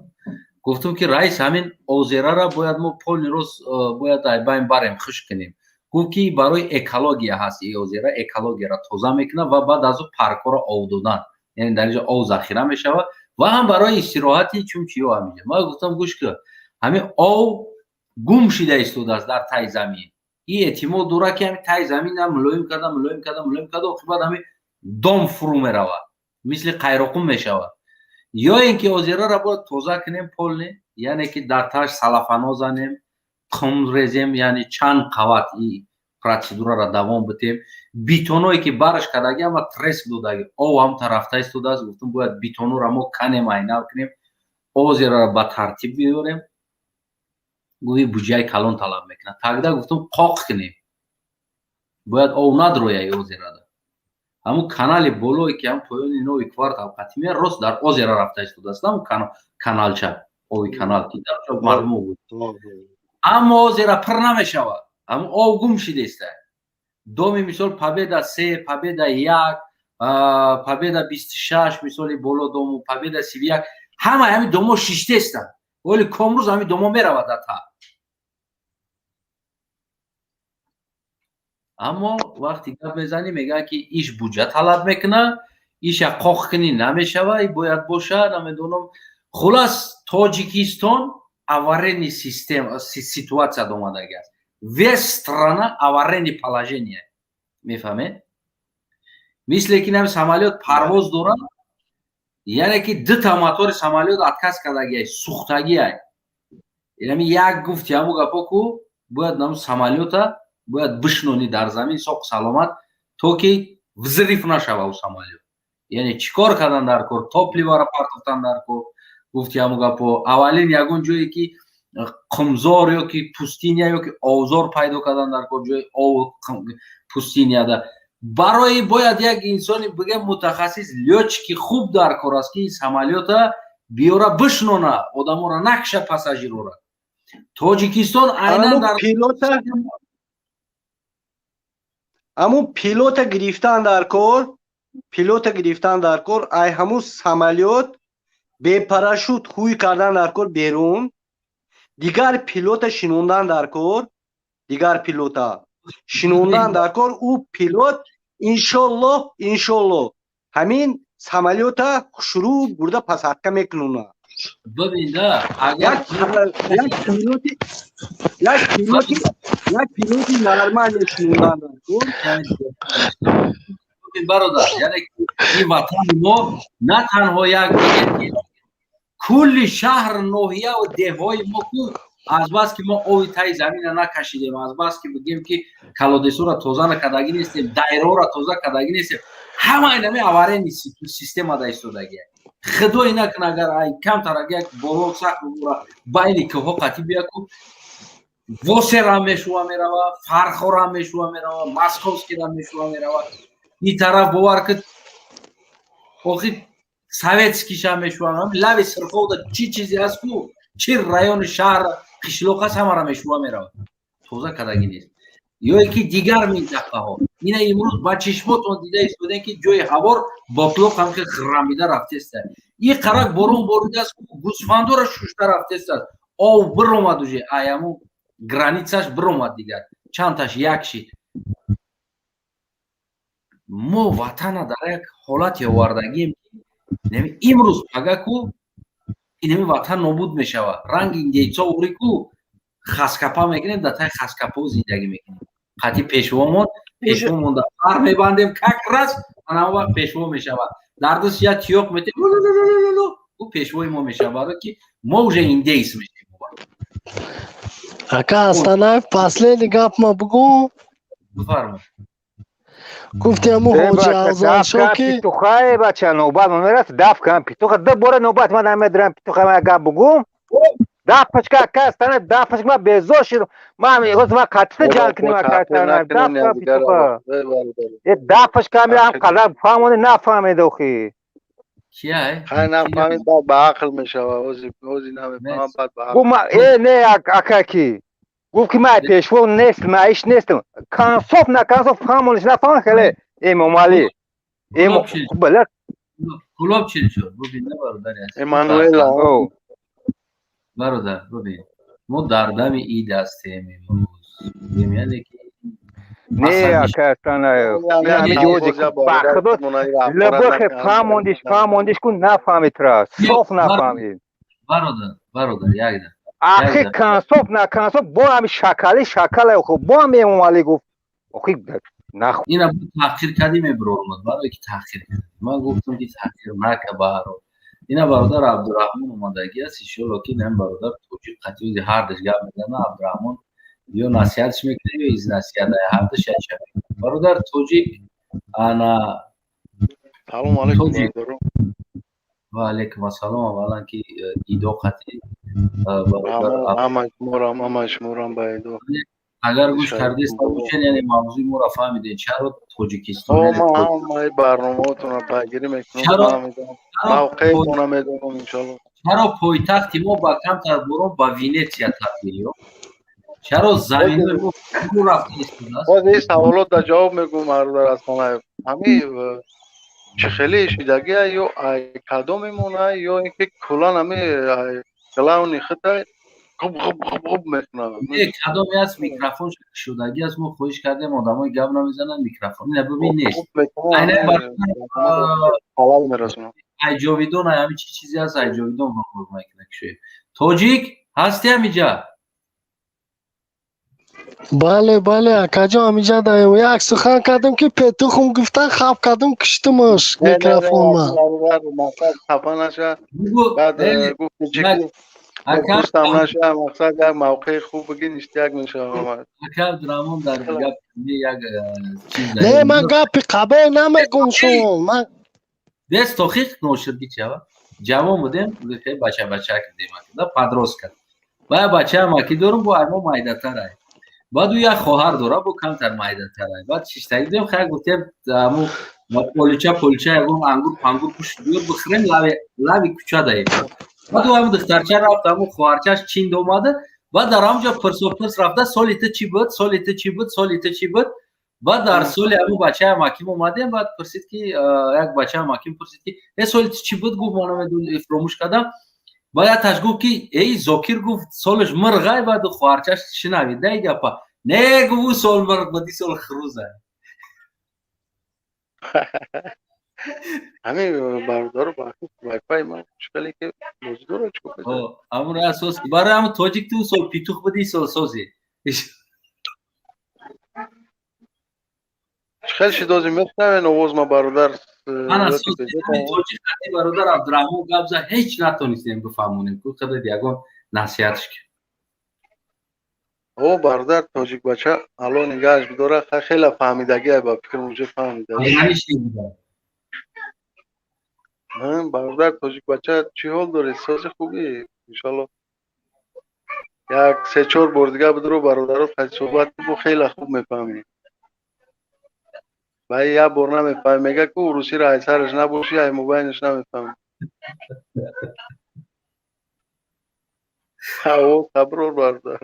A: Гуфтам, ки раис, ҳамин озерара бояд мо полный рост бояд айбайн барем, хушк кунем. Гуфт, ки барои экология ҳаст, и озера экологияро тоза мекунад ва баъд аз ӯ паркҳоро ов додан, яъне дар инҷо ов захира мешавад ва ҳам барои истироҳати чунчиё ҳаминҷа. Ман гуфтам, гӯш кун, ҳамин ов гум шида истодааст дар таи замин. И эҳтимол дорад, ки ҳамин таи замина мулоим карда, мулоим карда, мулоим карда, оқибат ҳамин дом фурӯ меравад, мисли қайроқум мешавад. Ё ин ки озерара бояд тоза кунем полный, яъне ки дар тааш салафано занем, қум резем, яъне чанд қават и процедурара давом битем. Бетоное ки бараш кардаги, ама треск додаги, ов ҳам тарафта истодааст. Гуфтам, бояд бетонора мо канем, айнав кунем, озерара ба тартиб биёрем. Гуфти, буҷаи калон талаб мекунад. Тогда, гуфтам, қоқ кунем, бояд ов надрояи озерада. Ҳамун канали болое ки ҳам поёни Новый квартал қатимия, рост дар озера рафта истодааст, ҳамун каналча, ови канал ки дар мардумо буд, аммо озера пур намешавад, ҳамун ов гум шидеста. Доми, мисол, Победа 3, Победа 1, Победа 26, мисоли боло дому Победа 31, ҳамаи ҳамин домо шиштестанд. Вале комрӯз ҳамин домо меравад дар та. Аммо вақте гап мезанӣ, мегӯянд, ки иш буҷа талаб мекунад, иша қоқ кунӣ намешава, бояд боша, намедонам. Хулас, Тоҷикистон аварийный система, ситуация омадаги аст. Весь страна аварийный положение, мефаҳмед? Мисле ки нами самолёт парвоз дорад, яъне ки дута мотори самолёт отказ кардагиай, сӯхтагиай. Яъне як гуфти ҳамун гапо ку бояд наму самолёта бояд бишнонӣ дар замин соқ саломат, то ки взрыв нашава у самолёт. Яъне чӣ кор кардан дар кор? Топливоро партофтан дар кор, гуфти ҳамун гапо. Аввалин ягон ҷое ки қумзор ё ки пустыня ё ки овзор пайдо кардан дар кор, ҷои ов пустыняда. Барои бояд як инсони, бигем, мутахассис, лётчики хуб дар кор аст, ки самолёта биёра бишнона, одаморо накша, пассажирора. Тоҷикистон айнан дар
E: пилота, ҳамун пилота гирифтан дар кор, пилота гирифтан дар кор, ай ҳамун самолёт бепарашют ҳуй кардан дар кор берун, дигар пилота шинондан дар кор, дигар пилота шинондан дар кор. Ӯ пилот, иншоллоҳ, иншоллоҳ, ҳамин самолёта хушрӯ бурда посадка мекунона.
A: Бибинда, агар
E: Як пилоти нормальный шинондан дар кор.
A: Бародар, яъне ин ватани мо на танҳо як, кулли шаҳр, ноҳияву деҳҳои мо ку, азбаски мо ови таи замина накашидем, азбаски бигем ки колодезҳоро тоза накардагӣ нестем, дайраҳоро тоза кардагӣ нестем, ҳама инами аварийный система да истодагия. Худое накун, агар ай камтар як борон сахт бубора, байни кӯҳҳо қатӣ бия ку, Восера мешува мерава, Фархора мешува мерава, Московскира мешува мерава. Ин тараф, бовар кун, охи. Советскийша мешува, лави Сирховда чӣ чизе ҳаст ку, чӣ райони шаҳр, қишлоқ ҳаст, ҳамара мешува меравад. Тоза кардагӣ нест. Ё ки дигар минтақаҳо. Ина имрӯз ба чишмотон дида истодем, ки ҷои ҳавор ботлоқ ҳам хел хирамида рафтеста. И қарак борон боридааст, гӯсфандора шушта рафтестааст. Ов биромад уже, аяму границаш биромад, дигар чандташ як шид. Мо ватана дар як ҳолате овардагием, ки имрӯз пага ку инами ватан нобуд мешавад. Ранги индейцо ори ку хаскапа мекунем, дар таи хаскапо зиндагӣ мекунем. Қатъи пешвомон, пешвомон дар пар мебандем, как раз ана он вақт пешво мешавад. Дар даст як тиёқ метем, ӯ пешвои мо мешавад, барое ки мо уже индейс мешавем.
L: Ака Астанаев, последний гап ма бугӯ.
A: Бифармо.
L: Гуфти ҳамун ҳоҷи Афзалшо ки
M: петухае, бача, навбат ма мерасад, даф кан петуха, ду бора навбат ма намедирам, петуха, ма гап бугӯм. Даф пачка, ака Астана, даф пачка, ма безор шидам. Ма ҳоз ма қатита ҷанг кунем, ака Астана, даф кан петуха. Э, даф пачка, ами ҳам қадар фаҳмоне, нафаҳмед охи.
A: Кияй?
D: Хай, нафаҳмид, баъд ба ақл мешава. Ози намефаҳмам, баъд ба
M: Гуфт ма э не, ака, ки гуфт, ки ман пешво нест, маиш нестам. Консоф на консоф фаҳмониш, нафаҳм хеле Эмомалӣ. Эмо бале.
A: Кулоб чилчор, бубин, на бародари азиз.
D: Эммануэла.
A: Бародар, бубин. Мо дар дами ид ҳастем имрӯз. Яъне ки
M: Не, ака Астанаев. Ҳами ҷози ба худо лабохе фаҳмондиш, фаҳмондиш ку, нафаҳмид тра. Соф нафаҳмид.
A: Бародар, бародар, як дақиқа.
M: Ахи, консоф на консоф бо ҳами шакали шакала охи бо ҳами Эмомалӣ гуфт. Охи нах.
A: Ина таҳқир кардӣ, мебиромад, барое ки таҳқир кардӣ. Ман гуфтам, ки таҳқир нака баҳрол. Ина бародар Абдураҳмон омадагӣ аст, иншолло ки ин бародар тоҷик қатиёзи ҳардаш гап мезана. Абдураҳмон ё насиҳатш мекунад, ё из насиҳат ҳардаш як шава. Бародар тоҷик, ана.
D: Салом алейкум,
A: тоҷик.
D: Бародаро.
A: Ва алейкум ассалом. Аввалан ки идо қатӣ бародар.
D: Ҳамаи шуморам ба идо.
A: Агар гӯш кардеста бошед, яъне мавзӯи моро фаҳмидед, чаро Тоҷикистон
D: Ман ҳамаи барномаотонро пайгирӣ мекунам, фаҳмидам, мавқеатонро медонам, иншолло.
A: Чаро пойтахти мо ба камтар борон ба Венетсия табдил ёфт? Чаро заминҳои мо фурӯ рафта истодааст?
D: Боз ин саволот да ҷавоб мегӯм, бародар Аслонаев. Ҳами чӣ хеле шидагия, ё ай кадомемона, ё ин ки куллан ҳами главный хитай ғуб ғуб ғуб ғуб мекунад?
A: Не, кадоме аст, микрофон шудагӣ аст. Мо хоҳиш кардем, одамои гап намезананд, микрофон ина бибин, нест.
D: Халал мерасонам.
A: Ай ҷовидон, ай ҳами чӣ чизе аст, ай ҷовидон вохӯр мекунад кишои. Тоҷик ҳасти ҳамиҷа?
L: Бале, бале, акаҷон, ҳамиҷа даем. Як сухан кардем, ки петухум гуфтан, хап кардем, киштумаш микрофонма.
D: Мақсад хафа наша, баъд гуфти чӣ дӯстам наша, мақсад як мавқеи хуб бигӣ, ништяк мешавад.
A: Ака Абдураҳмон дар гап як чиз.
L: Не, ман гапи қабеҳ намегум шумо, ман
A: Дес тохиқ ноширги чава. Ҷавон будем, бача бачак будем, да, подростка. Бая бачаам аки дорум, бо аймо майдатарай. Баъд ӯ як хоҳар дора, бо камтар майдатарай. Баъд шиштагӣ будем, хай, гуфтем, аму полича полича ягон ангур пангур пушт биёр, бихӯрем, лави лави кӯча даем. Баъд ӯ ҳамун духтарча рафт, ҳамун хоҳарчаш чинд омада, баъд дар ҳамон ҷо пирсопирс рафта: соли ту чӣ буд, соли ту чӣ буд, соли ту чӣ буд? Баъд дар соли ҳамун бачаам ҳаким омадем, баъд пурсид, ки як бачаам ҳаким пурсид, ки э, соли ту чӣ буд? Гуфт: ман намедонам, фуромӯш кардам. Баъд яташ гуфт, ки эй, Зокир гуфт, солаш мирғай. Баъд хоҳарчаш шинавид да и гапа: не, гуфт, ӯ сол мирғ буд, ин сол хурӯза.
D: Ҳамин бародаро, вайфай ман чӣ ки бозӣ дорад, чӣ?
A: Ҳамун асос барои ҳамун тоҷик, ту сол петух буди, сол сози.
D: Хеле шидози мешнавен овоз ма, бародар?
A: Ана тоҷик қати бародар Абдураҳмон гап зад, ҳеҷ натонистем бифаҳмонем ку, қадр ягон насиҳатш ки.
D: О, бародар тоҷик бача, алло нигаҳаш бидора, хеле фаҳмидагӣ, ба фикрам, уже фаҳмида. Бародар тоҷик бача, чӣ ҳол доред? Сози, хубӣ? Иншолло, як се чор бор дига бидуро, бародаро, суҳбат бо хеле хуб мефаҳмӣ.
B: Ба як бор намефаҳмӣ, мега ку русиро ай сараш набошӣ, ай мобайнаш намефаҳмӣ. Ҳаво саброр бародар.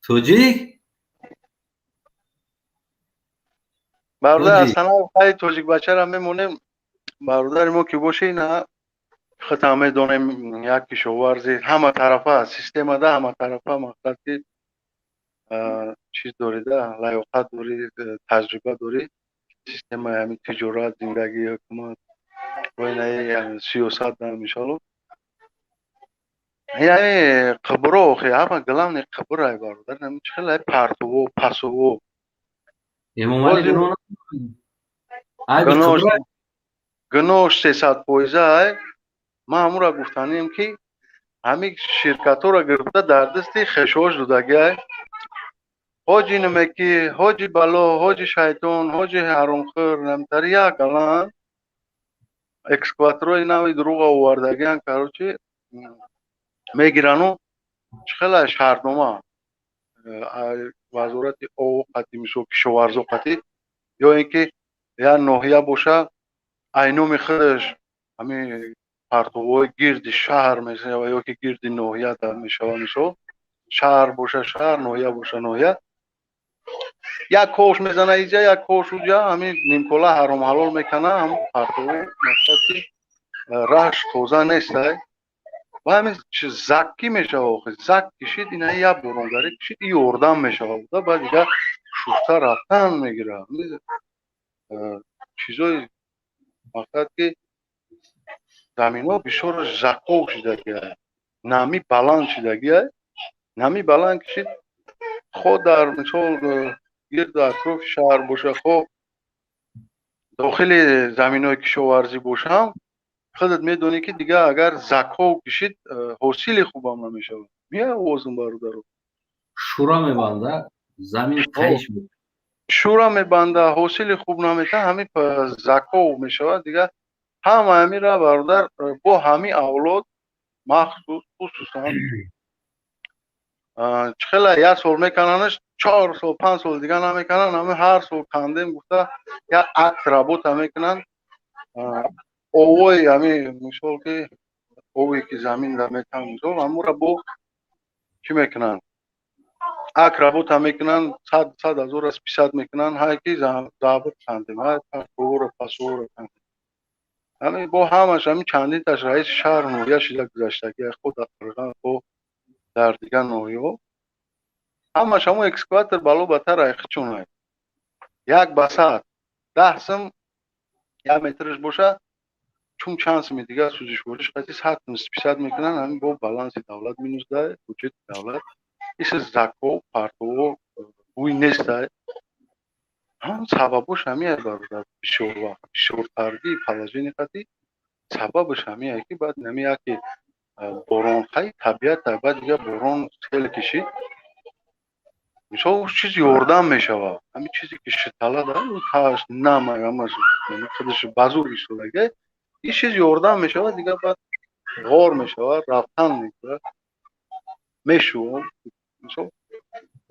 A: Тоҷик?
B: Бародар Ҳасанов, хай тоҷик бачаро мемонем. Бародари мо ки бошӣ, на худам медонем, як кишоварзи ҳама тарафа, системада ҳама тарафа, мақсад ки чиз дорида, лаёқат дорӣ, таҷриба дорӣ, системаи ҳамин тиҷорат, зиндагӣ, ҳукумат ва инаи сиёсат иншоалло. Яъне қибро охи ҳама главный қибр ай бародар, ҳамин чӣ хел ай партово, пасово.
A: Эмомалӣ
B: гуноҳш 300% ай. Ман ҳамура гуфтанем ки ҳамин ширкатҳоро гирифта дар дасти хешош додагӣ ай. Ҳоҷи намекӣ, ҳоҷи бало, ҳоҷи шайтон, ҳоҷи ҳаромхӯр, намтари як алан экскаваторҳои нави дурӯға овардагиан, короче, мегирану чӣ хела шартнома вазорати ов қати, мисол кишоварзо қати, ё ин ки як ноҳия боша, ай номи худаш ҳамин партовҳои гирди шаҳр мешава ё ки гирди ноҳия мешава, мисол шаҳр боша шаҳр, ноҳия боша ноҳия, як кош мезана иҷа, як кош уҷа, ҳамин нимкола ҳаром ҳалол мекана, ҳамн партово, мақсад ки раҳш тоза нестай ва ҳамин заккӣ мешава. Охи зак кишид, ина як боронгарӣ кишид, и ёрдам мешава буда, баъд дигар шуфта рафтан мегира. Чизои мақсад ки заминҳо бисёр заков шидагиай, намӣ баланд шидагиай, намӣ баланд кишид, хо дар мисол гирду атрофи шаҳр боша, хо дохили заминҳои кишоварзӣ бошам, худат медонӣ ки дигар агар заков кишид, ҳосили хубам намешавад. Меовозм бародаро.
A: Шура мебанда, замин қайш
B: шура мебанда, ҳосили хуб намета, ҳамин заков мешавад. Дигар ҳама ҳамира бародар бо ҳамин авлод махсус хусусан чӣ хела як сол мекананаш, 4 сол 5 сол дигар намекананд, ҳамин ҳар сол кандем гуфта як акт работа мекунанд. Овои ҳамин мисол ки ове ки заминра метан, мисол ҳамура бо чӣ мекунанд, ак работа мекунанд, сад сад ҳазора списат мекунанд, ҳай ки забр кандем, ҳай пасовора пасовора кандем. Ҳамин бо ҳамаш ҳамин чандинташ раиси шаҳр ноҳия шида гузаштагӣ, хо дар Қирған, хо дар дигар ноҳияҳо, ҳамаш ҳамон экскаватор бало батар айхичонай. Як ба сад 10 сум як метраш боша, чун чанд суми дигар сӯзишвориш қати 100 сум списат мекунанд, ҳамин бо баланси давлат минус дай, буҷети давлат. Ис заков партово бӯй нестай. Ҳам сабабош ҳамин бародар, бисёр вақт бисёртарги положение қати сабабаш ҳамин ки баъд нами яке борон, хай табиат, баъд дигар борон хеле кишид, мисол чиз ёрдам мешавад, ҳамин чизе ки шитала да таш нама ҳамаш худаш базур истодага, ин чиз ёрдам мешавад, дигар баъд ғор мешавад, рафтан мекунад, мешувам, мисол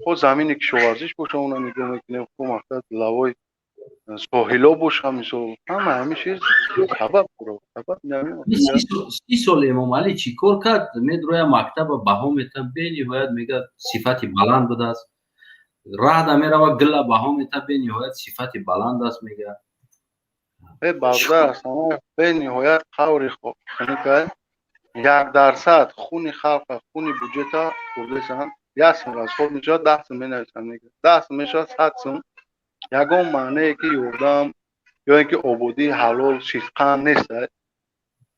B: хо замини кишоварзиш боша, она нигоҳ мекунем, хо мақсад лавои соҳило боша, мисол ҳама ҳамин чиз сабаб сабаб.
A: 30 сол Эмомалӣ чӣ кор кард? Медроя мактаба баҳо мета, бениҳоят мега сифати баланд будааст. Раҳда мерава, гила баҳо мета, бениҳоят сифати баланд аст мега.
B: Бародар, бениҳоят қаври хунукай, 1% хуни халқа, хуни буҷета хӯрдесанд. 1 сум расход мешавад, 10 сум менависанд, мега 10 сум мешавад, 100 сум. Ягон маънее ки ёрдам ё ин ки ободии ҳалол сидқан нест.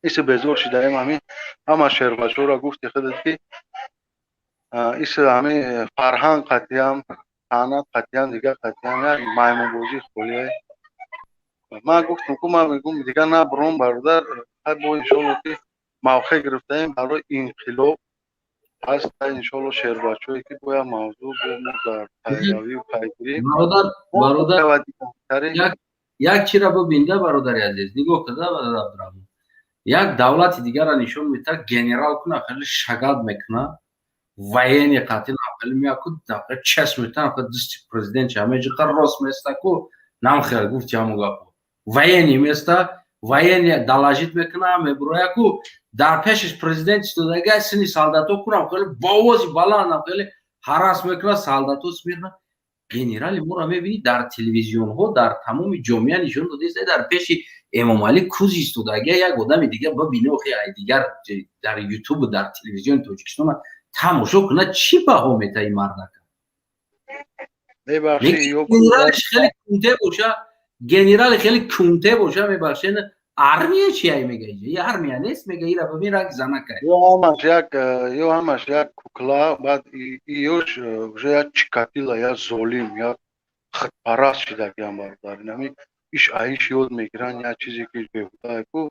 B: Иси безор шидаем, ҳамин ҳама шербачора гуфти худат ки иси ҳамин фарҳанг қатъиям, санъат қатъиям, дигар қатъиям як маймунбозии холие. Ман гуфтам ку ман мегӯм дигар набуром бародар, хай бо иншоалло ки мавқеъ гирифтаем барои инқилоб ҳаст, иншоалло шербачое ки бояд мавзӯъ бо мо дар пайравию пайгирӣ.
A: Бародар, як чира бибинда, бародари азиз, нигоҳ када, бародар Абдураҳмон, як давлати дигарро нишон медиҳад, генерал куна хеле шагат мекуна, военный қатил Хеле меяку чест метан, дасти президент ҳамеҷиқа рост местаку, намхел гуфти ҳамун гапо. Военный места, военный доложить мекуна, мебурояку, дар пешиш президент истодага, сини солдато кунам хеле бо овози баландам хеле ҳарас мекуна, солдато смирно. Генерали моро мебинӣ, дар телевизионҳо, дар тамоми ҷомеа нишон додааст, дар пеши Эмомалӣ куз истодага. Як одами дига бибине, охи, ай дигар дар Ютубу дар телевизиони Тоҷикистона тамошо кунад, чӣ баҳо мета ин мардака? Генералиш хеле кунте боша, генерали хеле кунте боша, мебахшед, армия чи ай мега, иҷа армия нест, мега, ира бибин, ранг занака.
B: Ё ҳамаш як кукла, баъд ёш уже як Чикатило, як золим, як худпараст шидагиам, бародар. Инами иш аиш ёд мегиранд, як чизе ки беҳуда ку,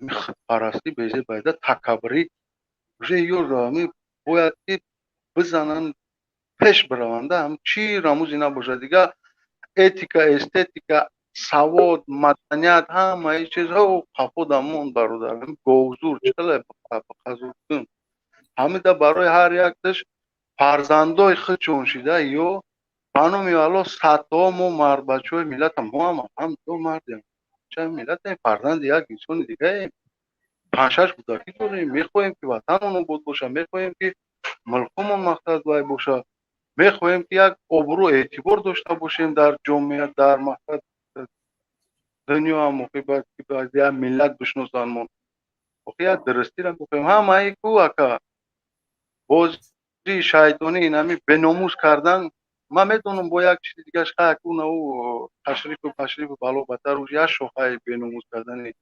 B: худпарастӣ, безебайда такаббурӣ. Уже ё ами бояд ки бизананд, пеш бираванда, ҳам чӣ рамузе набошад дига, этика, эстетика, савод, маданият, ҳамаи чизҳо қафо дамон, бародар. Говзур чале қазуркун ҳамида барои ҳар якташ фарзандои худшон шида, ё ба номи Алло, садҳо мо мардбачаҳои миллатам, мо ҳам ҳам мардем, бачаи миллатем, фарзанди як инсони дигаем, панҷшаш кӯдакӣ дорем, мехоҳем ки ватанмон обод бошад, мехоҳем ки мулкумон мақсад вай бошад, мехоҳем ки як обрӯ, эътибор дошта бошем дар ҷомеа, дар мақсад дунё ҳам, охи бояд як миллат бишносандмон, охи як дурустиро мехоҳем. Ҳамаи ку, ака, бозии шайтонӣ, инами беномус кардан. Ман медонам, бо як чизи дигаш ку нау ташрифу пашрифу бало батар, уж як шохаи беномус кардани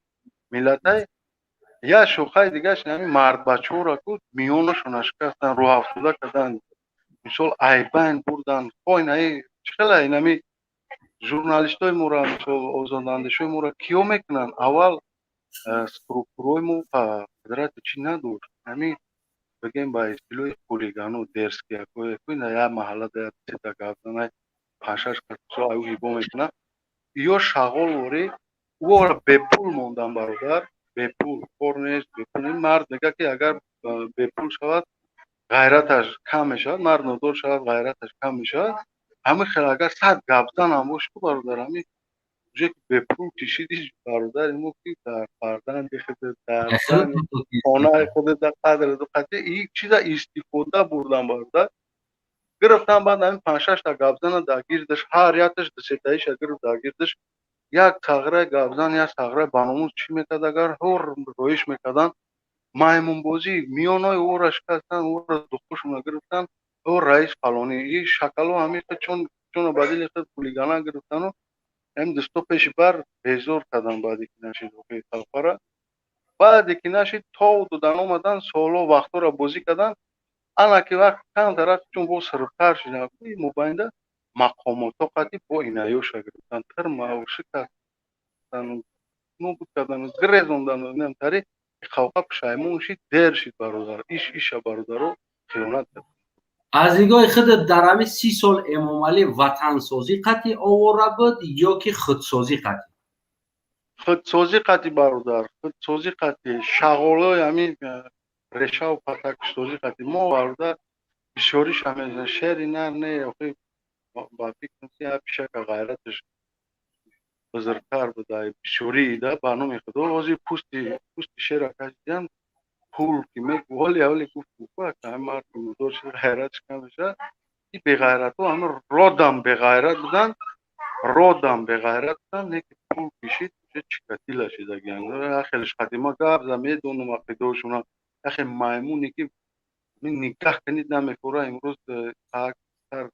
B: миллатай, як шохаи дигаш инами мардбачаҳоро ку миёнашона шикастан, рӯҳафтода кардан, мисол, айбайн бурдан. Хо инаи чӣ хела, инами журналистои моро, мисол, озодандешои моро киё мекунанд? Аввал структураи мо қудрати чӣ надошт, ҳами бигем, ба истилоҳи хулигану дерзкий як маҳаллада як сета гап занай, панҷшаш касо аю ҳибо мекунад, ё шағолворӣ ӯро бепул мондан, бародар, бепул кор нест, бепул. Ин мард мегӯяд, ки агар бепул шавад, ғайраташ кам мешавад, мард нодор шавад, ғайраташ кам мешавад. Ҳамин хел агар 100 гапзан ҳам боши, бародар, ҳамин уже ки бепул кишиди, бародари мо, ки дар фарзанди худ, дар хонаи худ, дар қадри қати ин чиза истифода бурдан, бародар, гирифтан. Баъд ҳамин панҷшашта гапзана дар гирдаш, ҳар якташ дусетаиша гирифт дар гирдаш, як сағраи гапзан, як сағраи баномус чӣ мекард, агар ҳур роиш мекарданд, маймунбозӣ, миёнои ӯро шикастан, ӯро духушона гирифтан, ӯ раис фалонӣ, и шакало ҳамин чун чуно ба дили худ хулигана гирифтану ҳамин дусто пеши бар безор кардан. Баъде ки нашид охи талфара, баъде ки нашид, тов додан, омадан, солҳо вақтҳоро бозӣ кардан. Ана ки вақт камтар чун бо сирфтар шидан, мобайнда мақомотҳо қатӣ бо инаёша гирифтан, тирмау шикастану нобуд кардану гирезондану инам тари қавқа пушаймон шид, дер шид, бародар, иш иша, бародаро, хиёнат кард.
A: Аз нигоҳи худат, дар ҳамин 30 сол Эмомалӣ ватансозӣ қатъи овора буд ё ки худсозӣ қатъи?
B: Худсозӣ қатъи, бародар, худсозӣ қатъи, шағолои ҳамин решаву патаксозӣ қатъи. Мо, бародар, бисёриш ҳамин шери нар не, охи, ба фикрам ки як пишака ғайраташ бузургтар буда бисёрӣ да. Ба номи Худо, ҳозир пӯсти шера кашидан, пул ки ҳоли ҳоли гуфт, мард ғайратш кам мешавад. И беғайратҳо ҳама родам беғайрат буданд, родам беғайрат буданд, не ки пул кишид, Чикатила шидагиан. Хелеш қадима гап за медонам ақидаошона, яхе маймуне ки нигаҳ кунид намефура. Имрӯз сар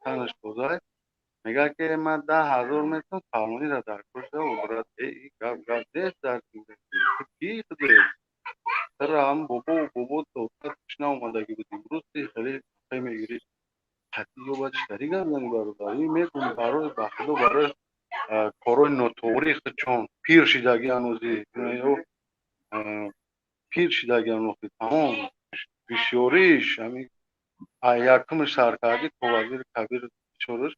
B: танаш тоза, мегӯяд ки ман 10 000 метавон фалонира дар кор шава, брат, гап гап нест. Дар ки худе ҳам бобо бобо наомадагӣ буд, имрӯз хеле мегирӣ қатъи ё бояд читари гап зани, бародар? Ин медони, барои, ба Худо, барои корҳои нотуғри чон пир шидагӣ, ҳанӯзи пир шидагӣ, ҳанӯзи тамом бисёриш ҳамин якумш саркардӣ то вазири кабир бисёриш.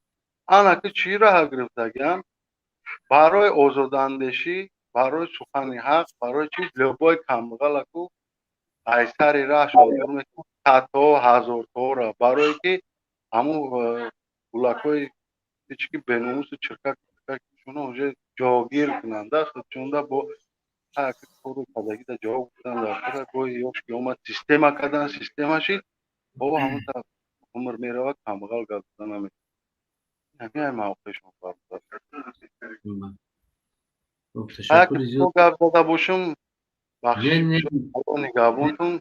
B: Ана ки чӣ раҳа гирифтагиам барои озодандешӣ, барои сухани ҳақ, барои чиз, любой камбағалаку ай сари раҳ шодур мекунад, садҳо ҳазорҳоро, барое ки Ҳамун гулакҳои ҳеч ки беномусу чиркак шуно уже ҷогир кунанда худшонда бо кору кардагида ҷавоб гуфтан дар кора. Гоҳи ёш ки омад, система кардан, система шид, бо ҳамун умр меравад, камбағал гап зада наметавонад. Ҳамин ай мавқеъшон, бародар. Гап зада бошум, бахшиш, нигаҳбонтун.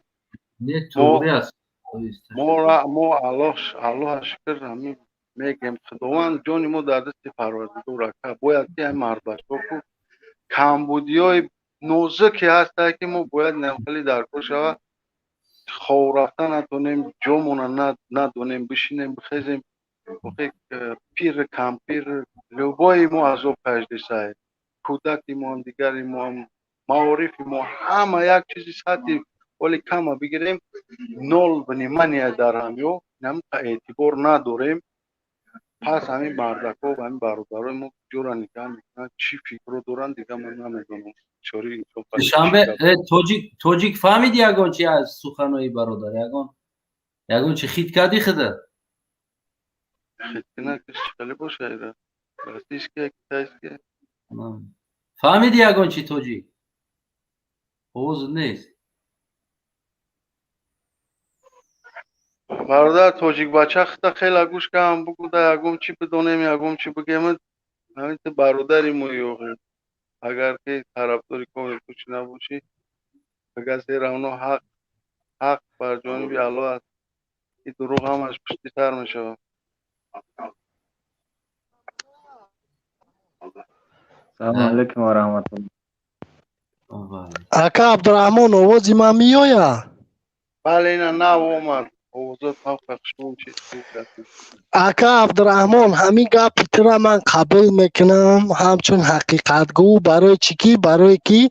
B: Мо Аллоҳ шукр, ҳамин мегӯем, Худованд, ҷони мо дар дасти Парвардигор, ака. Бояд ки ҳамин мардбачаҳо ку камбудиҳои нозуке ҳастае, ки мо бояд хеле дар кор шавад. Хов рафта натонем, ҷомона надонем, бишинем, бихезем. Пир, кампир, любои мо азоб кашидисай, кӯдаки моам, дигари моам, маорифи мо, ҳама як чизи сатҳи оли кама бигирем, ноль внимания дар ҳамё намқа эътибор надорем. Пас ҳамин мардакҳо ва ҳамин бародарои мо куҷора нигаҳ мекунанд, чӣ фикрро доранд, дига ман намедонам.
A: Душанбе тоҷик, тоҷик, фаҳмиди ягон чи аз суханои бародар? Ягон чи хит кардӣ худа?
B: Хеле боша, российская, китайская.
A: Фаҳмиди ягон чи, тоҷик? Овоз нест.
B: Бародар тоҷикбача, хита хела гӯш кардам, бугу да ягон чи бидонем, ягон чи бигем. Ҳамин ту бародари мои охир. Агар ки тарафдори коми пучи набошӣ, агар все равно ҳақ бар ҷониби Аллоҳ аст, ин дурӯғ ҳамаш пушти сар мешавад.
I: Салому алайкум ва раҳматуллоҳ.
L: Ака Абдураҳмон, овози ман меояд?
B: Бале, ина нав омад.
L: Ака Абдураҳмон, ҳамин гапи тура ман қабул мекунам ҳамчун ҳақиқатгӯ. Барои чӣ ки? Барое ки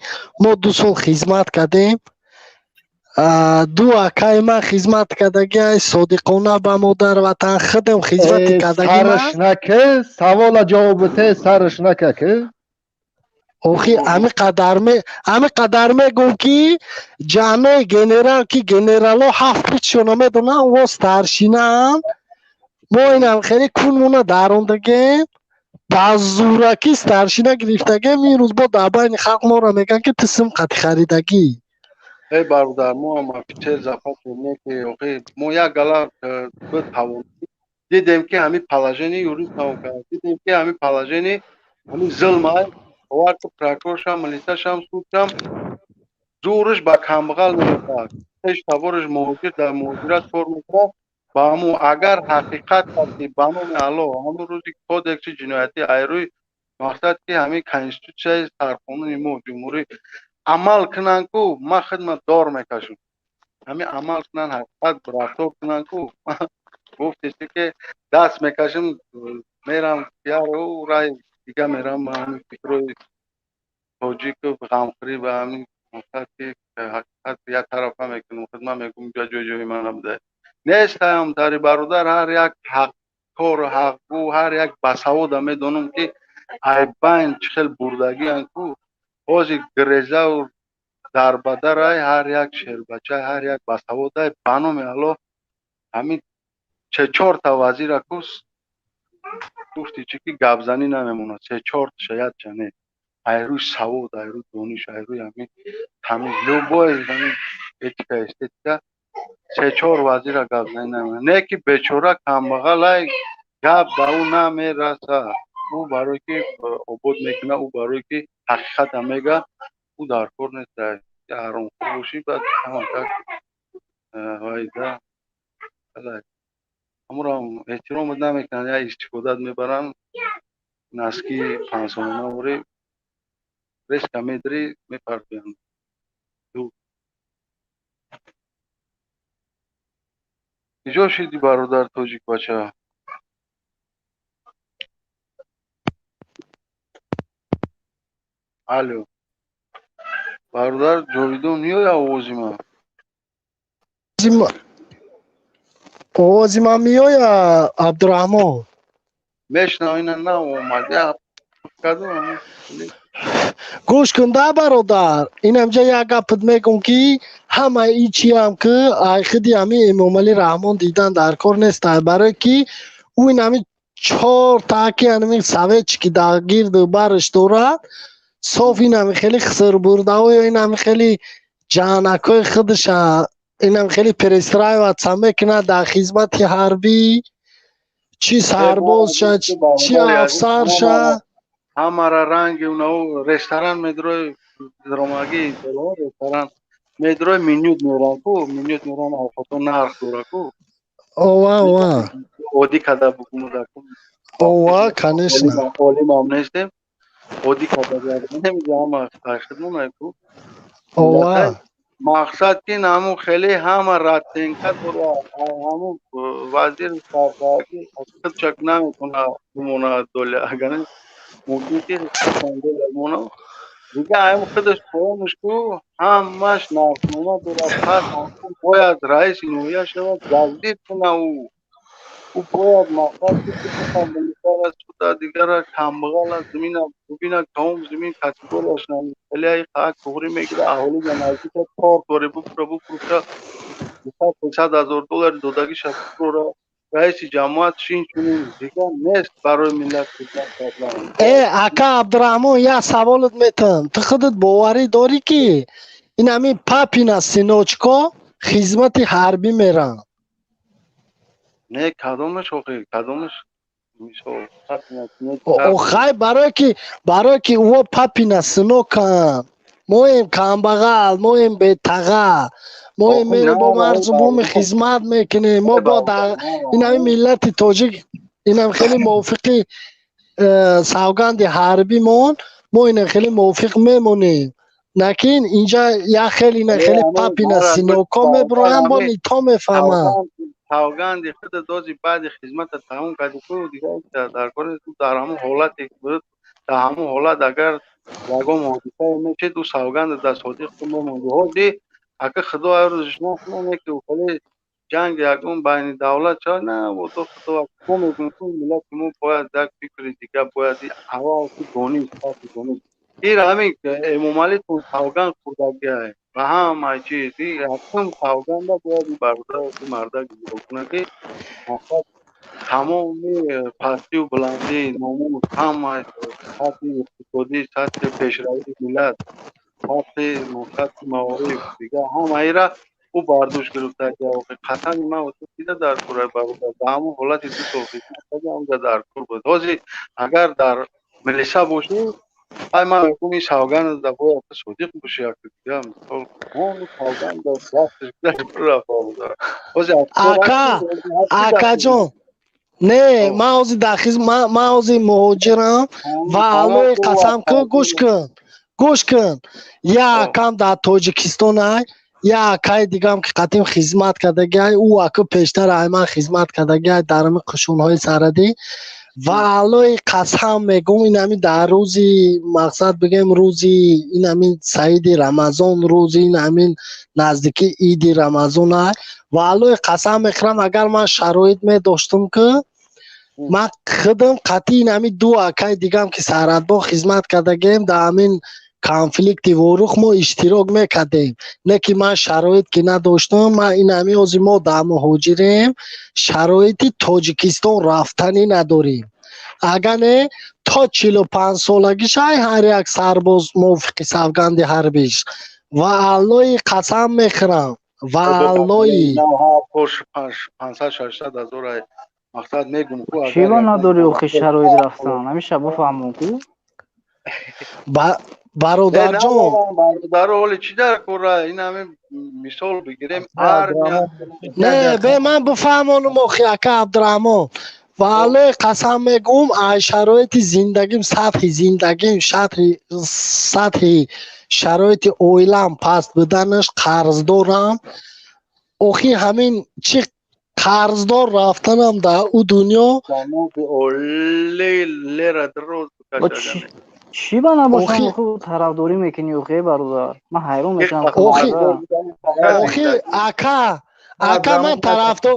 L: мо 2 сол хизмат кардем, ду акаи ман хизмат кардагиай содиқона ба модар ватан, худам хизмати кардагӣ.
P: Сараш нака, савола ҷавоб бите, сараш нака ки.
L: Охи, ҳами қадар мегӯм, ки ҷамъи генерал, ки генерало ҳафт путшона медонам, во старшинаам. Мо инам хеле кунмона дарондагем, ба зӯракӣ старшина гирифтагем. Ин рӯз бо дар байни халқ моро мегӯянд, ки ту сим қати харидагӣ.
B: Эй бародар, мо ҳам офитсер запасе не ки, охи, мо як гала тавон дидем, ки ҳамин положение юрист тамом кард, дидем, ки ҳамин положение, ҳамин зулм ай. Бовар ку, прокуроршам, милисашам, судшам зӯраш ба камбағал намерасад. Хеш табораш муҳоҷир, дар муҳоҷират кор мекунад. Ба ҳамун агар ҳақиқат ҳасти, ба номи Аллоҳ, ҳамун рӯзи кодекси ҷиноятӣ айрӯи мақсад, ки ҳамин конститутсияи сарқонуни мо ҷумҳурӣ амал кунанд ку, ман хидмат дор мекашам. Ҳамин амал кунанд, ҳақиқат рафтор кунанд ку, гуфтеси ки даст мекашам, мерам яру рай дига мерам. Ба ҳамин фикрҳои тоҷику ғамхӯрӣ, ба ҳамин мақсад, ки ҳақиқат як тарафа мекунам, хидмат мекунам, ҷо ҷои ман набуда нест. Тари бародар, ҳар як ҳақкор, ҳақгӯ, ҳар як басавода медонам, ки айбайн чӣ хел бурдагиан ку, ҳозир гирезаву дарбадарай, ҳар як шербача, ҳар як басаводай. Ба номи Аллоҳ, ҳамин се чорта вазира ку, гуфти чӣ ки гапзанӣ намемонад, се чорташа якча не, айрӯи савод, айрӯи дониш, айрӯи ҳамин тамиз, любой ҳамин этика, эстетика, се чор вазира гапзанӣ намемонад. Не ки бечора камбағалай, гап ба ӯ намераса. Ӯ барое ки обод мекунад, ӯ барое ки ҳақиқата мега, ӯ дар кор нест. Ҳаромхӯр бошӣ, баъд ҳамакак вайда ҳамонро эҳтиромат намекунанд, як истифодат мебаранд. Наски пансомона ворӣ резка медри, мепартоянд. Куҷо шиди, бародар тоҷикбача? Алло, бародар Ҷовидон, меояд овози ман?
L: Овози ман меояд, Абдураҳмон?
B: Мешунавам, ина нав омад. кардам.
L: Гӯш кун да, бародар, инамҷа як гапат мегум, ки ҳама и чиам ки айхиди ҳами Эмомалӣ Раҳмон дидан дар кор нест, барое ки ӯ ин ҳами чор таки ҳами советчики дар гирду бараш дорад, соф ин ҳами хеле хисрбурдаҳо ё ин ҳами хеле ҷаҳанакҳои худша инам хеле перестраиваться мекунад дар хизмати ҳарбӣ, чӣ сарбоз ша, чӣ афсар ша.
B: Ҳамара ранги унао ресторан медрои, ромагӣ ресторан медрои, менют меоран ку, менют меоран, овқато нарх дора ку.
L: Ова, ова.
B: Оддӣ када бугумудаку.
L: Ова, конечно.
B: Олимам нестем, оддӣ када ҳама хидмонай ку.
L: Ова.
B: Мақсад ки ҳамун хеле ҳама расценка дора, ҳамун вазир сардаги худшак наметона бимонад доля, агар мумкин ки бимона дига ҳамун худаш поёнаш ку, ҳамаш нархнома дорад. Пас бояд раиси ноҳия шавад, ҷазбир куна, ӯ бояд мақсад ки дигара камбағал замина бубина, каом замин категорияш хеле хак туғри мегира, аҳолӣ ба наздика кор дори, бупура, бупуруша, 200-300 ҳазор доллари додагиша бупура. Раиси ҷамоат шин чунин дигар нест барои миллат хидмат кардан.
L: Э, ака Абдураҳмон, як саволат метавам. Ту худат боварӣ дорӣ, ки ин ҳамин папина сыночко хизмати ҳарбӣ меранд?
B: Не, кадомаш охи, кадомаш? Мисол?
L: Хай, барое ки ӯ папина сыноканд, моем камбағал, моем бетаға, моем мерем бо марзу буми хизмат мекунем. Мо бо ин ҳамин миллати тоҷик инам хеле мувофиқи савганди ҳарбимон, мо ина хеле мувофиқ мемонем. Накин инҷа як хеле ина хеле папина сынок о мебироянд, бо нито мефаҳманд.
B: Савганди худ дози, баъди хизмата тамом карди ку, дигар дар кор дар ҳамон ҳолате буд, дар ҳамон ҳолат агар ягон ҳодисае мешед, ӯ савганда дар содиқ ту мемонди. Ҳози ака худо рӯзиш накунад, ки хеле ҷанг ягон байни давлат шавад, на то худо ко мегӯем ку, миллати мо бояд як фикри дига, бояд аввал ки дониш, сатҳи дониш. Ир ҳамин Эмомалитон савганд хӯрдагиай ба ҳамаи чиз, ҳатман савганда бояд бародар мардак иҷро кунад, ки мақсад тамоми пастию баландӣ, номус, ҳама сатҳи иқтисодӣ, сатҳи пешравии миллат, сатҳи мақсади маориф, дигар ҳамаира ӯ бардӯш гирифта. Қасами ман дида дар кура бародар, ба ҳамон ҳолати 2 сол хизмат карда, ҳамҷа дар кур буд. Ҳозир агар дар милиса бошӣ, ай ман мегӯм, ин савганд да бояд содиқ бошӣ. Як дига мисол, савганд
L: Ака, акаҷон, не, ман ҳозир дар ман ҳозир муҳоҷирам ва Аллоҳи қасам ку, гӯш кун, гӯш кун, як акам дар Тоҷикистон ай, як акаи дигам ки қатим хизмат кардагиай, ӯ аку пештар ай ман хизмат кардагиай дар ҳами қушунҳои сарҳадӣ. Ва Аллоҳи қасам мегӯм, ин ҳами дар рӯзи, мақсад бигем, рӯзи ин ҳамин саиди Рамазон, рӯзи ин ҳамин наздики иди Рамазон ай, ва Аллоҳи қасам мехӯрам, агар ман шароит медоштум, ки ман худам қатъи ин ҳамин ду акаи дигам ки сарҳадбон хизмат кардагием, дар ҳамин конфликти Ворух мо иштирок мекардем. Не ки ман шароит ки надоштам. Ман ин ҳамин ҳозир мо дар муҳоҷирем, шароити Тоҷикистон рафтанӣ надорем. Агар не, то 45 солагиш ай ҳар як сарбоз мувофиқи савганди ҳарбиш, ва Аллоҳи қасам мехӯрам, ва Аллоҳи
B: 500-600 ҳазор мақсад мегум.
U: Чӣ ба надорӣ охи шароит рафтан? Ҳамеша бифаҳмон ку.
L: Бародарҷон.
B: Бародаро, ҳоли чӣ дар кора? Ин ҳамин мисол бигирем, армия.
L: Не, бе ман бифаҳмонум охи, ака Абдураҳмон, ва Аллоҳи қасам мегӯм, ай шароити зиндагим, сатҳи зиндагим, сатҳи шароити оилам паст буданаш, қарздорам охи, ҳамин чӣ қарздор рафтанам дар ӯ дунё.
U: Чӣ ба набошам, тарафдорӣ мекунӣ охи, бародар? Ман ҳайрон мешавам.
L: Охи, ака, ака, ман тарафдор,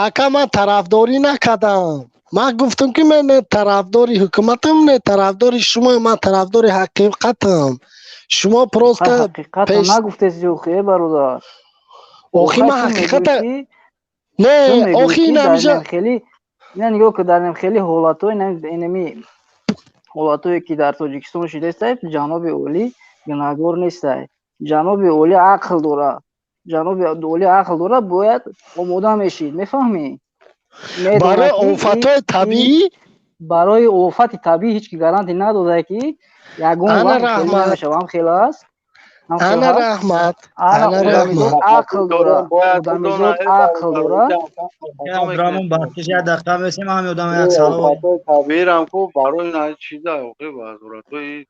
L: ака, ман тарафдорӣ накардам. Ман гуфтам, ки ман не тарафдори ҳукуматам, не тарафдори шумо, ман тарафдори ҳақиқатам. Шумо просто
U: ҳақиқат нагуфтеси, охи, бародар.
L: Охи, ман ҳақиқата не, охи, инамиша.
U: Хеле ина нигоҳ ки дар хеле ҳолатҳои, инами ҳолатҳое ки дар Тоҷикистон шудааст, ҷаноби олӣ гунаҳгор нестай. Ҷаноби олӣ ақл дора, ҷаноби олӣ ақл дора, бояд омода мешид, мефаҳмӣ?
L: Барои офатҳои табиӣ.
U: Барои офати табиӣ ҳеҷ ки гарантӣ надодае, ки ягон вақт намешавам. Хел аст.
L: Ана раҳмат, ана раҳмат.
U: Ақл дора, одамизод ақл дора.
O: Абдураҳмон, бахшиш, як дақиқа месем, ҳами одам як савол.
B: Табиирам ку барои на чиза, охи, вазоратҳои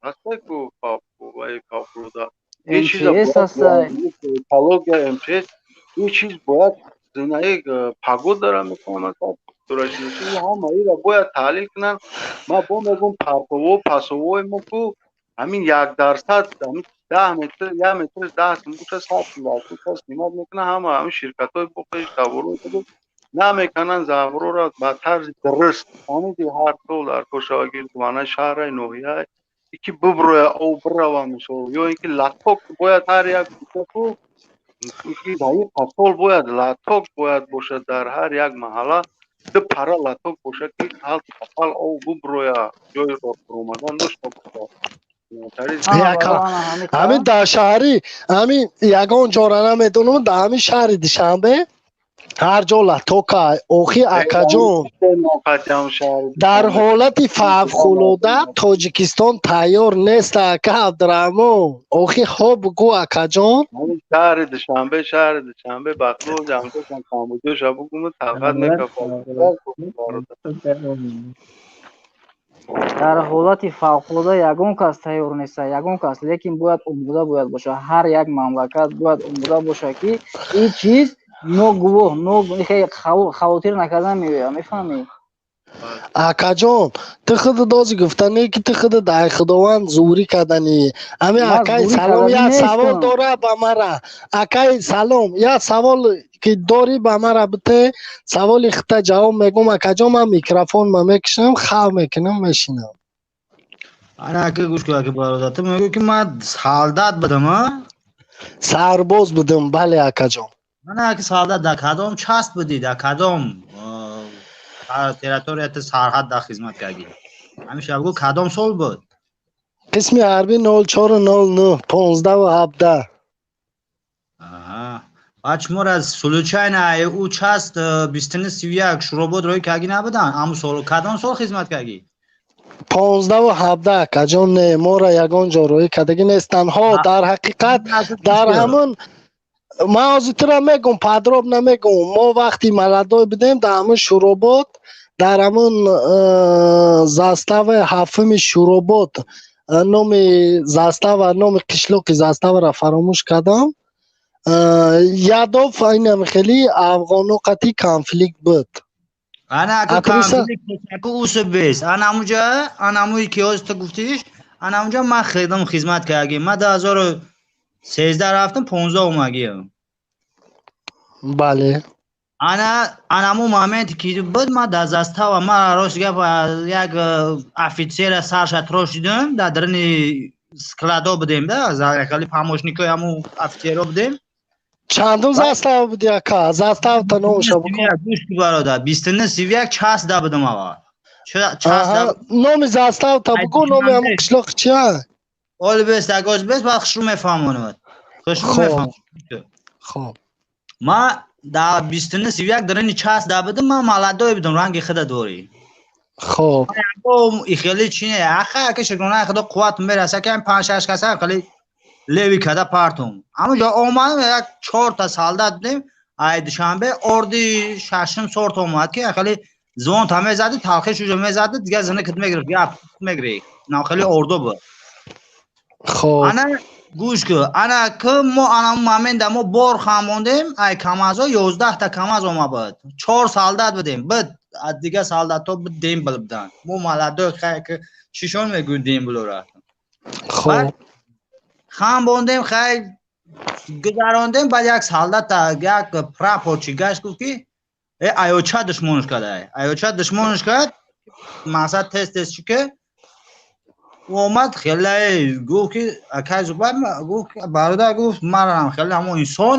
B: ҳастай ку фавқулода, ин чиза, экология, МЧС, ин чиз бояд зинаи погодара мефаҳмад, ҳама ира бояд таҳлил кунанд. Ман бо мегӯм, партово пасовои мо ку ҳамин 1%, ҳамин 10 метр, 1 метр 10 сум боша, 100 сум снимать мекунад. Ҳама ҳамин ширкатҳои боқиш даворо намекунанд заврора ба тарзи дуруст. Ҳамиди ҳар сол дар кошавагир ванаи шаҳраи ноҳия ки биброя, об бирава, мисол, ё ин ки лоток бояд ҳар як ку сол бояд лоток бояд бошад, дар ҳар як маҳалла ду пара лоток бошад, ки ҳал об биброя, ҷои омадан дошта бошад.
L: Ҳамин дар шаҳрӣ, ҳамин ягон ҷора намедонам, дар ҳамин шаҳри Душанбе ҳар ҷо лотока. Охи, акаҷон, дар ҳолати фавқулода Тоҷикистон тайёр нест, ака Абдураҳмон. Охи, хоб гӯ, акаҷон.
B: Шаҳри Душанбе бахло ҷамъ камбудиша бугуму талхат мекафад.
U: Дар ҳолати фавқулода ягон кас тайёр нест, ягон кас, лекин бояд омода бояд бошад. Ҳар як мамлакат бояд омода бошад, ки ин чиз ногувоҳ хавотир накардан меояд, мефаҳмӣ?
L: Акаҷон, ту худ дози гуфтанӣ, ки ту худ дар Худованд зурӣ карданӣ. Ҳамин, акай, салом, як савол дора ба мара. Акай, салом, як савол ки дорӣ ба мара бите, саволи хита ҷавоб мегӯм. Акаҷон, ман микрофон ма мекушам, хав мекунам, мешинам.
O: Ана, ака, гӯш кун, ака, бародар, ту мегӯӣ, ки ман солдат будам, а?
L: Сарбоз будам, бале, акаҷон.
O: Ана, ака, солдат дар кадом часть будӣ, дар кадом территорияти сарҳад дар хизмат кардӣ? Ҳамеша бигӯ, кадом сол буд?
L: Қисми ҳарбӣ 0409, 15 ва 17.
O: Баъд шуморо случайно ӯ часть 2931 Шуробод роҳӣ кардӣ набуданд? Ҳамун сол, кадом сол хизмат кардӣ?
L: 15 ва 17, акаҷон. Не, моро ягон ҷо роҳӣ кардагӣ нестанд. Ҳо, дар ҳақиқат, дар ҳамун ман ҳозир тура мегӯм, подробно мегӯм. Мо вақти молодой будем, дар ҳамун Шуробод, дар ҳамун заставаи ҳафтуми Шуробод, номи застава, номи қишлоқи заставаро фаромӯш кардам, ядов инам хеле афғоно қати конфликт буд.
O: Ана, ака, конфликт усубес, ана ҳамуҷа, ана ҳамуи ки ҳозир ту гуфтиш, ана ҳамуҷа ман хидм хизмат кардагим. Ман 2013 рафтам, 15 омагиям.
L: Бале.
O: Ана, анаму моменте ки буд, ман дар застава, ман рост гап, як офитсера сарша трошидам. Дар даруни складо будем, да, хали помощникои ҳаму офитсеро будем.
L: Чандум застава буди, ака? Заставата номаша букун.
O: Гӯш ки, бародар, 2931 часть да будам аввал.
L: Номи заставата бугӯ, номи ҳамун қишлоқи чия?
O: Оли бес, агоз бес, баъд хушрӯ мефаҳмонад, хушрӯ мефаҳмонад.
L: Хоб.
O: Ма дар 2931 даруни часть да будам. Ман молодой будам, ранги худа дорӣ.
L: Хоб.
O: Хеле чи не, аха, ака, шукронаи худо, қувват мераса, ки панҷ шаш каса хеле леви када партум. Ҳамунҷо омадам, як чорта солдат будем. Ай Душанбе орди шашум сорт омад, ки хеле звон та мезади, талхиш уҷо мезади, дигар зина кит мегирифт, гап мегирифт, на хеле ордо буд.
L: Хоб.
O: Ана, гӯш ку, ана ки мо ана момента мо бор хамондем, ай камазо 11-та камаз ома буд, чор солдат будем, буд аз дигар солдатҳо буд, дембел буданд. Мо молодой, хай, ки чишон мегӯем дембелора.
L: Хоб.
O: Хам бондем, хай, гузарондем. Баъд як солдат, як прапорщик гашт, гуфт, ки Аёча душмонш кард, аёча душмонш кард, мақсад тез тез чӣ ки омад, хеле гуфт ки акай Зубайр, гуфт бародар, гуфт манам хеле ҳамон инсон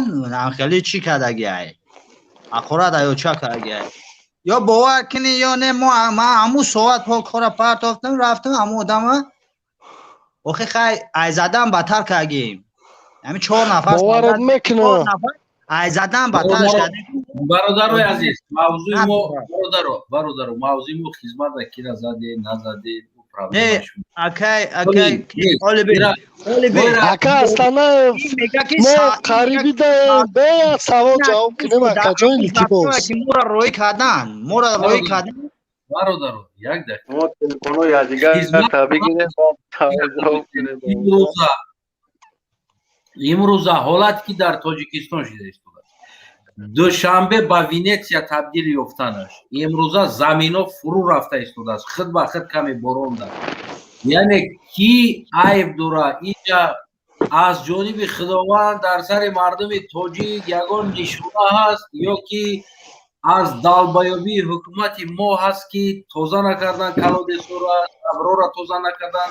O: хеле чӣ кардаги ай, ҳақорат аёча кардаги ай. Ё бовар кунӣ ё не, мо ман ҳамун соат пол кора партофтам, рафтам ҳамун одама, охи хай ай задан батар кардагим. Ҳамин чор нафар
L: боварат мекунам,
O: ай задан батарш кардем.
A: Бародарои азиз, мавзӯи мо, бародаро, бародаро, мавзӯи мо хизмат кира заде назаде.
O: Не, акай, акай,
L: ака Астанаев, мо қариби даем, бе савол ҷавоб кунем, акаҷон, илтимос.
O: Мора рӯй кардан, мора рӯй кардан.
A: Бародаро, як дақиқа.
B: Мо телефоно якдигар табигирем, ҷавоб кунем.
A: Имрӯза ҳолате ки дар Тоҷикистон шида истодааст, Душанбе ба Венетсия табдил ёфтанаш, имрӯза замино фурӯ рафта истодааст, худ ба худ каме борон дад, яъне ки айб дора инҷа? Аз ҷониби Худованд дар сари мардуми тоҷик ягон нишона ҳаст ё ки аз далбаёбии ҳукумати мо ҳаст, ки тоза накардан колодезҳоро, аброра тоза накардан,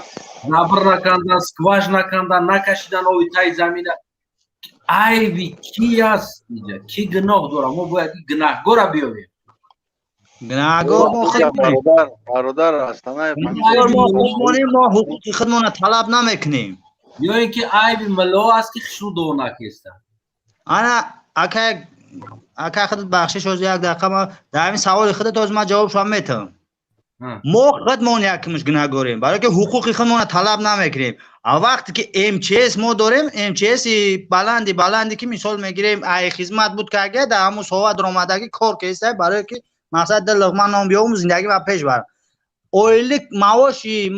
A: набр накардан, скваж накардан, накашидан оби таи замина? Айби ки аст инҷа? Ки гуноҳ дора? Мо бояд гунаҳгора биёбем.
O: Гунаҳгор мо
B: худмонем, бародар Астанаев.
O: Мо худмонем, мо ҳуқуқи худмонро талаб намекунем.
A: Ё ин ки айби милло аст, ки хушрӯ дуо накестанд?
O: Ана ака, ака, худат бахшиш, ҳозир як дақиқа, ма дар ҳамин саволи худат ҳозир ман ҷавобшам метавам. Мо худмон якмиш гунаҳгорем, барое ки ҳуқуқи худмонро талаб намекунем. А вақте ки МЧС мо дорем, МЧС баланди баланди, ки мисол мегирем, ай хизмат буд карга, дар ҳамун соат омадагӣ кор кеста, барое ки мақсад ду луқма нон биёвум, зиндагӣ ба пеш барам. Ойлик маоши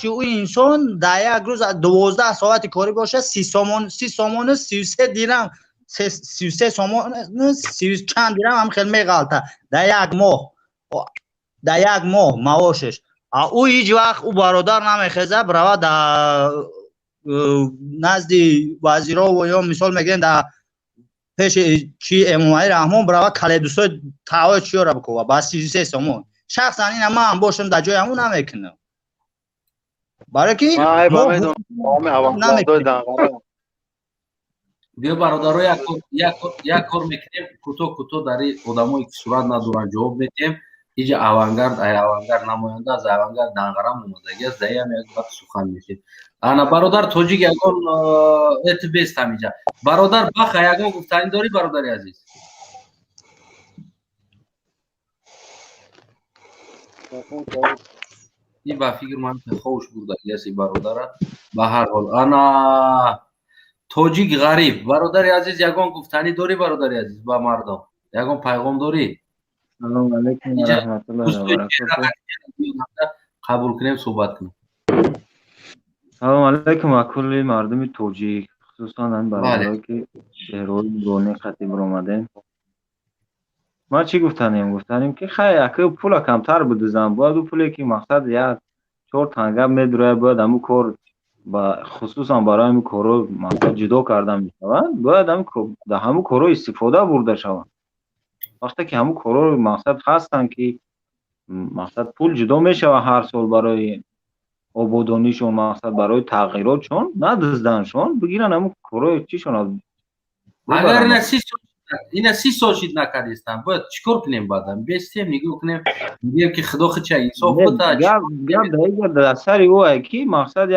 O: ӯ инсон дар як рӯз 12 соати корӣ бошад, 30 сомон, 30 сомону 33 дирам, 33 сомону си чанд дирам ҳам хел меғалта дар як моҳ, дар як моҳ маошаш. А ӯ ҳеҷ вақт ӯ бародар намехеза бирава дар назди вазиро ё мисол мегирем дар пеши чи Эмомалӣ Раҳмон бирава, каледусои таҳои чиёра бикова ба 33 сомон. Шахсан ина ман бошам дар ҷои ҳамун намекунам, барое ки
A: Биё, бародаро, як кор мекунем, кӯтоҳ кӯтоҳ дар одамое ки сурат надоранд ҷавоб медиҳем. Иҷа Авангард, ай Авангард, намоянда аз Авангард Данғарам омадаги аст, даям як вақт сухан мешед. Ана бародар тоҷик, ягон эту бест ҳамиҷа. Бародар Баха, ягон гуфтанӣ дорӣ, бародари азиз? Ин ба фикр ман ховш бурдаги аст ин бародара. Ба ҳар ҳол, ана тоҷик ғариб, бародари азиз, ягон гуфтанӣ дорӣ, бародари азиз, ба мардум ягон пайғом дорӣ?
I: Салому алайкум ва раҳматуллоҳи ва баракатуҳ.
A: Қабул кунем, суҳбат кунем.
I: Салому алайкум ва кулли мардуми тоҷик, хусусан ҳамин бародарое ки чеҳраҳои нуронӣ қатӣ баромадем. Ман чӣ гуфтанем? Гуфтанем ки хай, ака, пула камтар бидузам, бояд ӯ пуле ки мақсад як чор танга медурояд, бояд ҳамун кор ба хусусан барои ҳамин корҳо мақсад ҷудо карда мешаванд, бояд дар ҳамун корҳо истифода бурда шаванд. Вақте ки ҳамун корҳо мақсад ҳастанд, ки мақсад пул ҷудо мешавад ҳар сол барои ободонишон, мақсад барои тағйиротшон, надизданшон, бигиранд ҳамун корҳои чишон.
A: Агар ина 30 сол шид накардистам, бояд чӣ кор кунем? Баъдан бестем, нигоҳ кунем, мегӯем ки Худо худша инсоф бита.
I: Гап дар сари ӯ ки мақсад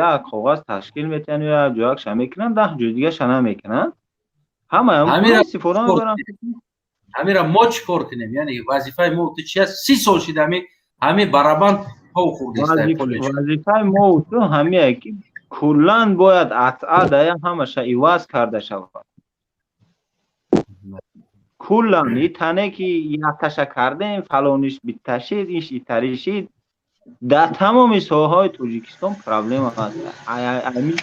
I: як коғаз ташкил метиҳанд, як ҷоякша мекунанд, 10 ҷои дигаша намекунанд, ҳама истифода мебаранд.
A: Ҳамира мо чӣ кор кунем? Яъне вазифаи мо ту чи аст? 30 сол шид ҳами барабан пов хӯрдиста.
I: Вазифаи мо ту ҳамие ки куллан бояд атъа дая ҳамаша иваз карда шавад. Куллан и тане ки якташа кардем, фалониш битташид, иш итаришид, дар тамоми соҳаҳои Тоҷикистон проблема ҳаст. Ами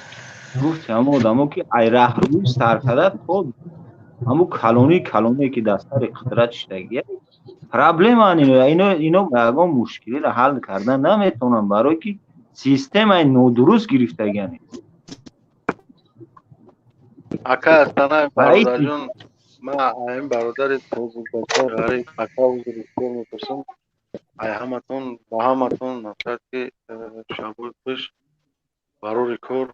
I: гуфти ҳамон одамо ки ай раҳрӯй сар карда то ҳамун калони калоне ки дар сари қудрат шидагия, проблемаан ино. Ино ягон мушкилиро ҳал карда наметавонанд, барое ки системаи нодуруст гирифтагиан.
B: Ака Астанаев, бародарҷон. Ман ин бародари бачаи ғариб ака узр ихтиёр мепурсам. Ай ҳаматон, ба ҳаматон мақсад ки шабои хуш, барори кор,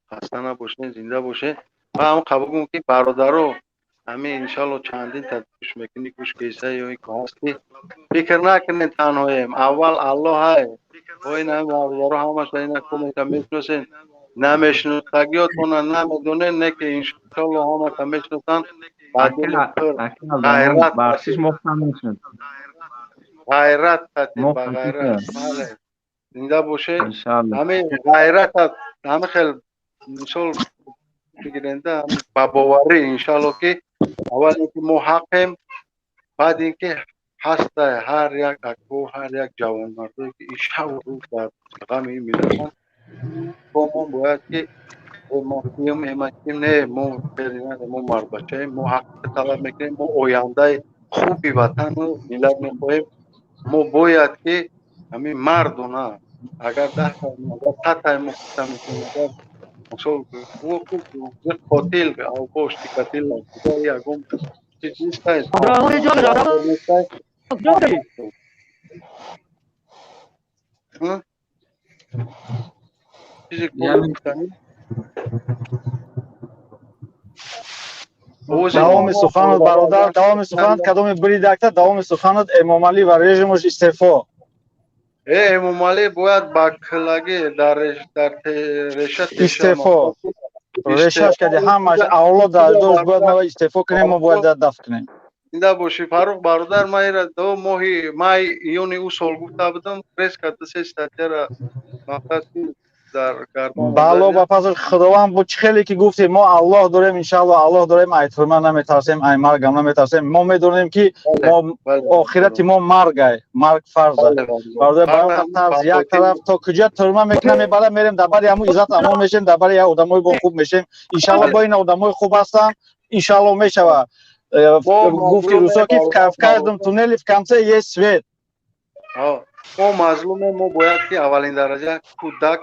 B: хаста набошед, зинда бошед. Ва ҳам қабул кун ки бародаро, ҳамин иншалло чандин та гӯш мекунӣ, гӯш кеса ё ин ки ҳастӣ, фикр накунед танҳоем. Аввал Аллоҳ ҳай. Бо ин ҳамин бародаро ҳамаша ина кумека мешиносен. Намешиносагиётона намедонед, не ки иншалло ҳамаша мешиносанд. Ба дили пур ғайрат,
C: бахшиш, мо худам мешиносем.
B: Ғайрат қатӣ,
C: Мо
B: ба
C: худам
B: ғайрат.
C: мешиносем.
B: Бале. Зинда бошед.
C: Иншалло.
B: Ҳамин ғайрат ҳамин хел мисол бигиренда ба боварӣ иншалло ки аввал инки мо ҳақем, баъд инки ҳастай ҳар як аку, ҳар як ҷавонмардое ки ин шабу рӯз дар ғами ин миллатанд. Мо бояд ки мо кием, ма кием, не, мо мо мардбачаем, мо ҳақ талаб мекунем, мо ояндаи хуби ватану миллат мехоҳем. Мо бояд ки ҳамин мардона, агар 10 та, агар 100 таи мо кушта мекунем, агар мисол қотил авбош қотил ягон чиз нестай. Чизе гуфтанӣ?
F: Давоми суханот, бародар, давоми суханот, кадоми бридакта, давоми суханот: Эмомалӣ ва режимаш истеъфо.
B: Эмомалӣ бояд ба килагӣ дар реша
F: истеъфо, решаш кади ҳамаш авлод дошт, бояд мо истеъфо кунем, мо бояд дафт кунем.
B: Зинда бошӣ, Фаррух бародар. Ман ира до моҳи май, июни ӯ сол гуфта будам, пресс карда се статьяра мақсад дар гардан.
F: Бало ба фазл Худованд бо чӣ хеле ки гуфтем, мо Аллоҳ дорем, иншаалло Аллоҳ дорем, ай турма наметарсем, ай маргам наметарсем. Мо медонем ки мо охирати мо маргай, марг фарз аст, бародар. Ба тарз як тараф то куҷа турма мекунам, мебара, мерем дар бари ҳамун иззат амон мешем, дар бари як одамои бо хуб мешем, иншаалло. Бо ин одамои хуб ҳастанд, иншаалло мешава. Гуфти русо ки в каждом туннеле в конце есть свет.
B: Мо мазлумем, мо бояд ки аввалин дараҷа кӯдак,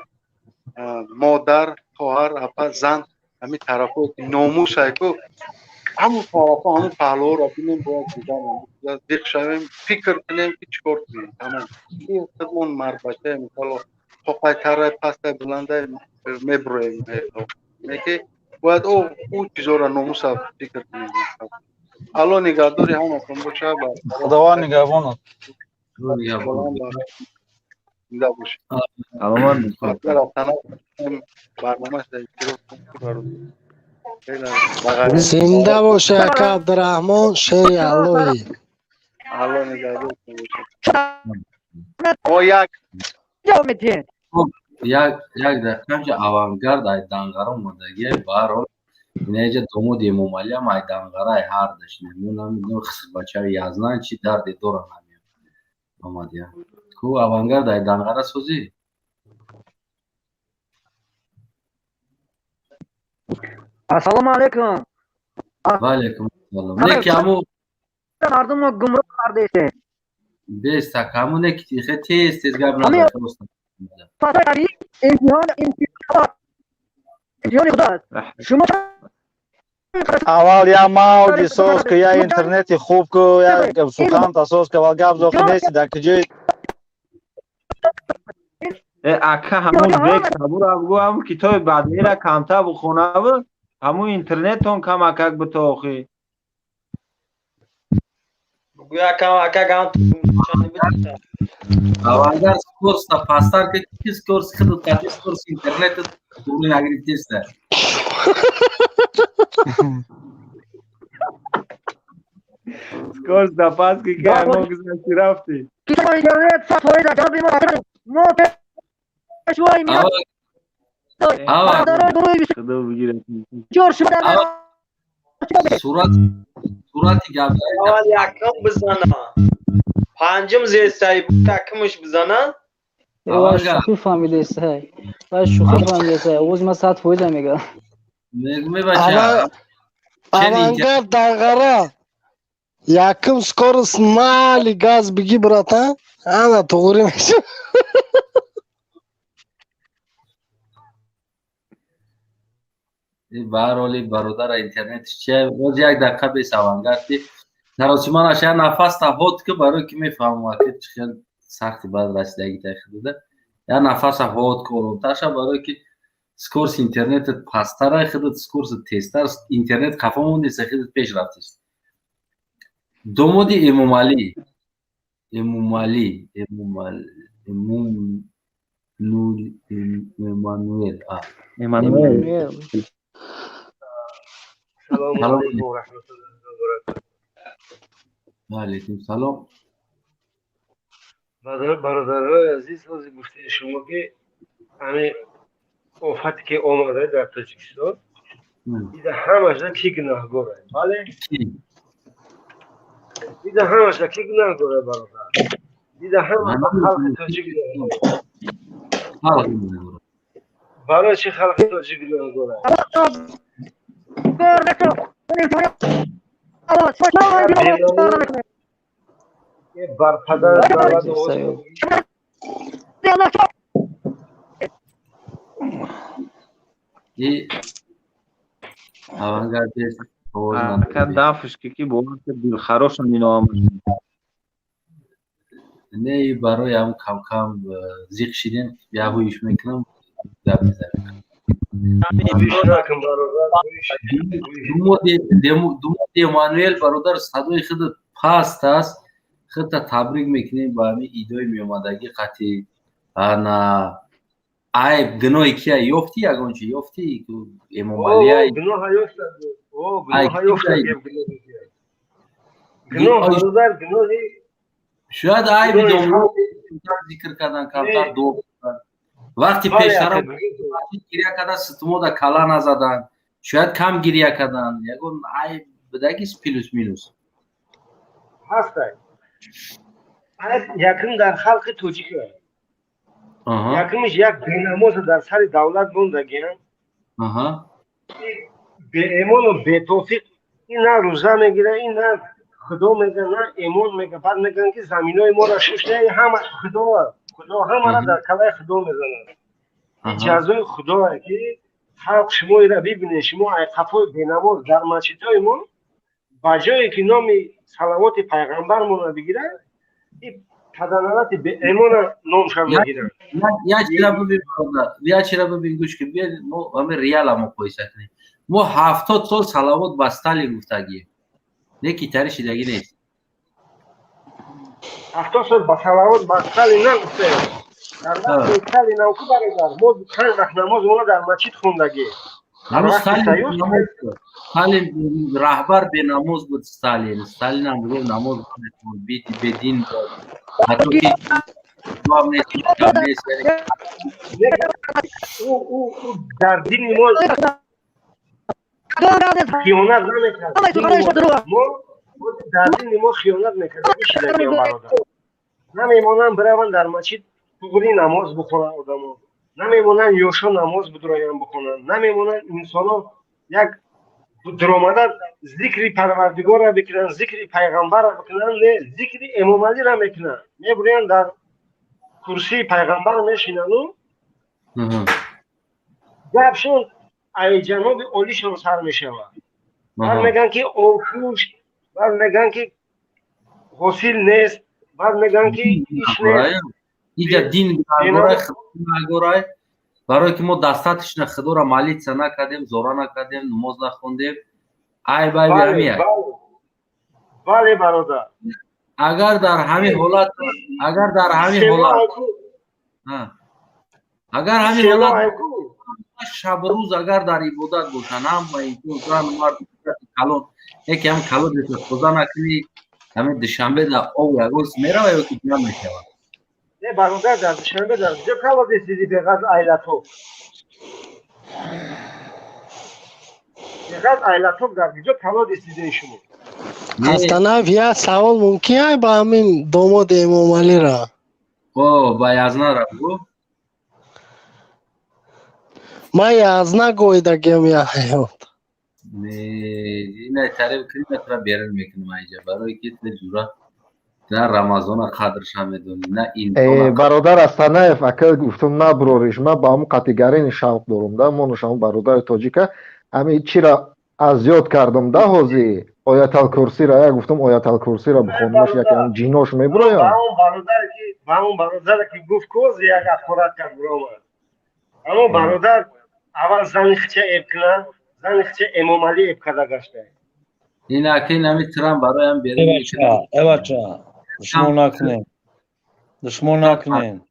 B: модар, хоҳар, апа, зан, ҳамин тарафҳое ки номусай ку, ҳамун тарафҳо, ҳамун паҳлуҳоро бинем, бояд дидан диқ шавем, фикр кунем ки чӣ кор кунем. Тамом, худмон мардбачаем, иншалло тоқай тарай, пастай, буландай мебуроем, ки бояд ӯ чизоро, номуса фикр кунем. Алло нигаҳдори ҳаматон боша.
F: Худованд нигаҳбонат.
B: Зинда бошед.
C: Саломат.
B: Барномаш
L: зинда боша, ака Абдураҳмон, шери Аллоҳи.
B: Алло нигаҳдоратон бошад. Мо як
A: як дақиқа ҳамча авангард ай Данғара омадагия. Баҳрҳол инаҷа домоди Эмомалиам ай Данғара, ай ҳардаш намедонам, бачаи язнан чӣ дарде дорам, ҳамин омадия ку авангард ай Данғара созӣ.
H: Ассалому алайкум.
A: Ва алайкум ассалом. Не ки ҳаму
H: мардумро гумроҳ кардесте.
A: Бестак ҳаму не ки хе тез тез гап назан.
H: Имтиҳон, имтиҳони худо аст. Шумо
F: Аввал я мавҷи соз ку, я интернети хуб ку, я суханта соз ку, аввал гап зохи нести дар куҷои.
C: Ака, ҳамун бек сабура бугӯ, ҳамун китоби бадмира камтар бухонаву ҳамун интернеттон камакак битохӣ.
J: Бугӯя камакак ҳам.
A: Авангард, скорость пастар ки, ки скорость худат қати скорость интернет туғри нагирифтеста.
C: Скорость да паст ки, ки мо гузашти рафтӣ.
H: Интернет 100% ҷаноби мо пешвои миллат.
C: Худо бигирад.
A: Сурат сурати гап.
J: Аввал якум бизана, панҷум зестай, якумш бизана.
U: Ва шӯхӣ фаҳмидесай, ва шӯхӣ фаҳмидесай, овози ман 100% мега.
A: Мегӯ бача.
L: Авангард Данғара, якум скорость нали газ биги, братан, ана туғри меша.
A: Ба ҳар ҳоли бародара интернетш чия, боз як дақиқа бесавангарди таросиманаш як нафас таҳод ки, барои ки мефаҳмам, ки чӣ хел сахти баъд расидаги тайхидада, як нафаса ҳод ки, оромтарша, барое ки скорость интернетат пасттара, худат скорость тезтар, интернет қафо мондеса, худат пеш рафтест. Домоди Эмомалӣ, Эмомалӣ, Эмомалӣ, Эммануэл.
C: Эммануэл.
G: Салому алайкум ва раҳматуллоҳи ва баракатуҳ.
A: Ва алайкум салом.
G: Бародарои азиз, ҳозир гуфтед шумо, ки ҳамин офате ки омада дар Тоҷикистон, ида ҳамаша ки гунаҳгор? Бале, ида ҳамаша ки гунаҳгор, бародар? Ида ҳамаша халқи тоҷик гунаҳгор. Барои чӣ халқи тоҷик гунаҳгор? Бар падар давлат.
A: И авангардист.
C: Ака, дафш ки бовар дилхарош миноам.
A: Не, барои ҳам кам-кам зиқ шидем, яҳуиш мекунам, гап мезанем. Думоди Эммануэл, бародар, садои худат паст аст. Худта табрик мекунем ба ҳамин идои меомадагӣ. Қатъи ана айб, гуноҳи кия ёфтӣ? Ягон чи ёфтӣ? Эмомалия?
G: Гуноҳ, гуноҳи
A: шояд айби домло зикр кардан, камтар дуо вақти пештара гиря кардан, ситмода кала назадан, шояд кам гиря кардан, ягон айб будагис, плюс минус.
G: Ҳастай. Айб якум дар халқи тоҷик. Якумиш, як бенамоза дар сари давлат мондагиам, беэмону бетофиқ. Ин на рӯза мегира, ин на худо мега, на эмон мега. Баъд мегӯянд, ки заминои моро шушта, ҳама худо, худо, ҳамара дар калаи худо мезанад. Ин ҷазои худое, ки халқ шумо ира бибинед. Шумо айқафои бенамоз дар масҷидҳои мо, ба ҷое ки номи салавоти пайғамбармонро бигирад, паданалати беэмона номша мегиранд.
A: Як чира бибин, бародар, як чира бибин, гӯш ки, биё мо ҳамин реала муқоиса кунем. Мо 70 сол салавот ба Сталин гуфтагием, не ки тари шидагӣ нест.
G: 70 сол ба салавот ба Сталин нагуфтаем. Дар вақти Сталин ам ку, бародар, мо чанд вақт намоз моро дар масҷид хондагӣ.
A: Сталин раҳбар бенамоз буд. Сталин, Сталинам буд, намоз намехонд, бедин буд, ҳатто ки нест, нест.
G: Ӯ дар дини мо хиёнат намекард. Мо дар дини мо хиёнат мекард, бародар. Намемонанд бираванд дар масҷид туғри намоз бихонанд одамо, намемонанд ёшо намоз бидуроянд бихонанд, намемонанд инсоно як дуромада зикри Парвардигорро бикунанд, зикри пайғамбарро бикунанд. Не, зикри Эмомалиро мекунанд. Мебурянд, дар курсии пайғамбар мешинану гапшон ай ҷаноби олишон сар мешавад. Баъд мегӯянд, ки обшӯш, баъд мегӯянд, ки ҳосил нест, баъд мегӯянд, ки иш нест.
A: Иҷа дин гунаҳгорай, барое ки мо дастатишна худоро молиться накардем, зора накардем, намоз нахондем. Айб, айби ҳамия.
G: Бале, бародар.
A: Агар дар ҳамин ҳолат, агар дар ҳамин ҳолат, агар ҳамин ҳолат шабрӯз агар дар ибодат бошанд ҳама инсон, зан, мард, калон, яке ҳам калон тоза накунӣ, ҳамин Душанбе дар об ягон мерава ё ки ҷамъ мешавад?
G: Не, бародар, дар Душанбе дар куҷо калодес диди беғаз айлатоб? Беғаз айлатоб дар куҷо калодес дидем шумо?
L: Астанаев, як савол мумкин ай ба ҳамин домоди Эмомалира?
A: О, ба Язнара бигӯ.
L: Ман Язна гоидагиам я ҳаёт.
A: Не, ина тариб кунӣ, берун мекунам айҷа, барое ки ҷура на Рамазона қадрша медонӣ, на.
P: Бародар Астанаев, ака, гуфтум, наброриш. Ман ба ҳамун қатигарини шавқ дорум да, мо нушам бародари тоҷика. Ҳами чира аз ёд кардам да, ҳози Ояталкурсира як гуфтам, Ояталкурсира бихонмаш, яке ҷинош мебуроянд.
G: Ба он бародаре ки гуфт, коз як ақорат кард, биромад. Аммо бародар аввал зани хича эб кунад, зани хича Эмомалӣ эб карда гашта.
A: Ин аки нами Трамп бароям берун.
F: Эбача, душмон накунем, душмон накунем,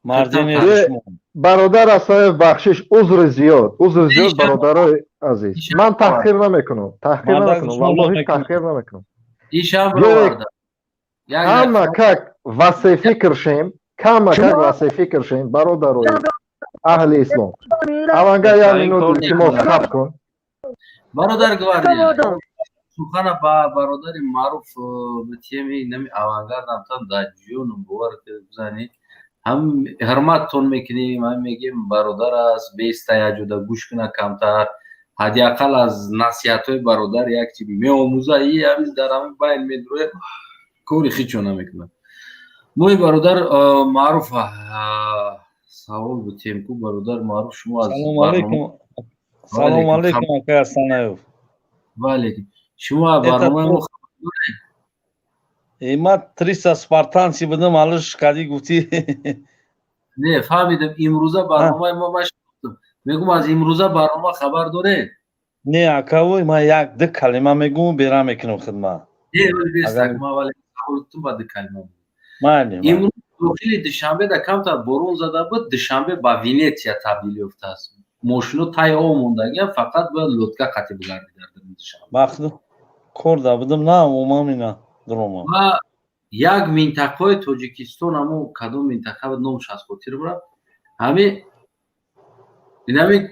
F: марди нест душмон.
P: Бародар Асаев, бахшиш, узри зиёд, узри зиёд, бародарои азиз, ман таҳқир намекунам, таҳқир намекунам, валлоҳи, таҳқир намекунам. Ҳама как васефикр шем, кама как васефикр шем, бародарои аҳли ислом. Аванга, як минут, илтимос, сабр кун.
A: Бародар Гвардия, сухана ба бародари маъруф битеми нами Авангардам там дар ҷонум бовар бизанӣ, ҳам ҳурматтон мекунем, ҳам мегем бародар аст, беста яҷода гӯш куна, камтар ҳадди ақал аз насиҳатҳои бародар як чи меомӯза. И ҳамиз дар ҳамин байн медурояд, кори хичо намекунад. Мои бародар маъруф, савол бутем ку, бародар маъруф, шумо аз
F: Салому алейкум, акай Асанаев.
A: Ваалейкум. Шумо барномаи мо
F: Ма 300 спартанцы будам, алиш кади гуфтӣ.
A: Не фаҳмидам. Имрӯза барномаи мо, ма мегум, аз имрӯза барнома хабар доред?
F: Не, акавой, ман як ду калима мегум, бера мекунам хидмат.
A: Ба ду калима. Имрӯз дохили Душанбе да камтар борон зада буд, Душанбе ба Венетсия табдил ёфтааст. Мошино тай об мондагиам, фақат бояд лодка қатӣ бигарди дар Душанбе.
F: Вақт кор да будам, на омам, ина дуромам.
A: Ва як минтақаи Тоҷикистон, амо кадом минтақа, номаш аз хотир бурад, ҳами инами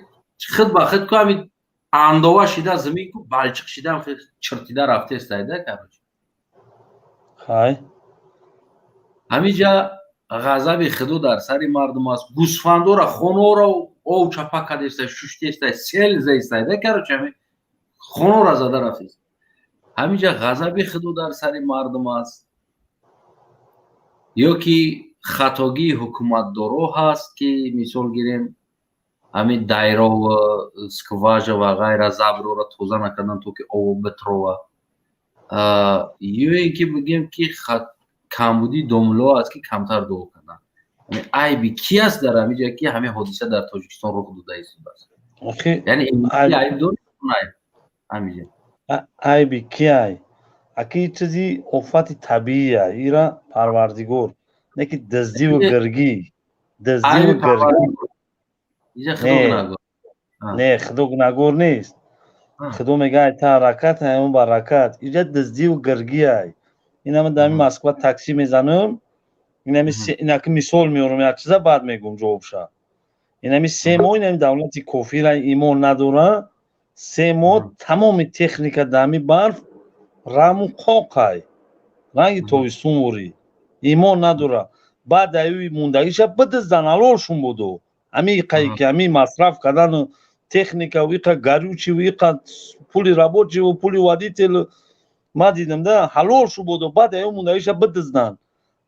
A: худ ба худ ку ҳами андова шида, замин ку балчиқ шида, чиртида рафтестайда, короче.
F: Хай.
A: Ҳамиҷа ғазаби худо дар сари мардум аст. Гӯсфандора, хонаро ов чапа кардеста, шуштеста, сел заистайда, короче, ҳами хонора зада рафтест. Ҳамиҷа ғазаби худо дар сари мардум аст ё ки хатогии ҳукуматдоро ҳаст, ки мисол гирем, ҳамин дайров, скважина ва ғайра, заброра тоза накардан, то ки об битрова, ё ин ки бигем, ки камбудии домло аст, ки камтар дуо кардан. Айби ки аст дар ҳамиҷа, ки ҳамин ҳодиса дар Тоҷикистон рух дода истодааст? Яъне айб дорад ҳамиҷа?
F: Айби ки ай? Аки, чизи офати табиия, ира Парвардигор не ки дуздиву гиргӣ, дуздиву гиргӣ. Не, худо гунаҳгор нест. Худо мега, ай та ҳаракат, аймон баракат. Иҷа дуздиву гиргӣ ай. Инама дар Москва такси мезанам, инаки мисол меорам, як чиза, баъд мегум ҷавобша. Инами 3 моҳ, инами давлати кофира имон надора, 3 моҳ тамоми техника дами барф раму қоқай, ранги тобистонворӣ, имон надора. Баъд аюи мондагиша бидиздан, ҳалолшун буду. Ҳами иқае ки ҳами масраф кардану техника, иқа горючий, иқа пули рабочий, пули водитель, ма дидам да, ҳалол шу буду, баъд аю мондагиша бидиздан.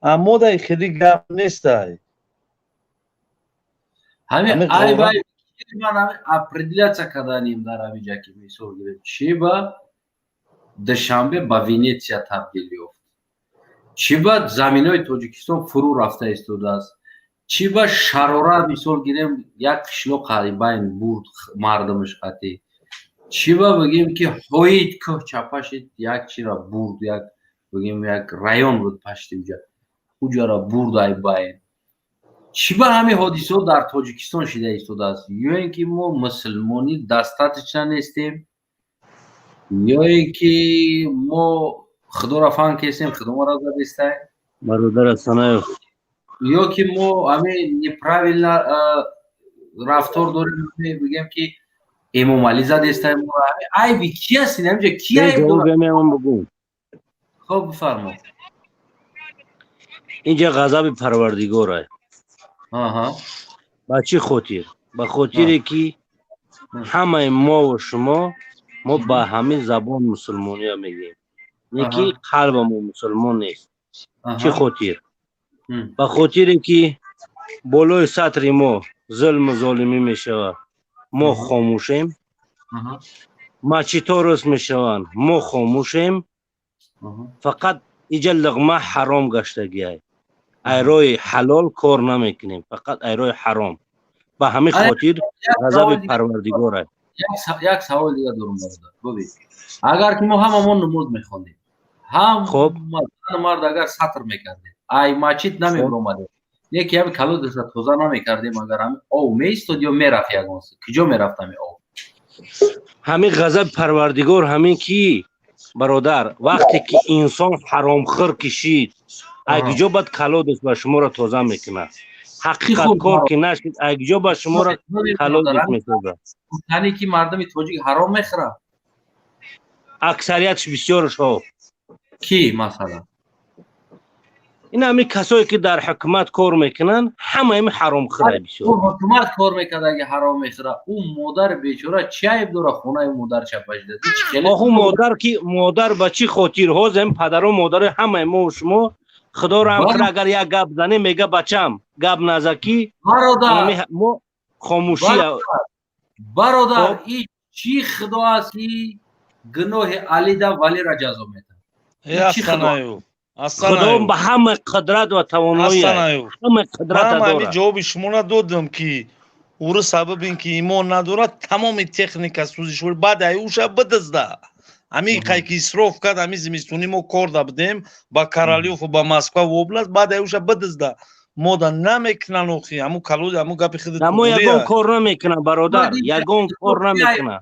F: Аммо дай хеле гап нестай.
A: Ҳамин ай вай ман ҳамин определяться карданим дар ҳамин ҷа, ки мисол гирем, чӣ ба Душанбе ба Венетсия табдил ёфт, чӣ ба заминои Тоҷикистон фурӯ рафта истодааст, чӣ ба Шарора, мисол гирем, як қишлоқ байн бурд мардумаш қатӣ, чӣ ба бигем, ки ҳоид кӯҳ чапа шид, як чира бурд, як бигем, як район буд пашти уҷа, уҷара бурд ай байн. Чӣ ба ҳамин ҳодисаҳо дар Тоҷикистон шида истодааст? Ё ин ки мо мусулмонӣ достаточно нестем, ё ин ки мо худоро фан кесем, худо моро задистаем?
T: Бародар Асанаев.
A: Ё ки мо ҳамин неправильно рафтор дорем, бигем, ки Эмомалӣ задестаем? Айби ки аст ин ҳамиҷа? Ки айб дорад? Хоб, бифармо.
T: Инҷа ғазаби Парвардигорай. Ба чӣ хотир? Ба хотире ки ҳамаи мову шумо, мо ба ҳамин забон мусулмония мегӯем, не ки қалбамо мусулмон нест. Чӣ хотир? Ба хотире ки болои сатри мо зулму золимӣ мешавад, мо хомӯшем. Масҷидҳо рост мешаванд, мо хомӯшем. Фақат иҷа луқма ҳаром гаштагиай. Ай роҳи ҳалол кор намекунем, фақат ай роҳи ҳаром. Ба ҳамин хотир ғазаби Парвардигор ай.
A: Як савол дига дорум, бародар. Бубин, агар ки мо ҳамамон намоз мехондем, ҳам мард агар сатр мекардем, ай масҷид намебиромадем, не ки ҳами колодеца тоза намекардем, агар ҳами ов меистод ё мерафт ягон, куҷо мерафт ҳами ов?
T: Ҳамин ғазаби Парвардигор ҳамин ки, бародар, вақте ки инсон ҳаромхӯр кишид, ай куҷо бад колодец ба шуморо тоза мекунад? Ҳақиқаткор ки нашид, ай куҷо ба шуморо колодец месозад?
A: Гуфтанӣ ки мардуми тоҷик ҳаром мехӯрад?
T: Аксариятш, бисёрш ҳо.
A: Кӣ, масалан?
T: Ин ҳамин касое ки дар ҳукумат кор мекунанд, ҳама ҳами ҳаромхӯра бисёр.
A: Ҳукумат кор мекард, аги ҳаром мехӯра, ӯ модари бечора чӣ айб дора, хонаи модар чапашида?
T: Оху, модар ки модар, ба чӣ хотир ҳозем падару модари ҳамаи мо шумо Худоро ҳам агар як гап занем, мега: «Бачам, гап назакӣ».
A: Бародар,
T: мо хомӯшӣ.
A: Бародар, и чӣ Худо аст, ки гуноҳи Алида валира ҷазо
T: метаҳад? Худо ба ҳама қудрат ва тавоноӣ, ҳама қудрат
K: дорад. Ҷавоби шуморо додам, ки ӯро сабаб ин ки имон надорад, тамоми техника сӯзишвор баъд ай уша бидизда. Ҳамин қай ки исроф кард, ҳамин зимистонӣ мо кор да будем ба Королёву ба Москва ва область, баъд ай уша бидизда. Мода намекунан охи, ҳамун колодец, ҳамун гапи худи.
T: Мо ягон кор намекунам, бародар, ягон кор намекунам.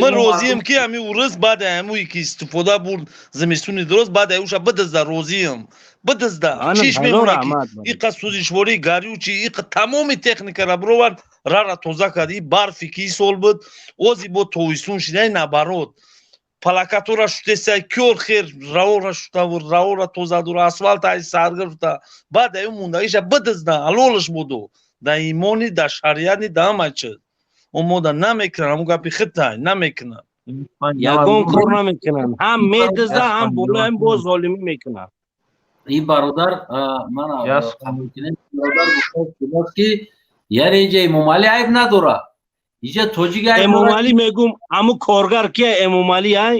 K: Ман розием, ки ҳамин урус баъд ҳамуе ки истифода бурд зимистони дуруст, баъд ай уша бидизда, розием, бидизда. Чиш мемона, ки иқа сӯзишворӣ, горючий, иқа тамоми техникара бировард, рара тоза кард. И барфи ки сол буд, ози бо тобистон шидай, наоборот, плакатора шутеса, кёр хер раора шутавур, раора тоза дура, асфалт ай сар гирифта, баъд аю мондагиша бидизда, ҳалолаш буду да имони, да шариатни, да ҳама чиз. Омода намекунан, ҳамун гапи хитай намекунан.
T: Ягон кор намекунанд, ҳам медизда, ҳам болоям боз золимӣ мекунанд.
A: Ин бародар ман қабул кунем, бародар гуфтааст, ки яъне инҷа Эмомалӣ айб надорад, инҷа тоҷик айб.
T: Эмомалӣ мегум, ҳамун коргар кия, Эмомалӣ ай?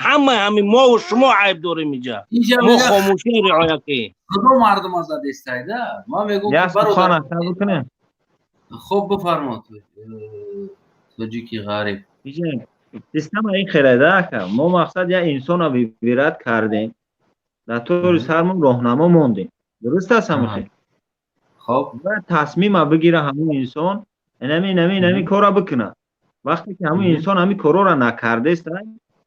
T: Ҳама ҳами мову шумо айб дорем иҷа, мо хомӯшӣ риоя кунем.
A: Худо мардума задестайда, ман мегум. Хуб, бифармо, тоҷики ғариб.
C: Система ин хеледа, ака. Мо мақсад як инсона выбирать кардем, дар тори сармон роҳнамо мондем, дуруст аст? Ҳамахел
A: хоб.
C: Бояд тасмима бигира ҳамун инсон, инами, инами, инами корра бикунад. Вақте ки ҳамун инсон ҳамин корҳоро накардест,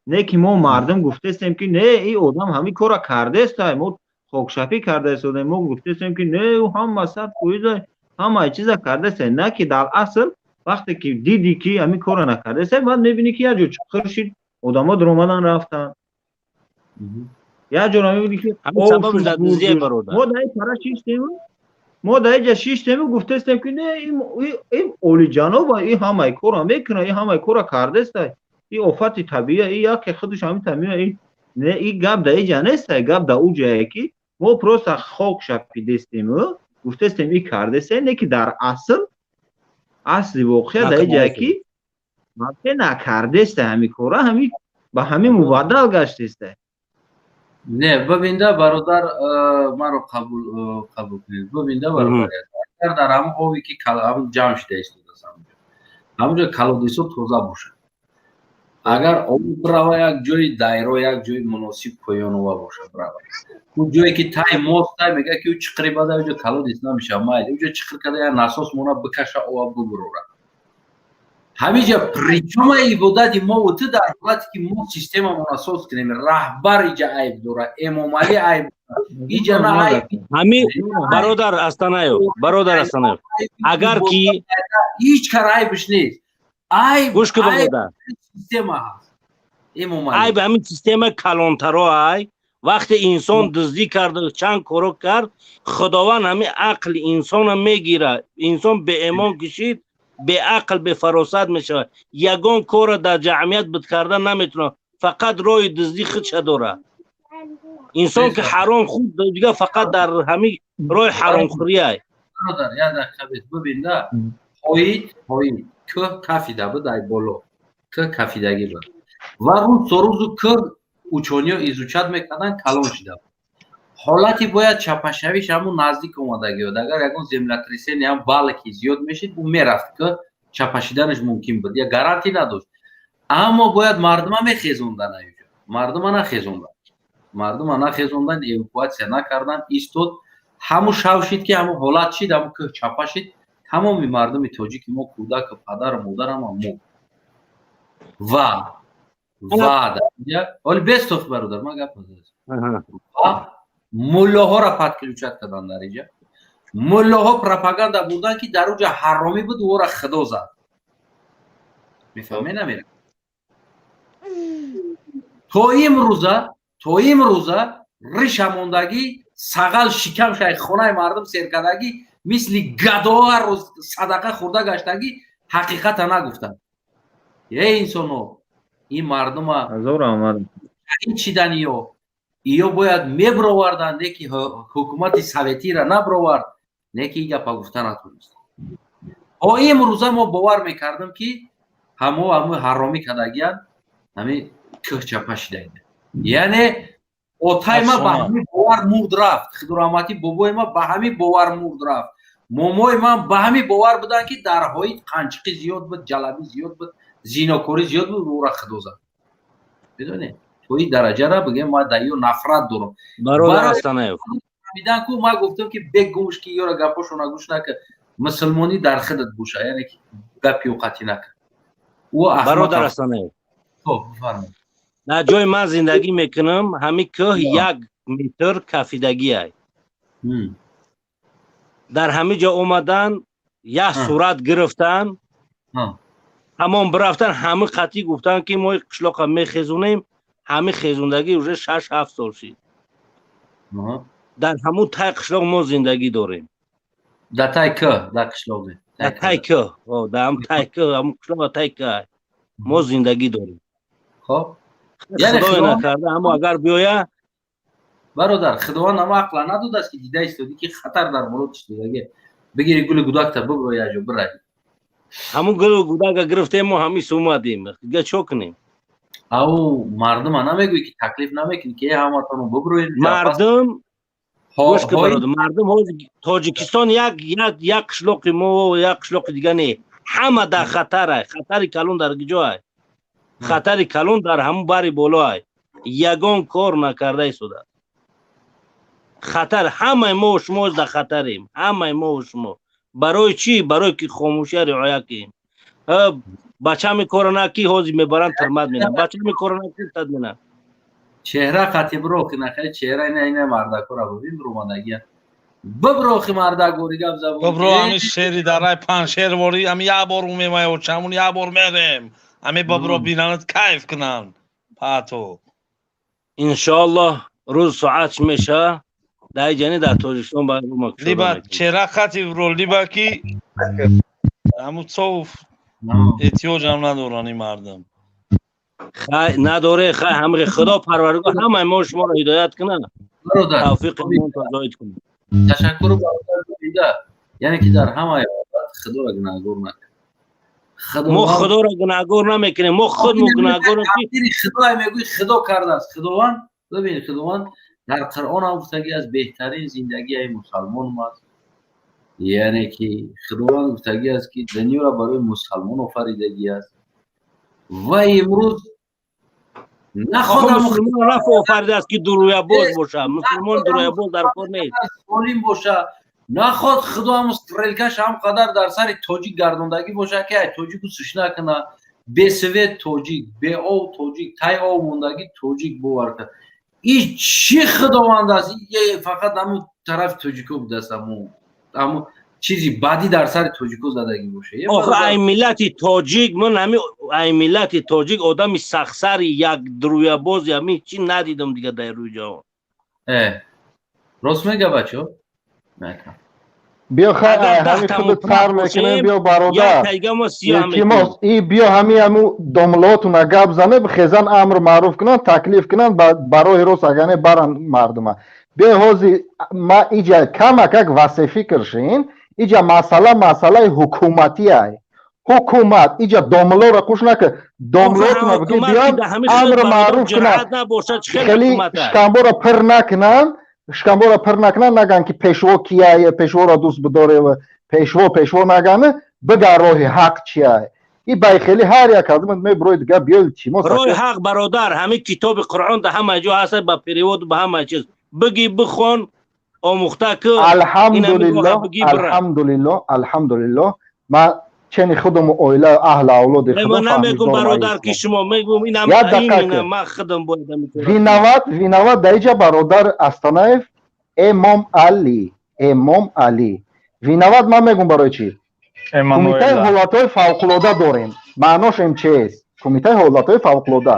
C: не ки мо мардум гуфтестем, ки не, ин одам ҳамин корра кардест, мо хокшапӣ карда истодем, мо гуфтестем, ки не, ӯ ҳама 100% ҳамаи чиза кардест, на ки дар асл вақте ки дидӣ, ки ҳамин корро накардест, баъд мебинӣ, ки як ҷо чуқур шид, одамо дуромадан рафтанд, як ҷоро мебинӣ, ки мо дар ин пара шиштем, мо дар инҷа шиштему гуфтестем, ки не, ин олиҷаноба, ин ҳамаи корро мекунад, ин ҳамаи корро кардеста, ин офати табиия, ин яке худаш ҳамин табиия. Ин не, ин гап дар инҷа неста, гап дар ӯ ҷое, ки мо просто хок шапидестему гуфтестем, ин кардеста, не ки дар асл, асли воқеа дар инҷае, ки воқеа накардеста ҳамин кора, ҳамин ба ҳамин мубаддал гаштеста.
A: Не, бибинда, бародар, маро қабул кунед. Бибинда, бародар, агар дар ҳамон оби ки ҳамон ҷамъ шуда истодааст, ҳамонҷо колодецҳо тоза бошад, агар об бирава як ҷои дайро, як ҷои муносиб поёнова бошад, бирава ӯ ҷое ки тай мост, тай мега, ки ӯ чиқири бада, ӯ ҷо колодец намешава, майли, ӯ ҷо чиқир карда, як насос мона бикаша, ова бубурора. Ҳамиҷа причём а ибодати мову ту дар ҳолате ки мо системамона соз кунем, раҳбар иҷа айб дора, Эмомалӣ айб иҷа на айб.
T: Ҳами бародар Астанаев, бародар Астанаев, агар ки
A: ҳеҷ кар айбш нест, айб
T: гӯш ку, бародар,
A: система ҳаст. Эмомалӣ
T: айб ҳамин система калонтаро ай. Вақте инсон дуздӣ карду чанд коро кард, Худованд ҳамин ақли инсона мегирад. Инсон беэмон кишид, беақл, бефаросат мешавад, ягон корро дар ҷамъият буд карда наметавонад, фақат роҳи дуздӣ худша дорад. Инсон ки ҳаром худ, дига фақат дар ҳамин роҳи ҳаромхӯрӣ ай.
A: Бародар, як дақиқа бес. Бибинда, ҳоид, ҳоид. Кӯҳ кафида буд, ай боло кӯҳ кафидагӣ буд ва рӯз то рӯзу кӯҳ учёный ё изучать мекарданд, калон шида буд. Ҳолати бояд чапашавиш ҳамун наздик омадагӣ буд. Агар ягон землетрясение ҳам бале ки зиёд мешид, ӯ мерафт, кӯҳ чапашиданаш мумкин буд, я гарантӣ надошт. Аммо бояд мардума мехезондан, аюҷа мардума нахезондан, мардума нахезондан, эвакуатсия накардан, истод. Ҳамун шав шид ки ҳамун ҳолат шид, ҳамун кӯҳ чапа шид, тамоми мардуми тоҷики мо, кӯдаку, падару модар, ҳама мурд. Ва ҳоли бестоф, бародар, ман гап, ва муллоҳоро подключать кардан. Дар иҷа муллоҳо пропаганда бурдан, ки дар уҷа ҳаромӣ буд, ӯро худо зад. Мефаҳме, намера? То имрӯза ришамондагӣ, сағал шикам шай, хонаи мардум серкардагӣ, мисли гадоҳо ҳар рӯз садақа хӯрда гаштагӣ, ҳақиқата нагуфтанд. Эй инсоно, ин мардума чиданиё иё бояд мебироварданд, не ки ҳукумати советира набировард, не ки ин гапа гуфта натонист. То имрӯза мо бовар мекардем, ки ҳамо ҳамои ҳаромӣ кардагиянд, ҳамин кӯҳ чапа шидаида. Яъне отай ма ба ҳамин бовар мурд, рафт. Худораҳматӣ, бобои ма ба ҳамин бовар мурд, рафт. Момои ман ба ҳамин бовар буданд, ки дар ҳои қанчиқӣ зиёд буд, ҷалабӣ зиёд буд, зинокорӣ зиёд буд, ӯра худо зад. Медонед, то ин дараҷара бигем, ман дар ё нафрат дорам.
T: Бародар Астанаев,
A: фаҳмидан ку, ман гуфтам, ки бегумш, ки ёра гапошона гӯш накар, мусулмонӣ дар худат боша, яъне ки гапи уқатӣ накар.
T: Бародар Астанаев,
A: хоб, бифармоед.
T: Дар ҷои ман зиндагӣ мекунам, ҳамин кӯҳ 1 метр кафидагиай. Дар ҳамин ҷо омадан, як сурат гирифтан, ҳамон бирафтан, ҳамин қатъӣ гуфтан, ки мо қишлоқа мехезонем. Ҳамин хезондагӣ уже 6-7 сол шид. Дар ҳамун тай қишлоқ мо зиндагӣ дорем.
A: Дар тай кӯҳ, дар қишлоқ?
T: Дар тай кӯҳ, дар ҳам тай кӯҳ, ҳамун қишлоқ тай кӯҳ мо зиндагӣ дорем.
A: Хоб.
T: Худое накарда, аммо агар биёя.
A: Бародар, худованд ама ақла надодааст, ки дида истодӣ, ки хатар дар боло истодаги, бигири гули гудакта, бибро, яҷо бираи.
T: Ҳамун гулу гудака гирифтем, мо ҳамин омадем, дига чо кунем?
A: Ау мардума намегӯӣ, ки таклиф намекунӣ, ки ҳаматоно биброед?
T: Мардум, гӯш ки, бародар, мардум ҳозир Тоҷикистон як қишлоқи мо, як қишлоқи дига не, ҳама дар хатарай. Хатари калон дар куҷоай? Хатари калон дар ҳамун бари болоай. Ягон кор накарда истода хатар. Ҳамаи мо шумо дар хатарем, ҳамаи мо шумо. Барои чӣ? Барои ки хомӯшия риоя кунем. Бачами кора наки, ҳозир мебаранд, тирмат менам. Бачами кора наки, тад менам.
A: Чеҳра қати бирохи нахай, чеҳра ина мардакора бибин, биромадагия, биброхи, мардак, бори гап забон.
K: Бибро, ами шери дарай Паншер вори, ами як бор умемай очамун, як бор мерем, ами бибро, бинанат, кайф кунанд пато.
T: Иншоаллоҳ, рӯз соат меша, дар ҷани дар Тоҷикистон.
K: Либо чеҳра қати бибро, либо ки ҳамун цов эҳтиёҷам надоранд ин мардум.
T: Хай, надоре, хай, ҳамри худо парвардигор ҳамаи мо шуморо ҳидоят кунад, тавфиқи зоид кунад.
A: Ташаккуру, бародар. Яъне ки дар ҳамаи ҳолат худоро гунаҳгор накун.
T: Мо худоро гунаҳгор намекунем, мо худ мо гунаҳгорем.
A: Худое мегӯи, худо кардааст. Худованд, бибин, худованд дар Қуръон ҳам гуфтагӣ аст, беҳтарин зиндагии мусалмон аст. Яъне ки худованд гуфтагӣ аст, ки дунёро барои мусалмон офаридагӣ аст ва имрӯз
T: Мусулмон раф офаридааст, ки дуруябоз боша. Мусулмон дуруябоз дар кор нест.
A: Солим боша. Наход худо ҳамн стрелка ш ҳам қадар дар сари тоҷик гардондагӣ боша, ки ай тоҷику сушна куна. Бесвет тоҷик, беов тоҷик, тай ов мондагӣ тоҷик, бовар кард. И чӣ худованд аст? Фақат ҳамун тарафи тоҷико будааст, ҳамун чизи бадӣ дар сари тоҷико задагӣ боша.
T: Охир, ай миллати тоҷик, ман ҳами ай миллати тоҷик одами сахсари, як дуруябози ҳами чӣ надидам дига дар рӯи ҷаҳон.
A: Рост мега, бачо.
P: Биё, хай, ҳами худат сар мекунем. Биё, бародар, илтимос, и биё, ҳами ҳаму домлотуна гап зане, хезан, амр маъруф кунанд, таклиф кунанд, ба роҳи рост агане баранд мардума. Биё, ҳозир ма иҷа камакак васефикр шин. Иҷа масъала масъалаи ҳукуматиай. Ҳукумат иҷа домлоро қуш накар, домлотона бигӣ биён амр маъруф кунанд, хеле шикамборо пир накунанд, шикамборо пир накунанд, наган ки пешво кияе, пешворо дӯст бидорев, пешво пешво наган, бигар роҳи ҳақ чияе. И бай хеле ҳар як аз меброи дига биё илтимос.
T: Роҳи ҳақ, бародар, ҳамин китоби Қуръон да ҳама ҷо ҳаст, ба перевод, ба ҳама чиз. Бигӣ, бихон, омӯхта ки.
P: Алҳамдулиллоҳ, алҳамдулиллоҳ, алҳамдулиллоҳ, ман чени худам оила, аҳли авлоди
T: худам. Ман намегум, бародар, ки шумо мегум, инам ман худам бояд.
P: Виноват, виноват дар иҷа бародар Астанаев, Эмом Али, Эмом Али виноват. Ман мегум барои чӣ. Кумитаи ҳолатҳои фавқулода дорем, маънош МЧС, кумитаи ҳолатҳои фавқулода.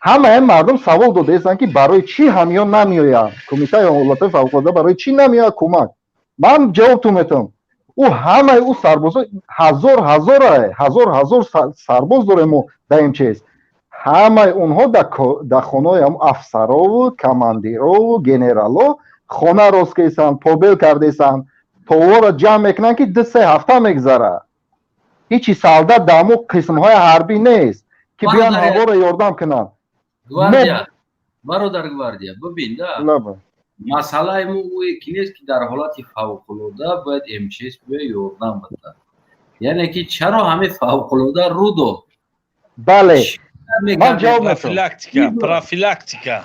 P: Ҳамаи мардум савол додаестанд, ки барои чӣ ҳамиён намеоянд, кумитаи ҳолатҳои фавқулода барои чӣ намеояд кӯмак. Ман ҷавобтон метавам: ӯ ҳамаи ӯ сарбозо ҳазор ҳазора, ҳазор ҳазор сарбоз дорем мо дар МЧС. Ҳамаи онҳо дар хонаҳои ҳам афсарову командирову генерало хона рост кесанд, побел кардесанд, товарро ҷамъ мекунанд, ки 2-3 ҳафта мегзарад. Ҳичи солдат дар ҳамун қисмҳои ҳарбӣ нест, ки биён ҳаворо ёрдам кунанд.
A: Гвардия, бародар Гвардия, бибин да, масъалаи мо ӯе ки нест, ки дар ҳолати фавқулода бояд МЧС биё ёрдам бидад. Яъне ки чаро ҳамин фавқулода рӯ дод?
P: Бале, ман ҷавоб.
K: Профилактика, профилактика.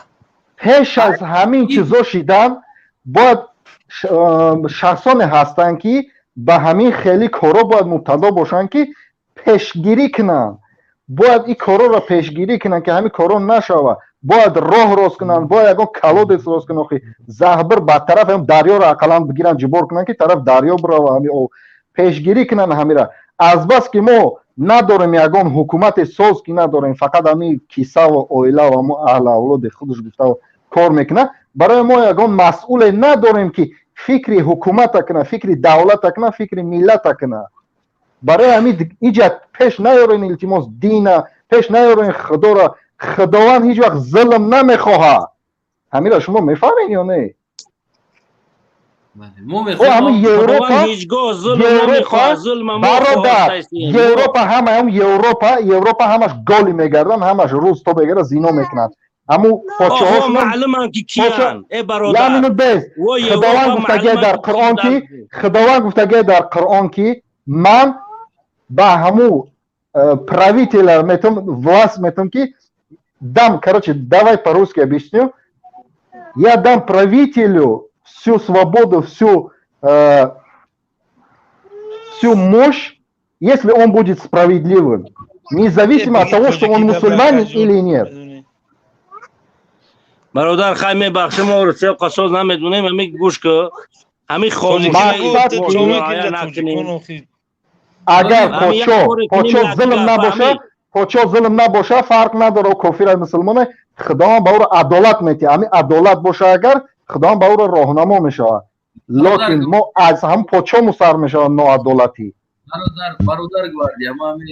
P: Пеш аз ҳамин чизо шидан бояд шахсоне ҳастанд, ки ба ҳамин хеле корро бояд мубтало бошанд, ки пешгирӣ кунанд. Бояд ин корҳоро пешгирӣ кунанд, ки ҳамин корҳо нашавад. Бояд роҳ рост кунанд, бояд ягон колодец рост кунанд, охи заҳбир ба тараф дарёро ақаллан бигиранд, ҷубор кунанд, ки тараф дарё бирава ҳами об. Пешгирӣ кунанд ҳамира. Азбас ки мо надорем ягон ҳукумати соз, ки надорем, фақат ҳамин кисаву оилаву ҳамо аҳли авлоди худаш гуфта кор мекунад. Барои мо ягон масъуле надорем, ки фикри ҳукумата кунад, фикри давлата кунад, фикри миллата кунад. Барои ҳамин иҷа пеш наёрен, илтимос, дина пеш наёрен, худоро. Худованд ҳеҷ вақт зулм намехоҳад. Ҳамира шумо мефаҳмед ё не? Ҳамин Европа, бародар, Европа, ҳамаам Европа, Европа ҳамаш голи мегарданд, ҳамаш рӯз то бегара зино мекунанд. Ҳаму подшоҳошон без. Худованд гуфтагия дар Қуръон ки, Худованд гуфтагия дар Қуръон, ки ман ба ҳаму правителя метам, власть метам, ки дам, короче, давай по-русски объясню: я дам правителю всю свободу, всю мощь, если он будет справедливым, независимо от того, что он мусульманин или нет.
T: Бародар, хай, мебахшем, мо қасос намедонем. Ҳами гӯш ку, ҳами.
P: Агар подшо зулм набоша, подшо зулм набоша, фарқ надора кофира мусулмоне, Худованд ба ӯро адолат метиҳад. Ҳамин адолат боша агар, Худованд ба ӯро роҳнамо мешавад. Локин мо аз ҳам подшо мусар мешавад ноадолатӣ.
A: Бародар, бародар Гвардия, ма ҳами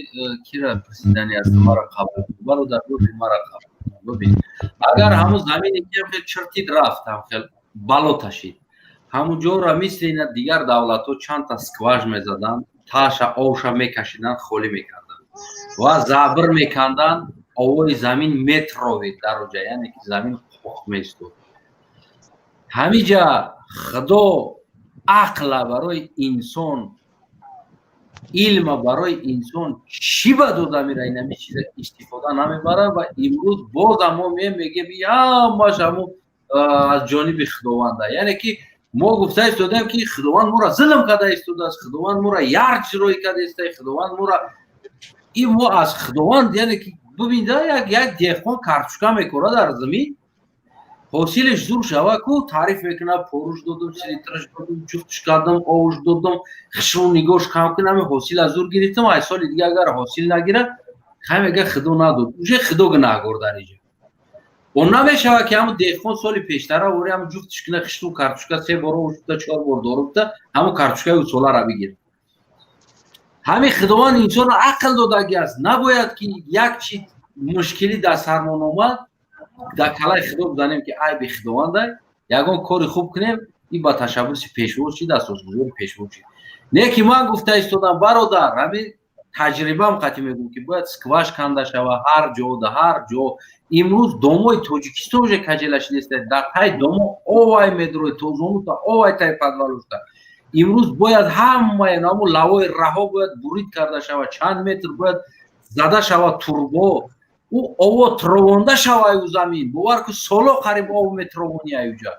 A: кира пурсидани аст, мара қабул, бародар, бубин, мара қабул, бубин, агар ҳамун замине ки хел чиртид рафт, ҳам хел бало ташид, ҳамун ҷоро мисли ина дигар давлатҳо чандта скваж мезаданд, таша овша мекашиданд, холӣ мекарданд ва забр меканданд, овои замин метровид дар оҷа, яъне ки замин қоқ меистод. Ҳамиҷа Худо ақла барои инсон, илма барои инсон чӣ ба дода мера, инами чиза истифода намебарад. Ва имрӯз бозам мо меем, мегем, ҳамаш ҳамун аз ҷониби Худованда. Яъне ки мо гуфта истодаем, ки Худованд моро зулм карда истодааст, Худованд моро ярч рӯй карда истода, Худованд моро ин, мо аз Худованд. Яъне ки бубин, як деҳқон картошка мекора дар замин, ҳосилаш зур шава ку, таъриф мекунад: поруш додум, селитраш додум, ҷуфтш кардам, овуш додум, хишру нигоҳш кам кунам, ҳосил аз зур гирифтам. Ай соли дига агар ҳосил нагирад, хай, мега, Худо надод. Уже Худо гунаҳгор дар иҷа. Он намешавад, ки ҳамун деҳқон соли пештара вори ҳамун ҷуфтш куна, хишту картошка се бор овушта, чор бор дорубта, ҳамун картошкаи усолара бигирад. Ҳамин Худованд инсонро ақл додаги аст. Набояд ки як чи мушкилӣ дар сармон омад, дар калаи Худо бизанем, ки айби Худовандай. Ягон кори хуб кунем, ин ба ташаббуси пешво шид, асосгузори пешво шид. Не ки ман гуфта истодам, бародар, ҳамин. Таҷрибаам қатъи мегӯм, ки бояд скваж канда шава ҳар ҷо, да ҳар ҷо. Имрӯз домои Тоҷикистон уже каҷела шидеста, дар тай домо овай медрои, тозонута овай тай подвалушта. Имрӯз бояд ҳамаи намо лавои раҳо бояд бурид карда шава, чанд метр бояд зада шава турбо, ӯ ово тровонда шава аю замин. Бовар ку, соло қариб ов метровони аюҷа.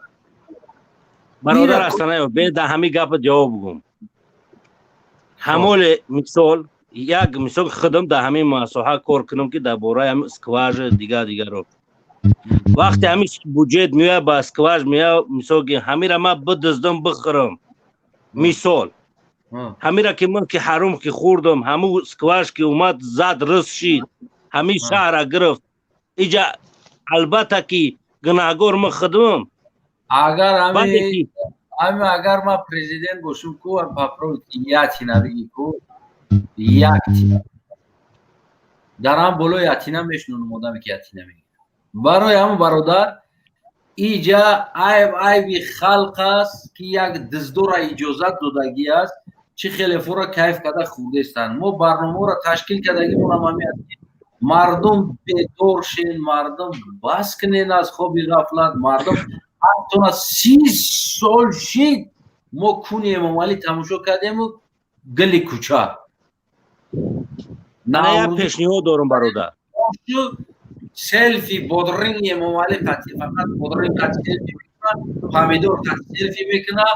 T: Бародар Астанаев, бе да ҳамин гапа ҷавоб бугум. Ҳамоле мисол, як мисол, худам дар ҳамин масоҳа кор кунам, ки дар бораи ҳамин скважи дигар дигаро, вақте ҳамин буҷет меояд, ба скваж меояд, мисол ки ҳамира ман бидуздам, бихӯрам, мисол, ҳамира ки ман ки ҳаром ки хӯрдам, ҳаму скваж ки омад, зад, рис шид, ҳамин шаҳра гирифт, иҷа албатта ки гунаҳгор ман худам.
A: Агар ҳами агар ман президент бошам ку, попробуй ятина биги ку, як тина дар ҳам болои ятина мешунонам, одаме ки ятина мегирад. Барои ҳамн, бародар, иҷа айб айби халқ аст, ки як диздора иҷозат додагӣ аст, чӣ хеле фура кайф карда хӯрдестанд. Мо барномаро ташкил кардагимонам ҳами аст, ки мардум бедор шен, мардум бас кунен аз хоби ғафлат. Мардум ҳаттона 30 сол шид, мо куни Эмомалӣ тамошо кардему, гили кӯча.
T: Мана як пешниҳод дорам, бародар.
A: Селфи бодринги Эмомалӣ қатӣ, фақат бодринг қати селфи мекуна, помидор қати селфи мекуна,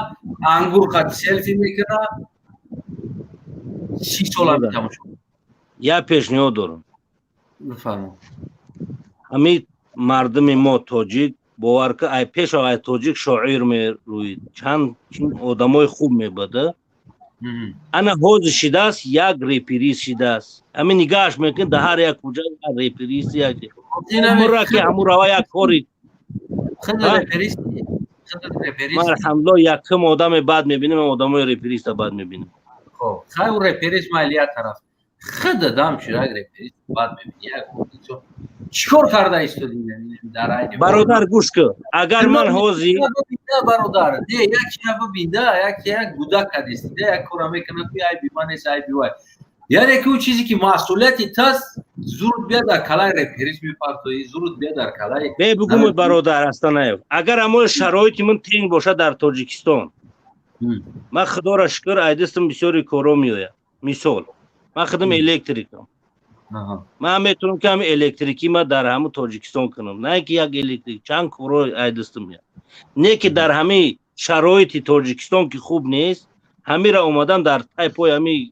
A: ангур қати селфи мекуна. 30 сола тамошо.
T: Як пешниҳод дорам.
A: Бифармо.
T: Ҳамин мардуми мо, тоҷик, бовар ка, ай пеш ай тоҷик шоир мерӯид, чанд одамои хуб мебуда. Ана ҳозир шидааст, як реперист шидааст. Ҳамин нигаҳаш мекунед, дар ҳар як куҷа як реперист, як мура ки ҳамун рава як кори. Ман, алҳамдулилла, якум одаме бад мебинем, одамои репериста бад мебинем.
A: Хай, у реперист майли, як тараф, худа дам чу як реперист бад мебини, як чикор карда истоди дар айни?
T: Бародар, гӯш кун, агар ман ҳозир
A: Бародар, не, як чира бибинда, як як гудак кадестида, як кора мекунад, ки айби ман нест, айби вай. Яъне ки ӯ чизе ки масъулияти таст, зуруд бия дар калаи реперист мепартоӣ, зуруд бия дар калаи
T: Бе, бугумуд, бародар Астанаев, агар ҳамои шароити ман тенг бошад дар Тоҷикистон, ман, худоро шукр, айдистам бисёри коро меояд. Мисол, ман худам электрикам, ман метавонам ки ҳами электрикӣ ма дар ҳамун Тоҷикистон кунам, на ки як электрик, чанд коро айдистам меяд. Не ки дар ҳами шароити Тоҷикистон ки хуб нест, ҳамира омадан дар тай пой ҳами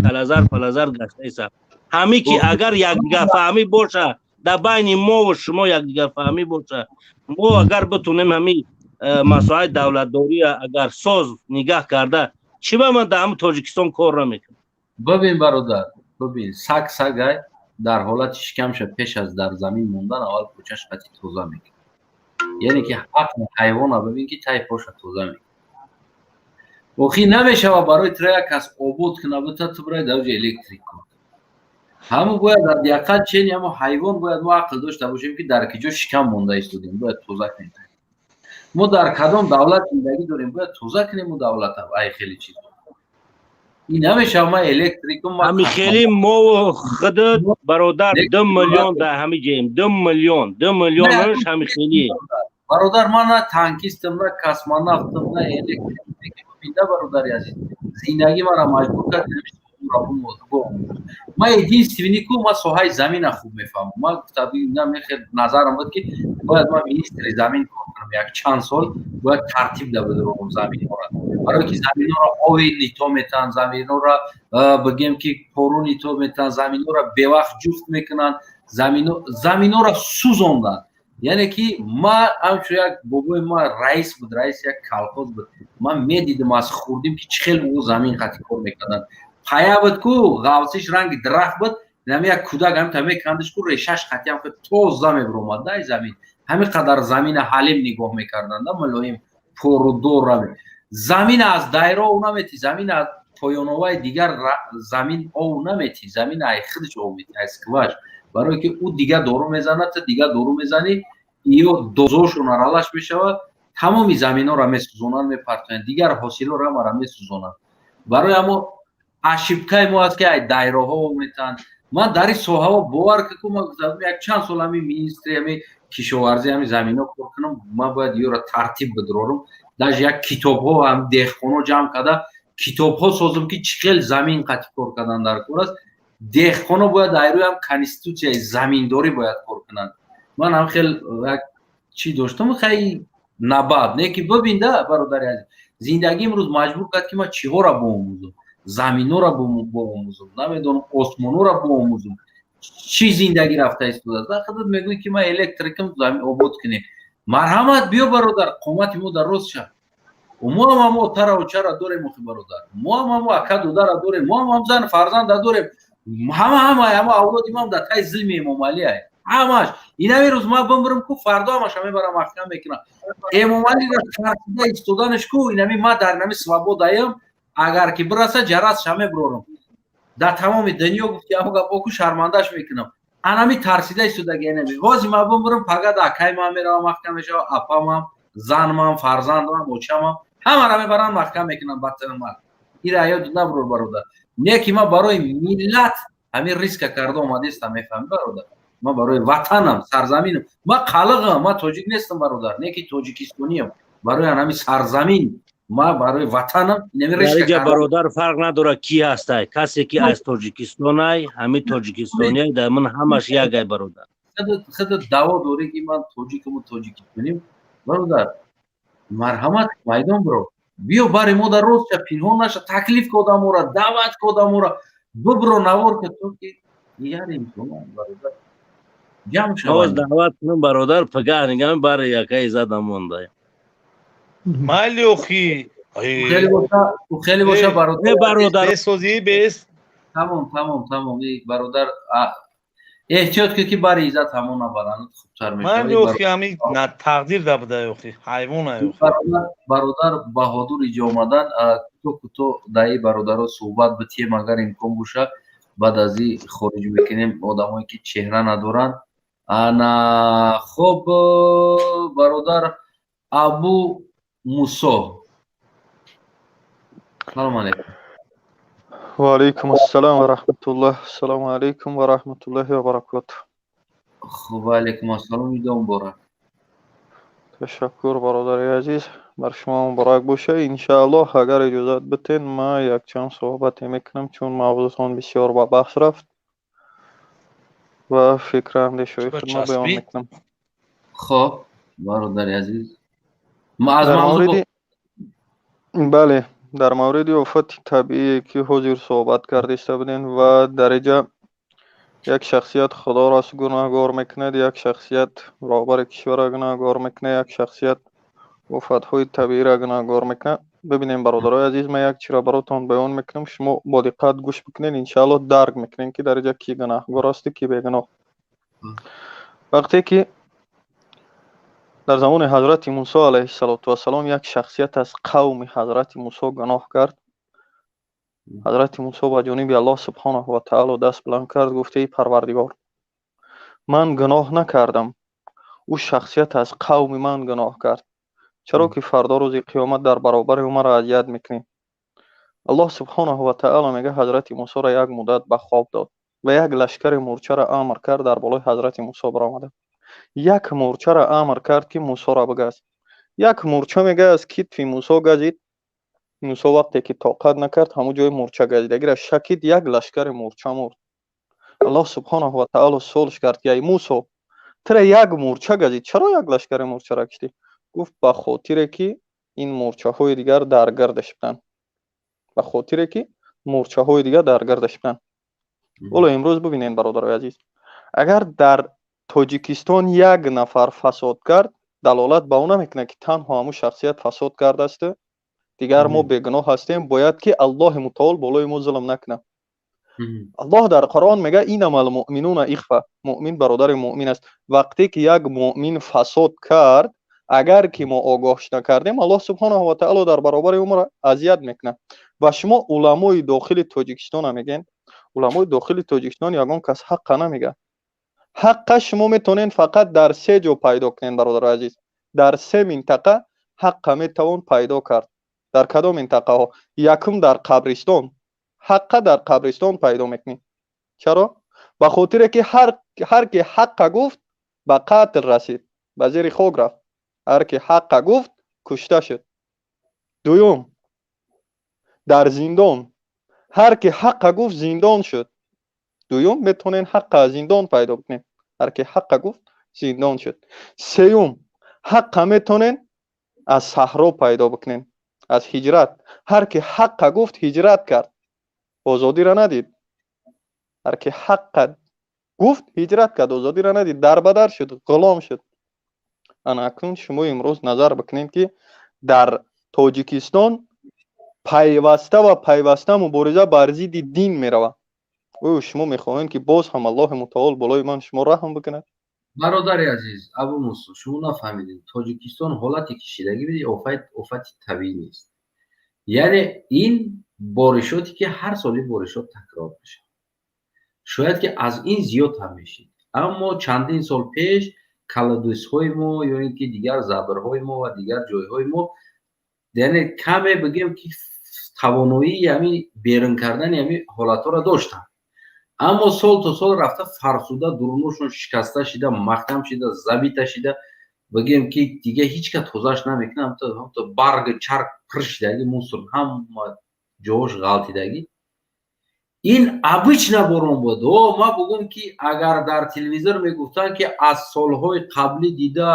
T: калазар палазар гаштаиса. Ҳами ки агар якдигарфаҳмӣ боша дар байни мову шумо, якдигарфаҳмӣ боша, мо агар битонем ҳами масоҳаи давлатдория агар соз нигаҳ карда, чӣ ба ман дар ҳамун Тоҷикистон кор намекунам?
A: Бибин, бародар, бибин, саг сагай дар ҳолати шикамша пеш аз дар замин мондан аввал почаш қати тоза мекунад. Яъне ки ҳақни ҳайвона бибин, ки тай поша тоза мекунад. Охи намешава барои тра як кас обод куна бута, ту бирай дар оҷа электрик кун. Ҳаму бояд дар диаққат чени ҳамо ҳайвон бояд мо ақл дошта бошем, ки дар киҷо шикам монда истодем, бояд тоза кунем. Мо дар кадом давлат зиндагӣ дорем, бояд тоза кунем у давлата ай хеле чиз. Ин намешава, ман электрикум.
T: Ҳами хеле мо худат, бародар, 2 миллион дар ҳами ҷаем, 2 миллион, 2 миллионаш ҳами хеле.
A: Бародар, ман на танкистам, на космонавтам, на электрик. Бинда, бародари азиз, зиндагӣ мара маҷбур кард. Ман единственный ку ман соҳаи замина хуб мефаҳмам. Ман гуфтам, назарам буд, ки бояд ман министри замин кор кунам як чанд сол, бояд тартиб да бидорам заминҳоро, барое ки заминҳоро ови нито метаҳанд, заминҳоро бигем ки пору нито метаҳанд, заминҳоро бевақт ҷуфт мекунанд, заминҳоро сӯзонданд. Яъне ки ма ҳамчун як бобои ма раис буд, раиси як колхоз буд, ман медидим аз хурдим, ки чӣ хел ӯ замин қати кор мекарданд. Пая буд ку, ғавсиш ранги дарахт буд, нами як кӯдак ҳамита мекандиш ку, решаш қатиам тоза мебиромад дай замин. Ҳамин қадар замина ҳалим нигоҳ мекарданд, мулоим порудор. Замин аз дайро ов намети, замин аз поёноваи дигар замин ов намети, замин ай худаш ов мети, ай скваж, барое ки ӯ дигар дору мезанад, ту дигар дору мезанӣ, ё дозошон аралаш мешавад. Тамоми заминҳоро месӯзонанд, мепартоянд, дигар ҳосилҳоро ҳамаро месӯзонанд. Барои ҳамо Ошибкаи мо аст, ки ай дайроҳо метаҳанд. Ман дар ин соҳаҳо, бовар ку, ман як чанд сол ҳами министри ҳами кишоварзӣ, ҳами замино кор кунам, ман бояд ёро тартиб бидорам. Даже як китобҳо ҳам деҳқоно ҷамъ карда, китобҳо созам, ки чӣ хел замин қатъи кор кардан дар кор аст. Деҳқоно бояд айрӯи ҳам конститутсияи заминдорӣ бояд кор кунанд. Ман ҳам хел як чӣ доштам, хай, набад не, ки бибинда, бародари азиз, зиндагӣ имрӯз маҷбур кард, ки ман чиҳоро боомӯзам, заминҳоро боомӯзам, намедонам, осмонҳоро боомӯзам, чӣ зиндагӣ рафта истодааст. Худат мегӯӣ, ки ман электрикам, замин обод кунем. Марҳамат, биё, бародар, қомати мо дар рост шав. Мо ҳам ҳамо тара очара дорем, охи, бародар, мо ҳам ҳамо ака додара дорем, мо ҳам зан фарзанда дорем. Ҳама ҳама ҳама авлоди ман дар таи зилми Эмомалӣ ай ҳамаш. Инами рӯз ман бимбирам ку, фардо ҳамаша мебарам, маҳкам мекунам. Эмомалиро тарсида истоданаш ку, инами ман дар инами свободаям, агар ки бираса, ҷарасша мебирорам дар тамоми дунё. Гуфти ҳамо гапо ку, шармандаш мекунам. Анами тарсида истодаги инами ҳози ман бимбирам, пагада акай ман меравам, маҳкам мешава, апамам, занмам, фарзандам, очамам, ҳамаро мебаранд, маҳкам мекунам ба тӯҳмат. Ира ёд набурор, бародар. Не ки ман барои миллат ҳамин риска карда омадестам, мефаҳмӣ, бародар? Ман барои ватанам, сарзаминам. Ман қалиғам, ман тоҷик нестам, бародар, не ки тоҷикистониям. Барои ҳами сарзамин, ман барои ватанам.
T: Инҷа, бародар, фарқ надорад, ки ҳастай. Касе ки аз Тоҷикистонай, ҳамин тоҷикистониай, дар ман ҳамаш якай, бародар.
A: Худат даъво дорӣ, ки ман тоҷикаму тоҷикистоним. Бародар, марҳамат, майдон биро, биё, бари мо дар рост ша, пинҳон наша, таклиф ка одамора, даъват ка одамора, бибро, навор ка, то ки яр инсон, бародар, ҷамъ
T: шавад. Даъват кунам, бародар, пагаҳ нигам бари якай задам монда.
K: Майли, охи.
A: Хеле боша, бародар.
T: Бародар.
K: Бесозӣ бес.
A: Тамом, тамом, тамом, бародар, эҳтиёт кун, ки бари иззат ҳамон набаранд, хубтар.
K: Майли, охи, ҳами на тақдир да буда, охи, ҳайвон ай.
A: Бародар Баҳодур иҷо омадан, кӯтоҳ кӯтоҳ даи бародаро суҳбат битием, агар имкон боша. Баъд аз и хориҷ мекунем одамое, ки чеҳра надоранд. Ана, хоб, бародар Абу Мусо, салому алайкум.
Q: Ва алайкум ассалом ва раҳматуллоҳ. Ассалому алайкум ва раҳматуллоҳи ва баракотуҳ.
A: Хуб, ва алайкум ассалом, идо муборак.
Q: Ташаккур, бародари азиз, бар шумо муборак боша, иншааллоҳ. Агар иҷозат битен, ман якчанд суҳбате мекунам, чун мавзӯътон бисёр ба баҳс рафт ва фикру андешаҳои худро баён мекунам.
A: Хоб, бародари азиз, аз
Q: мавриди, бале, дар мавриди офати табиие, ки ҳозир суҳбат кардиста будем, ва дар инҷа як шахсият Худоро гунаҳгор мекунад, як шахсият роҳбари кишварро гунаҳгор мекунад, як шахсият офатҳои табииро гунаҳгор мекунад. Бибинем, бародарои азиз, ман як чиро баротон баён мекунам, шумо бо диққат гӯш бикунед, иншааллоҳ дарк мекунем, ки дар инҷа ки гунаҳгор асту ки бегуноҳ. Вақте ки дар замони ҳазрати Мусо алайҳиссалоту вассалом як шахсият аз қавми ҳазрати Мусо гуноҳ кард, ҳазрати Мусо ба ҷониби Аллоҳ субҳонаҳу ва таъоло даст баланд кард, гуфт: «Эй Парвардигор, ман гуноҳ накардам, ӯ шахсият аз қавми ман гуноҳ кард. Чаро ки фардо рӯзи қиёмат дар баробари ӯ маро азият мекунӣ?» Аллоҳ субҳонаҳу ва таъоло мега, ҳазрати Мусоро як муддат ба хоб дод ва як лашкари мӯрчаро амр кард, дар болои ҳазрати Мусо баромада. Як мӯрчаро амр кард, ки Мусоро бигаз. Як мӯрча, мега, аз китфи Мусо газид. Мусо вақте ки тоқат накард, ҳамун ҷои мӯрча газидагиро шакид, як лашкари мӯрча мурд. Аллоҳ субҳонаҳу ва таъоло суолш кард, ки: «Ай Мусо, тура як мӯрча газид, чаро як лашкари мӯрчаро киштӣ?» Гуфт: «Ба хотире ки ин мӯрчаҳои дигар дар гирдаш буданд, ба хотире ки мӯрчаҳои дигар дар гирдаш буданд». Ҳоло имрӯз бибинед, бародарои азиз, агар дар Тоҷикистон як нафар фасод кард, далолат ба он намекунад, ки танҳо ҳамун шахсият фасод кардасту дигар мо бегуноҳ ҳастем. Бояд ки Аллоҳи мутаол болои мо зулм накунад. Аллоҳ дар Қуръон мега: «Иннама алмуъминуна ихва», муъмин бародари муъмин аст. Вақте ки як муъмин фасод кард, агар ки мо огоҳш накардем, Аллоҳ субҳонаҳу ва таъоло дар баробари ӯ моро азият мекунад. Ва шумо уламои дохили Тоҷикистона мегӯед. Уламои дохили Тоҷикистон ягон кас ҳаққа намегӯяд. Ҳаққа шумо метавонед фақат дар се ҷо пайдо кунед, бародари азиз. Дар се минтақа ҳаққа метавон пайдо кард. Дар кадом минтақаҳо? Якум, дар қабристон. Ҳаққа дар қабристон пайдо мекунӣ. Чаро? Ба хотире ки ҳар ки ҳаққа гуфт, ба қатл расид, ба зери хок рафт. Ҳар ки ҳаққа гуфт, кушта шуд. Дуюм, дар зиндон. Ҳар ки ҳаққа гуфт, зиндон шуд. Дуюм, метавонед ҳаққа аз зиндон пайдо кунед. Ҳар ки ҳаққа гуфт, зиндон шуд. Сеюм, ҳаққа метавонед аз саҳро пайдо бикунед, аз ҳиҷрат. Ҳар ки ҳаққа гуфт, ҳиҷрат кард, озодиро надид. Ҳар ки ҳаққа гуфт, ҳиҷрат кард, озодиро надид, дарбадар шуд, ғулом шуд. Ана акнун шумо имрӯз назар бикунед, ки дар Тоҷикистон пайваста ва пайваста мубориза бар зидди дин меравад. Оё шумо мехоҳед, ки боз ҳам Аллоҳи мутаол болои ман шумо раҳм бикунад?
A: Бародари азиз Абу Мусо, шумо нафаҳмидед. Тоҷикистон ҳолате ки шидагӣ биди, офати табиӣ нест. Яъне ин боришоте ки ҳар соли боришот такрор мешавад, шояд ки аз ин зиёд ҳам мешид, аммо чандин сол пеш колодезҳои мо ё ин ки дигар забрҳои мо ва дигар ҷойҳои мо, яъне каме бигем ки тавоноии ҳамин берун кардани ҳамин ҳолатҳоро доштанд, аммо сол то сол рафта фарсуда, дуруношон шикаста шида, маҳкам шида, забита шида, бигем ки дига ҳеҷ ка тозааш намекунад. Ҳамто барги чарх пир шидаги, мусор ҳама ҷош ғалтидагӣ. Ин обычно борон буд. О, ман бугум ки агар дар телевизор мегуфтанд, ки аз солҳои қаблӣ дида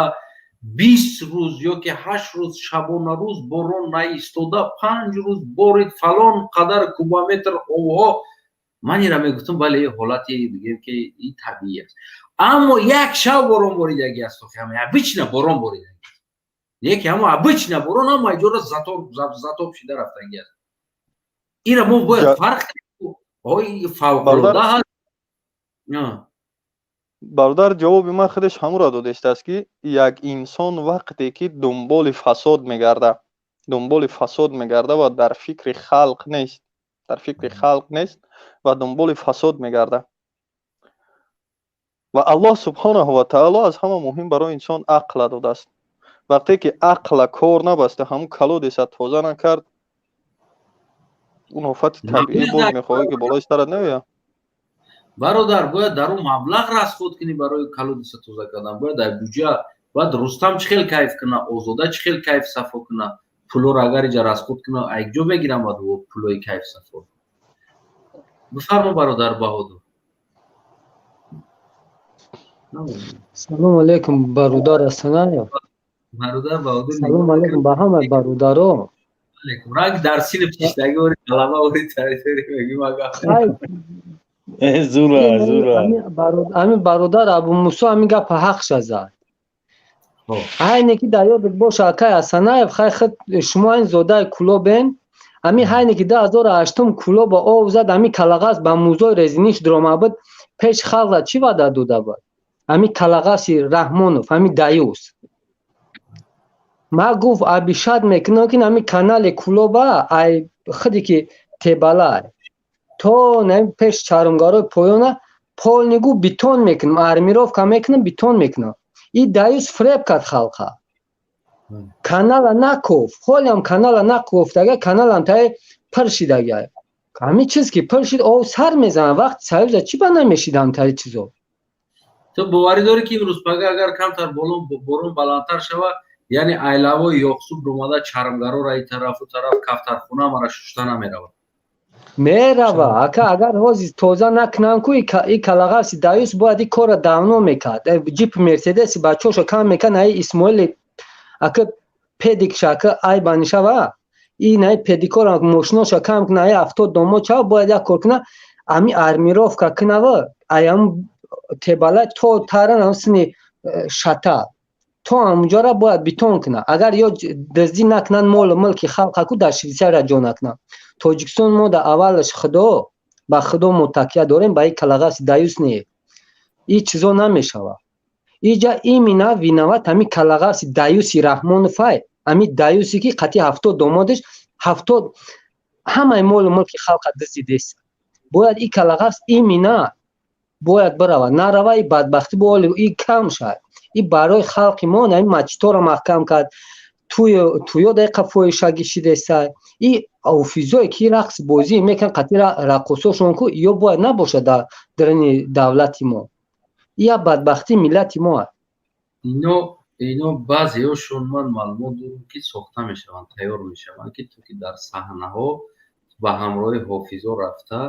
A: 20 рӯз ё ки 8 рӯз шабона рӯз борон наистода, 5 рӯз борид, фалон қадар кубометр обҳо, ман ира мегуфтам, бале, ҳолати бигем ки ин табиӣ аст. Аммо як шаб борон боридагӣ аст, обычно борон боридагӣ аст, яке ҳамо обычно борон ҳама ҷора затоп шида рафтагӣ аст. Ира мо бояд фарқ кунем, фавқулода ҳаст.
Q: Бародар, ҷавоби ман худаш ҳамуро додистааст, ки як инсон вақте ки дунболи фасод мегарда, дунболи фасод мегарда ва дар фикри халқ нест, дар фикри халқ нест ва дунболи фасод мегарда. Ва Аллоҳ субҳонаҳу ва таоло аз ҳама муҳим барои инсон ақла додааст. Вақте ки ақла кор набаста, ҳамун колодеца тоза накард, он офати табиӣ боз мехоҳӣ, ки болои сарат наояд?
A: Бародар, бояд дар он маблағ расход кунӣ барои колодеца тоза кардан, бояд дар буҷа. Бояд Рустам чӣ хел кайф куна, Озода чӣ хел кайф сафо куна? Пулоро агар иҷа расход куна, якҷо мегирам баъд пулои кайф сафо. Бифармо, бародар Баҳодур.
E: Салому алейкум, бародар Асанаев.
A: Бародар Баҳодур.
E: Салому алейкум ба ҳамаи бародаро.
A: Ранг дар синф шиштагӣ ори талаба ори тариторӣ мегӯм ага.
T: Зура, зура.
E: Ҳамин бародар Абумусо ҳамин гапа ҳақша зад. Айне ки дар ёдат боша, акай Асанаев, хай худ шумо айн зодаи Кулобен, ҳамин ҳайне ки 2008-ум Кулоба ов зад, ҳамин калағас ба музои резиниш дуромад буд, пеш халқа чӣ ваъда дода буд? Ҳамин калағаси Раҳмонов, ҳамин даюс. Ма гуфт, обещать мекунам, ки ҳамин канали Кулоба ай худе ки тебалай то пеш чарумгарои поёна полный гу бетон мекунам, армировка мекунам, бетон мекунам. И даюс фреб кард халқа. Канала накофт, ҳолиам канала накофтага, каналам таи пир шидага. Ҳамин чиз ки пир шид, ов сар мезанад. Вақти союза чӣ ба намешидам тари чизо?
A: Ту боварӣ дорӣ, ки имрӯз пага агар камтар борон баландтар шавад, яъне айлавои ёқсуб омада, чармгароро и тарафу тараф, кафтархона мара шушта намеравад?
E: Мерава, ака. Агар ҳозир тоза накунам ку, и калағаси даюс бояд и корро давно мекард. Ҷип Мерседеси бачаҳошо кам мекард, наи Исмоили ака педикша ака айба нишава, и наи педикора мошиноша кам куна, ай 70 домо чава бояд як кор куна, ами армировка кунава, аям тебала то таран ам сини шата то амуҷора бояд бетон куна. Агар ё дуздӣ накунанд молу мулки халқа ку, дар Швейтсария ҷо накунанд. Тоҷикистон мо дар аввалаш Худо, ба Худо мо такя дорем, ба и калағаси даюс не, и чизо намешавад. Иҷа именно виноват ҳами калағаси даюси Раҳмоновай, ҳами даюсе ки қатъи 70 домодаш 70 ҳамаи молу мулки халқа дуздидест. Бояд и калағас именно бояд биравад. Нарава, и бадбахтӣ бо и кам шавад. И барои халқи мо ҳамин масҷидҳоро маҳкам кард. Туё даиқа фоҳишагӣ шидесай. И офизое ки рақс бозӣ мекунанд қатъи раққосошон ку, ё бояд набошад дар даруни давлати мо. Я бадбахтии миллати мо аст.
A: Ино баъзеҳошон ман маълумот дорам, ки сохта мешаванд, тайёр мешаванд, ки то ки дар саҳнаҳо ба ҳамроҳи ҳофизо рафта,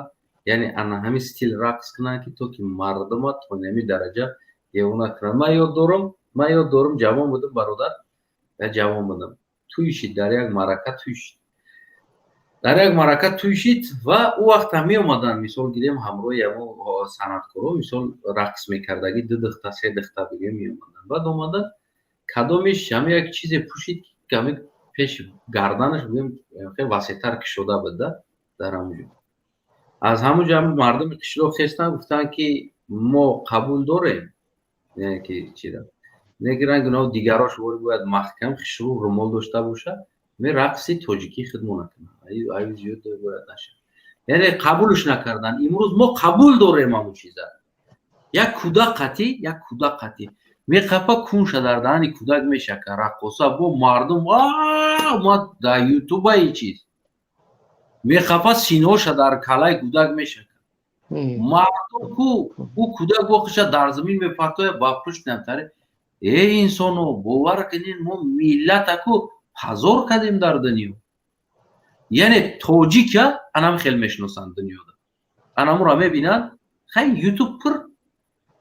A: яъне ана ҳамин стил рақс кунанд, ки то ки мардума то ҳамин дараҷа девона кунанд. Ман ёд дорам, ҷавон будам, бародар, я ҷавон будам, тӯй шид дар як маърака, тӯй шид дар як маърака, тӯй шид ва ӯ вақта меомаданд, мисол гирем, ҳамроҳи ҳамо санъаткоро, мисол, рақс мекардагӣ, ду духта, се духта бигем, меомаданд. Баъд омада, кадомиш ҳами як чизе пӯшид, ки ҳами пеши гарданаш, бигем, хеле васеътар кушода буд да. Дар ҳамон ҷо, аз ҳамон ҷо мардуми қишлоқ хестанд, гуфтанд, ки мо қабул дорем, яъне ки чира неки ранги гуноҳ дигарош вори бояд маҳкам хишру румол дошта бошад, ме рақси тоҷикии худмо накунад, аю зиёд бояд нашад. Яъне қабулш накардан. Имрӯз мо қабул дорем ҳамон чиза. Як кӯдак қатӣ, як кӯдак қатӣ меқапа, кунша дар даҳани кӯдак мешака раққоса, бо мардум омад дар ютуба и чиз меқапа, синоша дар калаи кӯдак мешака. Мардум ку, ӯ кӯдак воқиша дар замин мепартоя, ба пушт намтаре. Э, инсоно, бовар кунед, мо миллатаку позор кардем дар дунё. Яъне тоҷика анам хел мешиносанд дунёда, анамура мебинанд, хай, ютуб пур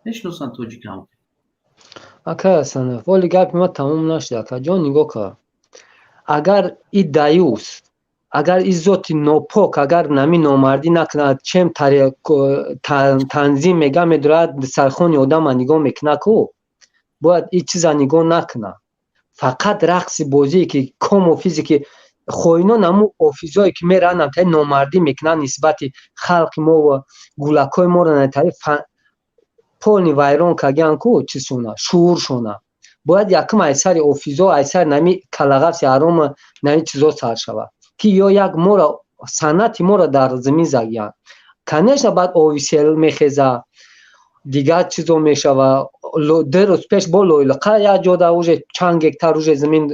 A: мешиносанд тоҷикам.
E: Ака Ҳасанов, воли гапи ма тамом нашуд. Акаҷон, нигоҳ кар, агар и даюс, агар и зоти нопок, агар нами номардӣ накунад, чем танзим мега, медорад, сархони одама нигоҳ мекунад ку, бояд и чиза нигоҳ накунад. Фақат рақси бозие ки ком офизе ки хоинон, ҳамун офизое ки мераванд, намтаи номардӣ мекунанд нисбати халқи мо ва гулакҳои моро натари полный вайрон кардиан ку, чизшона, шууршона. Бояд якум айсари офизо, айсари нами калағафси ҳарома, нами чизо сар шавад, ки ё як мора санъати моро дар замин загиянд. Конечно, баъд овисел мехеза, дигар чизо мешава. 2 рӯз пеш бо лойлиқа як ҷода уже чанд гектар уже замин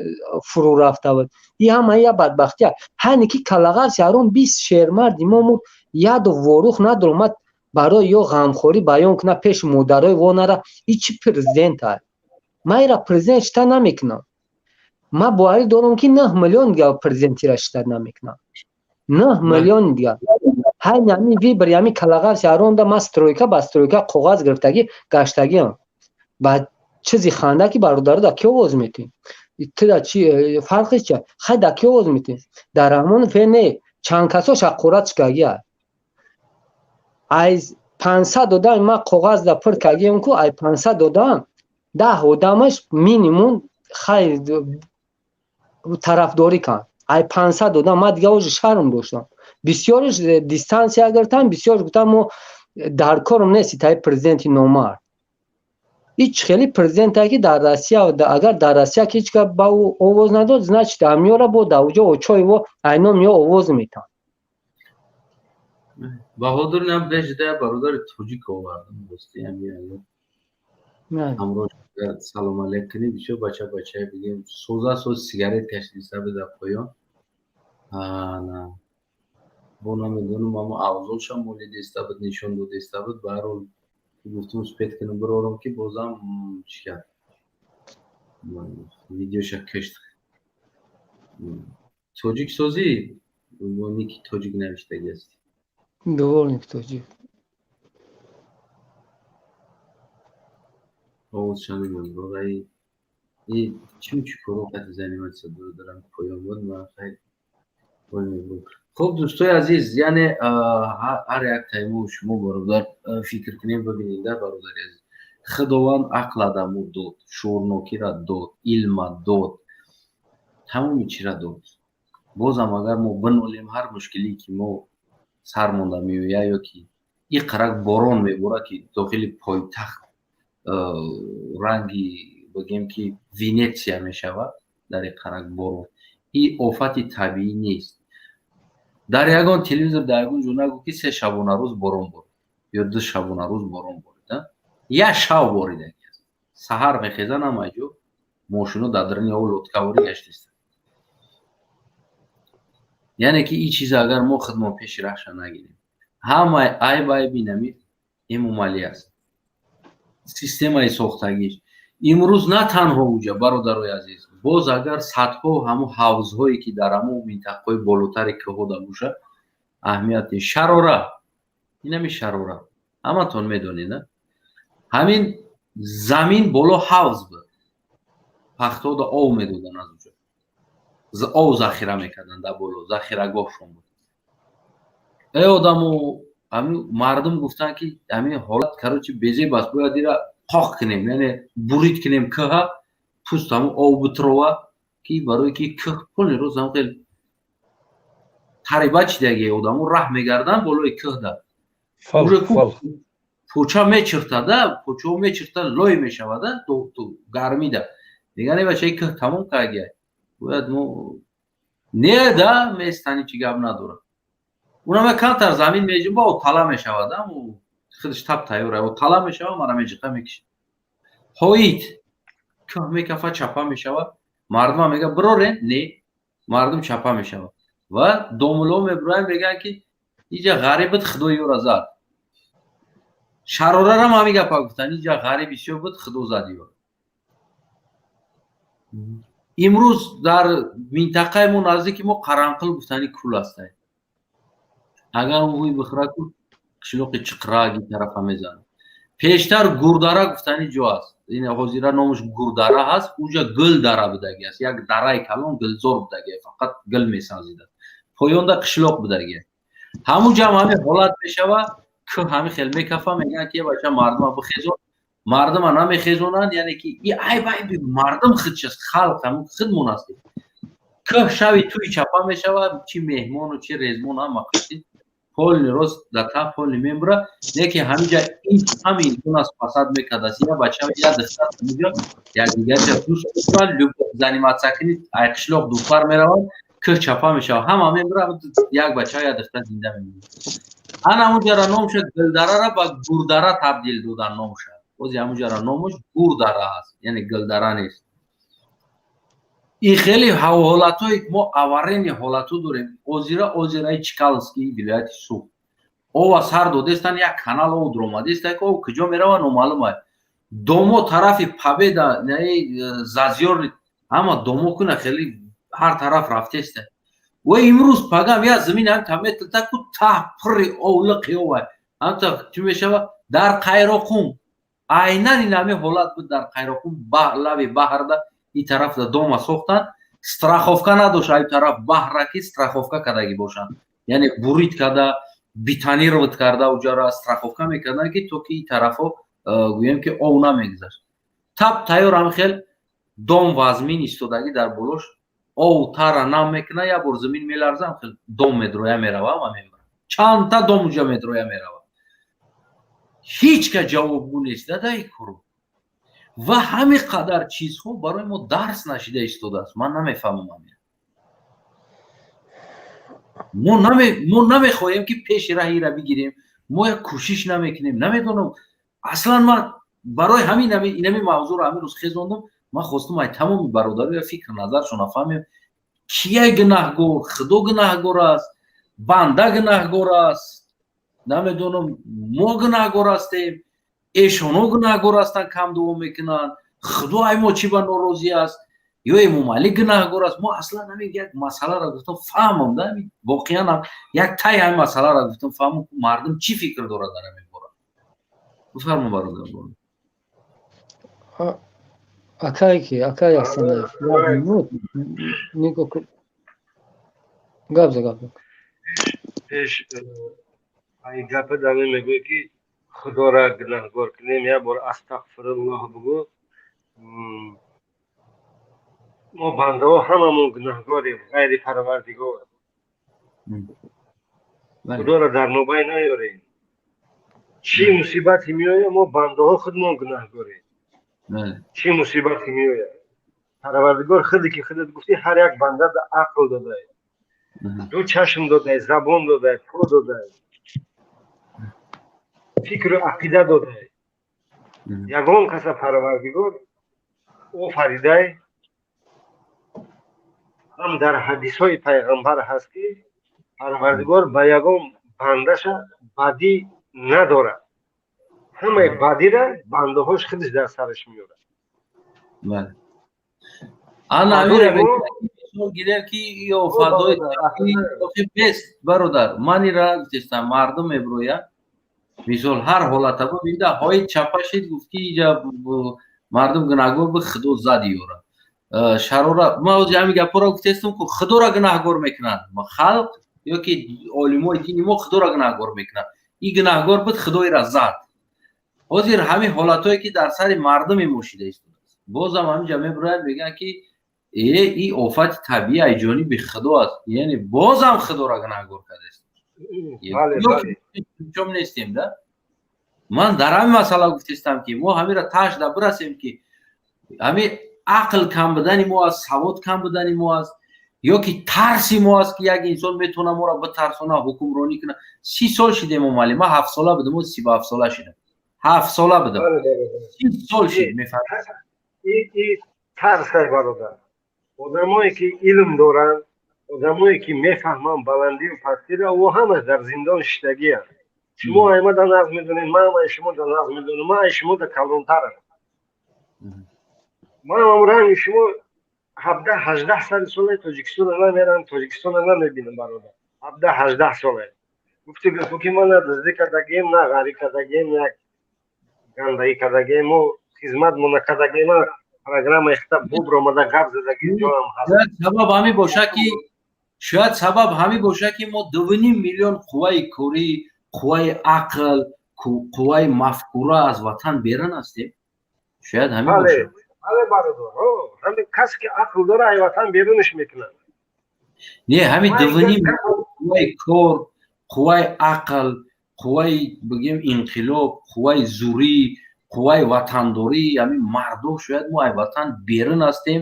E: фурӯ рафта буд. И ҳама я бадбахтия. Ҳайне ки калағафси ҳаром 20 шермарди мо мурд, яду ворух надоромад барои ё ғамхорӣ баён кунад, пеши модарои во нара. И чӣ президент ай? Ман ира президент шита намекунам. Ман боварӣ дорам, ки 9 миллион дигар президентира шита намекунам, 9 миллион дигар. Ҳайни ҳамин выборы, ҳамин калағафси ҳаромда ман стройка ба стройка коғаз гирифтагӣ гаштагиам. Ба чизи ханда, ки бародаро, да ки овоз метиҳем? Тида чи фарқи чи? Хай, да ки овоз метиҳем? Дар Раҳмонов не, чанд касо шаққорат шикагия. Ай 500 одам ман коғаз да пур кардиам ку, ай 500 одам 10 одамаш минимум хай тарафдорӣ канд. Ай 500 одам ман дига уже шарм доштам. Бисёриш дистанция гирифтам, бисёриш гуфтам, мо дар корм нест таи президенти номард. Ҳеҷ хеле президенте ки дар Россия, агар дар Россия ки ҳеҷ кас ба ӯ овоз надод, значит, ҳамёра бо дар уҷо очои во айном ё овоз метаҳанд.
A: Баҳодур нам бежда бародари тоҷик овардам, дӯсти ҳами ҳамроҳ салом алейк кунӣ. Бисёр бача, бача бигем, соза соз сигарет кашиди саби дар поён. На бо намедонам, амо авзолшам молидеста буд, нишон додеста буд. Ба ҳар ҳол гуфтум, успеть кунам, бирорам, ки бозам чӣ кард, видеоша кашт. Тоҷик созӣ, ники тоҷик навиштагӣ аст.
E: Дворник тоҷик.
A: Овозша намедонам, и чим чӣ коро қати заниматься дорам, поён буд. Ман хай. Хуб, дӯстои азиз, яъне ҳар як тайму шумо, бародар, фикр кунем, бибинед, бародари азиз, Худованд ақл адаму дод, шуурнокиро дод, илма дод, тамоми чиро дод. Бозам агар мо бинолем, ҳар мушкилие ки мо сар монда меояд, ё ки и қарак борон меборад, ки дохили пойтахт ранги, бигем, ки Венетсия мешавад дар и қарак борон, и офати табиӣ нест. Дар ягон телевизор, дар ягон ҷо нагӯ, ки 3 шабонарӯз борон борид ё 2 шабонарӯз борон борид. Як шав боридаги аст. Саҳар мехезан, ҳама ҷо мошино дар даруни об лодкаворӣ гаштиста. Яъне ки ин чиза агар мо худмон пеши раҳша нагирем, ҳамаи айб айби нами Эмомалӣ аст, системаи сохтагиш. Имрӯз на танҳо уҷа, бародарои азиз, боз агар садҳо ҳамун ҳавзҳое ки дар ҳамун минтақаҳои болотари кӯҳода боша, аҳамияти Шарора, инами Шарора ҳаматон медонед, ҳамин замин боло ҳавз буд, пахтода ов медодан, аз уҷо ов захира мекарданд, дар боло захирагоҳшон буд. Э одаму, ҳамин мардум гуфтанд, ки ҳамин ҳолат, короче, безеб аст, бояд ира қоқ кунем, яъне бурид кунем кӯҳа, пуст ҳамун ов битрова, ки барое ки кӯҳ полный рост ҳам хел тариба чидаги, одамо раҳ мегарданд болои кӯҳда, поча мечиртада, почао мечирта, лой мешавада гармида. Меган, бачаи кӯҳ тамом каргия, бояд мо не да местани, чи гап надорад. Унама камтар замин меҷунба, о тала мешавад, худаш тап тайёра, о тала мешава, мара меҷиқа мекишад. Ҳоит кӯҳ мекафа, чапа мешавад, мардума мега бирорен, не, мардум чапа мешавад ва домуло мебироянд, мегӯянд, ки иҷа ғариб буд, худо ёра зад. Шарорарам ҳамин гапа гуфтанд: иҷа ғариб бисёр буд, худо зад ёра. Имрӯз дар минтақаи мо, наздики мо, Қаранқил гуфтани кул астае. Агар он ҳуй бихӯра, ку қишлоқи Чиқраги тарафа мезанад. Пештар Гурдара гуфтани ҷо аст, ин ҳозира номаш Гурдара ҳаст, уҷа гулдара будаги аст, як дараи калон, гулзор будаги, фақат гул месазидад, поёнда қишлоқ будаги. Ҳамун ҷам ҳамин ҳолат мешава, кӯ ҳамин хел мекафа, мегӯянд, ки е бача, мардума бихезон. Мардума намехезонанд, яъне ки и айб айби мардум худш аст, халқ ҳамун худмон астем. Кӯҳ шави туи чапа мешава, чи меҳмону чи резмон, ҳама қати полный рост да та полный мембура. Не ки ҳаминҷа ин ҳами инсон аст, фасад мекардааст, я бача, я духтар ҳаминҷо якдигарша дӯст мекунанд, любовь заниматься кунӣ, ай қишлоқ духтар мераванд, кӯҳ чапа мешава, ҳама мембура, як бача, я духтар зинда мемонад. Ана ҳамунҷара номша Гулдарара ба Гурдара табдил додан номша. Бози ҳамунҷара номаш Гурдара аст, яъне Гулдара нест. Ин хеле ҳолатҳое мо аварийный ҳолатҳо дорем. Озира, озираи Чкаловский, вилояти Суғд, ова сар додестан, як канал ов дуромадеста, ки ов куҷо мерава, номаълум аст. Домо тарафи Победа, Заозёрный, ҳама домо куна хеле ҳар тараф рафтеста. Ва имрӯз пагам я замин ҳамта метилта ку таҳ пурри ов, лиқи ова ҳамта чӣ мешава. Дар Қайроқум айнан ин ҳамин ҳолат буд. Дар Қайроқум лаби баҳрда ин тарафда дома сохтанд, страховка надошт, ай тараф баҳра ки страховка кардагӣ бошанд, яъне бурид карда, бетонировать карда, уҷара страховка мекарданд, ки то ки ин тарафҳо гӯем ки ов намегузашт. Тап тайёр ҳам хел дом вазмин истодагӣ, дар болош ов тара нам мекуна, як бор замин меларза, хел дом медроя мерава ва мембара. Чандта дом уҷа медроя мерава, ҳеҷ ка ҷавобгӯ нест дадаи куру. Ва ҳамин қадар чизҳо барои мо дарс нашида истодааст. Ман намефаҳмам ҳамин. Мо намехоҳем, ки пеши раҳира бигирем, мо як кӯшиш намекунем, намедонам. Аслан ман барои ҳамин инами мавзӯъро ҳамин рӯз хезондам. Ман хостум ай тамоми бародароя фикр назаршона фаҳмем: кияй гунаҳгор? Худо гунаҳгор аст, банда гунаҳгор аст, намедонам, мо гунаҳгор ҳастем, эшоно гунаҳгор ҳастанд, кам дуо мекунанд, худо ай мо чӣ ба норозӣ аст, ё Эмомалӣ гунаҳгор аст? Мо аслан ҳамин як масъаларо гуфтам, фаҳмам да, воқеан як тай ҳамин масъаларо гуфтам, фаҳмам, мардум чӣ фикр дорад дар ҳамин бора. Бифармо, бародар.
R: Акай ки акай Астанаев, нигоҳ, гап за, гап.
G: Пеш ин гапа даме мегӯяд, ки худоро гунаҳгор кунем, як бор астағфируллоҳ бугӯ. Мо бандаҳо ҳамамон гунаҳгорем, ғайри Парвардигор. Худоро дар нобай наёрем. Чӣ мусибате меояд, мо бандаҳо худмон гунаҳгорем. Чӣ мусибате меояд, Парвардигор худе ки худат гуфтӣ, ҳар як банда ақл додай, ду чашм додай, забон додай, по додай, фикру ақида додай. Ягон каса Парвардигор офаридай. Ҳам дар ҳадисҳои пайғамбар ҳаст, ки Парвардигор ба ягон бандаша бадӣ надорад. Ҳамаи бадира бандаҳош худаш дар сараш меорад.
A: Бале. Ана амира гирем ки ё фадои бест бародар, ман ира гуфтестам мардум меброяд. Мисол ҳар ҳолата бибинда ҳои чапашид гуфт ки иҷа мардум гунаҳгор бу худо зад ёра. Шарора ман ҳозир ҳамин гапҳоро гуфтестам ку худоро гунаҳгор мекунанд. Халқ ё ки олимои дини мо худоро гунаҳгор мекунанд. И гунаҳгор буд худоира зад. Ҳозир ҳамин ҳолатҳое ки дар сари мардуми мо шида истодааст. Бозам ҳаминҷа мебироянд мегӯянд ки и офати табиӣ аз ҷониби худо аст. Яъне бозам худоро гунаҳгор кардааст. Чом нестем да? Ман дар ҳамин масъала гуфтестам ки мо ҳаминро ташда бирасем ки ҳамин ақл кам будани мо аст, савод кам будани мо аст, ё ки тарси мо аст ки як инсон метавона моро битарсона, ҳукмронӣ кунад. 30 сол шидем омалӣ. Ман 7 сола будам, о 37 сола шидам. 7 сола будам. 30 сол шид, мефаҳмед?
G: Тарс бародар. Одамое ки илм доранд, одамое ки мефаҳманд баландию пастиро, ӯ ҳамаш дар зиндон шиштагианд. Шумо ай ма да нағз медонед, ман ай шумо да нағз медонам, ман ай шумо да калонтарам. Ман ам ранги шумо 17-18 сари солаи Тоҷикистонро намерам, Тоҷикистонро намебинам бародар. 17-18 солае. Гуфти гуфту ки ман на дуздӣ кардагием, на ғарӣ кардагием, на гандагӣ кардагием, мо хизмат мо накардагием, программа ихта бубр омада гап задаги ҷоам ҳаст.
A: Сабаб ҳамин боша ки шояд сабаб ҳамин боша ки мо 2,5 миллион қувваи корӣ, қувваи ақл, қувваи мафкура аз ватан берун ҳастем. Шояд ҳамин боша.
G: Бале бародар, ҳамин касе ки ақл дора ай ватан берунаш мекунад.
A: Не, ҳамин 2,5 миллион қувваи кор, қувваи ақл, қувваи бигем инқилоб, қувваи зурӣ, қувваи ватандорӣ, ҳамин мардо шояд мо ай ватан берун ҳастем.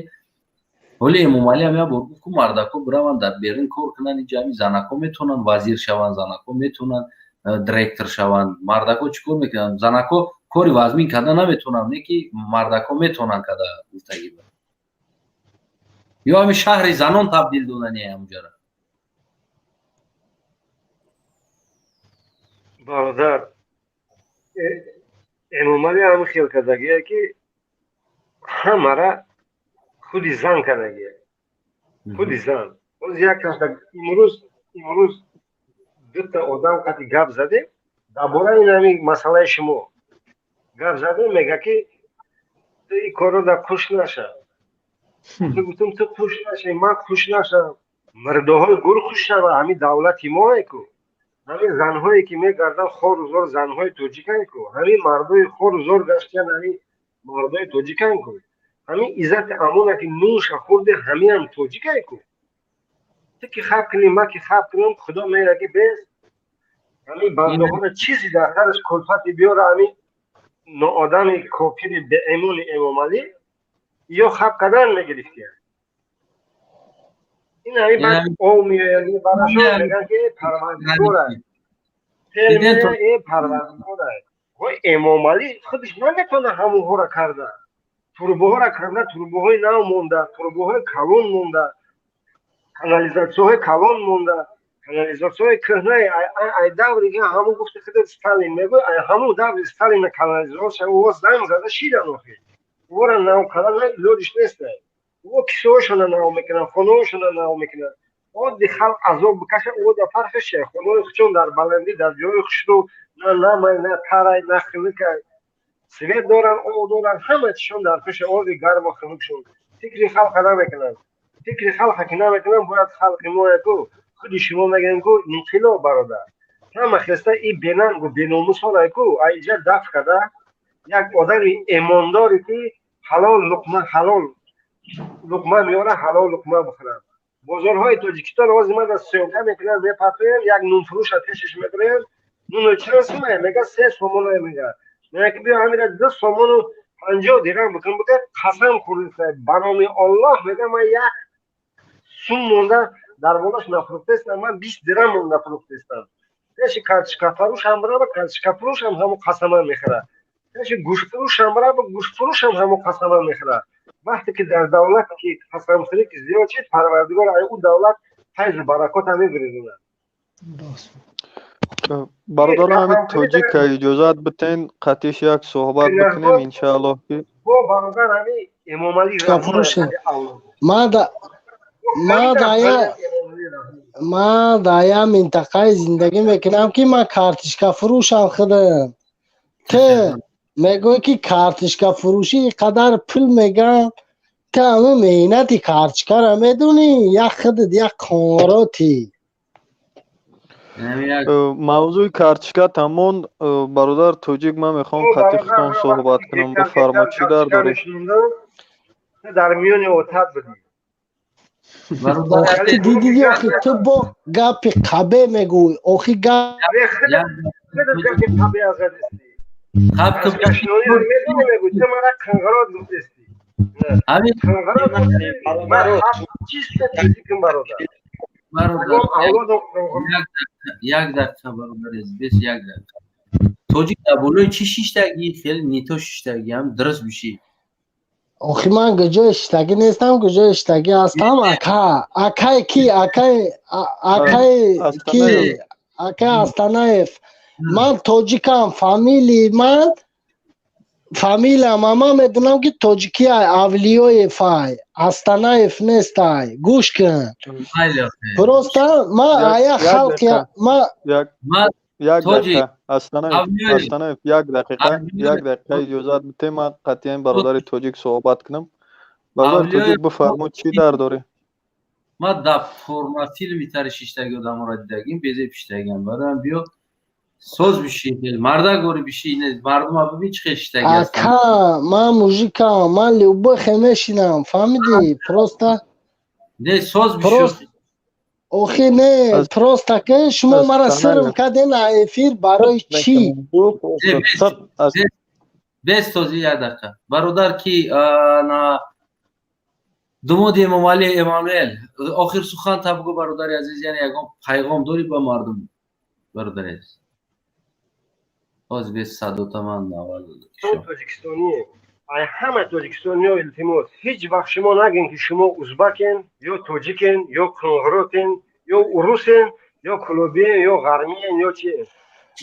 A: Ҳоли Эмомалӣ ҳам як бор гуфт ку мардако бираванд дар берун кор кунанд, инҷа ҳамин занако метавонанд вазир шаванд, занако метавонанд директор шаванд. Мардако чӣ кор мекунанд? Занако кори вазмин карда наметавонанд, не ки мардако метавонанд карда гуфтагӣ. Ё ҳамин шаҳри занон табдил додани ҳамуҷара.
G: Бародар, Эмомалӣ ҳам хел кардагие ки ҳамара худи зан кардагие. Худи зан. Боз як кас имрӯз дута одам қати гап задем дар бораи ин ҳамин масъалаи шумо гап задем, мега ки ту ин корро дар куш наша. Ту гуфтум ту куш наши, ман куш нашам, мирдоҳои гур хуш шава, ҳамин давлати мое ку, ҳамин занҳое ки мегарданд хору зор занҳои тоҷикан ку, ҳамин мардои хору зор гаштиян ҳамин мардои тоҷикан ку, ҳамин иззати амона ки нӯша хӯрде ҳамиам тоҷикай ку. Ту ки хаб кунӣ, ман ки хаб кунам, худо мега ки без ҳамин бандаҳоро чизе дар сараш кулфате биёра, ҳамин ноодами кофири беимони Эмомалӣ ё хаб кардан мегирифтия. Ин ҳамин баъд ов меояд, барашон мегӯянд ки парвардигора, сел меояд, э парвардигора. Ой Эмомалӣ худаш наметавонад ҳамонҳоро карда, турбоҳоро карда, турбоҳои нав монда, турбоҳои калон монда, канализатсияҳои калон монда, канализатсияҳои кӯҳна ай даври ки ҳамон гуфти худ Сталин мегӯяд, ай ҳамон даври Сталина канализатсия ӯ занг зада шидан охир. Ӯро нав кардан илоҷиш нест. Ӯ кисоҳошона нав мекунанд, хонаҳошона нав мекунанд. Одди халқ азоб бикашад, ӯ дар фарқиш чия? Хонаҳои худшон дар баландӣ, дар ҷои хушрӯ, на намай, на тарай, на хунукай. Свет доранд, об доранд, ҳама чизшон дар пеши оби гарму хунукшон. Фикри халқа намекунанд. Фикри халқа ки намекунанд, бояд халқи мо яку худи шумо мегӯем ку инқилоб бародар. Ҳама хеста и бенангу беномусҳоро ку айҷа даф карда, як одами эмондоре ки ҳалол луқма, ҳалол луқма меёра, ҳалол луқма бихӯрад. Бозорҳои Тоҷикистон ҳозир ман дар съёмка мекунам, мепартоям, як нунфурӯша пешаш мебарем, нуно чанд сумае? Мега 3 сомона мега. Мега ки биё ҳамира 2 сомону 50 дирам бикун, бика қасам хӯрдиса ба номи Оллоҳ, мега ман як сум монда дар болош нафурӯхтаистам, ман 20 дирам монда фурӯхтаистам. Пеши картошкафурӯшам бирава, картошкафурӯшам ҳамон қасама мехӯрад. Пеши гӯштфурӯшам бирава, гӯштфурӯшам ҳамон қасама мехӯрад. Вақте ки дар давлате ки қасамхӯрӣ ки зиёд шид, Парвардигор ай ӯ давлат файзу баракота мегирезонад.
Q: Бародарон, ҳамин тоҷика иҷозат битен, қатиш як суҳбат бикунем, иншааллоҳ ки
L: Ман дар як минтақаи зиндагӣ мекунам, ки ман картишкафурӯшам худам. Ту мегӯӣ, ки картишкафурӯшӣ ин қадар пул мегӯянд, ту ҳамун меҳнати картишкаро медонӣ? Як худат як қонротӣ.
Q: Мавзӯи картишка тамом. Бародар тоҷик, ман мехоҳам қати худтон суҳбат кунам. Бифармо, чӣ дард дорӣ?
G: Дар миёни отат будӣ.
L: Охи дидӣ, охи ту бо гапи қабе мегӯй, охи гап.
G: Гапи қабе азадистӣ. Медонӣ, мегӯй, ту мара қанғарот гуфтестӣ. Қанғарот, ман чиста тоҷикам, бародар.
A: Як дақиқа, бародар, бес, як дақиқа. Тоҷик дар болои чӣ шиштагӣ? Хеле нито шиштагӣ, ҳам дуруст бишӣ.
L: Охи ман куҷои шиштагӣ нестам, куҷои шиштагӣ ҳастам, ака? Акай ки, акай, акай ки, акай Астанаев? Ман тоҷикам, фамилии ман, фамилиям, ман медонам, ки тоҷикиай, Авлиёев ай, Астанаев нестай. Гӯш кун, просто ман ая халқи ман.
Q: Як дақиқа, Астанаев, як дақиқа, як дақиқа иҷозат бите, ман қатъиян бародари тоҷик суҳбат кунам. Бародари тоҷик, бифармо, чӣ дард дорӣ?
A: Ман дар форма филми тари шиштаги одаморо дидагим, безеб шиштагиам. Бароям биё, соз биши, мардак гори биши, мардума бибин, чӣ хел шиштаги.
L: Ака, ман мужикам, ман любой хе мешинам, фаҳмидӣ? Просто
A: не, соз биши.
L: Охи не, просто ки шумо мара сирм карден эфир, барои чӣ?
A: Бес този, як дақиқа, бародар, ки на думоди Эмомалӣ Эммануэл, охир сухан та бугӯ, бародари азиз. Яъне ягон пайғом дорӣ ба мардум, бародари азиз? Ҳозир бес садота ман аввал.
G: Тоҷикистонӣ, ай ҳама тоҷикистониё илтимос, ҳеҷ вақт шумо нагӯен, ки шумо узбакен ё тоҷикен ё қунғиротен ё урусен ё кулобиен ё ғармиен ё чиен.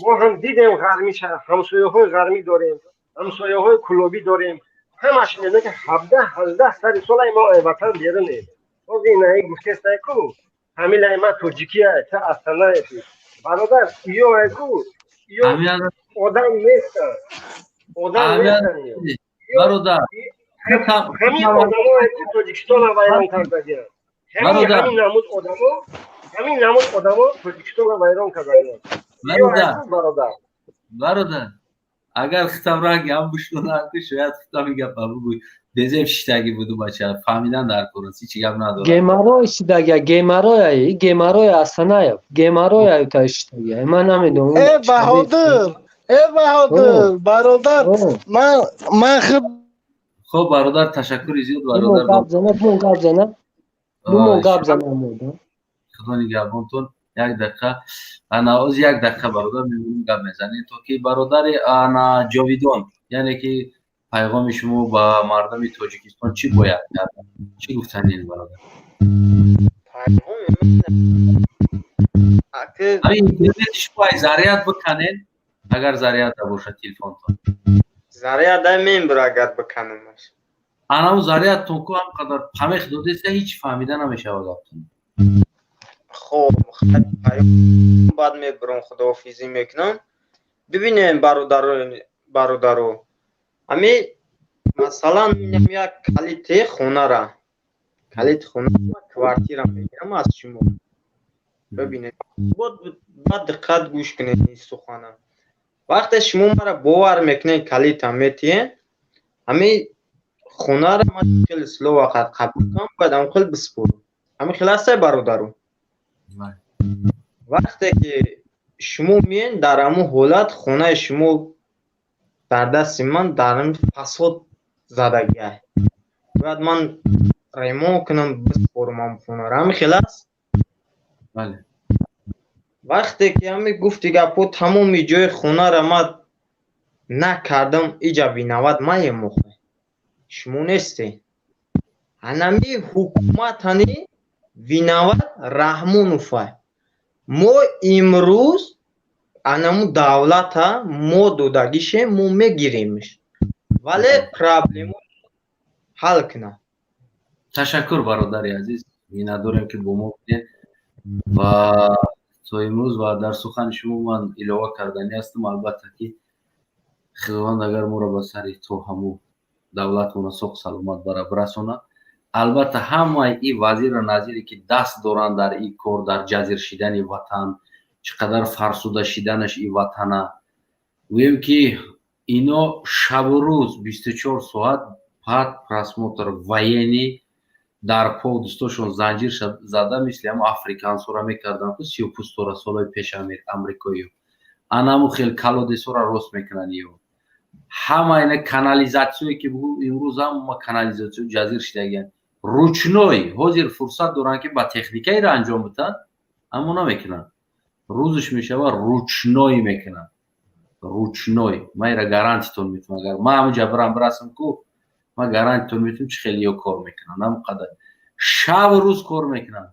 G: Мо ҳам дидем ғармиша, ҳамсояҳои ғармӣ дорем, ҳамсояҳои кулобӣ дорем, ҳамаш меда, ки 17-18 сари солай мо ай ватан берунем. Ҳозир инаи гуфтестай ку, фамилияи ман тоҷикия, та Астанаети, бародар, иё ай ку, иё одам нестанд, одам нестанд.
A: Бародар,
G: ҳамин одамое ки Тоҷикистона вайрон кардагианд, ҳамин намуд одамо, ҳамин намуд одамо Тоҷикистона вайрон кардагианд.
A: Бародар, бародар, агар хитам ранги ҳам бушнонанд, шояд хитам гапа бугӯй. Безеб шиштагӣ буду, бача, фаҳмидан дар кор аст, ҳеҷ гап надорад.
R: Геморрой шидагия, геморрой, геморрой Астанаев, геморрой аюта шидагия, ман намедонам.
L: Э Баҳодур, э Баҳодур, бародар, ман худ.
A: Хоб, бародар, ташаккури зиёд, бародар.
R: Гап зана, бумон гап зана, бумон гап зана.
A: Худо нигаҳбонтон. Як дақиқа, ана оз як дақиқа, бародар, мемонем, гап мезанем, то ки бародари ана Ҷовидон, яъне ки пайғоми шумо ба мардуми Тоҷикистон, чӣ бояд кард, чӣ гуфтанед, бародар? Интернети шумо ай заряд биканед, агар заряд набошад телефонтон.
J: Заряд ай мембур, агар биканамаш.
A: Анав зарядтон ку ҳам қадар памех додеста, ҳеҷ фаҳмида намешавад гаптон.
J: Хоб, баъд мебурам, худоҳофизӣ мекунам. Бибинем, бародаро, ҳами масалан минам як калити хонара, калити хона, квартира мегирам аз шумо. Бибинед, бад диққат гӯш кунед ин сухана. Вақте шумо мара бовар мекунед, калита метиҳед, ҳами хонара ман хеле слово қад қабул кунам, бояд ҳам хел биспорам. Ҳами хел ҳастай, бародаро? Вақте ки шумо миен, дар ҳамун ҳолат хонаи шумо дар дасти ман дар ҳамин фасод задагиай, бояд ман ремонт кунам, биспорам ҳамун хонаро. Ҳамин хел аст?
A: Бале.
J: Вақте ки ҳамин гуфти гапҳо, тамоми ҷои хонаро ман накардам, иҷа виноват маем, охе шумо нестед, ҳанами ҳукумат ҳани виноват Раҳмоновай. Мо имрӯз анаму давлата мо додагишем, мо мегиремш, вале проблемо ҳал кунад.
A: Ташаккур, бародари азиз, миннатдорем, ки бо мо будед ва то имрӯз. Ва дар сухани шумо ман илова карданӣ ҳастам: албатта, ки Худованд агар моро ба сари то ҳамун давлатмона соғ саломат бара бирасонад, албатта, ҳамаи ин вазиру назире, ки даст доранд дар ин кор, дар ҷазир шидани ватан, чӣ қадар фарсуда шиданаш ин ватана, гӯем, ки ино шабу рӯз 24 соат под присмотр военный дар по дӯстошон занҷир зада, мисли ҳамо африкансора мекарданд, ку сиёпӯстора солҳои пеш амрикоиё, анаму хел колодецҳоро рост мекунанд. Ё ҳама ина канализатсияе, ки имрӯз ҳама канализатсиё ҷазир шидагиянд, ручной ҳозир фурсат доранд, ки ба техникаеро анҷом бидиҳанд, аммо намекунанд. Рӯзш мешавад, ручной мекунанд, ручной. Ман ира гарантитон метавам, агар ман ҳамуҷа бирам бирасам ку, ман гарантитон метавам, чӣ хеле ё кор мекунанд. Ҳамон қадар шабу рӯз кор мекунанд.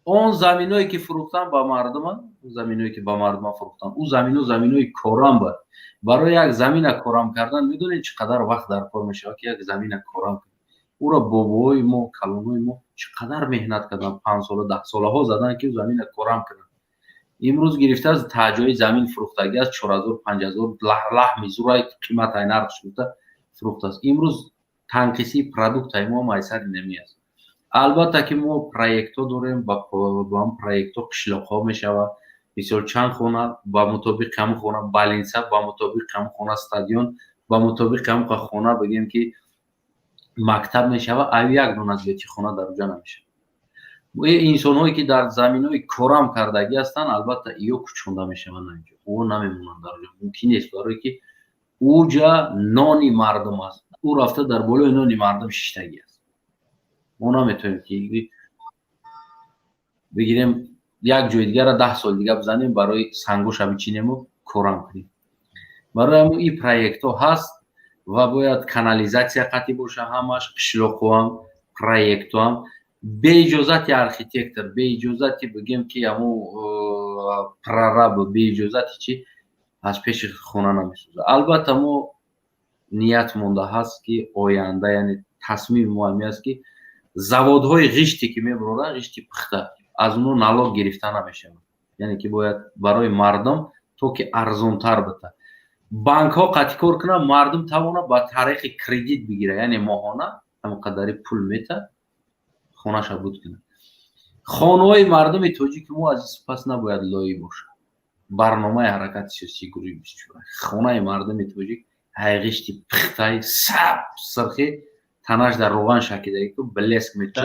A: Он заминое, ки фурӯхтан ба мардума, заминое, ки ба мардума фурӯхтан, ӯ замино заминои корам буд. Барои як замина корам кардан медонед, чӣ қадар вақт дар кор мешавад, ки як замина корам кунед? Ӯро бобоҳои мо, калонҳои мо чӣ қадар меҳнат карданд, 5 сола, 10 солаҳо задан, ки замина корам кунанд. Имрӯз гирифта аз таҷои замин фурӯхтагӣ аст, 4000, 5000, лаҳми зурай қиматай нархш гуфта фурӯхтааст. Имрӯз танқисии продуктаи мо майсари неми аст. Албатта, ки мо проектҳо дорем, ба ҳам проектҳо қишлоқҳо мешавад. Мисол, чанд хона, ба мутобиқи ҳамон хона больница, ба мутобиқи ҳамон хона стадион, ба мутобиқи ҳамон хона, бигем, ки мактаб мешавад. Аю як дона зиёдчи хона дар уҷа намешавад. Инсонҳое, ки дар заминҳои корам кардагӣ ҳастанд, албатта, иё кӯчонда мешаванд инҷо, ӯ намемонанд дар уҷа, мумкин нест, барое ки уҷа нони мардум аст, ӯ рафта дар болои нони мардум шиштагӣ аст. Мо наметавонем, ки бигирем, як ҷои дигара 10 соли дига бизанем, барои сангоша бичинему корам кунем. Барои ҳамн ин проектҳо ҳаст ва бояд канализатсия қатъӣ боша ҳамаш, қишлоқҳоам, проектҳоам беиҷозати архитектор, беиҷозати, бигем, ки ҳамун прораб, беиҷозати чи аз пеши хона намесозад. Албатта, мо ният монда ҳаст, ки оянда, яъне тасмими мо ҳамин аст, ки заводҳои ғиште, ки мебароранд, ғишти пухта, аз онҳо налог гирифта намешавад. Яъне ки бояд барои мардум то ки арзонтар бита, банкҳо қатъи кор кунанд, мардум тавонад ба тариқи кредит бигирад, яъне моҳона ҳамон қадари пул мета, хонаша буд кунад. Хонаҳои мардуми тоҷики мо аз ин сипас набояд лоӣ бошад. Барномаи ҳаракати сиёсии гурӯҳи 24: хонаи мардуми тоҷик ҳайғишти пухтаи саб сирхи, танаш дар роған шакидаги ку блеск мета,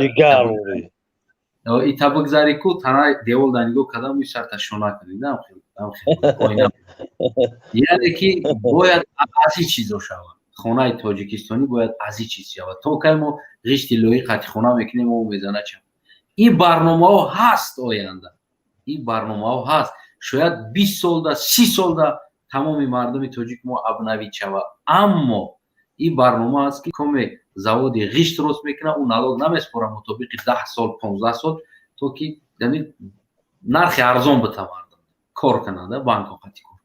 A: ита бигзари ку, тана девол дар нигоҳ кардам, ӯи сарта шона кунид. Яъне ки бояд аз ин чизо шавад. Хонаи тоҷикистонӣ бояд аз ин чиз шавад. То кай мо ғишти лоӣ қатъи хона мекунем, мо мезана ча? Ин барномаҳо ҳаст, оянда ин барномаҳо ҳаст. Шояд 20 солда, 30 солда тамоми мардуми тоҷик мо обновить шавад, аммо ин барнома аст, ки коме заводи ғишт рост мекунад, ӯ налог намеспорад мутобиқи 10 сол, 15 сол, то ки нархи арзон бита, мардум кор кунад, банкҳо қатъи кор.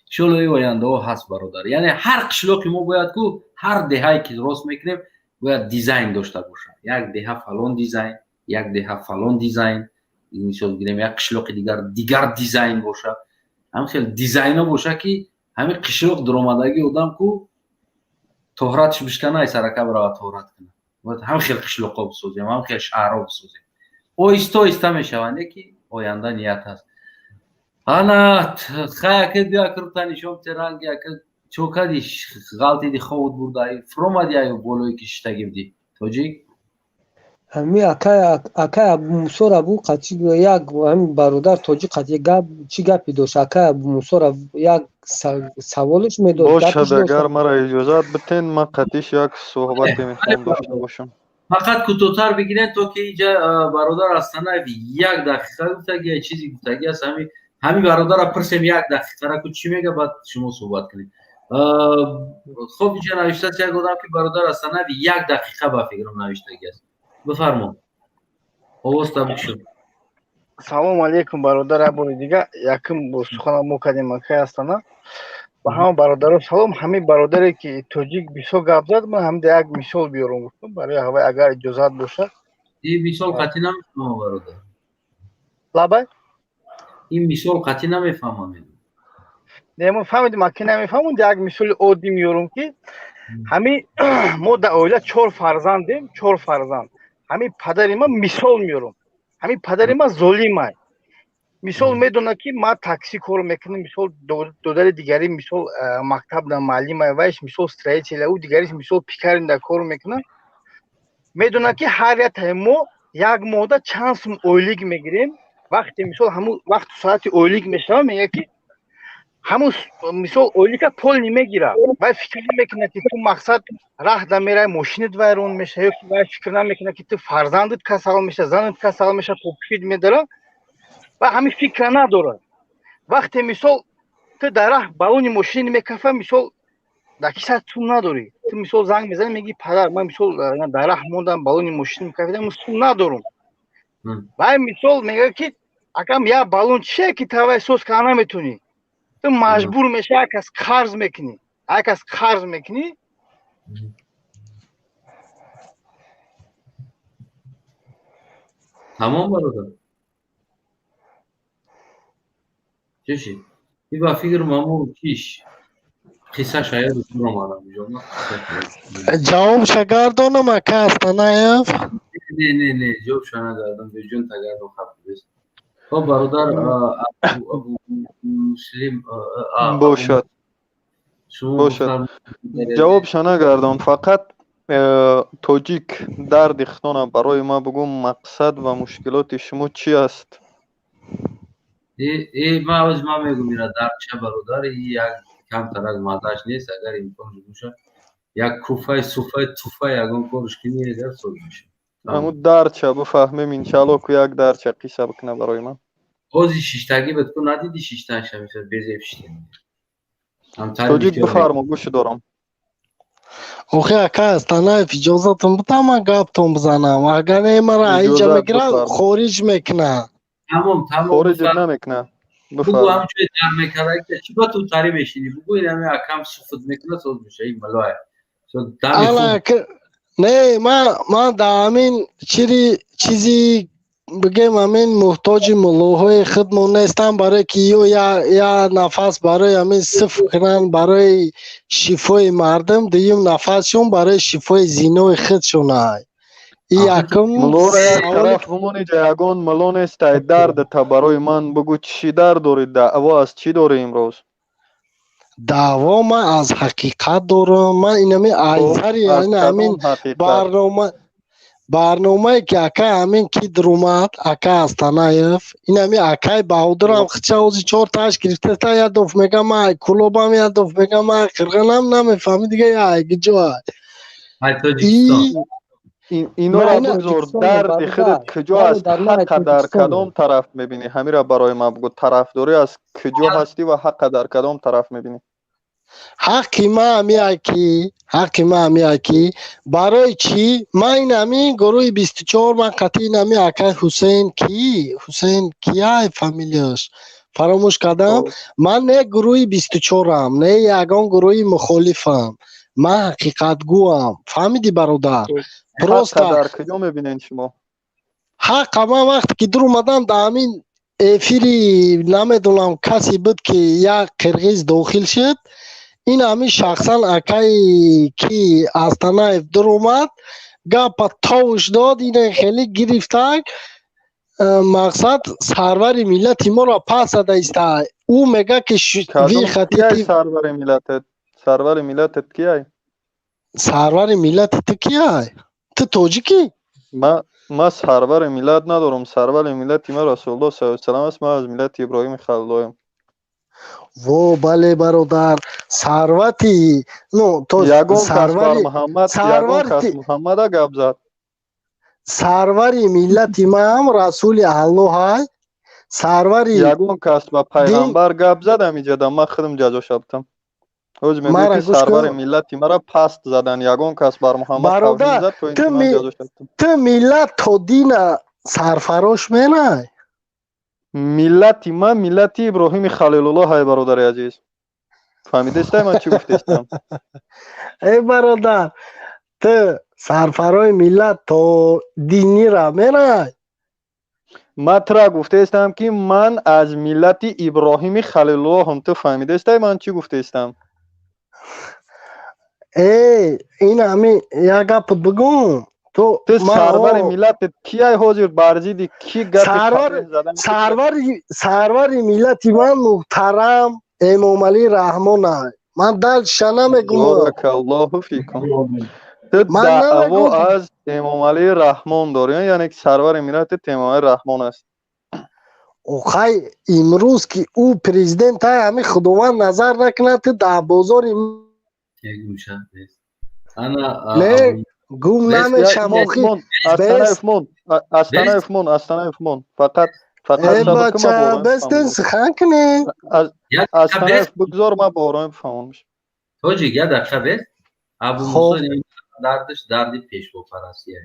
A: Иншолло, ин ояндаҳо ҳаст, бародар. Яъне ҳар қишлоқи мо бояд ку, ҳар деҳае ки рост мекунем, бояд дизайн дошта бошад. Як деҳа фалон дизайн, як деҳа фалон дизайн, мисол гирем, як қишлоқи дигар дигар дизайн бошад. Ҳам хел дизайно боша, ки ҳамин қишлоқ дуромадагии одам ку тоҳратш бишкана, ай сарака бирава тоҳрат кунад. Бояд ҳам хел қишлоқҳо бисозем, ҳам хел шаҳрҳо бисозем. Оҳиста оҳиста мешаванд, ки оянда ният ҳаст. Ана хай, ака, биё, акрута нишон теранги. Ака, чо кади, ғалтиди, ховут бурда, фуромади, аю болое ки шиштагӣ будӣ, тоҷик.
R: Ҳами акай Абумусора бу қати як ҳами бародар тоҷик қати гап чӣ гапе дошт? Акай Абумусора як саволеш медод.
Q: Бошад, агар мара иҷозат битен, ман қатиш як суҳбате мехоҳам дошта бошам.
A: Фақат кӯтоҳтар бигирен, то ки инҷа бародар Астанаев як дақиқа гуфтаги, чизи гуфтагӣ аст. Ҳамин бародара пурсем як дақиқара ку чӣ мега, баъд шумо суҳбат кунед. Хоб, инҷа навиштааст як одам, ки бародар Астанаев як дақиқа, ба фикрам, навиштагӣ аст. Бифармо, овоз табук шуд.
N: Салому алейкум, бародар. Як бори дига якум бо суханам мо кардем, акай астана. Ба ҳама бародаро салом. Ҳамин бародаре ки тоҷик бисёр гап зад, ман ҳамда як мисол биёрам гуфтам барои ҳавай, агар иҷозат бошад.
A: Ин мисол қатъӣ намефаҳмам, бародар.
N: Лабай?
A: Ин мисол қатъӣ намефаҳмам.
N: Не, мо фаҳмидем, аки намефаҳмам, як мисоли оддӣ меёрам, ки ҳамин мо дар оила чор фарзандем, чор фарзанд. Ҳамин падари ман, мисол меёрам, ҳамин падари ман золимай. Мисол, медонад, ки ман такси кор мекунам, мисол, додари дигари, мисол, мактаб да муаллимай, вайш, мисол, строитель, ӯ дигариш, мисол, пекарня кор мекунад. Медонад, ки ҳар яктаи мо як моҳда чанд сум ойлик мегирем. Вақте, мисол, ҳамун вақту соати ойлик мешавад, мегӯяд, ки ҳамун, мисол, ойлика полный мегирад. Вай фикр намекунад, ки ту, мақсад, раҳ да мерай, мошинат вайрон мешавад, ё ки вай фикр намекунад, ки ту фарзандат касал мешавад, занат касал мешавад, попишид медарад. Ва ҳамин фикра надорад. Вақте, мисол, ту дар раҳ балони мошини мекафа, мисол, дар кисат сум надорӣ, ту, мисол, занг мезанӣ, мегӣ: «Падар, ман, мисол, дар раҳ мондам, балони мошин мекафидам, сум надорам». Вай, мисол, мегӯяд, ки акам, як балон чие, ки тавай соз карда наметавонӣ? Ту маҷбур мешавӣ, як кас қарз мекунӣ, як кас қарз мекунӣ.
A: Тамом, бародар, чӣ и ба фикр мамо чиш қисса шояд омадам.
L: Ҷавобша гардонам, ака Астанаев?
A: Не, не, не, ҷавобша нагардон, беҷон, тагардон, хаб. Хоб, бародар Муслим.
Q: Бошад, бошад, ҷавобша нагардон. Фақат тоҷик, дарди худона барои ман бугӯ, мақсад ва мушкилоти шумо чӣ аст?
A: Ман оз ман мегӯм, ира дардча, бародар, як камтарак маззаш нест. Агар имкон боша, як куфай суфай туфай ягон корш кини, агар соз мешавад.
Q: Ҳамун дардча бифаҳмем, иншаалло, ку як дардча қисса бикуна барои ман.
A: Ози шиштагӣ буд ку, надидӣ шиштанша, мисол, безеб шиштани.
Q: Тоҷик, бифармо, гӯши дорам.
L: Охи, ака Астанаев, иҷозатон буда, ман гаптон бизанам? Агар не, мара аиҷа мегирад, хориҷ мекунад.
A: Тамом, тамом.
Q: Хориҷ намекунад.
A: Бугу, ҳамчуне дар мекарда, чӣ ба ту тарӣ мешинӣ? Бугу, ин ҳами акам суфут мекунад, соз меша, ин малоя.
L: Не, ман дар ҳамин чири чизи бигем, ҳамин муҳтоҷи муллоҳои худмон нестам, барое ки ё як нафас барои ҳамин сиф кунанд барои шифои мардум, дуюм нафасшон барои шифои зинои худшонай. И якум.
Q: Муллоро як тараф бимонед, ягон мулло нестай. Дардата барои ман бугӯ, чӣ дард дорӣ, даъво аз чӣ дорӣ имрӯз?
L: Даъво ман аз ҳақиқат дорам. Ман инами айсари ҳамин барнома, барномае ки акай ҳамин ки дурумад, ака Астанаев, инами акай Баҳодурам хича ози чортааш гирифтаста, як доф мегам ман Кулобам, як доф мегам ман Қирғанам, намефаҳми дига як гиҷо.
Q: Инора бигзор, дарди худат куҷо аст, ҳаққа дар кадом тараф мебинӣ, ҳамира барои ман бугӯ. Тарафдорӣ аз куҷо ҳастӣ ва ҳаққа дар кадом тараф мебинӣ?
L: Ҳаққи ман ҳамия ки, ҳаққи ман ҳамия ки, барои чӣ ман ин ҳамин гурӯҳи 24, ман қатъи ин ҳами акай Ҳусейн, ки Ҳусейн кияй, фамилияш фаромӯш кардам, ман не гурӯҳи 24-ам, не ягон гурӯҳи мухолифам, ман ҳақиқатгӯам, фаҳмидӣ, бародар?
Q: Просто дар куҷо мебинед шумо?
L: Ҳаққа ман вақте ки дур омадам, дар ҳамин эфири, намедонам, касе буд, ки як қирғиз дохил шуд, ин ҳамин шахсан акаи ки Астанаев дур омад, гапа товуш дод, ина хеле гирифтак, мақсад, сарвари миллати моро пас зада иста. Ӯ мега, ки
Q: ви хотите. Сарвари миллатет, сарвари миллатет кияй?
L: Сарвари миллати ту кияй? Ту тоҷикӣ?
Q: Ма сарвари миллат надорам. Сарвари миллати ма Расулулло саллаллоҳу алайҳи васаллам аст. Ман аз миллати Иброҳими Халилоем.
L: Во, бале, бародар, сарвати, ну, то
Q: ягон кас бар Муҳаммад, ягон кас Муҳаммада гап зад?
L: Сарвари миллати маам Расули Аллоҳай, сарвари.
Q: Ягон кас ба пайғамбар гап зад ҳамиҷада, ман худам ҷазо шабтам. Ҳоз мегӯӣ, ки сарвари миллати мара паст задан. Ягон кас бар Муҳаммад
L: Бародар, ту миллат то дина сарфарош менай.
Q: Миллати ман миллати Иброҳими Халилуллоҳ ай, бародари азиз. Фаҳмидестай ман чӣ гуфтестам?
L: Эй бародар, ту сарфарои миллат то динира мерай?
Q: Ман тура гуфтаестам, ки ман аз миллати Иброҳими Халилуллоҳам. Ту фаҳмидестай ман чӣ гуфтаестам?
L: Э, ин ҳами як гапат бигӯм.
Q: Ту сарвари миллатат кияй ҳозир? Бар зидди ки гапи
L: Сарвари миллати ман муҳтарам Эмомалӣ Раҳмон ай. Ман дальше намегӯм.
Q: Боракаллоҳу фикум. Ту даъво аз Эмомалӣ Раҳмон дорӣ, яъне ки сарвари миллатат Эмомалӣ Раҳмон аст.
L: Охай, имрӯз ки ӯ президент ай, ҳами Худованд назар накунад, ту дар бозори не гум намешам.
Q: Астанаев мон, Астанаев мон, фақат фақат.
L: Бача, бестен сухан кунед.
Q: Астанаев, бигзор ман бо ороми бифаҳмонам.
A: Тоҷик, як дақиқа бес. Абумусо дардаш дарди пешвопарастия.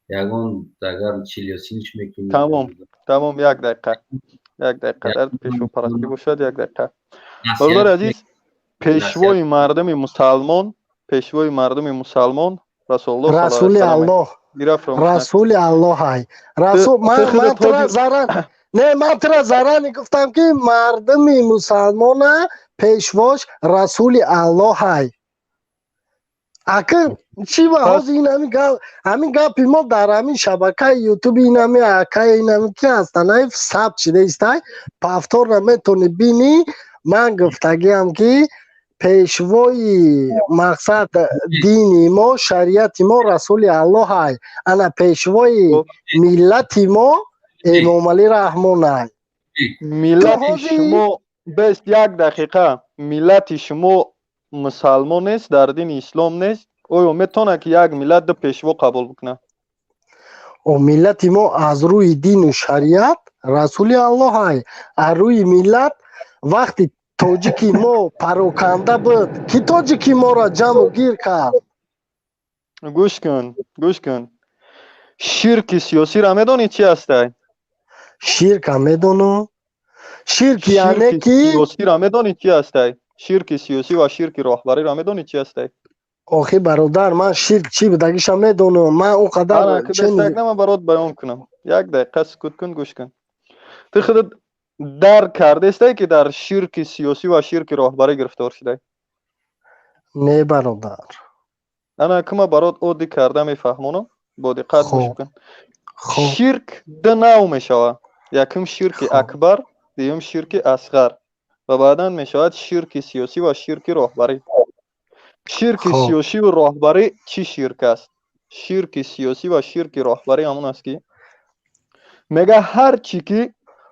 A: Ягон агар чилёсинч мекунӣ.
Q: Тамом, як дақиқа, як дақиқа. Дарди пешвопарастӣ бошад, як дақиқа. Бародари азиз, пешвои мардуми мусалмон, пешвои мардуми мусалмон Расулуллоҳ.
L: Расули Аллоҳ, Расули Аллоҳ ай. Расул ман тура зарар не, ман тура зарар гуфтам, ки мардуми мусалмона пешвош Расули Аллоҳ ай. Ака, чӣ ба ҳозир ин ҳамин гап, ҳамин гапи мо дар ҳамин шабакаи Ютуби ин ҳами акаи ин ҳами ки ҳастанаев сабт шида истай, повторно метавонӣ бинӣ. Ман гуфтагиам, ки пешвои мақсад дини мо, шариати мо Расули Аллоҳ ай, ана пешвои миллати мо Эмомалӣ Раҳмон ай.
Q: Миллати шумо бест, як дақиқа, миллати шумо мусалмон нест, дар дини ислом нест. Оё метавонад, ки як миллат ду пешво қабул бикунад?
L: О, миллати мо аз рӯи дину шариат Расули Аллоҳ ай. Аз рӯи миллат, вақти тоҷики мо пароканда буд, ки тоҷики моро ҷамъу гир кард?
Q: Гӯш кун, гӯш кун. Ширки сиёсиро медонӣ чи ҳастай?
L: Ширка медонам. Ширк яъне ки
Q: Сиёсиро медонӣ чи ҳастай? Ширки сиёсӣ ва ширки роҳбариро медонӣ чи ҳастай?
L: Охи бародар, ман ширк чӣ будагиша медонам, ман он қадар
Q: Ман барот баён кунам, як дақиқа сукут кун, гӯш кун. Ту худат дарк кардестай, ки дар ширки сиёсӣ ва ширки роҳбарӣ гирифтор шудай?
L: Не, бародар.
Q: Ана кума барот оддӣ карда мефаҳмонам, бо диққат гӯш кун. Ширк ду нав мешавад: якум ширки акбар, дуюм ширки асғар ва баъдан мешавад ширки сиёсӣ ва ширки роҳбарӣ. Ширки сиёсиву роҳбарӣ чӣ ширк аст? Ширки сиёсӣ ва ширки роҳбарӣ ҳамон аст, ки мега ҳар чӣ ки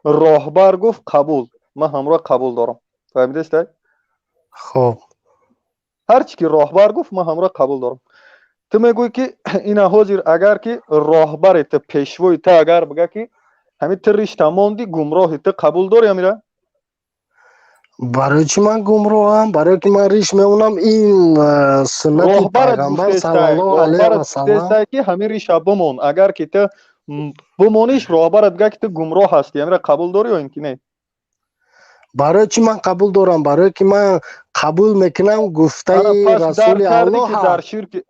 Q: роҳбар гуфт, қабул, ман ҳамроҳ қабул дорам. Фаҳмидестай?
L: Хоб.
Q: Ҳар чӣ ки роҳбар гуфт, ман ҳамроҳ қабул дорам. Ту мегӯӣ, ки ина ҳозир агар ки роҳбаре ту, пешвои ту агар бига, ки ҳамин ту ришта монди, гумроҳи, ту қабул дорӣ ҳамира?
L: Барои чӣ ман гумроҳам? Барое ки ман риш мемонам, ин суннати пайғамбар саллаллоҳу алайҳи васаллам.
Q: Ки ҳамин риша бимон, агар ки ту бимониш, роҳбарат бига, ки ту гумроҳ ҳастӣ, ҳамира қабул дорӣ ё ин ки не?
L: Барои чӣ ман қабул дорам? Барое ки ман қабул мекунам гуфтаи Расули Аллоҳ.
Q: Дар ширки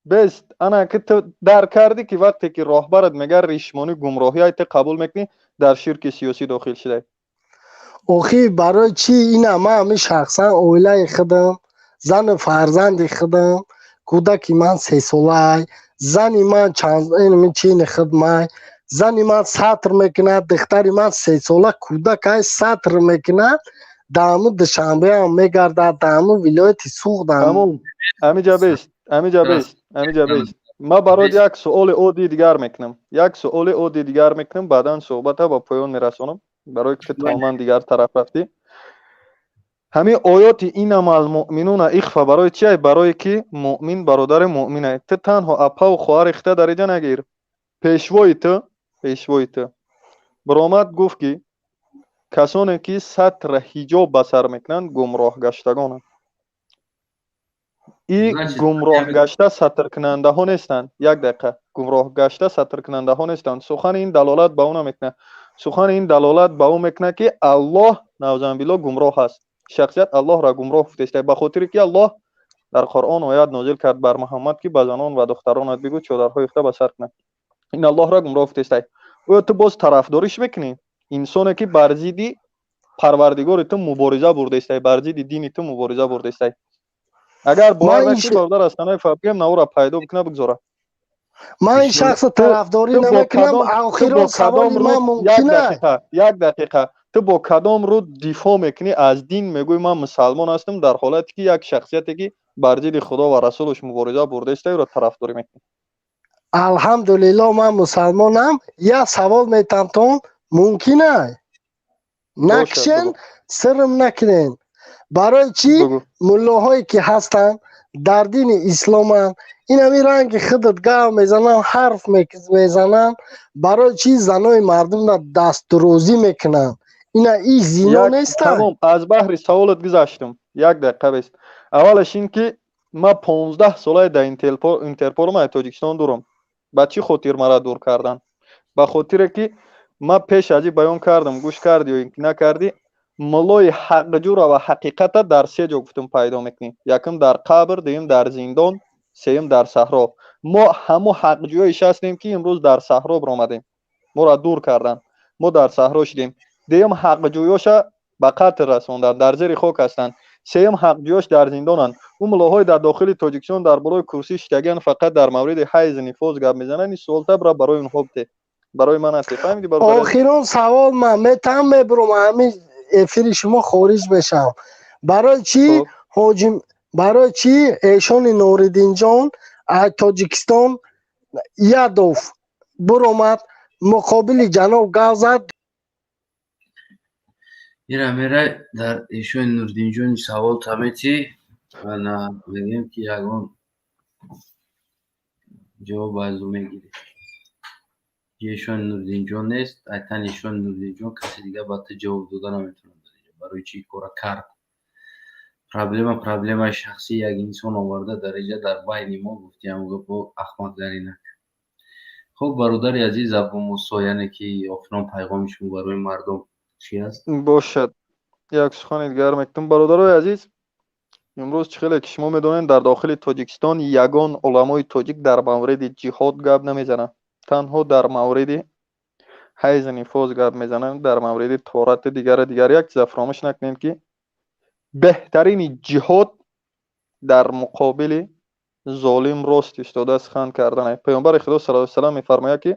Q: бест, ана ки ту дарк кардӣ, ки вақте ки роҳбарат мега ришмонӣ гумроҳӣ ай, ту қабул мекунӣ, дар ширки сиёсӣ дохил шудай.
L: Охи, барои чӣ? Ина ман ҳамин шахсан оилаи худам, зану фарзанди худам, кӯдаки ман сесолаай, зани ман чини худмай, зани ман сатр мекунад, духтари ман сесола кӯдакай, сатр мекунад, дааму Душанбеам мегардад, дааму вилояти Суғдам.
Q: Ҳамиҷа бест, ҳамиҷа бест, ҳамиҷа бест. Ман барот як суоли оддии дигар мекунам, як суоли оддии дигар мекунам, баъдан суҳбата ба поён мерасонам, барое ки ту тамоман дигар тараф рафтӣ. Ҳамин оёти иннамал муъминуна ихва барои чи ай? Барое ки муъмин бародари муъмин ай. Ту танҳо апаву хоҳари хита дариҷа нагир. Пешвои ту, пешвои ту биромад, гуфт, ки касоне ки сатра ҳиҷоб ба сар мекунанд, гумроҳ гаштагонанд. И гумроҳгашта сатркунандаҳо нестанд. Як дақиқа. Гумроҳгашта сатркунандаҳо нестанд. Сухани ин далолат ба она мекунад. Сухани ин далолат ба ӯ мекунад, ки Аллоҳ, наъузубиллоҳ, гумроҳ аст. Шахсият Аллоҳро гумроҳ гуфтааст, ба хотире ки Аллоҳ дар Қуръон оят нозил кард бар Муҳаммад, ки ба занон ва духтаронат бигӯ чодарҳои худро ба сар кунанд. Ин Аллоҳро гумроҳ гуфтааст. Оё ту боз тарафдориш мекунӣ? Инсоне ки бар зидди Парвардигори ту мубориза бурдааст, бар зидди дини ту мубориза бурдааст. Агар бовар накунӣ, бародар, аз танаи фабгем навора пайдо бикуна, бигзора.
L: Ман ин шахсро тарафдорӣ намекунам. Охирон саволи ман мумкин аст?
Q: Як дақиқа. Ту бо кадом рӯ дифоъ мекунӣ аз дин, мегӯӣ ман мусалмон ҳастам, дар ҳолате ки як шахсияте ки бар зидди Худо ва расулаш мубориза бурдааст, ӯро тарафдорӣ мекунӣ?
L: Алҳамдулилло, ман мусалмонам. Як савол метамтон, мумкин аст? Накшен, сирм накунен. Барои чӣ муллоҳое ки ҳастанд, дар дини исломанд, ин ҳамин ранги худат гав мезананд, ҳарф мезананд, барои чӣ занои мардумро дастдурозӣ мекунанд? Ина и зино нест?
Q: Тамом, аз баҳри саволат гузаштам. Як дақиқа бест. Аввалаш ин ки ман 15 солае дар Интерполам, аз Тоҷикистон дурам. Ба чӣ хотир маро дур карданд? Ба хотире ки ман пеш аз ин баён кардам, гӯш кардӣ ё ин ки накардӣ, муллои ҳақҷура ва ҳақиқата дар се ҷо гуфтум пайдо мекунӣ: якум дар қабр, дуюм дар зиндон, сеюм дар саҳро. Мо ҳамо ҳақҷӯёиш ҳастем, ки имрӯз дар саҳро биромадем. Моро дур карданд, мо дар саҳро шудем. Дуюм ҳақҷӯёша ба қатл расонданд, дар зери хок ҳастанд. Сеюм ҳақҷӯёш дар зиндонанд. Ӯ муллоҳои дар дохили Тоҷикистон дар болои курсӣ шиштагиан, фақат дар мавриди ҳайзу нифоз гап мезананд. Ин суолта бира барои онҳо бите, барои ман ҳасте. Фаҳмидӣ, бародар?
L: Охирон савол ман метам, мебурам, ҳамин эфири шумо хориҷ мешавам. Барои чӣ ҳоҷим, барои чӣ эшони Нуриддинҷон аз Тоҷикистон ядов буромад, муқобили ҷаноб гав зад?
A: Ира мера дар эшони Нуриддинҷони савол тамети ана мегӯем, ки ягон ҷавоб аз ӯ мегирӣ. Эшони Нуриддинҷон нест, айтан эшони Нуриддинҷон касе дигар ба ту ҷавоб дода наметавонад. Барои чӣ кора кард? Проблема, проблемаи шахсии як инсон оварда дар инҷа дар байни мо гуфтиам гапо ахмақгарӣ накард. Хуб, бародари азиз Абумусо, яъне ки охирон пайғоми шумо барои мардум чӣ аст?
Q: Бошад, як сухани дигар мекунам. Бародарои азиз, имрӯз чӣ хеле ки шумо медонед, дар дохили Тоҷикистон ягон уламои тоҷик дар мавриди ҷиҳод гап намезананд, танҳо дар мавриди ҳайзу нифоз гап мезананд, дар мавриди торату дигару дигар. Як чиза фаромӯш накунед, ки беҳтарини ҷиҳод дар муқобили золим рост истода сухан кардан. Паёмбари Худо саллаллоҳу алайҳи васаллам мефармояд, ки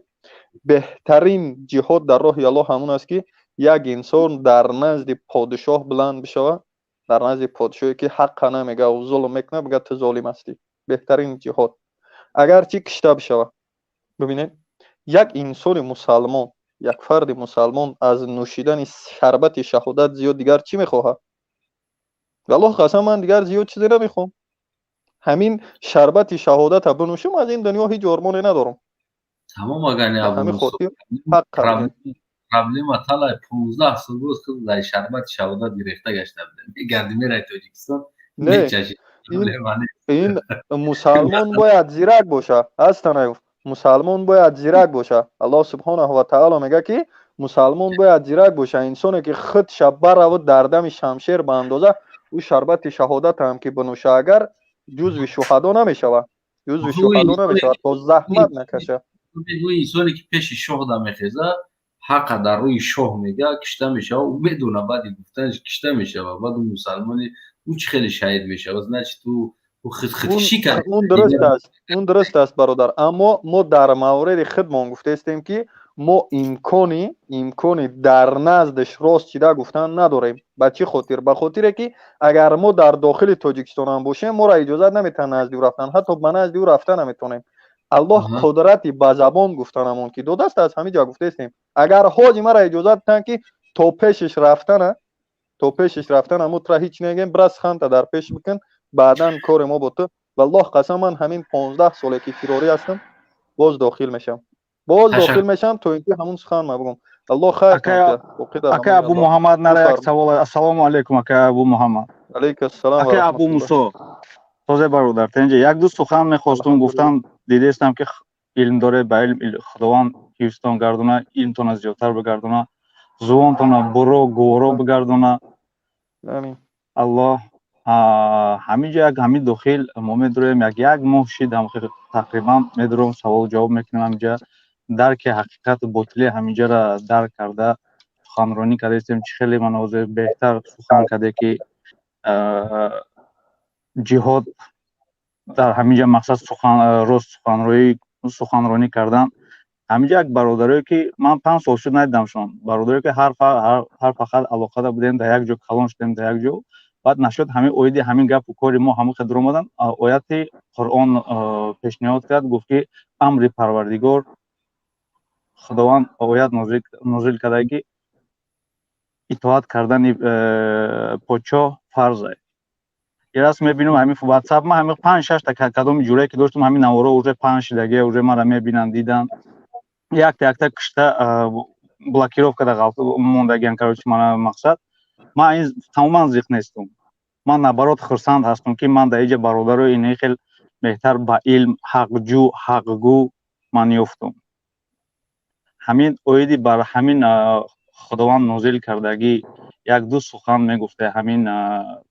Q: беҳтарин ҷиҳод дар роҳи Аллоҳ ҳамон аст, ки як инсон дар назди подшоҳ баланд бишавад, дар назди подшоҳе ки ҳаққа намега, ӯ зулм мекунад, бигӯяд: ту золим ҳастӣ. Беҳтарин ҷиҳод, агарчи кишта бишавад. Бибинед, як инсони мусалмон, як фарди мусалмон аз нӯшидани шарбати шаҳодат зиёд дигар чӣ мехоҳад? Валлоҳ қасам, ман дигар зиёд чизе намехоҳам. Ҳамин шарбати шаҳодата бинӯшам, аз ин дунё ҳеҷ ормоне надорам.
A: Тамом, агар не
Q: ҳамин хотир
A: проблема талай 15 сол боз худ дар шарбати шаҳодат гирифта гашта будем, мегарди, мерай Тоҷикистон, мечаши.
Q: Ин мусалмон бояд зирак боша. Ҳастанаев, мусалмон бояд зирак боша. Аллоҳ субҳонаҳу ва таоло мега, ки мусалмон бояд зирак боша. Инсоне ки худша баравад дар дами шамшер ба андоза, ӯ шарбати шаҳодатам ки бинӯша агар, ҷузви шуҳадо намешавад, ҷузви шуҳадо намешавад, то заҳмат накаша.
A: Ӯ инсоне ки пеши шоҳ да мехеза, ҳақа дар рӯи шоҳ мега, кишта мешава. Ӯ медона, баъди гуфтанаш кишта мешава. Баъд ӯ мусалмони ӯ чӣ хеле шаҳид мешава? Значит, ӯ худкушӣ кард.
Q: Он дуруст аст, он дуруст аст, бародар, аммо мо дар мавриди худмон гуфтаистем, ки мо имкони дар наздаш рост чида гуфтан надорем. Ба чӣ хотир? Ба хотире ки агар мо дар дохили Тоҷикистонам бошем, моро иҷозат наметаҳанд назди ӯ рафтан, ҳатто ба назди ӯ рафта наметавонем. Аллоҳ қудрати ба забон гуфтанамон ки додааст, аз ҳамин ҷо гуфтаистем. Агар ҳоҷи мара иҷозат диҳанд, ки то пешиш рафтана, то пешиш рафтана, мо тура ҳеҷ нагем, бира суханта дар пеш бикун, баъдан кори мо бо ту. Валлоҳ қасам, ман ҳамин 15 соле ки фирорӣ ҳастам, боз дохил мешавам, боз дохил мешавам, то ин ки ҳамун сухан ма бигӯм. Аллоҳ хайр.
F: Акай Абу Муҳаммад, нара як савол. Ассалому алайкум, акай Абу Муҳаммад.
Q: Алайкум ассалом.
F: Акай Абу Мусо, тозе бародар, тенҷа як ду сухан мехостум гуфтам. Дидестам, ки илм доред, ба илм Худованд Ҳифзтон гардона, илмтона зиёдтар бигардона, зубонтона буро гуворо бигардона.
Q: Амин.
F: Аллоҳ ҳамин ҷо як ҳамин дохил мо медуроем, як моҳ шид тақрибан медуром, савол ҷавоб мекунем. Ҳаминҷа дарки ҳақиқату ботили ҳаминҷара дарк карда суханронӣ кардаистем. Чӣ хеле ман ҳозир беҳтар сухан карде, ки ҷиҳод дар ҳаминҷа мақсад сухан рост суханронӣ кардан. Ҳаминҷа як бародарое, ки ман 5 сол шуд надидамшон, бародарое, ки ҳар фақат алоқада будем, дар як ҷо калон шудем, дар як ҷо. Баъд нашуд ҳамин оиди ҳамин гапу кори мо ҳамон қадр омадан, ояти Қуръон пешниҳод кард, гуфт, ки амри Парвардигор Худованд оят нозил карда, ки итоат кардани подшоҳ фарзе. Ирас мебинам, ҳамин ватсап ма ҳамин панҷ шашта кадоми ҷурае, ки доштам, ҳамин наворо уже панҷ шидагия, уже мара мебинанд, дидан, якта якта кишта блокировка да мондагиан. Короче, мана мақсад, ман ин тамоман зиқ нестум, ман наоборот хурсанд ҳастам, ки ман дар иҷа бародарои ини хел беҳтар, ба илм ҳақҷӯ, ҳақгӯ ман ёфтум. Ҳамин оиди бар ҳамин Худованд нозил кардагӣ як ду сухан мегуфте, ҳамин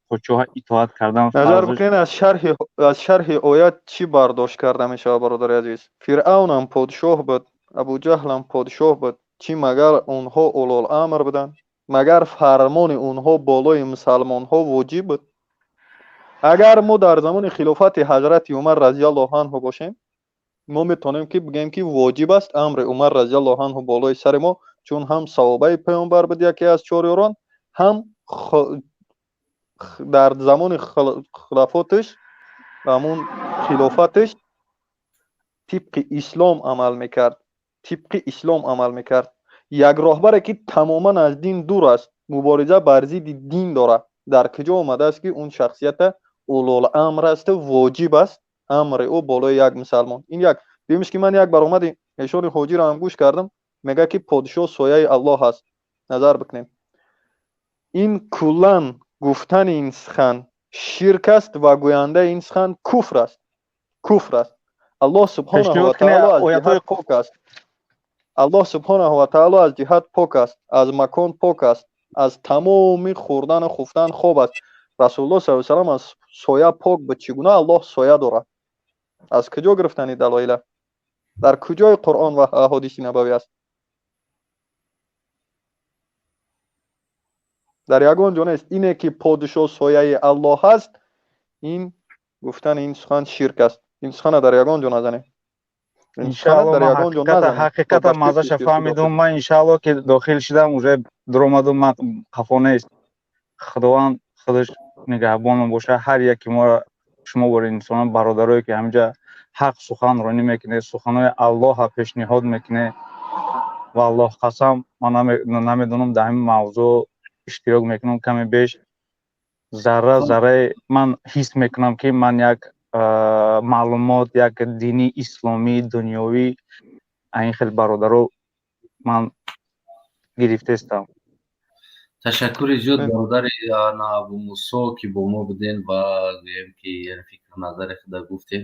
F: подшоҳа итоат кардан.
Q: Назар бикунед, аз шарҳи оят чӣ бардошт карда мешавад, бародари азиз? Фиръавнам подшоҳ буд, Абуҷаҳлам подшоҳ буд. Чӣ, магар онҳо улул-амр буданд? Магар фармони онҳо болои мусалмонҳо воҷиб буд? Агар мо дар замони хилофати ҳазрати Умар разиаллоҳу анҳу бошем, мо метавонем, ки бигӯем, ки воҷиб аст амри Умар разиаллоҳу анҳу болои сари мо, чун ҳам саҳобаи паёмбар буд, яке аз чор ёрон, ҳам дар замони хилофаташ, ҳамун хилофаташ тибқи ислом амал мекард, тибқи ислом амал мекард. Як роҳбаре, ки тамоман аз дин дур аст, мубориза бар зидди дин дорад, дар куҷо омадааст, ки он шахсията улул-амр асту воҷиб аст амри ӯ болои як мусалмон? Ин як. Дуюмиш, ки ман як баромади эшони ҳоҷиро ҳам гӯш кардам, мегӯяд, ки подшоҳ сояи Аллоҳ аст. Назар бикунем, ин куллан гуфтани ин сухан ширк аст ва гӯяндаи ин сухан куфр аст, куфр аст. Аллоҳ субҳонаҳу ва таоло аз ҷиҳат пок аст. Аллоҳ субҳонаҳу ва таоло аз ҷиҳат пок аст, аз макон пок аст, аз тамоми хӯрдану хуфтан, хоб аст. Расулуллоҳ саллаллоҳу алайҳи васаллам аз соя пок буд. Чӣ гуна Аллоҳ соя дорад? Аз куҷо гирифтани далоила? Дар куҷои Қуръон ва аҳодиси набавӣ аст? Дар ягон ҷо нест. Ине, ки подшоҳ сояи Аллоҳ аст, ин гуфтани ин сухан ширк аст. Ин сухана дар ягон ҷо назанем.
F: Ҳақиқата мазаша фаҳмидум ман, иншаалло, ки дохил шидам, уже дуромадум, ман қафо нест. Худованд худаш нигаҳбонам боша ҳар яки моро, шумо бори инсонон, бародарое, ки ҳаминҷа ҳақ сухан ронӣ мекунед, суханои Аллоҳа пешниҳод мекунед. Ва Аллоҳ қасам, ман намедонам, дар ҳамин мавзӯъ иштирок мекунам каме беш, зарра зарраи ман ҳис мекунам, ки ман як маълумот, як дини исломӣ, дунёвӣ ин хел бародаро ман гирифтаистам.
A: Ташаккури зиёд, бародари Абумусо, ки бо мо буден ва гӯем, ки фикру назари худа гуфтем.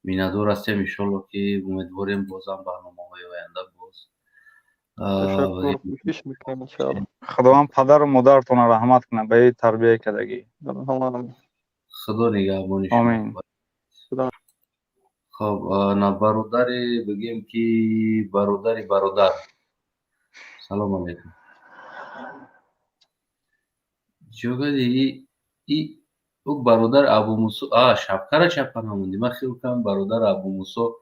A: Миннатдор ҳастем. Иншолло, ки умедворем, бозам барномаҳои оянда боз.
F: Худованд падару модаратонро раҳмат кунад ба ин тарбияи кардагӣ.
A: Худо нигаҳбони.
F: Омин.
A: Хоб, на бародари, бигем, ки бародари бародар, салом алейкум. Чогади и ӯ бародар Абумусо а шапкара чапа намонди. Ман хел кардам, бародар Абумусо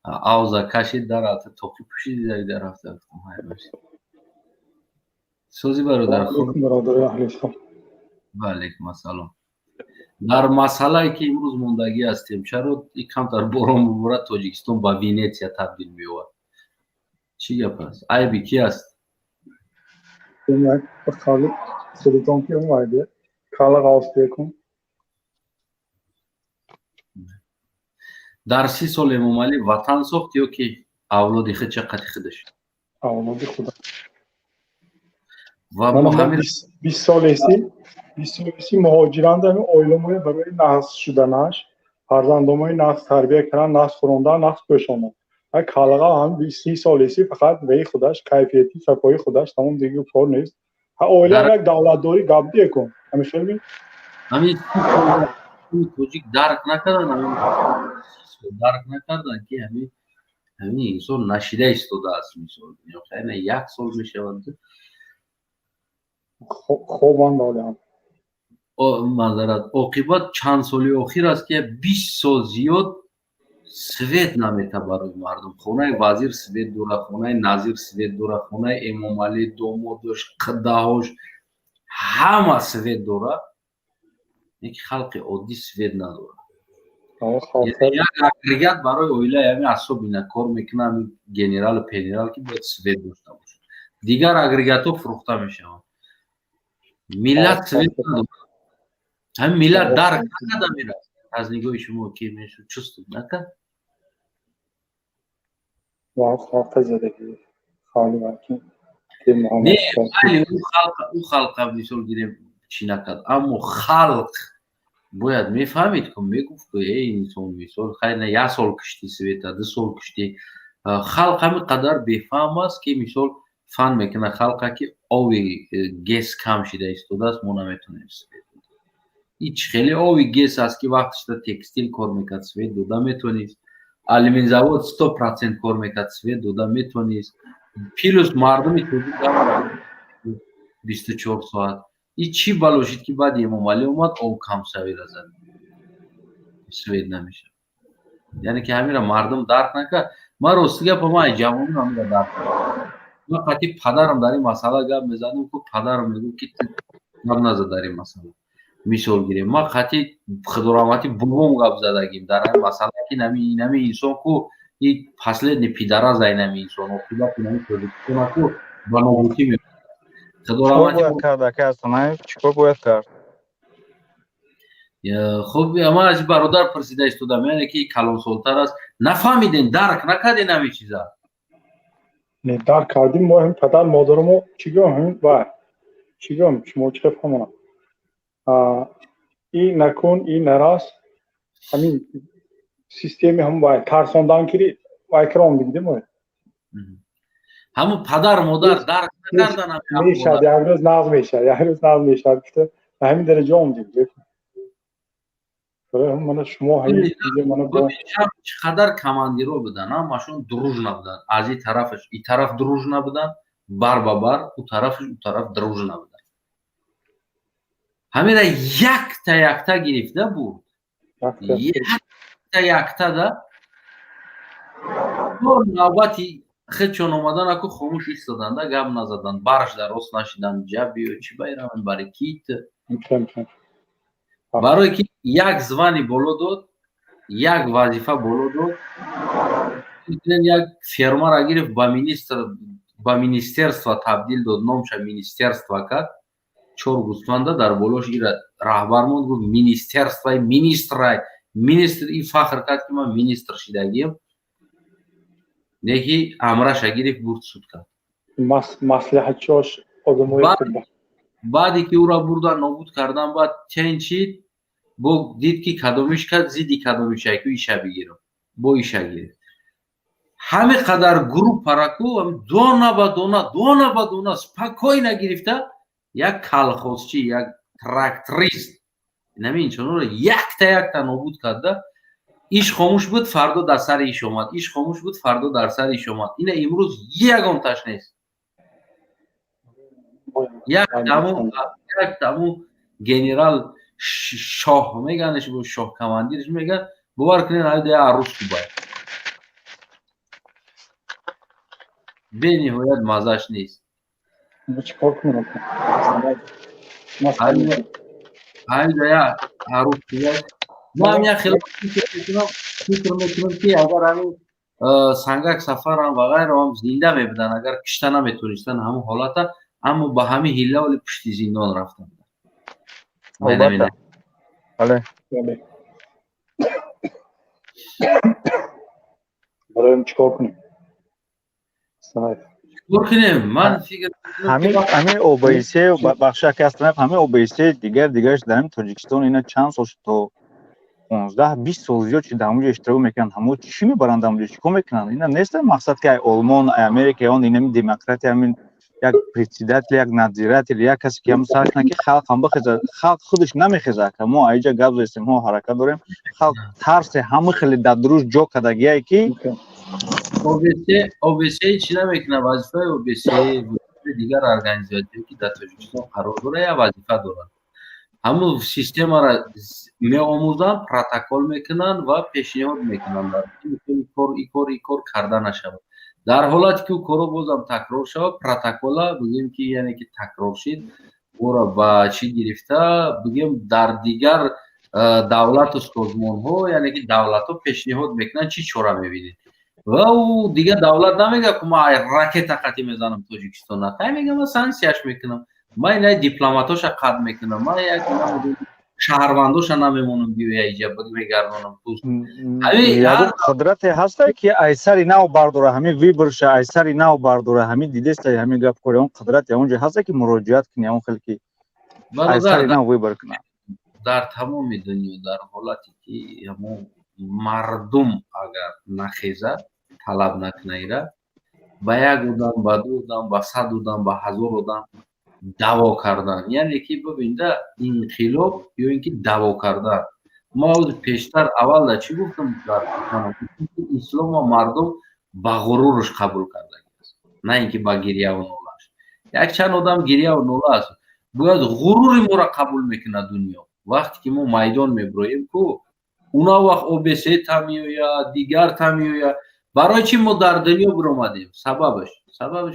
A: авза кашид, дар рафта тоқӣ пӯшиди, дар рафта. Сози, бародар? Ва алейкум ассалом. Дар масъалае, ки имрӯз мондагӣ ҳастем, чаро и камтар борон буборад, Тоҷикистон ба Венетсия табдил меёбад? Чӣ гап аст? Айби ки аст?
S: Ба қавли худатон ки омайде кала ғавс бекун.
A: Дар 30 сол Эмомалӣ ватан сохт ё ки авлоди худча қати худаш?
S: Авлоди худа.
A: Ва мо ҳамин
S: 20 солеси, 20 солеси муҳоҷиранд, ҳамин оиламоя барои нағз шуданаш, фарзандомои нағз тарбия кардан, нағз хӯрондан, нағз пӯшондан. Калға ҳам 30 солеси фақат ваи худаш, кайфияти сафои худаш, тамом, дига кор нест. Ҳа, оила як давлатдорӣ гап декун. Ҳамин хел ми?
A: Ҳамин тоҷик дарк накардан, ҳамин дарк накардан, ки ҳамин инсон нашида истодааст, мисол. Як сол мешавад.
S: Хобанд олиам.
A: Маъзарат, оқибат чанд соли охир аст, ки 20 сол зиёд свет намета барои мардум. Хонаи вазир свет дора, хонаи назир свет дора, хонаи Эмомалӣ, домодош, қдаҳош ҳама свет дора, леки халқи оддӣ свет надорад. Як агрегат барои оилаи ҳами асобина кор мекунад, ҳами генералу пенерал, ки бояд свет дошта бошад. Дигар агрегатҳо фурӯхта мешаванд, миллат свет надорад. Ҳамин миллат дарк накарда мерад. Аз нигоҳи шумо ки мешуд, чувствует накард? Не, майли, ӯ халқа, мисол гирем, чӣ накард, аммо халқ бояд мефаҳмид, ку мегуфт, ку эй инсон, мисол, хайр, на як сол киштӣ света, 2 сол киштӣ. Халқ ҳамин қадар бефаҳм аст, ки мисол фан мекунад халқа, ки ови ГЭС кам шида истодааст, мо наметонем свет. Ҳеч хеле ови ГЭС аст, ки вақташда текстил кор мекард, свет дода метонист, алюминзавод 100% кор мекард, свет дода метонист, плюс мардуми тоҷик 24 соат. И чӣ бало шид, ки баъди Эмомалӣ омад, об камшавира зад, свет намешавад? Яъне ки ҳамира мардум дарк накард. Ман, рости гапа, ман ҷавонӣ ҳамира дарк, ман қатъи падарам дар ин масъала гап мезадам, ку падарам мегуфт, ки гап назад дар ин масъала. Мисол гирем, ман қатъи худораҳматӣ бобом гап задагим дар ҳамин масъала, ки инами инсон ку и последний пидараз, инами инсон оқибати инами Тоҷикистона ку ба нобудӣ ме
F: Худораҳматӣ кард. Ака Астанаев, чӣ кор бояд кард?
A: Хуб, ман аз бародар пурсида истодам, яъне ки калонсолтар аст. Нафаҳмидем, дарк накардем ҳамин чиза?
S: Не, дарк кардем мо. Ҳам падар модарамо чӣ гӯям, ҳамин вай чӣ гӯям, шумо чӣ фаҳмонам? И накун, и нарас, ҳамин системи ҳам вай тарсондан кири вай киром дигдем.
A: Ҳамун падар модар дарк накардан.
S: Мешад, як рӯз нағз мешад, як рӯз нағз мешад гуфта, ба ҳамин дараҷа омдем. Мана шумо.
A: Чӣ қадар командиро будан, ҳамашон дружно буданд. Аз и тарафаш и тараф дружно буданд, бар ба бар, у тарафаш у тараф дружно буданд. Ҳамира якта якта гирифта бурд, якта якта да навбати худшон омаданаку хомӯш истоданда, гап назаданд, бараш дар рост нашиданд. Ҷабиё чӣ байраванд бари кит, барое ки як звание боло дод, як вазифа боло дод, як фермара гирифт, ба министр, ба министерство табдил дод, номша министерство кард, чор гӯсфанда дар болош, ира раҳбар монд, гуфт министерствои министрай министр. И фахр кард, ки ман министр шидагием. Неки амраша гирифт, бурд, суд кард.
S: Маслиҳатчиош одамои.
A: Баъде ки ӯро бурдан, нобуд кардан, баъд ченчид бо дид, ки кадомиш кард зидди кадомиша, ку иша бигирам, бо иша гирифт. Ҳамин қадар группараку дона ба дона, дона ба дона спокойно гирифта, як колхозчи, як тракторист, инами инсонҳоро якта якта нобуд карда. Иш хомӯш буд, фардо дар сари иш омад, иш хомӯш буд, фардо дар сари иш омад. Ина имрӯз ягонташ нест. Як таму генерал шоҳ меганеш, бо шоҳ командирш меган, бовар кунед, ҳайда арӯс кубай бениҳоят маззаш нест.
S: Чӣ кор кунем?
A: Ҳайда як арӯс кубай. Ман як хеле фикр мекунам, ки агар ҳамин Сангак Сафарам ва ғайроам зинда мебуданд, агар кишта наметонистанд ҳамон ҳолата, аммо ба ҳамин ҳилла вале пушти зиндон рафта буданд.
F: Албатта, бале.
S: Бароем чӣ кор кунем?
A: Чикор кунем? Ман фикр
F: ҳамин ОБС, бахши ака Астанаев, ҳамин ОБС дигар дигараш дар ҳамин Тоҷикистон ина чанд сол шуд, то 15 Понздаҳ, 20 сол зиёд чи дар ҳамонҷо иштирок мекунанд. Ҳамо чӣ мебаранд дар ҳамонҷо, чӣ кор мекунанд? Ина нест мақсад, ки ай Олмон, ай Америка, он инами демократия, ҳамин як председатель, як надзиратель, як касе ки ҳам сар кунад, ки халқ ҳам бихезад. Халқ худаш намехезад, ака. Мо аиҷа гап застем, мо ҳаракат дорем, халқ тарсе ҳама хеле дар дуруш ҷо кардагие, ки
A: ОБСЕ чӣ намекунад? Вазифаи ОБСЕ, дигар организатсияе, ки дар Тоҷикистон қарор дорад, як вазифа дорад: ҳамун системаро меомӯзанд, протокол мекунанд ва пешниҳод мекунанд, кор и кор и кор карда нашавад. Дар ҳолате ки ӯ корро бозам такрор шавад, протокола бигӯем, ки яъне ки такрор шид, ӯро ба чӣ гирифта, бигӯем, дар дигар давлату созмонҳо, яъне ки давлатҳо пешниҳод мекунанд, чӣ чора мебинед. Ва ӯ дигар давлат намегӯяд, ки ман ракета қатӣ мезанам Тоҷикистона. Хай, мегӯям, ман санксияш мекунам, ман ина дипломатоша қатъ мекунам, ман як шаҳрвандоша намемонам биёя иҷа, мегардонам.
F: Ягон қудрате ҳаста, ки айсари нав бардора, ҳамин выборша айсари нав бардора? Ҳамин дидеста, ҳамин гап кори он қудрате онҷо ҳаста, ки муроҷиат кунӣ, он хеле ки айсари нав выбор кунад?
A: Дар тамоми дунё, дар ҳолате ки ҳамон мардум агар нахезад, талаб накуна, ба як одам, ба ду одам, ба 100 одам, ба 1000 одам даъво кардан, яъне ки бибинда, инқилоб ё ин ки даъво кардан. Ма пештар аввал чӣ гуфтам? Дар ислома мардум ба ғуруруш қабул кардагӣ аст, на ин ки ба гирьяву нолааш. Якчанд одам гирьяву нола аст. Бояд ғурури моро қабул мекунад дунё. Вақте ки мо майдон мебироем ку, уна вақт ОБСЕ та меояд, дигар та меояд. Барои чӣ мо дар дунё биромадем? Сабабаш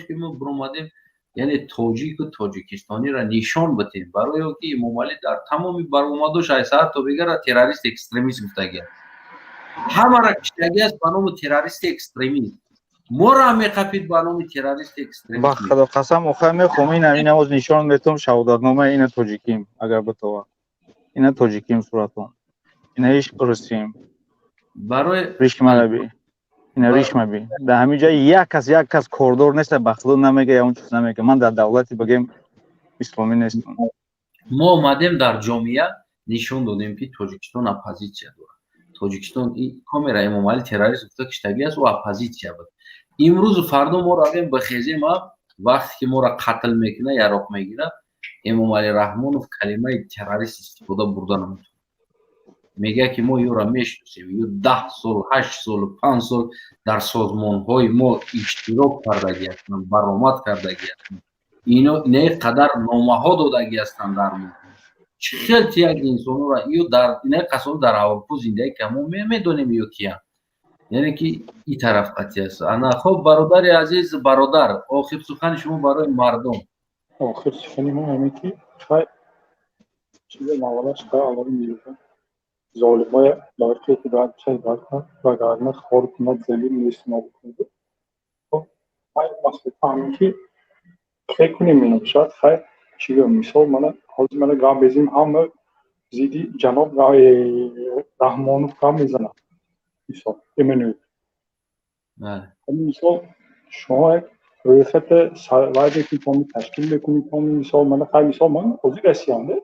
A: ки мо биромадем, яъне тоҷику тоҷикистониро нишон бидем, барои он ки Эмомалӣ дар тамоми баромадош ай саҳар то бегара террорист, экстремист гуфтагӣ аст, ҳамаро киштагӣ аст ба номи террористи, экстремист. Моро ҳам меқапид ба номи террористи, экстремист.
F: Ба Худо қасам, охир мехоҳам ина оз нишон метавам шаҳодатнома. Ина тоҷиким, агар битова, ина тоҷиким, суратон, ина иш русим.
A: Барои
F: ришмараби, ина ришмаби. Дар ҳамин ҷа як кас кордор нест, ба Худо намега, ягон чиз намега. Ман дар давлати, бигем, исломӣ нестам.
A: Мо омадем, дар ҷомеа нишон додем, ки Тоҷикистон оппозитсия дорад. Тоҷикистон камера Эмомалӣ террорист гуфта киштагӣ аст, ӯ оппозитсия буд. Имрӯзу фардо мо равем бихезем, а вақте ки моро қатл мекунад, яроқ мегирад, Эмомалӣ Раҳмонов калимаи террорист истифода бурда наметавонад. Мегӯяд, ки мо ёро мешиносем, ё 10 сол, 8 солу 5 сол дар созмонҳои мо иштирок кардагӣ ҳастанд, баромад кардагӣ ҳастанд, ино инаи қадар номаҳо додагӣ ҳастанд дар мо. Чӣ хел ти як инсонро ё дар инаи қасон дар Аврупо зиндагӣ ка, мо медонем ё киян, яъне ки и тараф қатъи аст. Ана хоб, бародари азиз, бародар, охир сухани шумо барои мардум.
S: Охир сухани мо ҳамин, ки хай, чизе мавалаш, хай, Аллоҳи меҳрубон золимоя барқи худоят бояд кунад, вагарна хор кунад, залил нест нобуд кунад. Хай, маслиҳат ҳамин, ки хе кунем ино шояд. Хай, чӣ гӯям, мисол, мана ҳозир мана гап мезанем, ҳама зидди ҷаноб Раҳмонов гап мезанад, мисол, Эммануил. Мисол, шумо як рӯйхата вай мекунед, ташкил мекунед, мисол, мана хай, мисол, ман ҳозир Россиямда,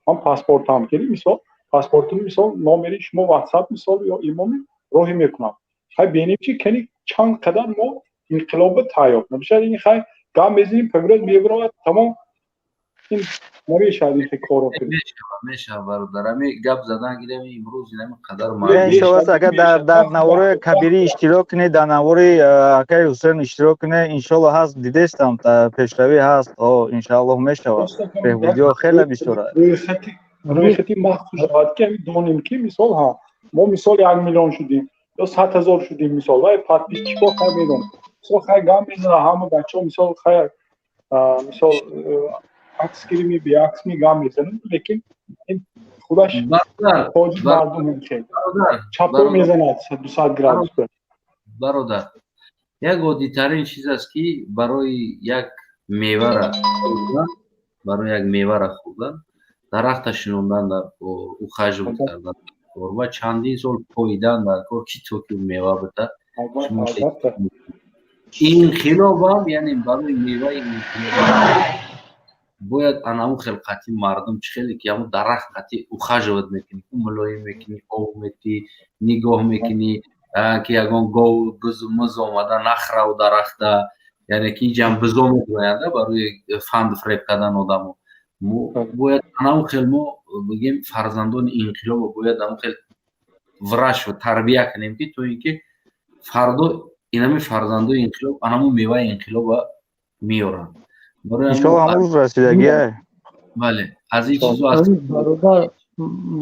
S: ман паспортам кери, мисол, паспортуни, мисол, номери шумо WhatsApp, мисол, ё имоми роҳӣ мекунам. Хай, бинем, чи кани чанд қадар мо инқилоба тайёр набошад. Ин хай, гап мезанем, пагрӯз мебарояд, тамом, ин намешавад ин корро.
A: Мешавад, бародар, ами гап задан гирем, имрӯз инами қадар.
F: Иншоалло, агар дар навори кабирӣ иштирок кунед, дар навори акаи Ҳусейн иштирок кунед, иншоалло ҳаст. Дидестам, пешравӣ ҳаст, иншоаллоҳ мешавад, беҳбудиҳо хеле бисёр аст.
S: Рӯйхати махсус шавад, ки ами донем, ки мисол, ҳа, мо, мисол, 1 миллион шудем ё 100 000 шудем, мисол, вай подписчико хай медонам, мисол, хай, гап мезанад ҳама бачаҳо, мисол, хай, мисол, аксгирими, беаксми гап мезанад, лекин ин худаш тоҷик мардум чапо мезанад 200 градус.
A: Бародар, як оддитарин чиз аст, ки барои як мевара хӯрдан дарахта шинондан дар кор, ухаживать кардан дар кор ва чандин сол поидан дар кор, ки то ки мева бита. Инқилобам, яъне барои меваи инқилоб Бояд анаму хел қатъи мардум, чӣ хеле ки ҳамун дарахт қатъи ухаживать мекунӣ, мулоим мекунӣ, об метӣ, нигоҳ мекунӣ, ки ягон гов, бузу муз омада нахраву дарахта, яъне ки иҷам бизо мегӯянда барои фанду фиреб кардан одамо. Мо бояд анаму хел, мо бигем, фарзандони инқилобо бояд ҳамун хел выращивать, тарбия кунем, ки то ин ки фардо инами фарзандои инқилоб анамун меваи инқилоба меоранд.
F: Иншоалло, ҳамон рӯз расидагия.
A: Бале, аз ин чизо аст.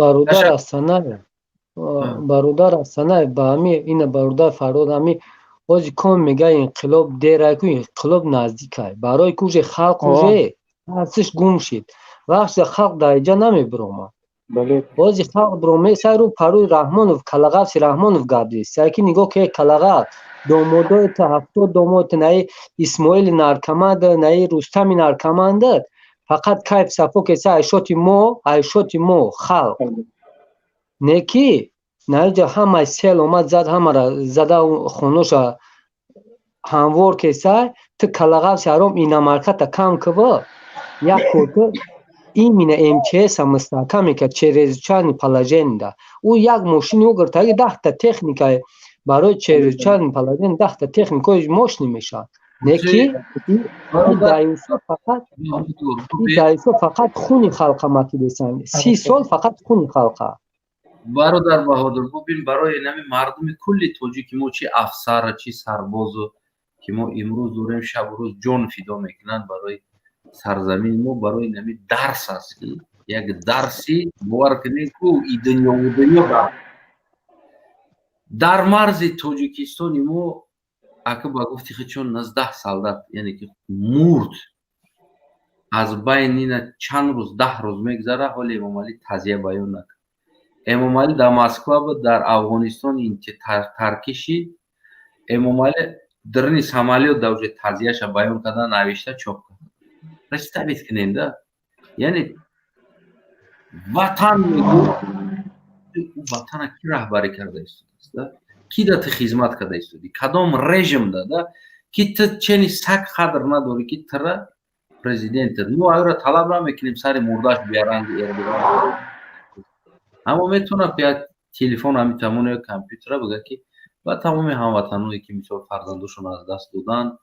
R: Бародар Асанаев, бародар Асанаев, ба ҳами ина, бародар Фарҳод, ҳами ҳози ком мега, инқилоб дерай ку, инқилоб наздикай, барои ку уже халқ уже тарсиш гум шид. Вақте халқ дар иҷа намебиромад, бози халқ биромесай, рӯ парӯи Раҳмонов, калағафси Раҳмонов гап зест, ки нигоҳ ке, калағаф, домодои 70 домод, наи Исмоили наркоманд, наи Рустами наркоманд, фақат кайф сафо кеса айшоти мо, айшоти мо халқ неки наиҷа ҳамаи сел омад, зад, ҳамара зада, хоноша ҳамвор кесай. Ту калағафси ҳаром, иномарката кам кива, як кота именно МЧС мустаҳкам мекард, чрезвычайный положение да ӯ як мошини ӯ гиртаги 10-та техника, барои чрезвычайный положение 10-та техникаи мошини мешавад. Не ки даисо фақат хуни халқа макидесанд, 30 сол фақат хуни халқа.
A: Бародар Баҳодур, бубин, барои нами мардуми кулли тоҷики мо, чи афсара, чи сарбозу ки мо имрӯз дорем, шабу рӯз ҷон фидо мекунанд барои сарзамини мо, барои нами дарс аст, ки як дарси, бовар кунед, ку и дунёву дунё дар марзи Тоҷикистони мо, ака, ба гуфти худшон, 19 солдат, яъне ки мурд. Аз байни ина чанд рӯз, 10 рӯз мегузара, ҳоли Эмомалӣ тазия баён накард. Эмомалӣ дар Москва буд, дар Афғонистон таркиши. Эмомалӣ даруни самолёт да уже тазияша баён карда, навишта, чоп кард. Представить кунем да, яъне ватан мегӯ, ватана ки раҳбарӣ карда истодааст да, ки да ту хизмат карда истоди, кадом режим да ки ту чени саг қадр надорӣ, ки тра президент. Мо аюра талаб намекунем сари мурдаш биаранги Эрдоган, аммо метавонад як телефон, ҳами тамони ё компютера бигӯяд, ки ба тамоми ҳамватаное ки мисол фарзандошон аз даст доданд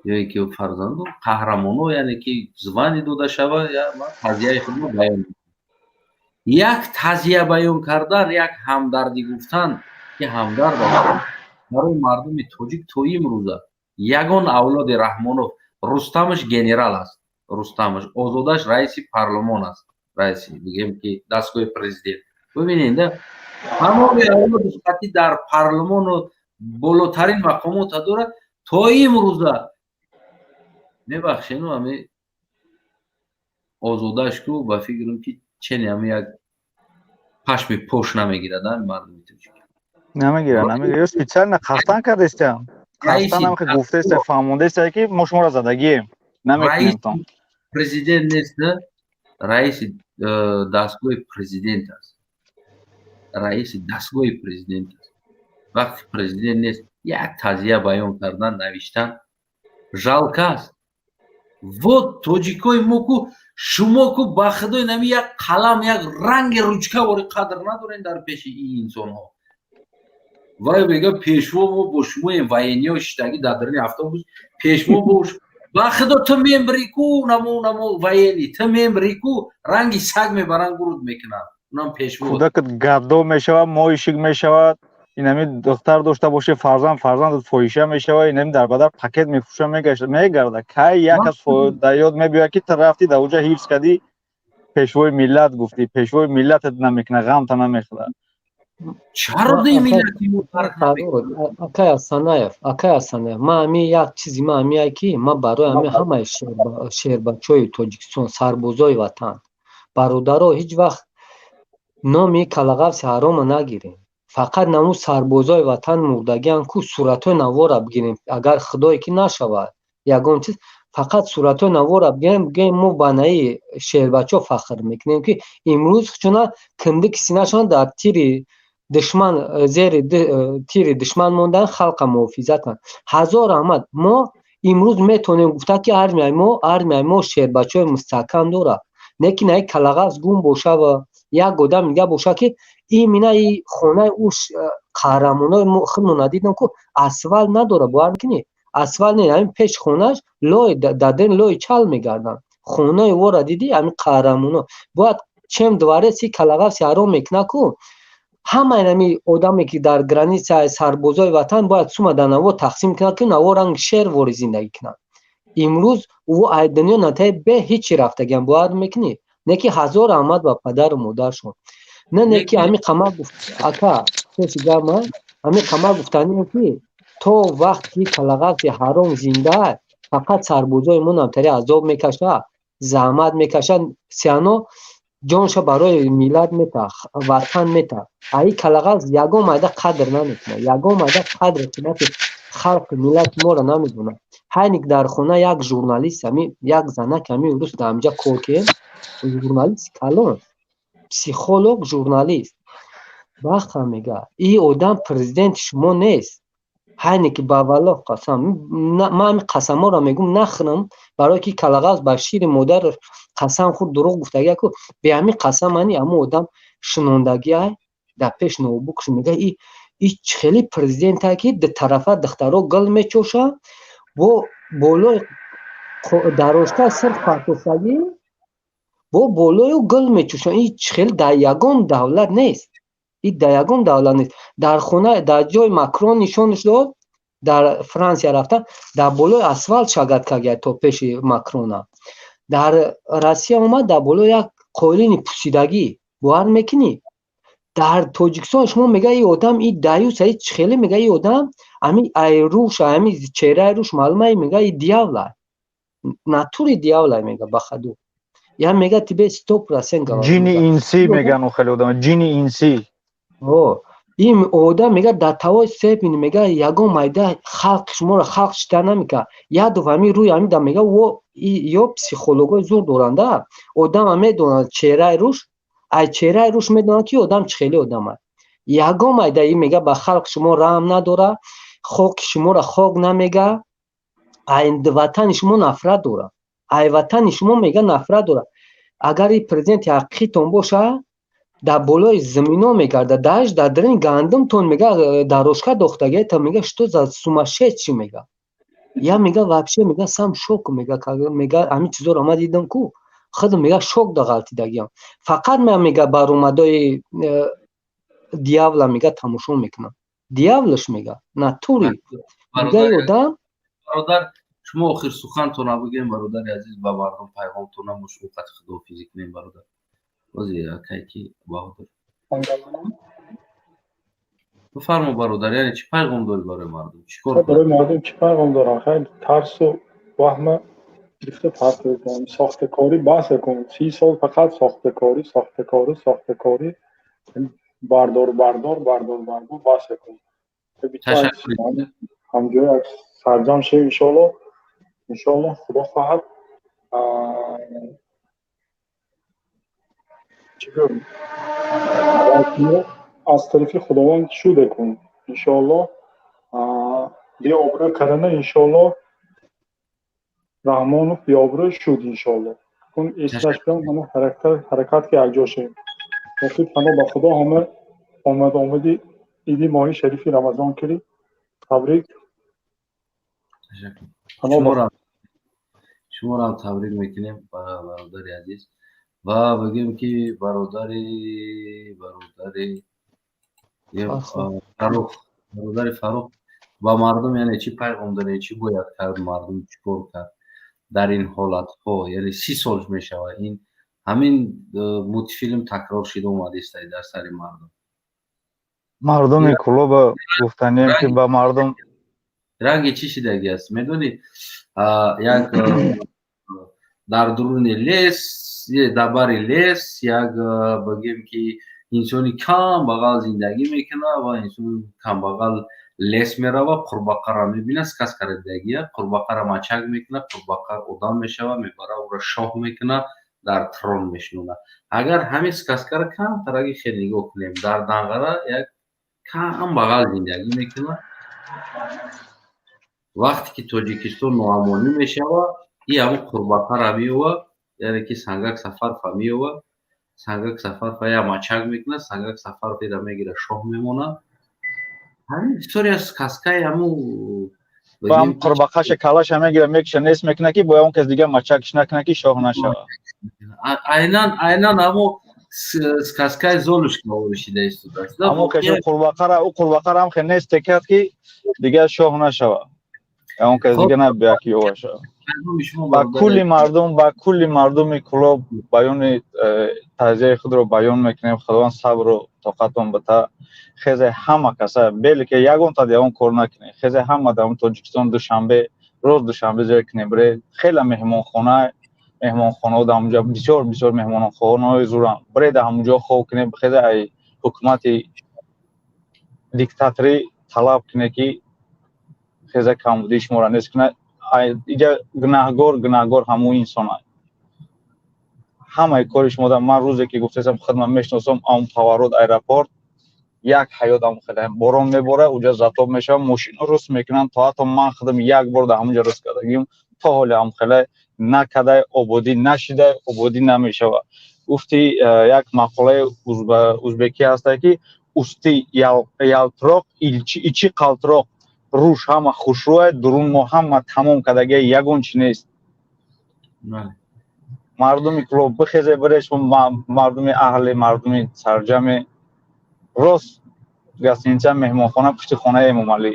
A: ё ки фарзанду қаҳрамоно, яъне ки звание дода шавад, ман тазияи худро баён. Як тазия баён кардан, як ҳамдардӣ гуфтан, ки ҳамдард барои мардуми тоҷик. То имрӯза ягон авлоди Раҳмонов, Рустамаш генерал аст, Рустамаш, Озодаш раиси парлумон аст, раиси, бигем ки, дастгоҳи президент. Бибинед да, тамоми авлоди хати дар парлумону болотарин мақомота дорад. То имрӯза, мебахшену, ами Озодаш ку, ба фикрам, ки чени ами як пашми пош намегирад мардуми тоҷик.
F: Намегирад, намегирад. Ё специально қасдан кардестиам, қасдан ам гуфтеста, фаҳмондеста, ки мо шуморо задагием, намекунемтон.
A: Президент нест, раиси дастгоҳи президент аст, раиси дастгоҳи президент аст. Вақти президент нест, як тазия баён кардан, навиштан жалко аст. Вот тоҷикои мо ку, шумо ку, ба худои нами, як қалам, як ранги ручка вори қадр надорем дар пеши ин инсонҳо. Вай мега, пешво мо бо шумоем, военный ё шиштагӣ дар даруни автобус, пешво бош. Ба худо, ту мембри ку, намо военный, ту мембри ку, ранги саг мебаранд, гуруд мекунанд, унам пешво.
F: Кӯдакат гадо мешавад, моҳишик мешавад, инами духтар дошта боши, фарзанд, фарзандат фоҳиша мешавад, инами дар бадар пакет мефурӯша, мегарда. Кай як кас дар ёд мебиёяд, ки ту рафтӣ дар оҷа ҳифз кардӣ, пешвои миллат гуфтӣ, пешвои миллатат намекунад, ғамта намехӯрад.
A: Чаро
R: Акай Асанаев, акай Асанаев, ман ами як чизи, ман амияй, ки ман барои ами ҳамаи шербачаҳои Тоҷикистон, сарбозои ватан, бародаро, ҳеҷ вақт номи калағафси ҳарома нагирем. Фақат наму сарбозои ватан мурдагиан ку, суратҳои навора бигирем, агар худое ки нашавад ягон чиз, фақат суратҳои навора бигирем, бигӯем, мо ба наи шербачаҳо фахр мекунем, ки имрӯз чуна киндики синашон дар тири душман, зери тири душман мондан, халқа муҳофизат кунанд. Ҳазор раҳмат, мо. Имрӯз метавонем гуфта, ки армияи мо шербачаҳои мустаҳкам дорад, не ки наи калағаз гум боша ва як одам дига боша, ки имина и хонаи ӯ қаҳрамонои худмо надидам ку, асфалт надора, бовар мекунӣ? Асфалт не, ҳамин пеш хонааш лой даден, лои чал мегарданд. Хонаи вора дидӣ? Ҳамин қаҳрамоно бояд чем дворец и калағаси ҳаром мекуна ку. Ҳамаи ҳами одаме, ки дар граница сарбозои ватан, бояд сума дар наво тақсим кунад, ки наво ранги шер вори зиндагӣ кунад. Имрӯз ӯ ай дунё натаи бе ҳичи рафтагиам, бовар мекунӣ? Не ки ҳазор раҳмат ба падару модаршон. Не ки ҳами қама гуфт, ака, пеши гапма ҳами қама гуфтание, ки то вақт ки калағаси ҳаром зинда, фақат сарбозои мо намтари азоб мекашад, заҳмат мекашад, сиано ҷонша барои миллат мета, ватан мета. Аи калағаз ягон майда қадр намекунад, ягон майда қадр қимати халқи миллати моро намедонад. Ҳайник дар хона як журналист, ами як занак, ами рӯз дар ҳамҷа кор кем, журналист калон, психолог, журналист баха мега: «И одам президенти шумо нест». Ҳайне ки ба валлоҳ қасам, ман ҳами қасамҳоро мегӯм, нахӯрам, барое ки калағаз ба шири модар қасам хӯрд, дурӯғ гуфтагия ку. Беҳами қасам ани ҳамун одам шунондагиай дар пеш ноутбукш мега: И хеле президентае, ки дутарафа духтаро гул мечоша, бо болои дорожка сирф партофтагӣ, бо болою гул мечӯшанд. И хеле дар ягон давлат нест, и дар ягон давлат нест». Дар хона, дар ҷои Макрон нишонаш дод, дар Франсия рафта, дар болои асфалт шагат кардия то пеши Макрона. Дар Россия омад, дар болои як қолини пусидагӣ, бовар мекунӣ? Дар Тоҷикистон шумо мега: «И одам, и даюса, и хеле», мега, «и одам ами ай руш, ами чеҳраи руш маълума, мега, и дьявола, натури дьявола», мега, бахаду я мега, тебе 100%.
F: Ҷини инсӣ меган, хеле одам ҷини инсӣ.
R: Ин одам мега дар тавои степени, мега, ягон майда халқи шуморо халқ шита намекунад. Ядов ҳами рӯи ҳами да мега, ё психологои зур доранда, одама медонад, чеҳраи руш, ай чеҳраи руш медонад, ки одам чӣ хеле одам аст. Ягон майда и мега ба халқи шумо раҳм надора, хоки шуморо хок намега, ай ватани шумо нафрат дорад, ай ватани шумо, мега, нафрат дорад. Агар и президенти ҳақиқитон боша, дар болои замино мегардад, даш дар дарини гандумтон, мега, дорожка дохтагита, мега, что за сумасшедший, мега. Я, мега, вообще, мега, сам шок, мега, ҳамин чизоро ма дидам ку, худам, мега, шок да ғалтидагиам. Фақат ма, мега, баромадои дьявола, мега, тамошо мекунам, дьяволш, мега, натури, мега, одам.
A: Бародар, шумо охир сухантона бигӯем, бародари азиз, ба мардум пайғомтона, мо шумо қати худоҳофизӣ кунем, бародар. Бози акай ки Баҳодур, бифармо, бародар, яъне чӣ пайғом дорӣ барои мардум, чӣ кор?
S: Барои мардум чӣ пайғом дорам? Хайр, тарсу ваҳма гирифта партофтам, сохтакорӣ баҳса кун. 30 сол фақат сохтакорӣ, сохтакорӣ, сохтакорӣ, бардор, бардор, бардор, бардор, баҳса кун. Ҳамҷоя сарҷам шев, иншоалло, иншоалло, худо хоҳад. Чӣ гӯм, аз тарафи Худованд шуда кун, иншоалло, беобрӯ кардана, иншоалло, Раҳмонов беобрӯ шуд, иншоалло. Кун эслаш биём, ҳама ҳаракат ки якҷо шавем. Охир пано ба Худо, ҳама омад омади иди моҳи шарифи Рамазон кири табрик.
A: Шуморо табрик мекунем, бародари азиз, ва бигӯем, ки бародари Фарух, бародари Фарух, ба мардум яъне чӣ пайғом дорем, чӣ бояд кард, мардум чӣ кор кард дар ин ҳолатҳо? Яъне 30 сол мешавад, ин ҳамин мультфилм такрор шида омадааст дар сари мардум.
F: Мардуми Кӯлоба гуфтанием, ки ба мардум
A: Ранги чӣ шидаги аст, медонӣ? Як дар дуруни лес, дар бари лес як, бигӯем, ки инсони камбағал зиндагӣ мекунад ва инсони камбағал лес мерава, қурбақаро мебинад, сказкара дидагия, қурбақаро мачак мекунад, қурбақа одам мешавад, мебара, ӯро шоҳ мекунад, дар трон мешинонад. Агар ҳамин сказкаро камтараги хел нигоҳ кунем, дар Данғара як камбағал зиндагӣ мекунад. Вақте ки Тоҷикистон ноамонӣ мешавад, и ҳамун қурбақара меёвад, яъне ки Сангак Сафарова меёвад. Сангак Сафарова я мачак мекунад, Сангак Сафаров ира мегира, шоҳ мемонад. Ҳамин история, сказка и ҳамун.
F: Ҳам қурбақаша, калаша мегира, мекиша, нест мекунад, ки бояд он кас дигар мачакш накунад, ки шоҳ нашавад.
A: Айнан ҳамо сказка и Золушка шида истодааст.
F: Ҳамо каши қурбақара, ӯ қурбақара ҳам хел нест текард, ки дигар шоҳ нашавад, он кас дига набия ки ёва шавад. Ба кулли мардум, ба кулли мардуми Кулоб баёни таъзияи худро баён мекунем. Худованд сабру тоқатон бита. Хезе ҳама каса беле ки ягонта ягон кор накунем, хезе ҳама дар Тоҷикистон, Душанбе, рӯз душанбе зер кунем, бире хеле меҳмонхона, меҳмонхонаҳо дар ҳамунҷо бисёр бисёр меҳмонхонаҳои зуранд, бире дар ҳамунҷо хоб кунем. Хезе ай ҳукумати диктаторӣ талаб куне, ки хеза камбудии шуморо нест кунад. Иҷа гунаҳгор ҳамун инсон ҳамаи кори шумо. Ман рӯзе ки гуфтасам, худман мешиносам, ам поворот аэропорт як ҳаёт ам хеле борон мебора, уҷа затоп мешавад, мошино руст мекунанд. То ҳатто ман худам як бор дар ҳамунҷа руст кардагим, то ҳоле ам хеле накардай, ободӣ нашидай, ободӣ намешавад. Гуфти як мақолаи узбекӣ ҳастае, ки усти ялтироқ, ичи қалтироқ. Рӯш ҳама хушрӯя, дурун мо ҳама тамом кардагия, ягон чи нест. Мардуми Кулоб, бихезе, биреш, мардуми аҳли, мардуми сарҷаме, рост гостиница, меҳмонхона пушти хонаи Эмомалӣ.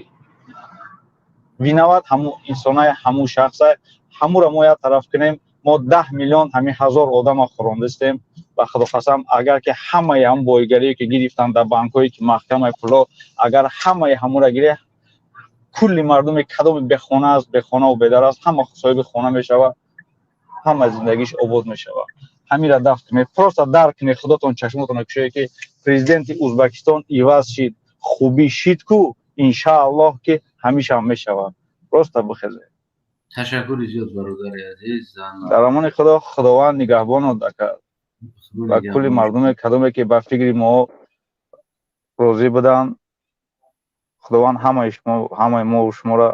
F: Виноват ҳамун инсонаи, ҳамун шахса. Ҳамура мо як тараф кунем. Мо 10 миллион ҳамин ҳазор одама хӯрондистем. Ба худо қасам, агар ки ҳамаи ҳам бойгарие ки гирифтанд дар банкҳое ки маҳкамаи пуло, агар ҳамаи ҳамура гире, кулли мардуми кадоми бехона аст, бехонаву бедар аст, ҳама соҳиби хона мешавад, ҳама зиндагиш обод мешавад. Ҳамира дафт кунед, просто дарк кунед, худотон чашмотон кушое, ки президенти Узбекистон иваз шид, хубӣ шид ку, иншааллоҳ, ки ҳамишам мешавад. Просто бихезе.
A: Ташаккури зиёд, бародари азиз.
F: Дар амони Худо, Худованд нигаҳбонот дакард ва кулли мардуме, кадоме ки ба фикри мо розӣ буданд. Худованд ҳамаи шумо, ҳамаи мову шуморо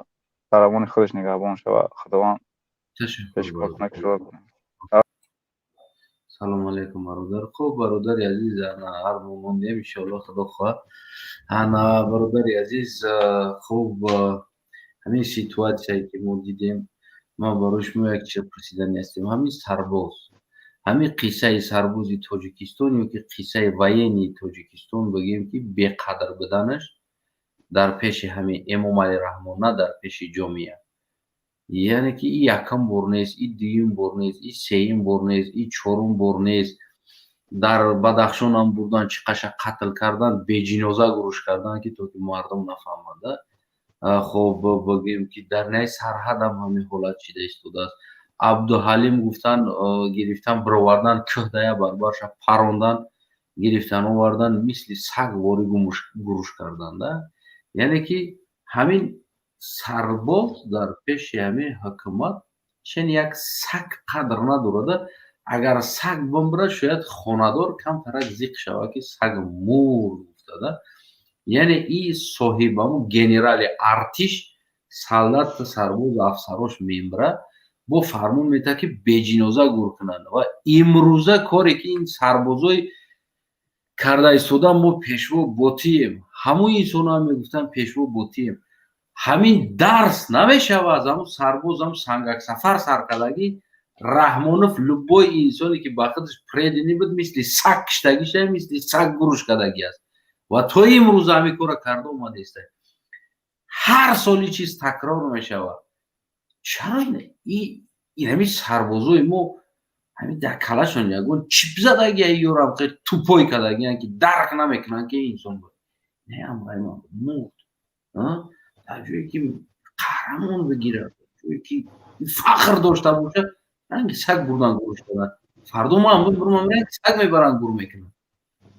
F: дар амони худаш нигаҳбон шавад. Худованд пешкор кунад, кишовар кунад.
A: Салому алайкум, бародар. Хуб, бародари азиз, ана ҳар мо мондем, иншоалло, Худо хоҳад. Ана, бародари азиз, хуб, ҳамин ситуация е ки мо дидем, ман барои шумо як чиз пурсидани ҳастем. Ҳамин сарбоз, ҳамин қиссаи сарбози Тоҷикистон ё ки қиссаи военный и Тоҷикистон, бигӯем, ки беқадр буданаш дар пеши ҳамин Эмомалӣ Раҳмон, на дар пеши ҷомеа, яъне ки и якум бор нест, и дуюм бор нест, и сеюм бор нест, и чорум бор нест. Дар Бадахшонам бурдан, чӣ қаша қатл кардан, беҷиноза гурӯш кардан, ки то ки мардум нафаҳмада. Хоб, бигӯем, ки дар наи сарҳадам ҳамин ҳолат шида истодааст. Абдуҳалим гуфтан, гирифтан, бировардан, кӯҳдая барбарша парондан, гирифтан, овардан, мисли саг ворӣ гурӯш карданда. Яъне ки ҳамин сарбоз дар пеши ҳамин ҳукумат чен як саг қадр надорада. Агар саг бимбирад, шояд хонадор камтарак зиқ шавад, ки саг мурд гуфтада. Яъне и соҳиб, ҳамун генерали артиш, солдат, сарбозу афсарош мембирад, бо фармон метаҳад, ки беҷиноза гур кунанд. Ва имрӯза коре ки ин сарбозои карда истода, мо пешво ботием, ҳамун инсонҳо мегуфтанд, пешво ботием. Ҳамин дарс намешавад? Ҳамун сарбоз, ҳамун Сангаксафар саркардагӣ Раҳмонов, любой инсоне ки ба худаш преданный буд, мисли саг киштагиша, мисли саг гуруш кардагӣ аст ва то имрӯз ҳамин кора карда омадааст. Ҳар сол ин чиз такрор мешавад. Чаро ин ҳамин сарбозои мо ҳамин дар калашон ягон чип задаги ёрам, хел тупой кардагиян, ки дарк намекунанд, ки инсон буд, не, амрайман мурд, дар ҷое ки қаҳрамон бигирад, ҷое ки фахр дошта бошад, ранги саг бурдан, гурӯш доданд. Фардо ма ҳам бурмам, ранги саг мебаранд, гур мекунанд.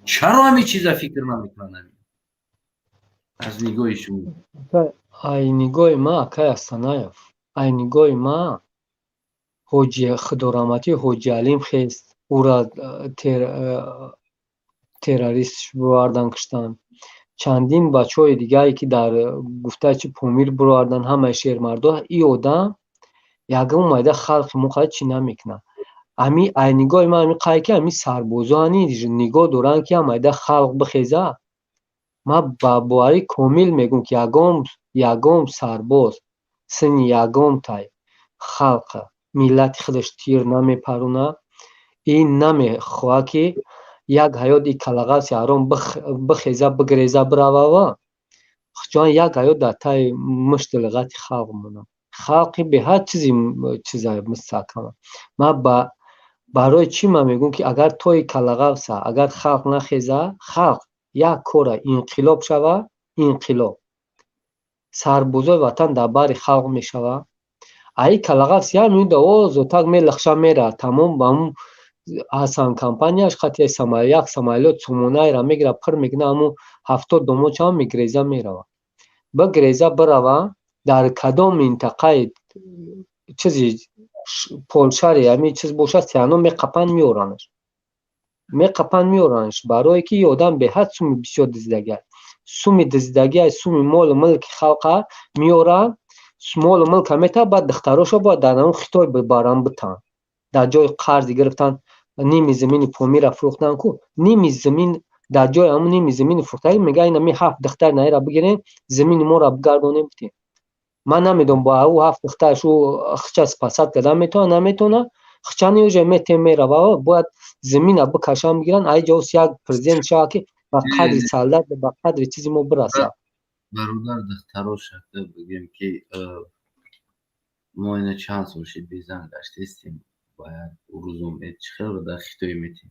A: Чаро ҳамин чиза фикр намекунанд ҳамин, аз нигоҳи шумо?
R: Ай нигоҳи ма, акай Астанаев, ай нигоҳи ма, ҳоҷи Худораҳматӣ, Ҳоҷи Алим хест, ӯра террорист бовардан, куштанд. Чандин бачаҳои дигае, ки дар гуфтаи чи Помир бировардан, ҳамаи шермардо, и одам ягон майда халқи мо қай чӣ намекунад. Ами ай нигоҳи ман ами қай ки ами сарбозоани нигоҳ доранд, ки майда халқ бихеза. Ман ба боварии комил мегӯм, ки ягон сарбоз синни ягонтай халқа, миллати худаш тир намепарона. Ин намехоҳад, ки як ҳаёт и калағаси ҳаром бихеза, бигреза, биравава ҷон, як ҳаёт дар таи мушти луғати халқ монад. Халқи беҳад чизи чиза мустаҳкама. Ман ба барои чӣ ман мегӯм, ки агар тои калағавса, агар халқ нахеза, халқ як кора инқилоб шава, инқилоб сарбозои ватан дар бари халқ мешава. Аи калағавс як минута о зотак мелахша, мера, тамом. Ба ҳамун ҳасан компанияш хати як самолёт сомонаеро мегира, пир мекуна, ҳамун 70 домочам мегреза, мерава, бигреза, бирава дар кадом минтақаи чизи полшаре ҳамин чиз бошад, сиано меқапанд, меоранаш, меқапанд, меоранаш. Барое ки одам беҳад суми бисёр дуздагиа, суми дуздагиа, суми молу мулки халқа меорад, молу мулка метавад, баъд духтароша бояд дар ҳамун Хитой бибаранд, битанд. Дар ҷои қарзи гирифтан ними замини Помира фурӯхтан ку, ними замин дар ҷои ҳамун ними замини фурӯхтагӣ мега, ин ами ҳафт духтари наира бигирем, замини моро бигардонем, битем. Ман намедонам, бо ӯ ҳафт духтараш ӯ хича спасать кардан метавона, наметавона. Хичани уже метем, мерава, бояд замина бикашан, бигиранд. Ай ҷо як президент шава, ки ба қадри солдат, ба қадри чизи мо бирасад.
A: Бародар, духтароша бигем, ки мо ина чанд сол шид безан гаштестем, бояд урузум чӣ хелро дар Хитой метем.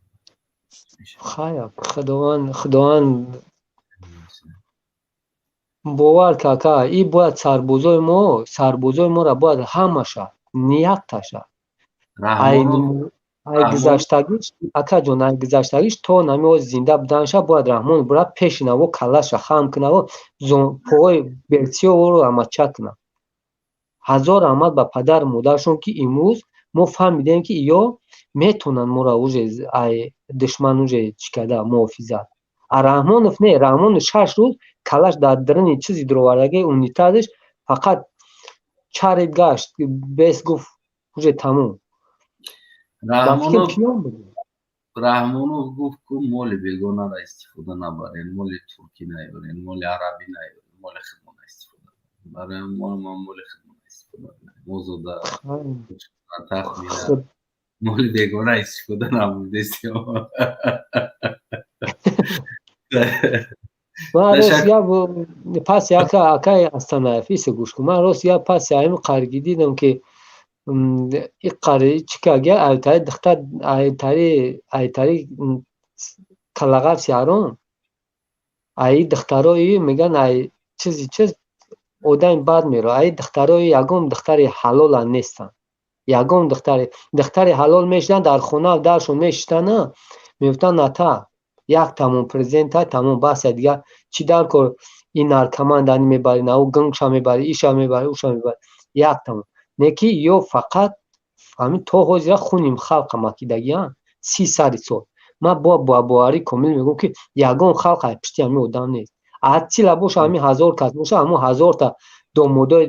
R: Хая, Худованд, Худованд бовар кака, и бояд сарбозои мо, сарбозои моро бояд ҳамаша нияташа ай гузаштагиш, акаҷон, ай гузаштагиш то нами оз зинда буданша бояд Раҳмон бура пешинаво, каллаша хам кунаво, пои берсиёро амача куна. Ҳазор раҳмат ба падару модаршон, ки имрӯз мо фаҳмидем, ки ё метавонанд моро уже ай душман уже чӣ карда муҳофизат. А Раҳмонов не, Раҳмонов 6 рӯз каллаш дар даруни чизи дуровардаги унитазаш фақат чарид, гашт, бес гуфт, уже тамом.
A: Раҳмонов гуфт, ку моли бегонаро истифода набарен, моли туркӣ наёрен, моли арабӣ наёрен, моли худмона истифода барем. Мо моли худмона истифода, озода тахмина моли бегона истифода набудестем.
R: Ман рост гап, паси ака, акай Астанаев, исе гӯш кун, ман рост гап, паси ҳамин қарги дидам, ки и қари чӣ кага, айтари духтар, айтари калағафси ҳаром, аи духтарои меган, ай чизи чиз одами бад меро, аи духтарои ягон духтари ҳалола нестанд. Ягон духтари ҳалол мешидан, дар хона даршон мешиштана, мегуфтанд: ната як тамом президента, тамом, баса, дига чӣ дар кор, ин наркоман дани мебари, на ӯ гингша мебари, иша мебари, уша мебари, як тамом. Не ки ё фақат ҳамин то ҳозира хуним халқа макидагиан 30 сари сол. Ман бо боварии комил мегӯм, ки ягон халқ ай пишти ҳамин одам нест. Ацила боша, ҳамин 1000 кас боша, ҳамун 1000-та домодои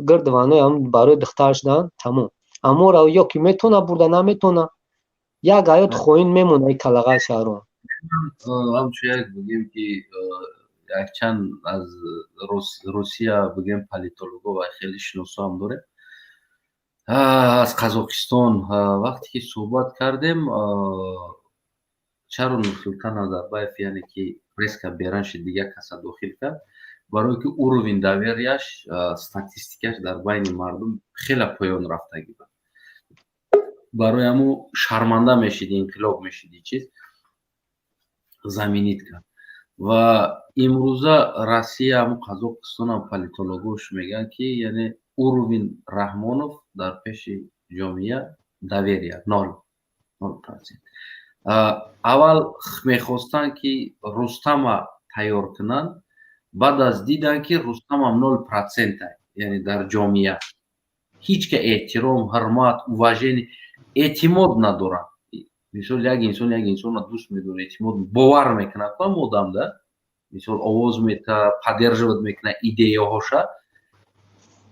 R: гирдванои ҳам барои духтар шудан, тамом. Амморо ё ки метавона бурда, наметавона, як ҳаёт хоин мемона и калағаи шаҳрон.
A: Ҳамчун як бигем, ки якчанд аз Русия бигем политолого ва хеле шиносоам дорем, аз Қазоқистон, вақте ки суҳбат кардем, чаро Нурсултан Назарбаев, яъне ки резко беран шид, дигар каса дохил кард? Барое ки уровень доверияш, статистикаш дар байни мардум хеле поён рафтагӣ буд. Барои ҳамун шарманда мешид, инқилоб мешиди, чиз заменить кард. Ва имрӯза Россия, ҳамун Қазоқистонам политологош мегӯянд, ки яъне уровень Раҳмонов дар пеши ҷомеа доверия 0,0%. Аввал мехостанд, ки Рустама тайёр кунанд, баъд аз дидан, ки Рустамам 0%, яъне дар ҷомеа ҳеҷ ка эҳтиром, ҳурмат, уважение, эътимод надоранд. Мисол, як инсон як инсонро дӯст медорад, эътимод, бовар мекунад ку ҳам одам да. Мисол, овоз мета, поддерживать мекунад идеяҳоша.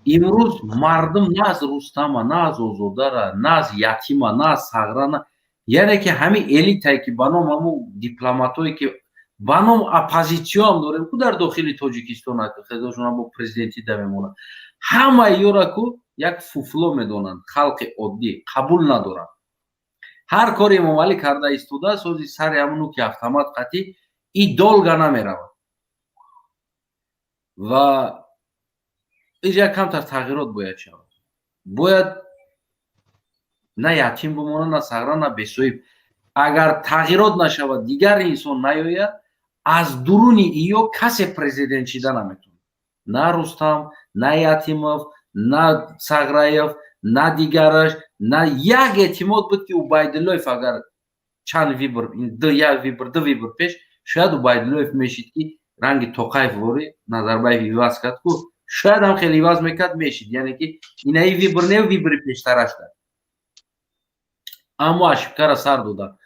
A: Имрӯз мардум на аз Рустама, на аз Озодара, на аз Ятима, на аз Сағрана, яъне ки ҳамин элитае, ки ба ном ҳамун дипломатое, ки ба ном оппозитсиёам дорем ку дар дохили Тоҷикистон, хелошона бо президентӣ да мемонад, ҳамаи ёра ку як фуфло медонанд. Халқи оддӣ қабул надоранд. Ҳар кори Эмомалӣ карда истодааст, ҳози сари ҳамуну ки автомат қатӣ и долго намеравад ва инҷа камтар тағйирот бояд шавад. Бояд на Ятим бимонад, на Сағра, на бесоҳиб. Агар тағйирот нашавад, дигар инсон наёяд, аз дуруни иё касе президент шида наметавонад: на Рустам, на Ятимов, на Сағраев, на дигараш. На як эътимод буд, ки Убайдуллоев, агар чанд выбор, як выбор, ду выбор пеш, шояд Убайдуллоев мешид, ки ранги Тоқаев вори Назарбаев иваз кард ку, шояд ҳам хеле иваз мекард, мешид. Яъне ки инаи выбор не, выбори пештарашда. Аммо ошибкара сар дода,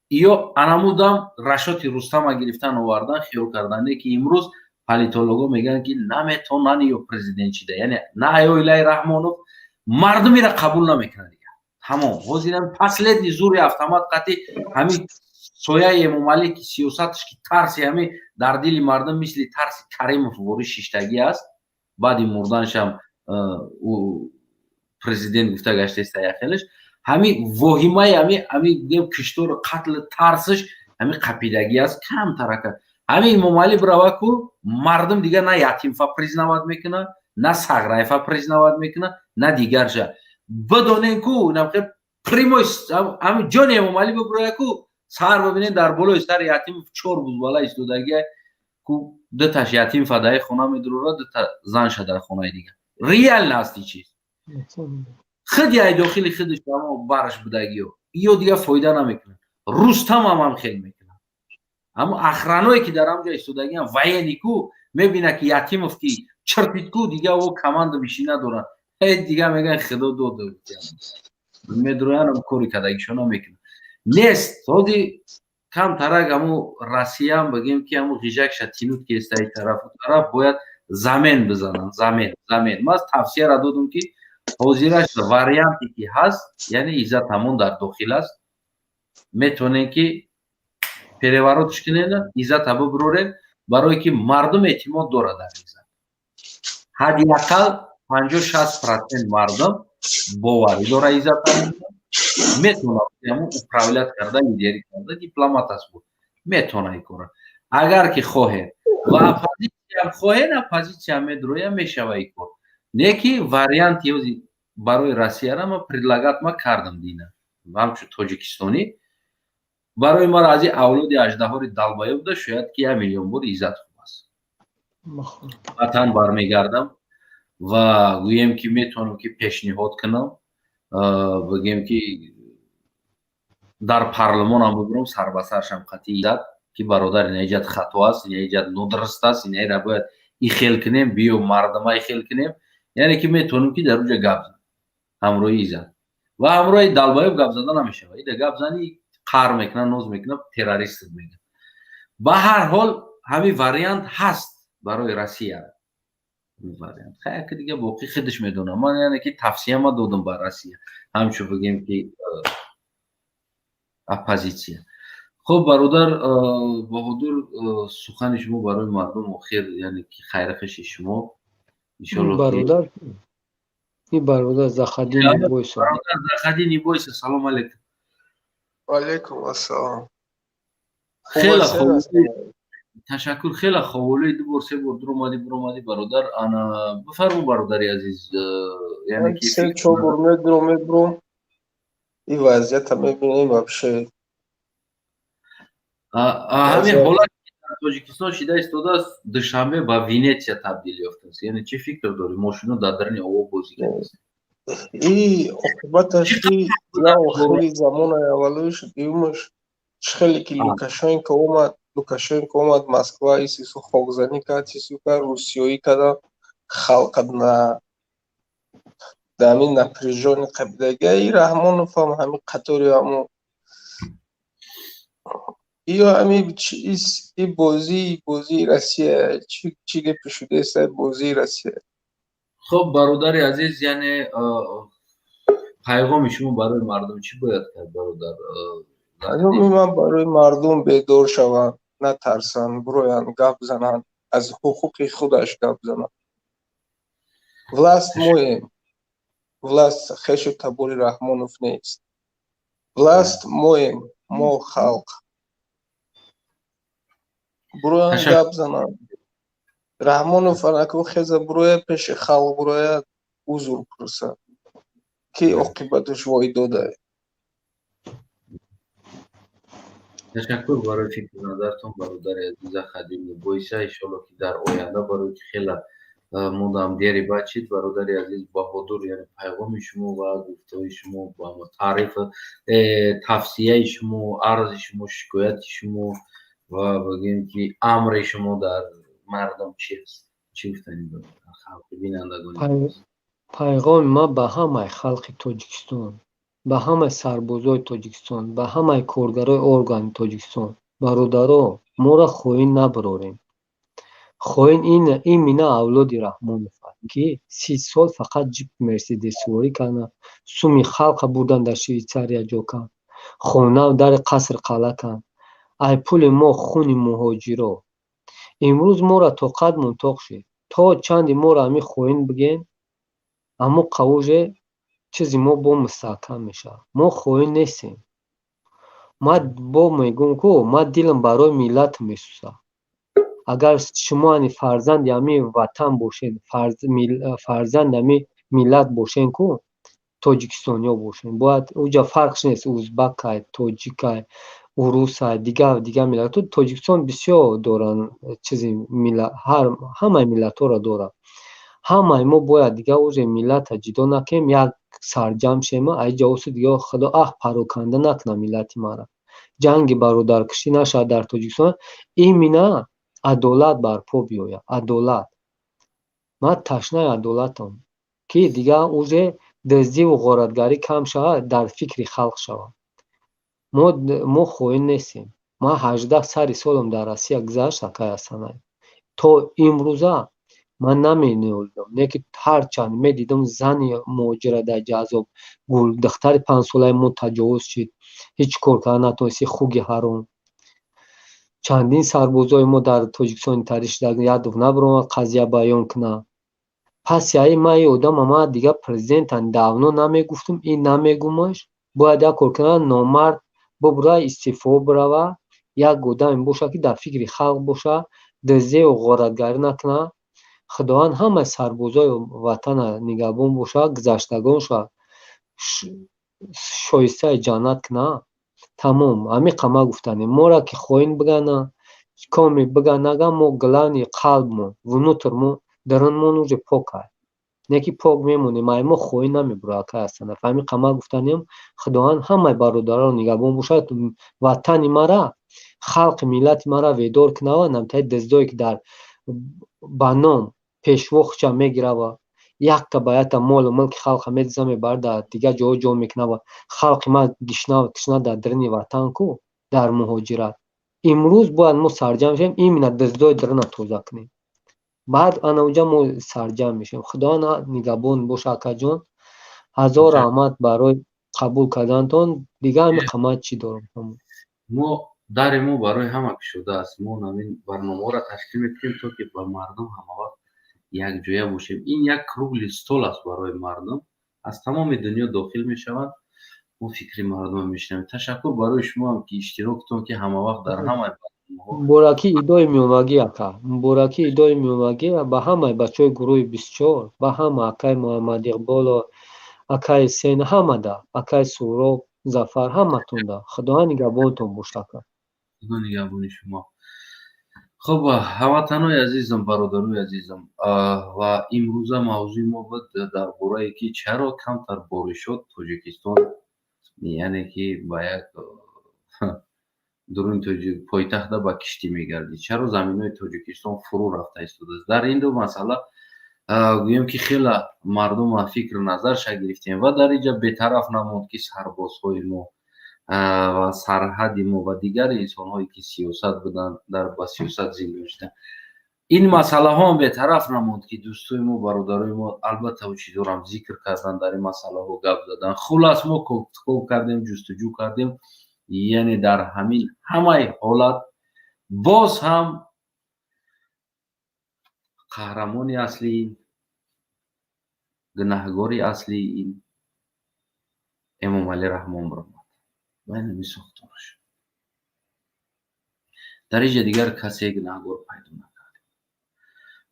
A: ё анамудам расчёти Рустама гирифтан, овардан, хиёл кардан, ки имрӯз политолого мегӯянд, ки наметонанд ё президент шида, яъне на оилаи Раҳмонов, мардумира қабул намекунад дигар. Тамом, ҳозирам последний зури автомат қатӣ ҳамин сояи Эмомалӣ, ки сиёсаташ, ки тарси ҳамин дар дили мардум мисли тарси Каримов ворӣ шиштагӣ аст. Баъди мурданашам президент гуфта гаштаиста, яхелаш ҳамин воҳимаи ҳами гӯем киштору қатли тарсиш ҳамин қапидагӣ аст камтарака. Ҳамин Эмомалӣ бирава ку, мардум дигар на Ятимфа признавать мекунад, на Сағраева признавать мекунад, на дигарша. Бидонен ку прямой ҳамин ҷони Эмомалӣ бибироя ку, сар бибинен, дар болои сари Ятимов чор бузбала истодагия ку, дуташ Ятимфа даи хона медурора, дута занша дар хонаи дигар. Реально ҳасти чиз худи ай дохили худаш амо бараш будагиё, иё дигар фоида намекунад. Рустамам ҳам хел мекунад. Аммо охраное, ки дар ҳамҷо истодагиам, военный ку мебина, ки Ятимов ки чирпид ку, дигар о команда бишӣ надоранд. Дигар мегӯян, худо дода, медроянам, кори кардагишона мекунад. Нест ҳози камтарак ҳаму Россиям бигем, ки ҳаму ғижакша тянуть ки эстаи тарафу тараф бояд замен бизананд, замен, замен. Ман тавсияра додум, ки ҳозираш варианте ки ҳаст, яъне Иззат ҳамон дар дохил аст, метавонем ки переворотш кунем, Иззата бибурорем, барое ки мардум эътимод дорад дар Иззат. Ҳадди ақал 50-60% мардум боварӣ дора, Иззат метавонад ҳамун управлять карда, лидерӣ карда, дипломат аст, буд, метавона ин кора, агар ки хоҳед ва оппозитсиям хоҳед, оппозитсия медроя, мешава ин кор. Не ки варианти ҳози барои Россияра ма предлагать ма кардам дина, ҳамчун тоҷикистонӣ барои мара аз ин авлоди аждаҳори долбоёб да шояд ки 1 миллион бор Иззат хуб аст. Ватан бармегардам ва гӯем, ки метавонам ки пешниҳод кунам, бигӯем, ки дар парлумонам бибурам, сарбасаршам қатъи Иззат, ки бародар, ина иҷад хато аст, ина иҷад нодуруст аст, инаира бояд ихел кунем, биё мардума ихел кунем. Яъне ки метавонем ки дар уҷа гап зан ҳамроҳи Иззат ва ҳамроҳи долбоёб гап зада намешавад. Ида гап зани, қаҳр мекунад, ноз мекунад, террорист мегӯяд. Ба ҳар ҳол, ҳамин вариант ҳаст барои Россия вариант. Хаяки дига боқӣ худаш медонам. Ман яъне ки тавсияма додам ба Россия, ҳамчун бигем ки оппозитсия. Хуб, бародар Баҳодур, сухани шумо барои мардум охир, яъне ки хайрхиши шумо. Иншолло.
R: Бародар, и бародар, заходи, не бойся.
A: Бародар, заходи, не бойся. Салом алейкум.
M: Валейкум ассалом.
A: Хеле хуб, ташаккур. Хеле ховолӯи, ду бор, се бор дуромадӣ, буромадӣ, бародар. Ана, бифармо, бародари азиз.
M: Яъне ки се чор бор медуром, мебуром, ин вазъията мебинем вообще.
A: Ҳамин ҳолат дар Тоҷикистон шида истодааст, Душанбе ба Венетсия табдил ёфтааст. Яъне чӣ фикр дорӣ? Мошино дар даруни ово бозӣ кардааст.
M: И оқибаташ ки на охири замонаи аввалуш, дуюмаш, чӣ хеле ки Лукашенко омад, Лукашенко омад Москва, исису хокзанӣ кард, сису кард, русиёӣ карда, халқа на дар ҳамин напряжённый қабидагия. И Раҳмонов ҳам ҳамин қатори ҳамо. Ё ами и бозии Россия, чӣ гапи шудааст, бозии Россия.
A: Хуб, бародари азиз, яъне пайғоми шумо барои мардум чӣ бояд кард, бародар?
M: Паёми ман барои мардум: бедор шаванд, натарсанд, бироянд, гап зананд, аз ҳуқуқи худаш гап зананд. Власть моем, власть хешу табори Раҳмонов нест, власть моем, мо халқ. Буроянд, гап зананд. Раҳмонов анаку хеза буроя, пеши халқ бурояд, узр пурсад, ки оқибаташ вой додае.
A: Ташаккур барои фикру назартон, бародари азиза Хадим Мубоиса. Иншолло, ки дар оянда барои ки хела мудам дери бад шид, бародари азиз Баҳодур, яъне пайғоми шумо ва гуфтаҳои шумо, таъриф, тавсияи шумо, арзи шумо, шикояти шумо ва бигӯем, ки амри шумо дар мардум чи аст? Чӣ гуфтанӣ доред халқи бинандагони?
R: Пайғоми ман ба ҳамаи халқи Тоҷикистон, ба ҳамаи сарбозои Тоҷикистон, ба ҳамаи коргарои органи Тоҷикистон: бародаро, моро хоин набарорем. Хоин имина авлоди Раҳмонов аст, ки 30 сол фақат ҷип мерседесворӣ карданд, суми халқа бурдан, дар Швейтсария ҷо канд, хона дари қаср қалъа канд, ай пули мо, хуни муҳоҷиро. Имрӯз моро тоқатмон тоқ шид. То чанде моро ҳамин хоин бигӯен, аммо қавуже чизи мо бо мустаҳкам мешавад. Мо хоин нестем. Ман бо мегӯм ку, ман дилам барои миллатам месӯзад. Агар шумо ани фарзанди ҳамин ватан бошед, фарзанди ҳамин миллат бошен ку, тоҷикистониё бошен, бояд уҷа фарқш нест, узбакай, тоҷикай, урусай, дигар дигар миллатҳо. Тоҷикистон бисёр доранд чизи, ҳамаи миллатҳоро дорад. Ҳамаи мо бояд дигар уже миллата ҷудо накунем, як сарҷамъ шема. Аиҷа осу дигар худо аҳ пароканда накунад миллати мара, ҷанги бародаркушӣ нашавад дар Тоҷикистон, имина адолат барпо биёяд. Адолат, ман ташнаи адолатам, ки дигар уже дуздиву ғоратгарӣ кам шавад, дар фикри халқ шавад. Мо хоин нестем. Ман 18 сари солам дар Россия гузашт, акай Ҳасанай, то имрӯза ман наменолидам, не ки ҳарчанд медидам зани муҳоҷира дар ҷазоб, духтари 5-солаи мо таҷовуз шид, ҳеҷ кор карда натонисти, хуги ҳаром. Чандин сарбозои мо дар Тоҷикистони таърих шуда, ядов набаромад қазия баён кунад. Пас яи ман и одама ман дигар президентан давно намегуфтум, ин намегумаш. Бояд як кор кунад: номард бубура, истеъфо бирава, як одаме бошад, ки дар фикри халқ бошад, дуздию ғоратгарӣ накунад. Худованд ҳамаи сарбозои ватана нигаҳбон бошад, гузаштагонша шоистаи ҷаннат кунад. Тамом, ҳамин қама гуфтанем. Моро ки хоин бигана, коми биган наган, мо главный қалбмон, внутр мо, дарунмон уже пок аст, не ки пок мемонем, ай мо хоин намебурад, акай Ҳасанов. Ҳамин қама гуфтанем. Худованд ҳамаи бародаронро нигаҳбон бошад, ватани мара, халқи миллати мара ведор кунава, намтаи дуздое ки дар ба ном пешво хуча мегирава, якта ба якта молу мулки халқа медиза, мебарад, дар дигар ҷоҳо ҷо мекунава. Халқи ман гишнаву тишна дар даруни ватан ку, дар муҳоҷират. Имрӯз бояд мо сарҷамъ шавем, именно дуздои даруна тоза кунем, баъд ана уҷа мо сарҷамъ мешавем. Худованд нигаҳбон боша, акаҷон. Ҳазор раҳмат барои қабул кардантон. Дигар ҳамин қамат чӣ дорам.
A: Мо дари мо барои ҳама кушода аст. Мо ҳамин барномаҳоро ташкил мекунем, то ки ба мардум ҳамавақт якҷоя бошем. Ин як круглый стол аст барои мардум, аз тамоми дунё дохил мешаванд, мо фикри мардумро мешунавем. Ташаккур барои шумоам, ки иштироктон, ки ҳамавақт дар ҳамаи
R: Муборакӣ идои миёнагӣ, ака, муборакӣ идои миёнагӣ ба ҳамаи бачаҳои гурӯҳи 24, ба ҳама, акаи Муҳаммад Иқболо, акаи Сен, ҳамада, акаи Суҳроб, Зафар, ҳаматонда. Худованд нигаҳбонтон бошад, ака.
A: Худо нигаҳбони шумо. Хуб, ҳамватанои азизам, бародарои азизам, ва имрӯза мавзӯи мо буд дар борае, ки чаро камтар боришот Тоҷикистон, яъне ки ба як дуруни пойтахта ба киштӣ мегардид, чаро заминҳои Тоҷикистон фурӯ рафта истодааст. Дар ин ду масъала гӯем, ки хеле мардума фикру назарша гирифтем ва дар инҷа бетараф намонд, ки сарбозҳои мо Ва сарҳади мо ва дигар инсонҳое ки сиёсат буданд, дар ба сиёсат зиндон шуданд, ин масъалаҳоам бетараф намонд, ки дӯстои мо, бародарои мо албатта чизорам зикр карданд, дар ин масъалаҳо гап заданд. Хулас, мо кофтуков кардем, ҷустуҷӯ кардем, яъне дар ҳамин ҳамаи ҳолат боз ҳам қаҳрамони аслӣ, гунаҳгори аслии ин Эмомалӣ Раҳмон баромад ва инами сохтораш. Дар инҷа дигар касе гунаҳгор пайдо накардем.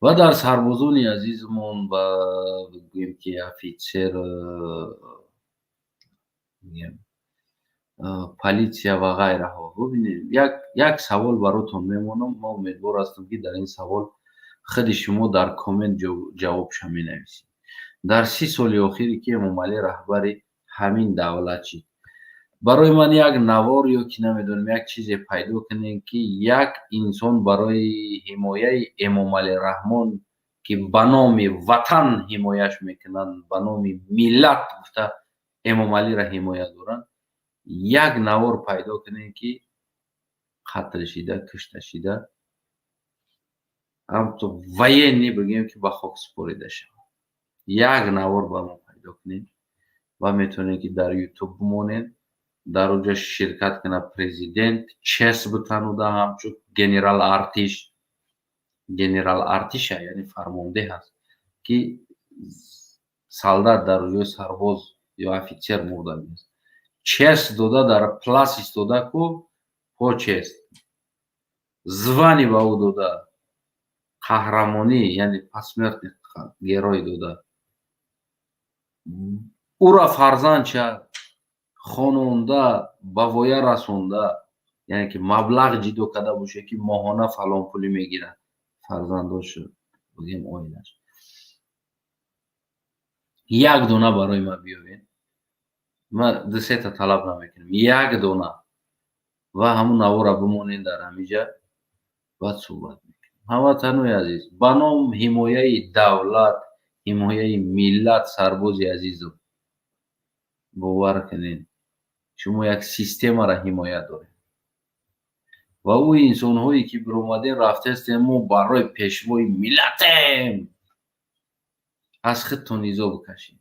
A: Ва дар сарбозони азизмон ва бигӯем ки офитсер, мегӯем, полиция ва ғайраҳо. Бубинед, як савол баротон мемонам, ман умедвор ҳастам, ки дар ин савол худи шумо дар коммент ҷавобша менависед. Дар 30 соли охире ки Эмомалӣ раҳбари ҳамин давлат шид, барои ман як навор ё ки намедонам як чизе пайдо кунем, ки як инсон барои ҳимояи Эмомалӣ Раҳмон, ки ба номи ватан ҳимояш мекунанд, ба номи миллат гуфта Эмомалиро ҳимоя доранд, як навор пайдо кунем, ки қатл шида, кушта шида, ҳамто военный бигӯем, ки ба хок супорида шавад. Як навор ба мо пайдо кунем ва метавонем, ки дар Ютуб бимонед, дар оҷа ширкат кунад президент, честь битануда ҳамчун генерал артиш, генерал артиша, яъне фармондеҳ аст, ки солдат дар ҷои сарбоз ё офитсер мурдагиаст. Честь дода, дар плац истода ку почесть звание ба ӯ дода, қаҳрамонӣ, яъне посмертный герой дода, ӯра фарзандча хононда, ба воя расонда, яъне ки маблағ ҷидо карда бошад, ки моҳона фалон пулӣ мегирад фарзандошу, бигӯем, оилаш. Як дона барои ман биёвед, ман ду-сета талаб намекунам, як дона, ва ҳамун навора бимонед дар ҳамиҷа, баъд суҳбат мекунем. Ҳамватанои азиз, ба ном ҳимояи давлат, ҳимояи миллат, сарбози азизам, бовар кунед, шумо як системаро ҳимоя доред. Ва ӯ инсонҳое ки биромадем рафтаистем, мо барои пешвои миллатем, аз худтон низо бикашед.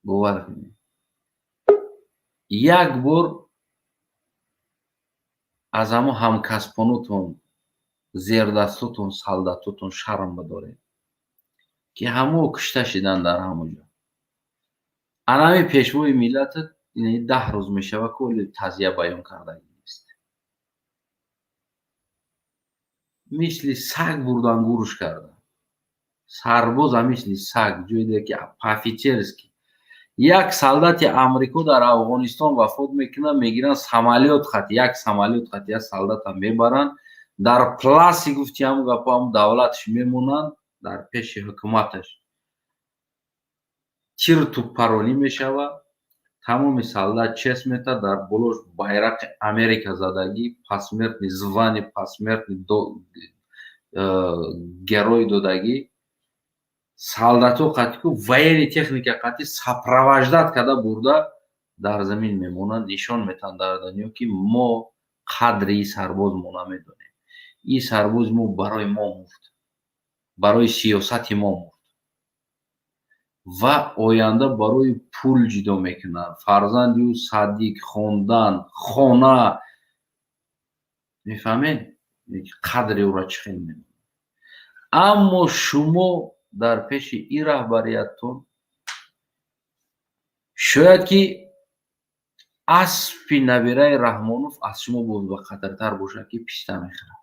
A: Бовар кунед, як бор аз ҳамо ҳамкасбонотон, зердастотон, солдатотон шарм бидоред, ки ҳамо кушта шидан дар ҳамон ҷо. Анами пешвои миллатат 10 рӯз мешавад, ки оли тазия баён кардагӣ нест. Мисли саг бурдан гуруш кардан. Сарбоза мисли саг, ҷое ки по-офицерски. Як солдати Амрико дар Афғонистон вафот мекунад, мегиранд самолёт хати, як самолёт хати як солдата мебаранд, дар пласи гуфти ҳамун гапо ҳамун давлаташ мемонанд, дар пеши ҳукуматаш. Тиру тӯппаронӣ мешавад, тамоми солдат честь метад, дар болош байрақи Америка задагӣ, посмертный звание, посмертный герой додагӣ, солдатҳо қатӣ ку военный техника қатӣ сопровождать карда бурда дар замин мемонанд, нишон метаҳанд дар дунё, ки мо қадри ин сарбоз мо намедонем. Ин сарбози мо барои мо мурд, барои сиёсати мо мурд ва оянда барои пул ҷудо мекунад. Фарзанди ӯ садик, хондан, хона, мефаҳмед, қадри ӯро чӣ хел медонад. Аммо шумо дар пеши ин раҳбарияттон шояд ки аспи набираи Раҳмонов аз шумо боз ба қадртар бошад, ки писта мехӯрад.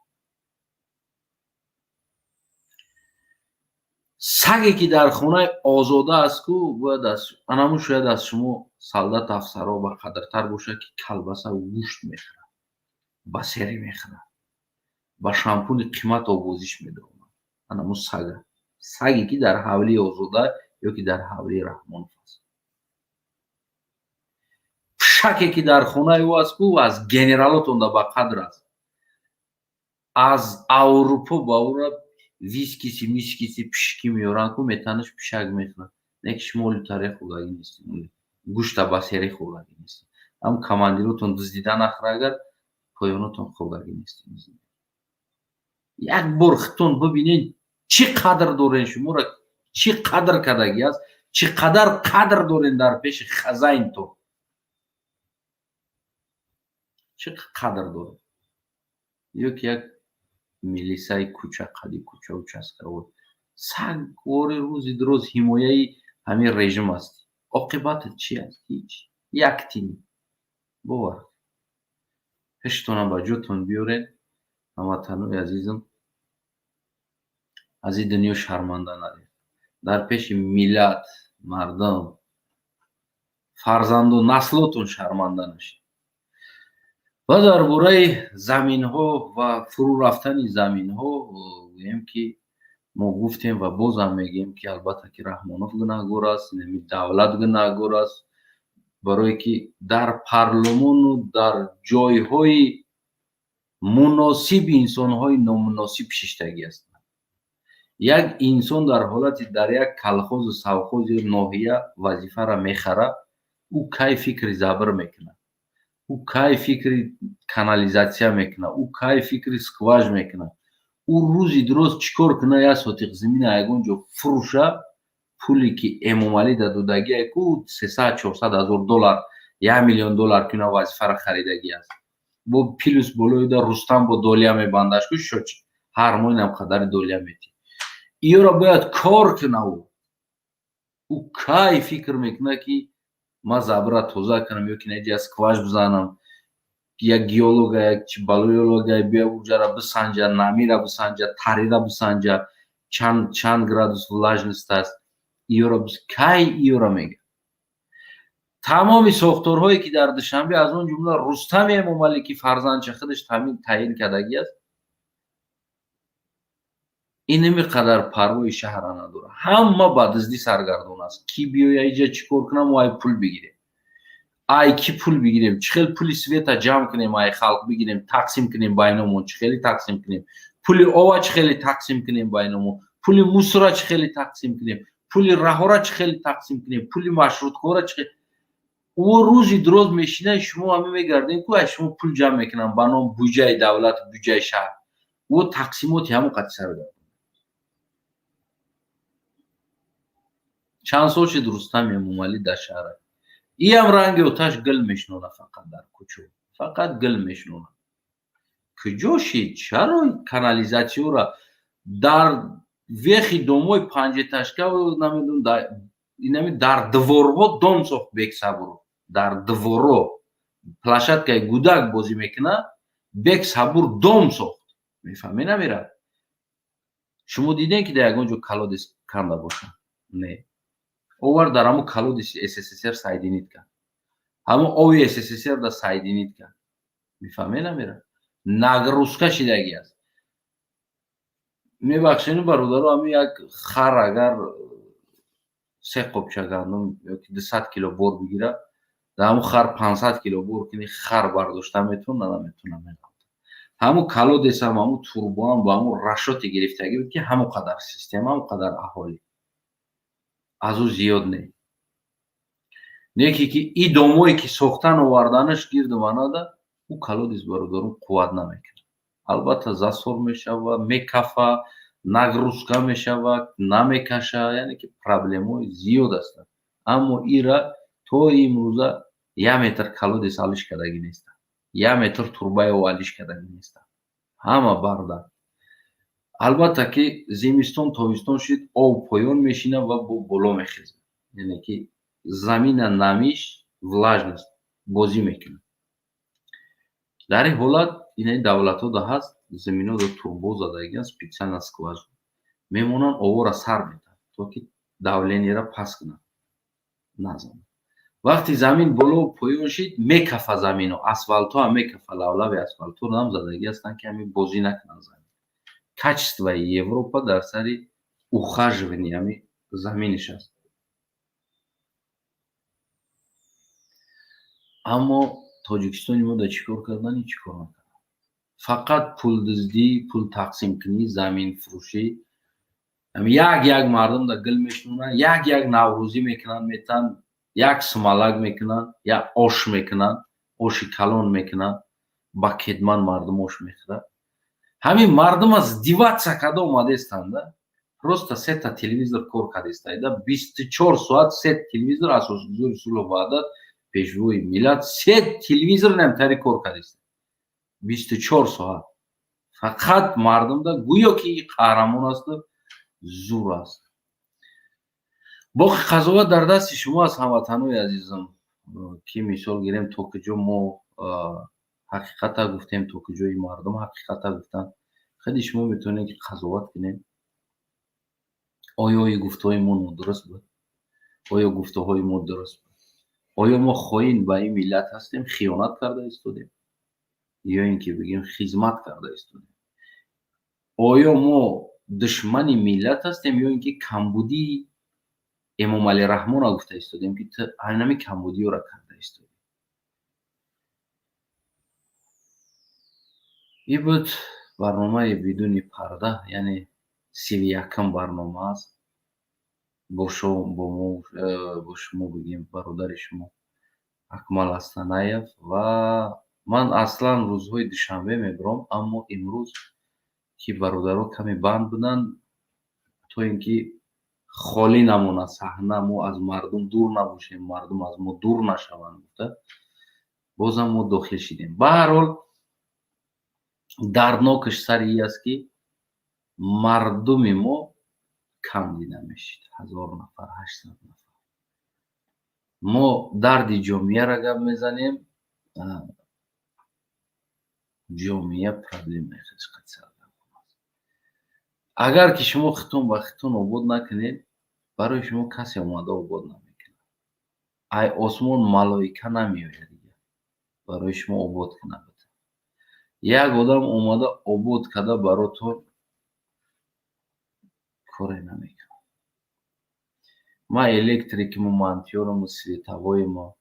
A: Саге ки дар хонаи озода аст ку, бояд аз анамун шояд аз шумо солдат афсаро ба қадртар бошад, ки калбасаву гӯшт мехӯрад, ба серӣ мехӯрад, ба шампуни қимат обозиш медонад. Анамун сага, саге ки дар ҳавлии озода ё ки дар ҳавлии Раҳмонов аст. Пушаке ки дар хонаи ӯ аст ку, аз генералотонда ба қадр аст. Аз Аврупо ба ӯра вискиси, мискиси, пишки меоранд ку, метанаш пишак мехӯрад. Не ки шумо оли тарех хӯрдагӣ нестед, гӯшта ба серӣ хӯрдагӣ нестед. Ҳам командиротон дуздида нахӯра, агар поёнотон хӯрдагӣ нест. Як бор худтон бибинед, чӣ қадр дорен, шуморо чӣ қадр кардагӣ аст, чӣ қадар қадр дорен дар пеши хазайнтон, чӣ қадр дорен. Ё ки як милисаи кӯча, қади кӯча, участковый сагвори рӯзи дуроз ҳимояи ҳамин режим аст. Оқибатат чи аст? Ҳеҷ, як тини. Бовар, ҳуштонам ба ҷотон биёред, ҳамватанои азизам, аз ин дунё шарманда наред. Дар пеши миллат, мардум, фарзанду наслотон шарманда нашед. Ва дар бораи заминҳо ва фурӯ рафтани заминҳо гӯем, ки мо гуфтем ва бозам мегӯем, ки албатта ки Раҳмонов гунаҳгор аст, инами давлат гунаҳгор аст, барое ки дар парлумону дар ҷойҳои муносиби инсонҳои номуносиб шиштагӣ ҳастанд. Як инсон дар ҳолати дар як колхозу совхоз ё ноҳия вазифаро мехара, ӯ кай фикри забр мекунад, ӯ кай фикри канализатсия мекунад, ӯ кай фикри скваж мекунад? Ӯ рӯзи дуроз чӣ кор кунад, як сотиқ замина ягон ҷо фурӯша, пуле ки Эмомалӣ да додагия ку 300-400 ҳазор доллар, 1 миллион доллар ки ина вазифаро харидагӣ аст, бо плюс болои да Рустам бо долия мебандаш ку, шоч ҳар моҳ инам қадари долия метӣ. Иёро бояд кор куна. Ӯ кай фикр мекунад, ки ман забра тоза кунам ё ки наҷа скваж бизанам, як геолога, як балоёлога бия, уҷара бисанҷа, намира бисанҷа, тарира бисанҷа, чанд градус влажность аст, иёро кай иёра мега? Тамоми сохторҳое ки дар Душанбе, аз он ҷумла Рустами Эмомалӣ, ки фарзандча худаш таъин кардагӣ аст, инами қадар парвои шаҳра надорад. Ҳама ба дуздӣ саргардон аст. Ки биёя иҷа, чӣ кор кунам, ай пул бигирем, ай ки пул бигирем, чӣ хел пули света ҷамъ кунем, ай халқ бигирем, тақсим кунем байномон, чӣ хеле тақсим кунем пули ова, чӣ хеле тақсим кунем байномон пули мусора, чӣ хеле тақсим кунем пули раҳора, чӣ хеле тақсим кунем пули маршруткора, чӣ хеле. Ӯ рӯзи дуроз мешинад, шумо ҳама мегардем ку, ай шумо пул ҷамъ мекунам ба ном буҷаи давлат, буҷаи шаҳр. Ӯ тақсимоти ҳамон қати саргардон. Чанд сол шид Рустам Эмомалӣ дар шаҳра, иам ранги оташ гил мешинона, фақат дар кӯчо фақат гил мешинона. Куҷо шид? Чаро канализатсияро дар вехи домои панҷэтажка, намедонам, инами дар дворҳо дом сохт Бексабуров? Дар дворо площадкаи гудак бозӣ мекунад, Бексабур дом сохт. Мефаҳме, намерад? Шумо дидем, ки дар ягон ҷо колодец канда бошад? Не. Овар дар ҳамун колодеси СССР соединить кард, ҳамун ови СССР да соединить кард. Мефаҳме, намерад? Нагрузка шидагӣ аст. Мебахшед, бародаро, ҳамин як хар агар се қопча гандум ёки 200 кило бор бигирад, дар ҳамун хар 500 кило бор кини, хар бардошта метавона? Наметавона. Ҳамун колодецам, ҳамун турбоам ба ҳамун расчёти гирифтагӣ буд, ки ҳамон қадар система, ҳамон қадар аҳолӣ, аз ӯ зиёд не. Неки ки и домое ки сохтан, оварданаш гирду манада, ӯ колодец, бародарон, қувват намекунад. Албатта, засор мешава, мекафа, нагрузка мешавад, намекаша, яъне ки проблемаҳои зиёд ҳастанд. Аммо ира то имрӯза як метр колодец алиш кардагӣ нестанд, як метр турбаи об алиш кардагӣ нестанд. Ҳама барда. Албатта ки зимистон, тобистон шуд, об поён мешинад ва бо боло мехезад, яъне ки замина намиш, влажность бозӣ мекунад. Дар ин ҳолат инаи давлатҳо да ҳаст, заминода турбо задагиан, специально скважина мемонанд, овора сар метаҳад, то ки давлениеро паст кунад, назанад. Вақти замин боло поён шид, мекафа замино, асфалтҳо ҳам мекафа, лавлави асфалтҳо ҳам задагӣ ҳастанд, ки ҳамин бозӣ накунанд замин. Качествои Европа дар сари ухаживание ҳами заминиш аст. Аммо Тоҷикистони мо дар чӣ кор кардани, чӣ кор накардан? Фақат пулдуздӣ, пул тақсимкунӣ, заминфурӯшӣ. Як як мардум дар гил мешинонанд, як як наврӯзӣ мекунанд, метаҳанд, як сумалак мекунанд, як ош мекунанд. Оши калон мекунад, ба кетман мардум ош мехӯрад. Ҳамин мардума сдаваться карда омадестанда. Просто сета телевизор кор кардестайда 24 соат, се телевизор. Асосгузори сулҳу ваҳдат, пешвои миллат, се телевизор намтари кор кардеста 24 соат. Фақат мардумда гӯё ки қаҳрамон асту зур аст. Боқи қазоват дар дасти шумо аст, ҳамватанои азизам, ки мисол гирем, то куҷо мо ҳақиқата гуфтем, то куҷои мардум ҳақиқата гуфтанд. Худи шумо метавонед, ки қазоват кунед: оё гуфтаҳои мо нодуруст буд, оё гуфтаҳои мо дуруст буд, оё мо хоин ба ин миллат ҳастем, хиёнат карда истодем ё ин ки бигем, хизмат карда истодем, оё мо душмани миллат ҳастем ё ин ки камбудии Эмомалӣ Раҳмонро гуфта истодем, ки ту ҳамин камбудиёро карда истодӣ. Ин буд барномаи «Бидуни парда», яъне 31-м барнома аст. Бо бо шумо, бигем, бародари шумо Акмал Астанаев. Ва ман аслан рӯзҳои душанбе мебурам, аммо имрӯз ки бародаро каме банд буданд, то ин ки холӣ намонад саҳна, мо аз мардум дур набошем, мардум аз мо дур нашаванд гуфта, бозам мо дохил шидем. Ба ҳар ҳол, дарднокаш сари ин аст, ки мардуми мо кам дида мешид: 1000 нафар, 800 нафар. Мо дарди ҷомеаро гап мезанем, ҷомеа проблемаи худаш. Агар ки шумо худтон ба худтон обод накунед, барои шумо касе омада обод намекунад. Ай осмон малоика намеояд дига барои шумо обод кунад. Як одам омада обод карда баротон коре намекунад. Ман электрикиму, монтёруму, световойимо,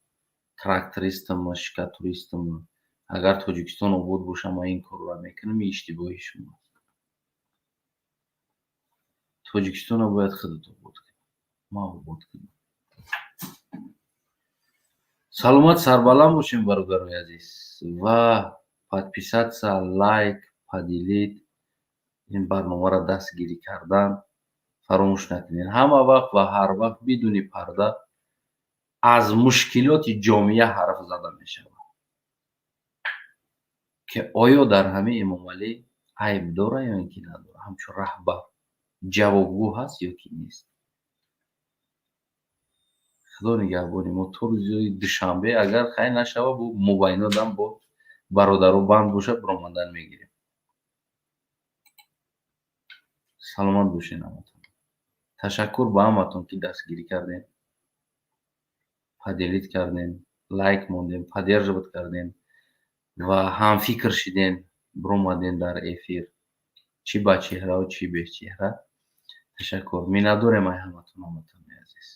A: трактористаму, штукатуристаму. Агар Тоҷикистон обод боша, ман ин корро мекунам. Ин иштибоҳи шумо аст. Тоҷикистонро бояд худат обод кунӣ, ман обод кунам. Саломат, сарбаланд бошем, бародарои азиз. Ва подписаться, лайк, поделить, ин барномаро дастгирӣ кардан фаромӯш накунед. Ҳама вақт ва ҳар вақт бидуни парда аз мушкилоти ҷомеа ҳарф зада мешавад, ки оё дар ҳамин Эмомалӣ айб дорад ё ин ки надорад, ҳамчун раҳбар ҷавобгӯ ҳаст ё ки нест. Худо нигаҳбони мо то рӯзи душанбе. Агар хайр нашава, бо мубайнодам бо бародаро банд бошад, биромадан мегирем. Саломат бошед ҳаматон. Ташаккур ба ҳаматон, ки дастгирӣ кардем, поделить кардем, лайк мондем, поддерживать кардем ва ҳамфикр шидем, биромадем дар эфир, чӣ ба чеҳраву чӣ бечеҳра. Ташаккур, миннатдорем ай ҳаматон, ҳаматони азиз.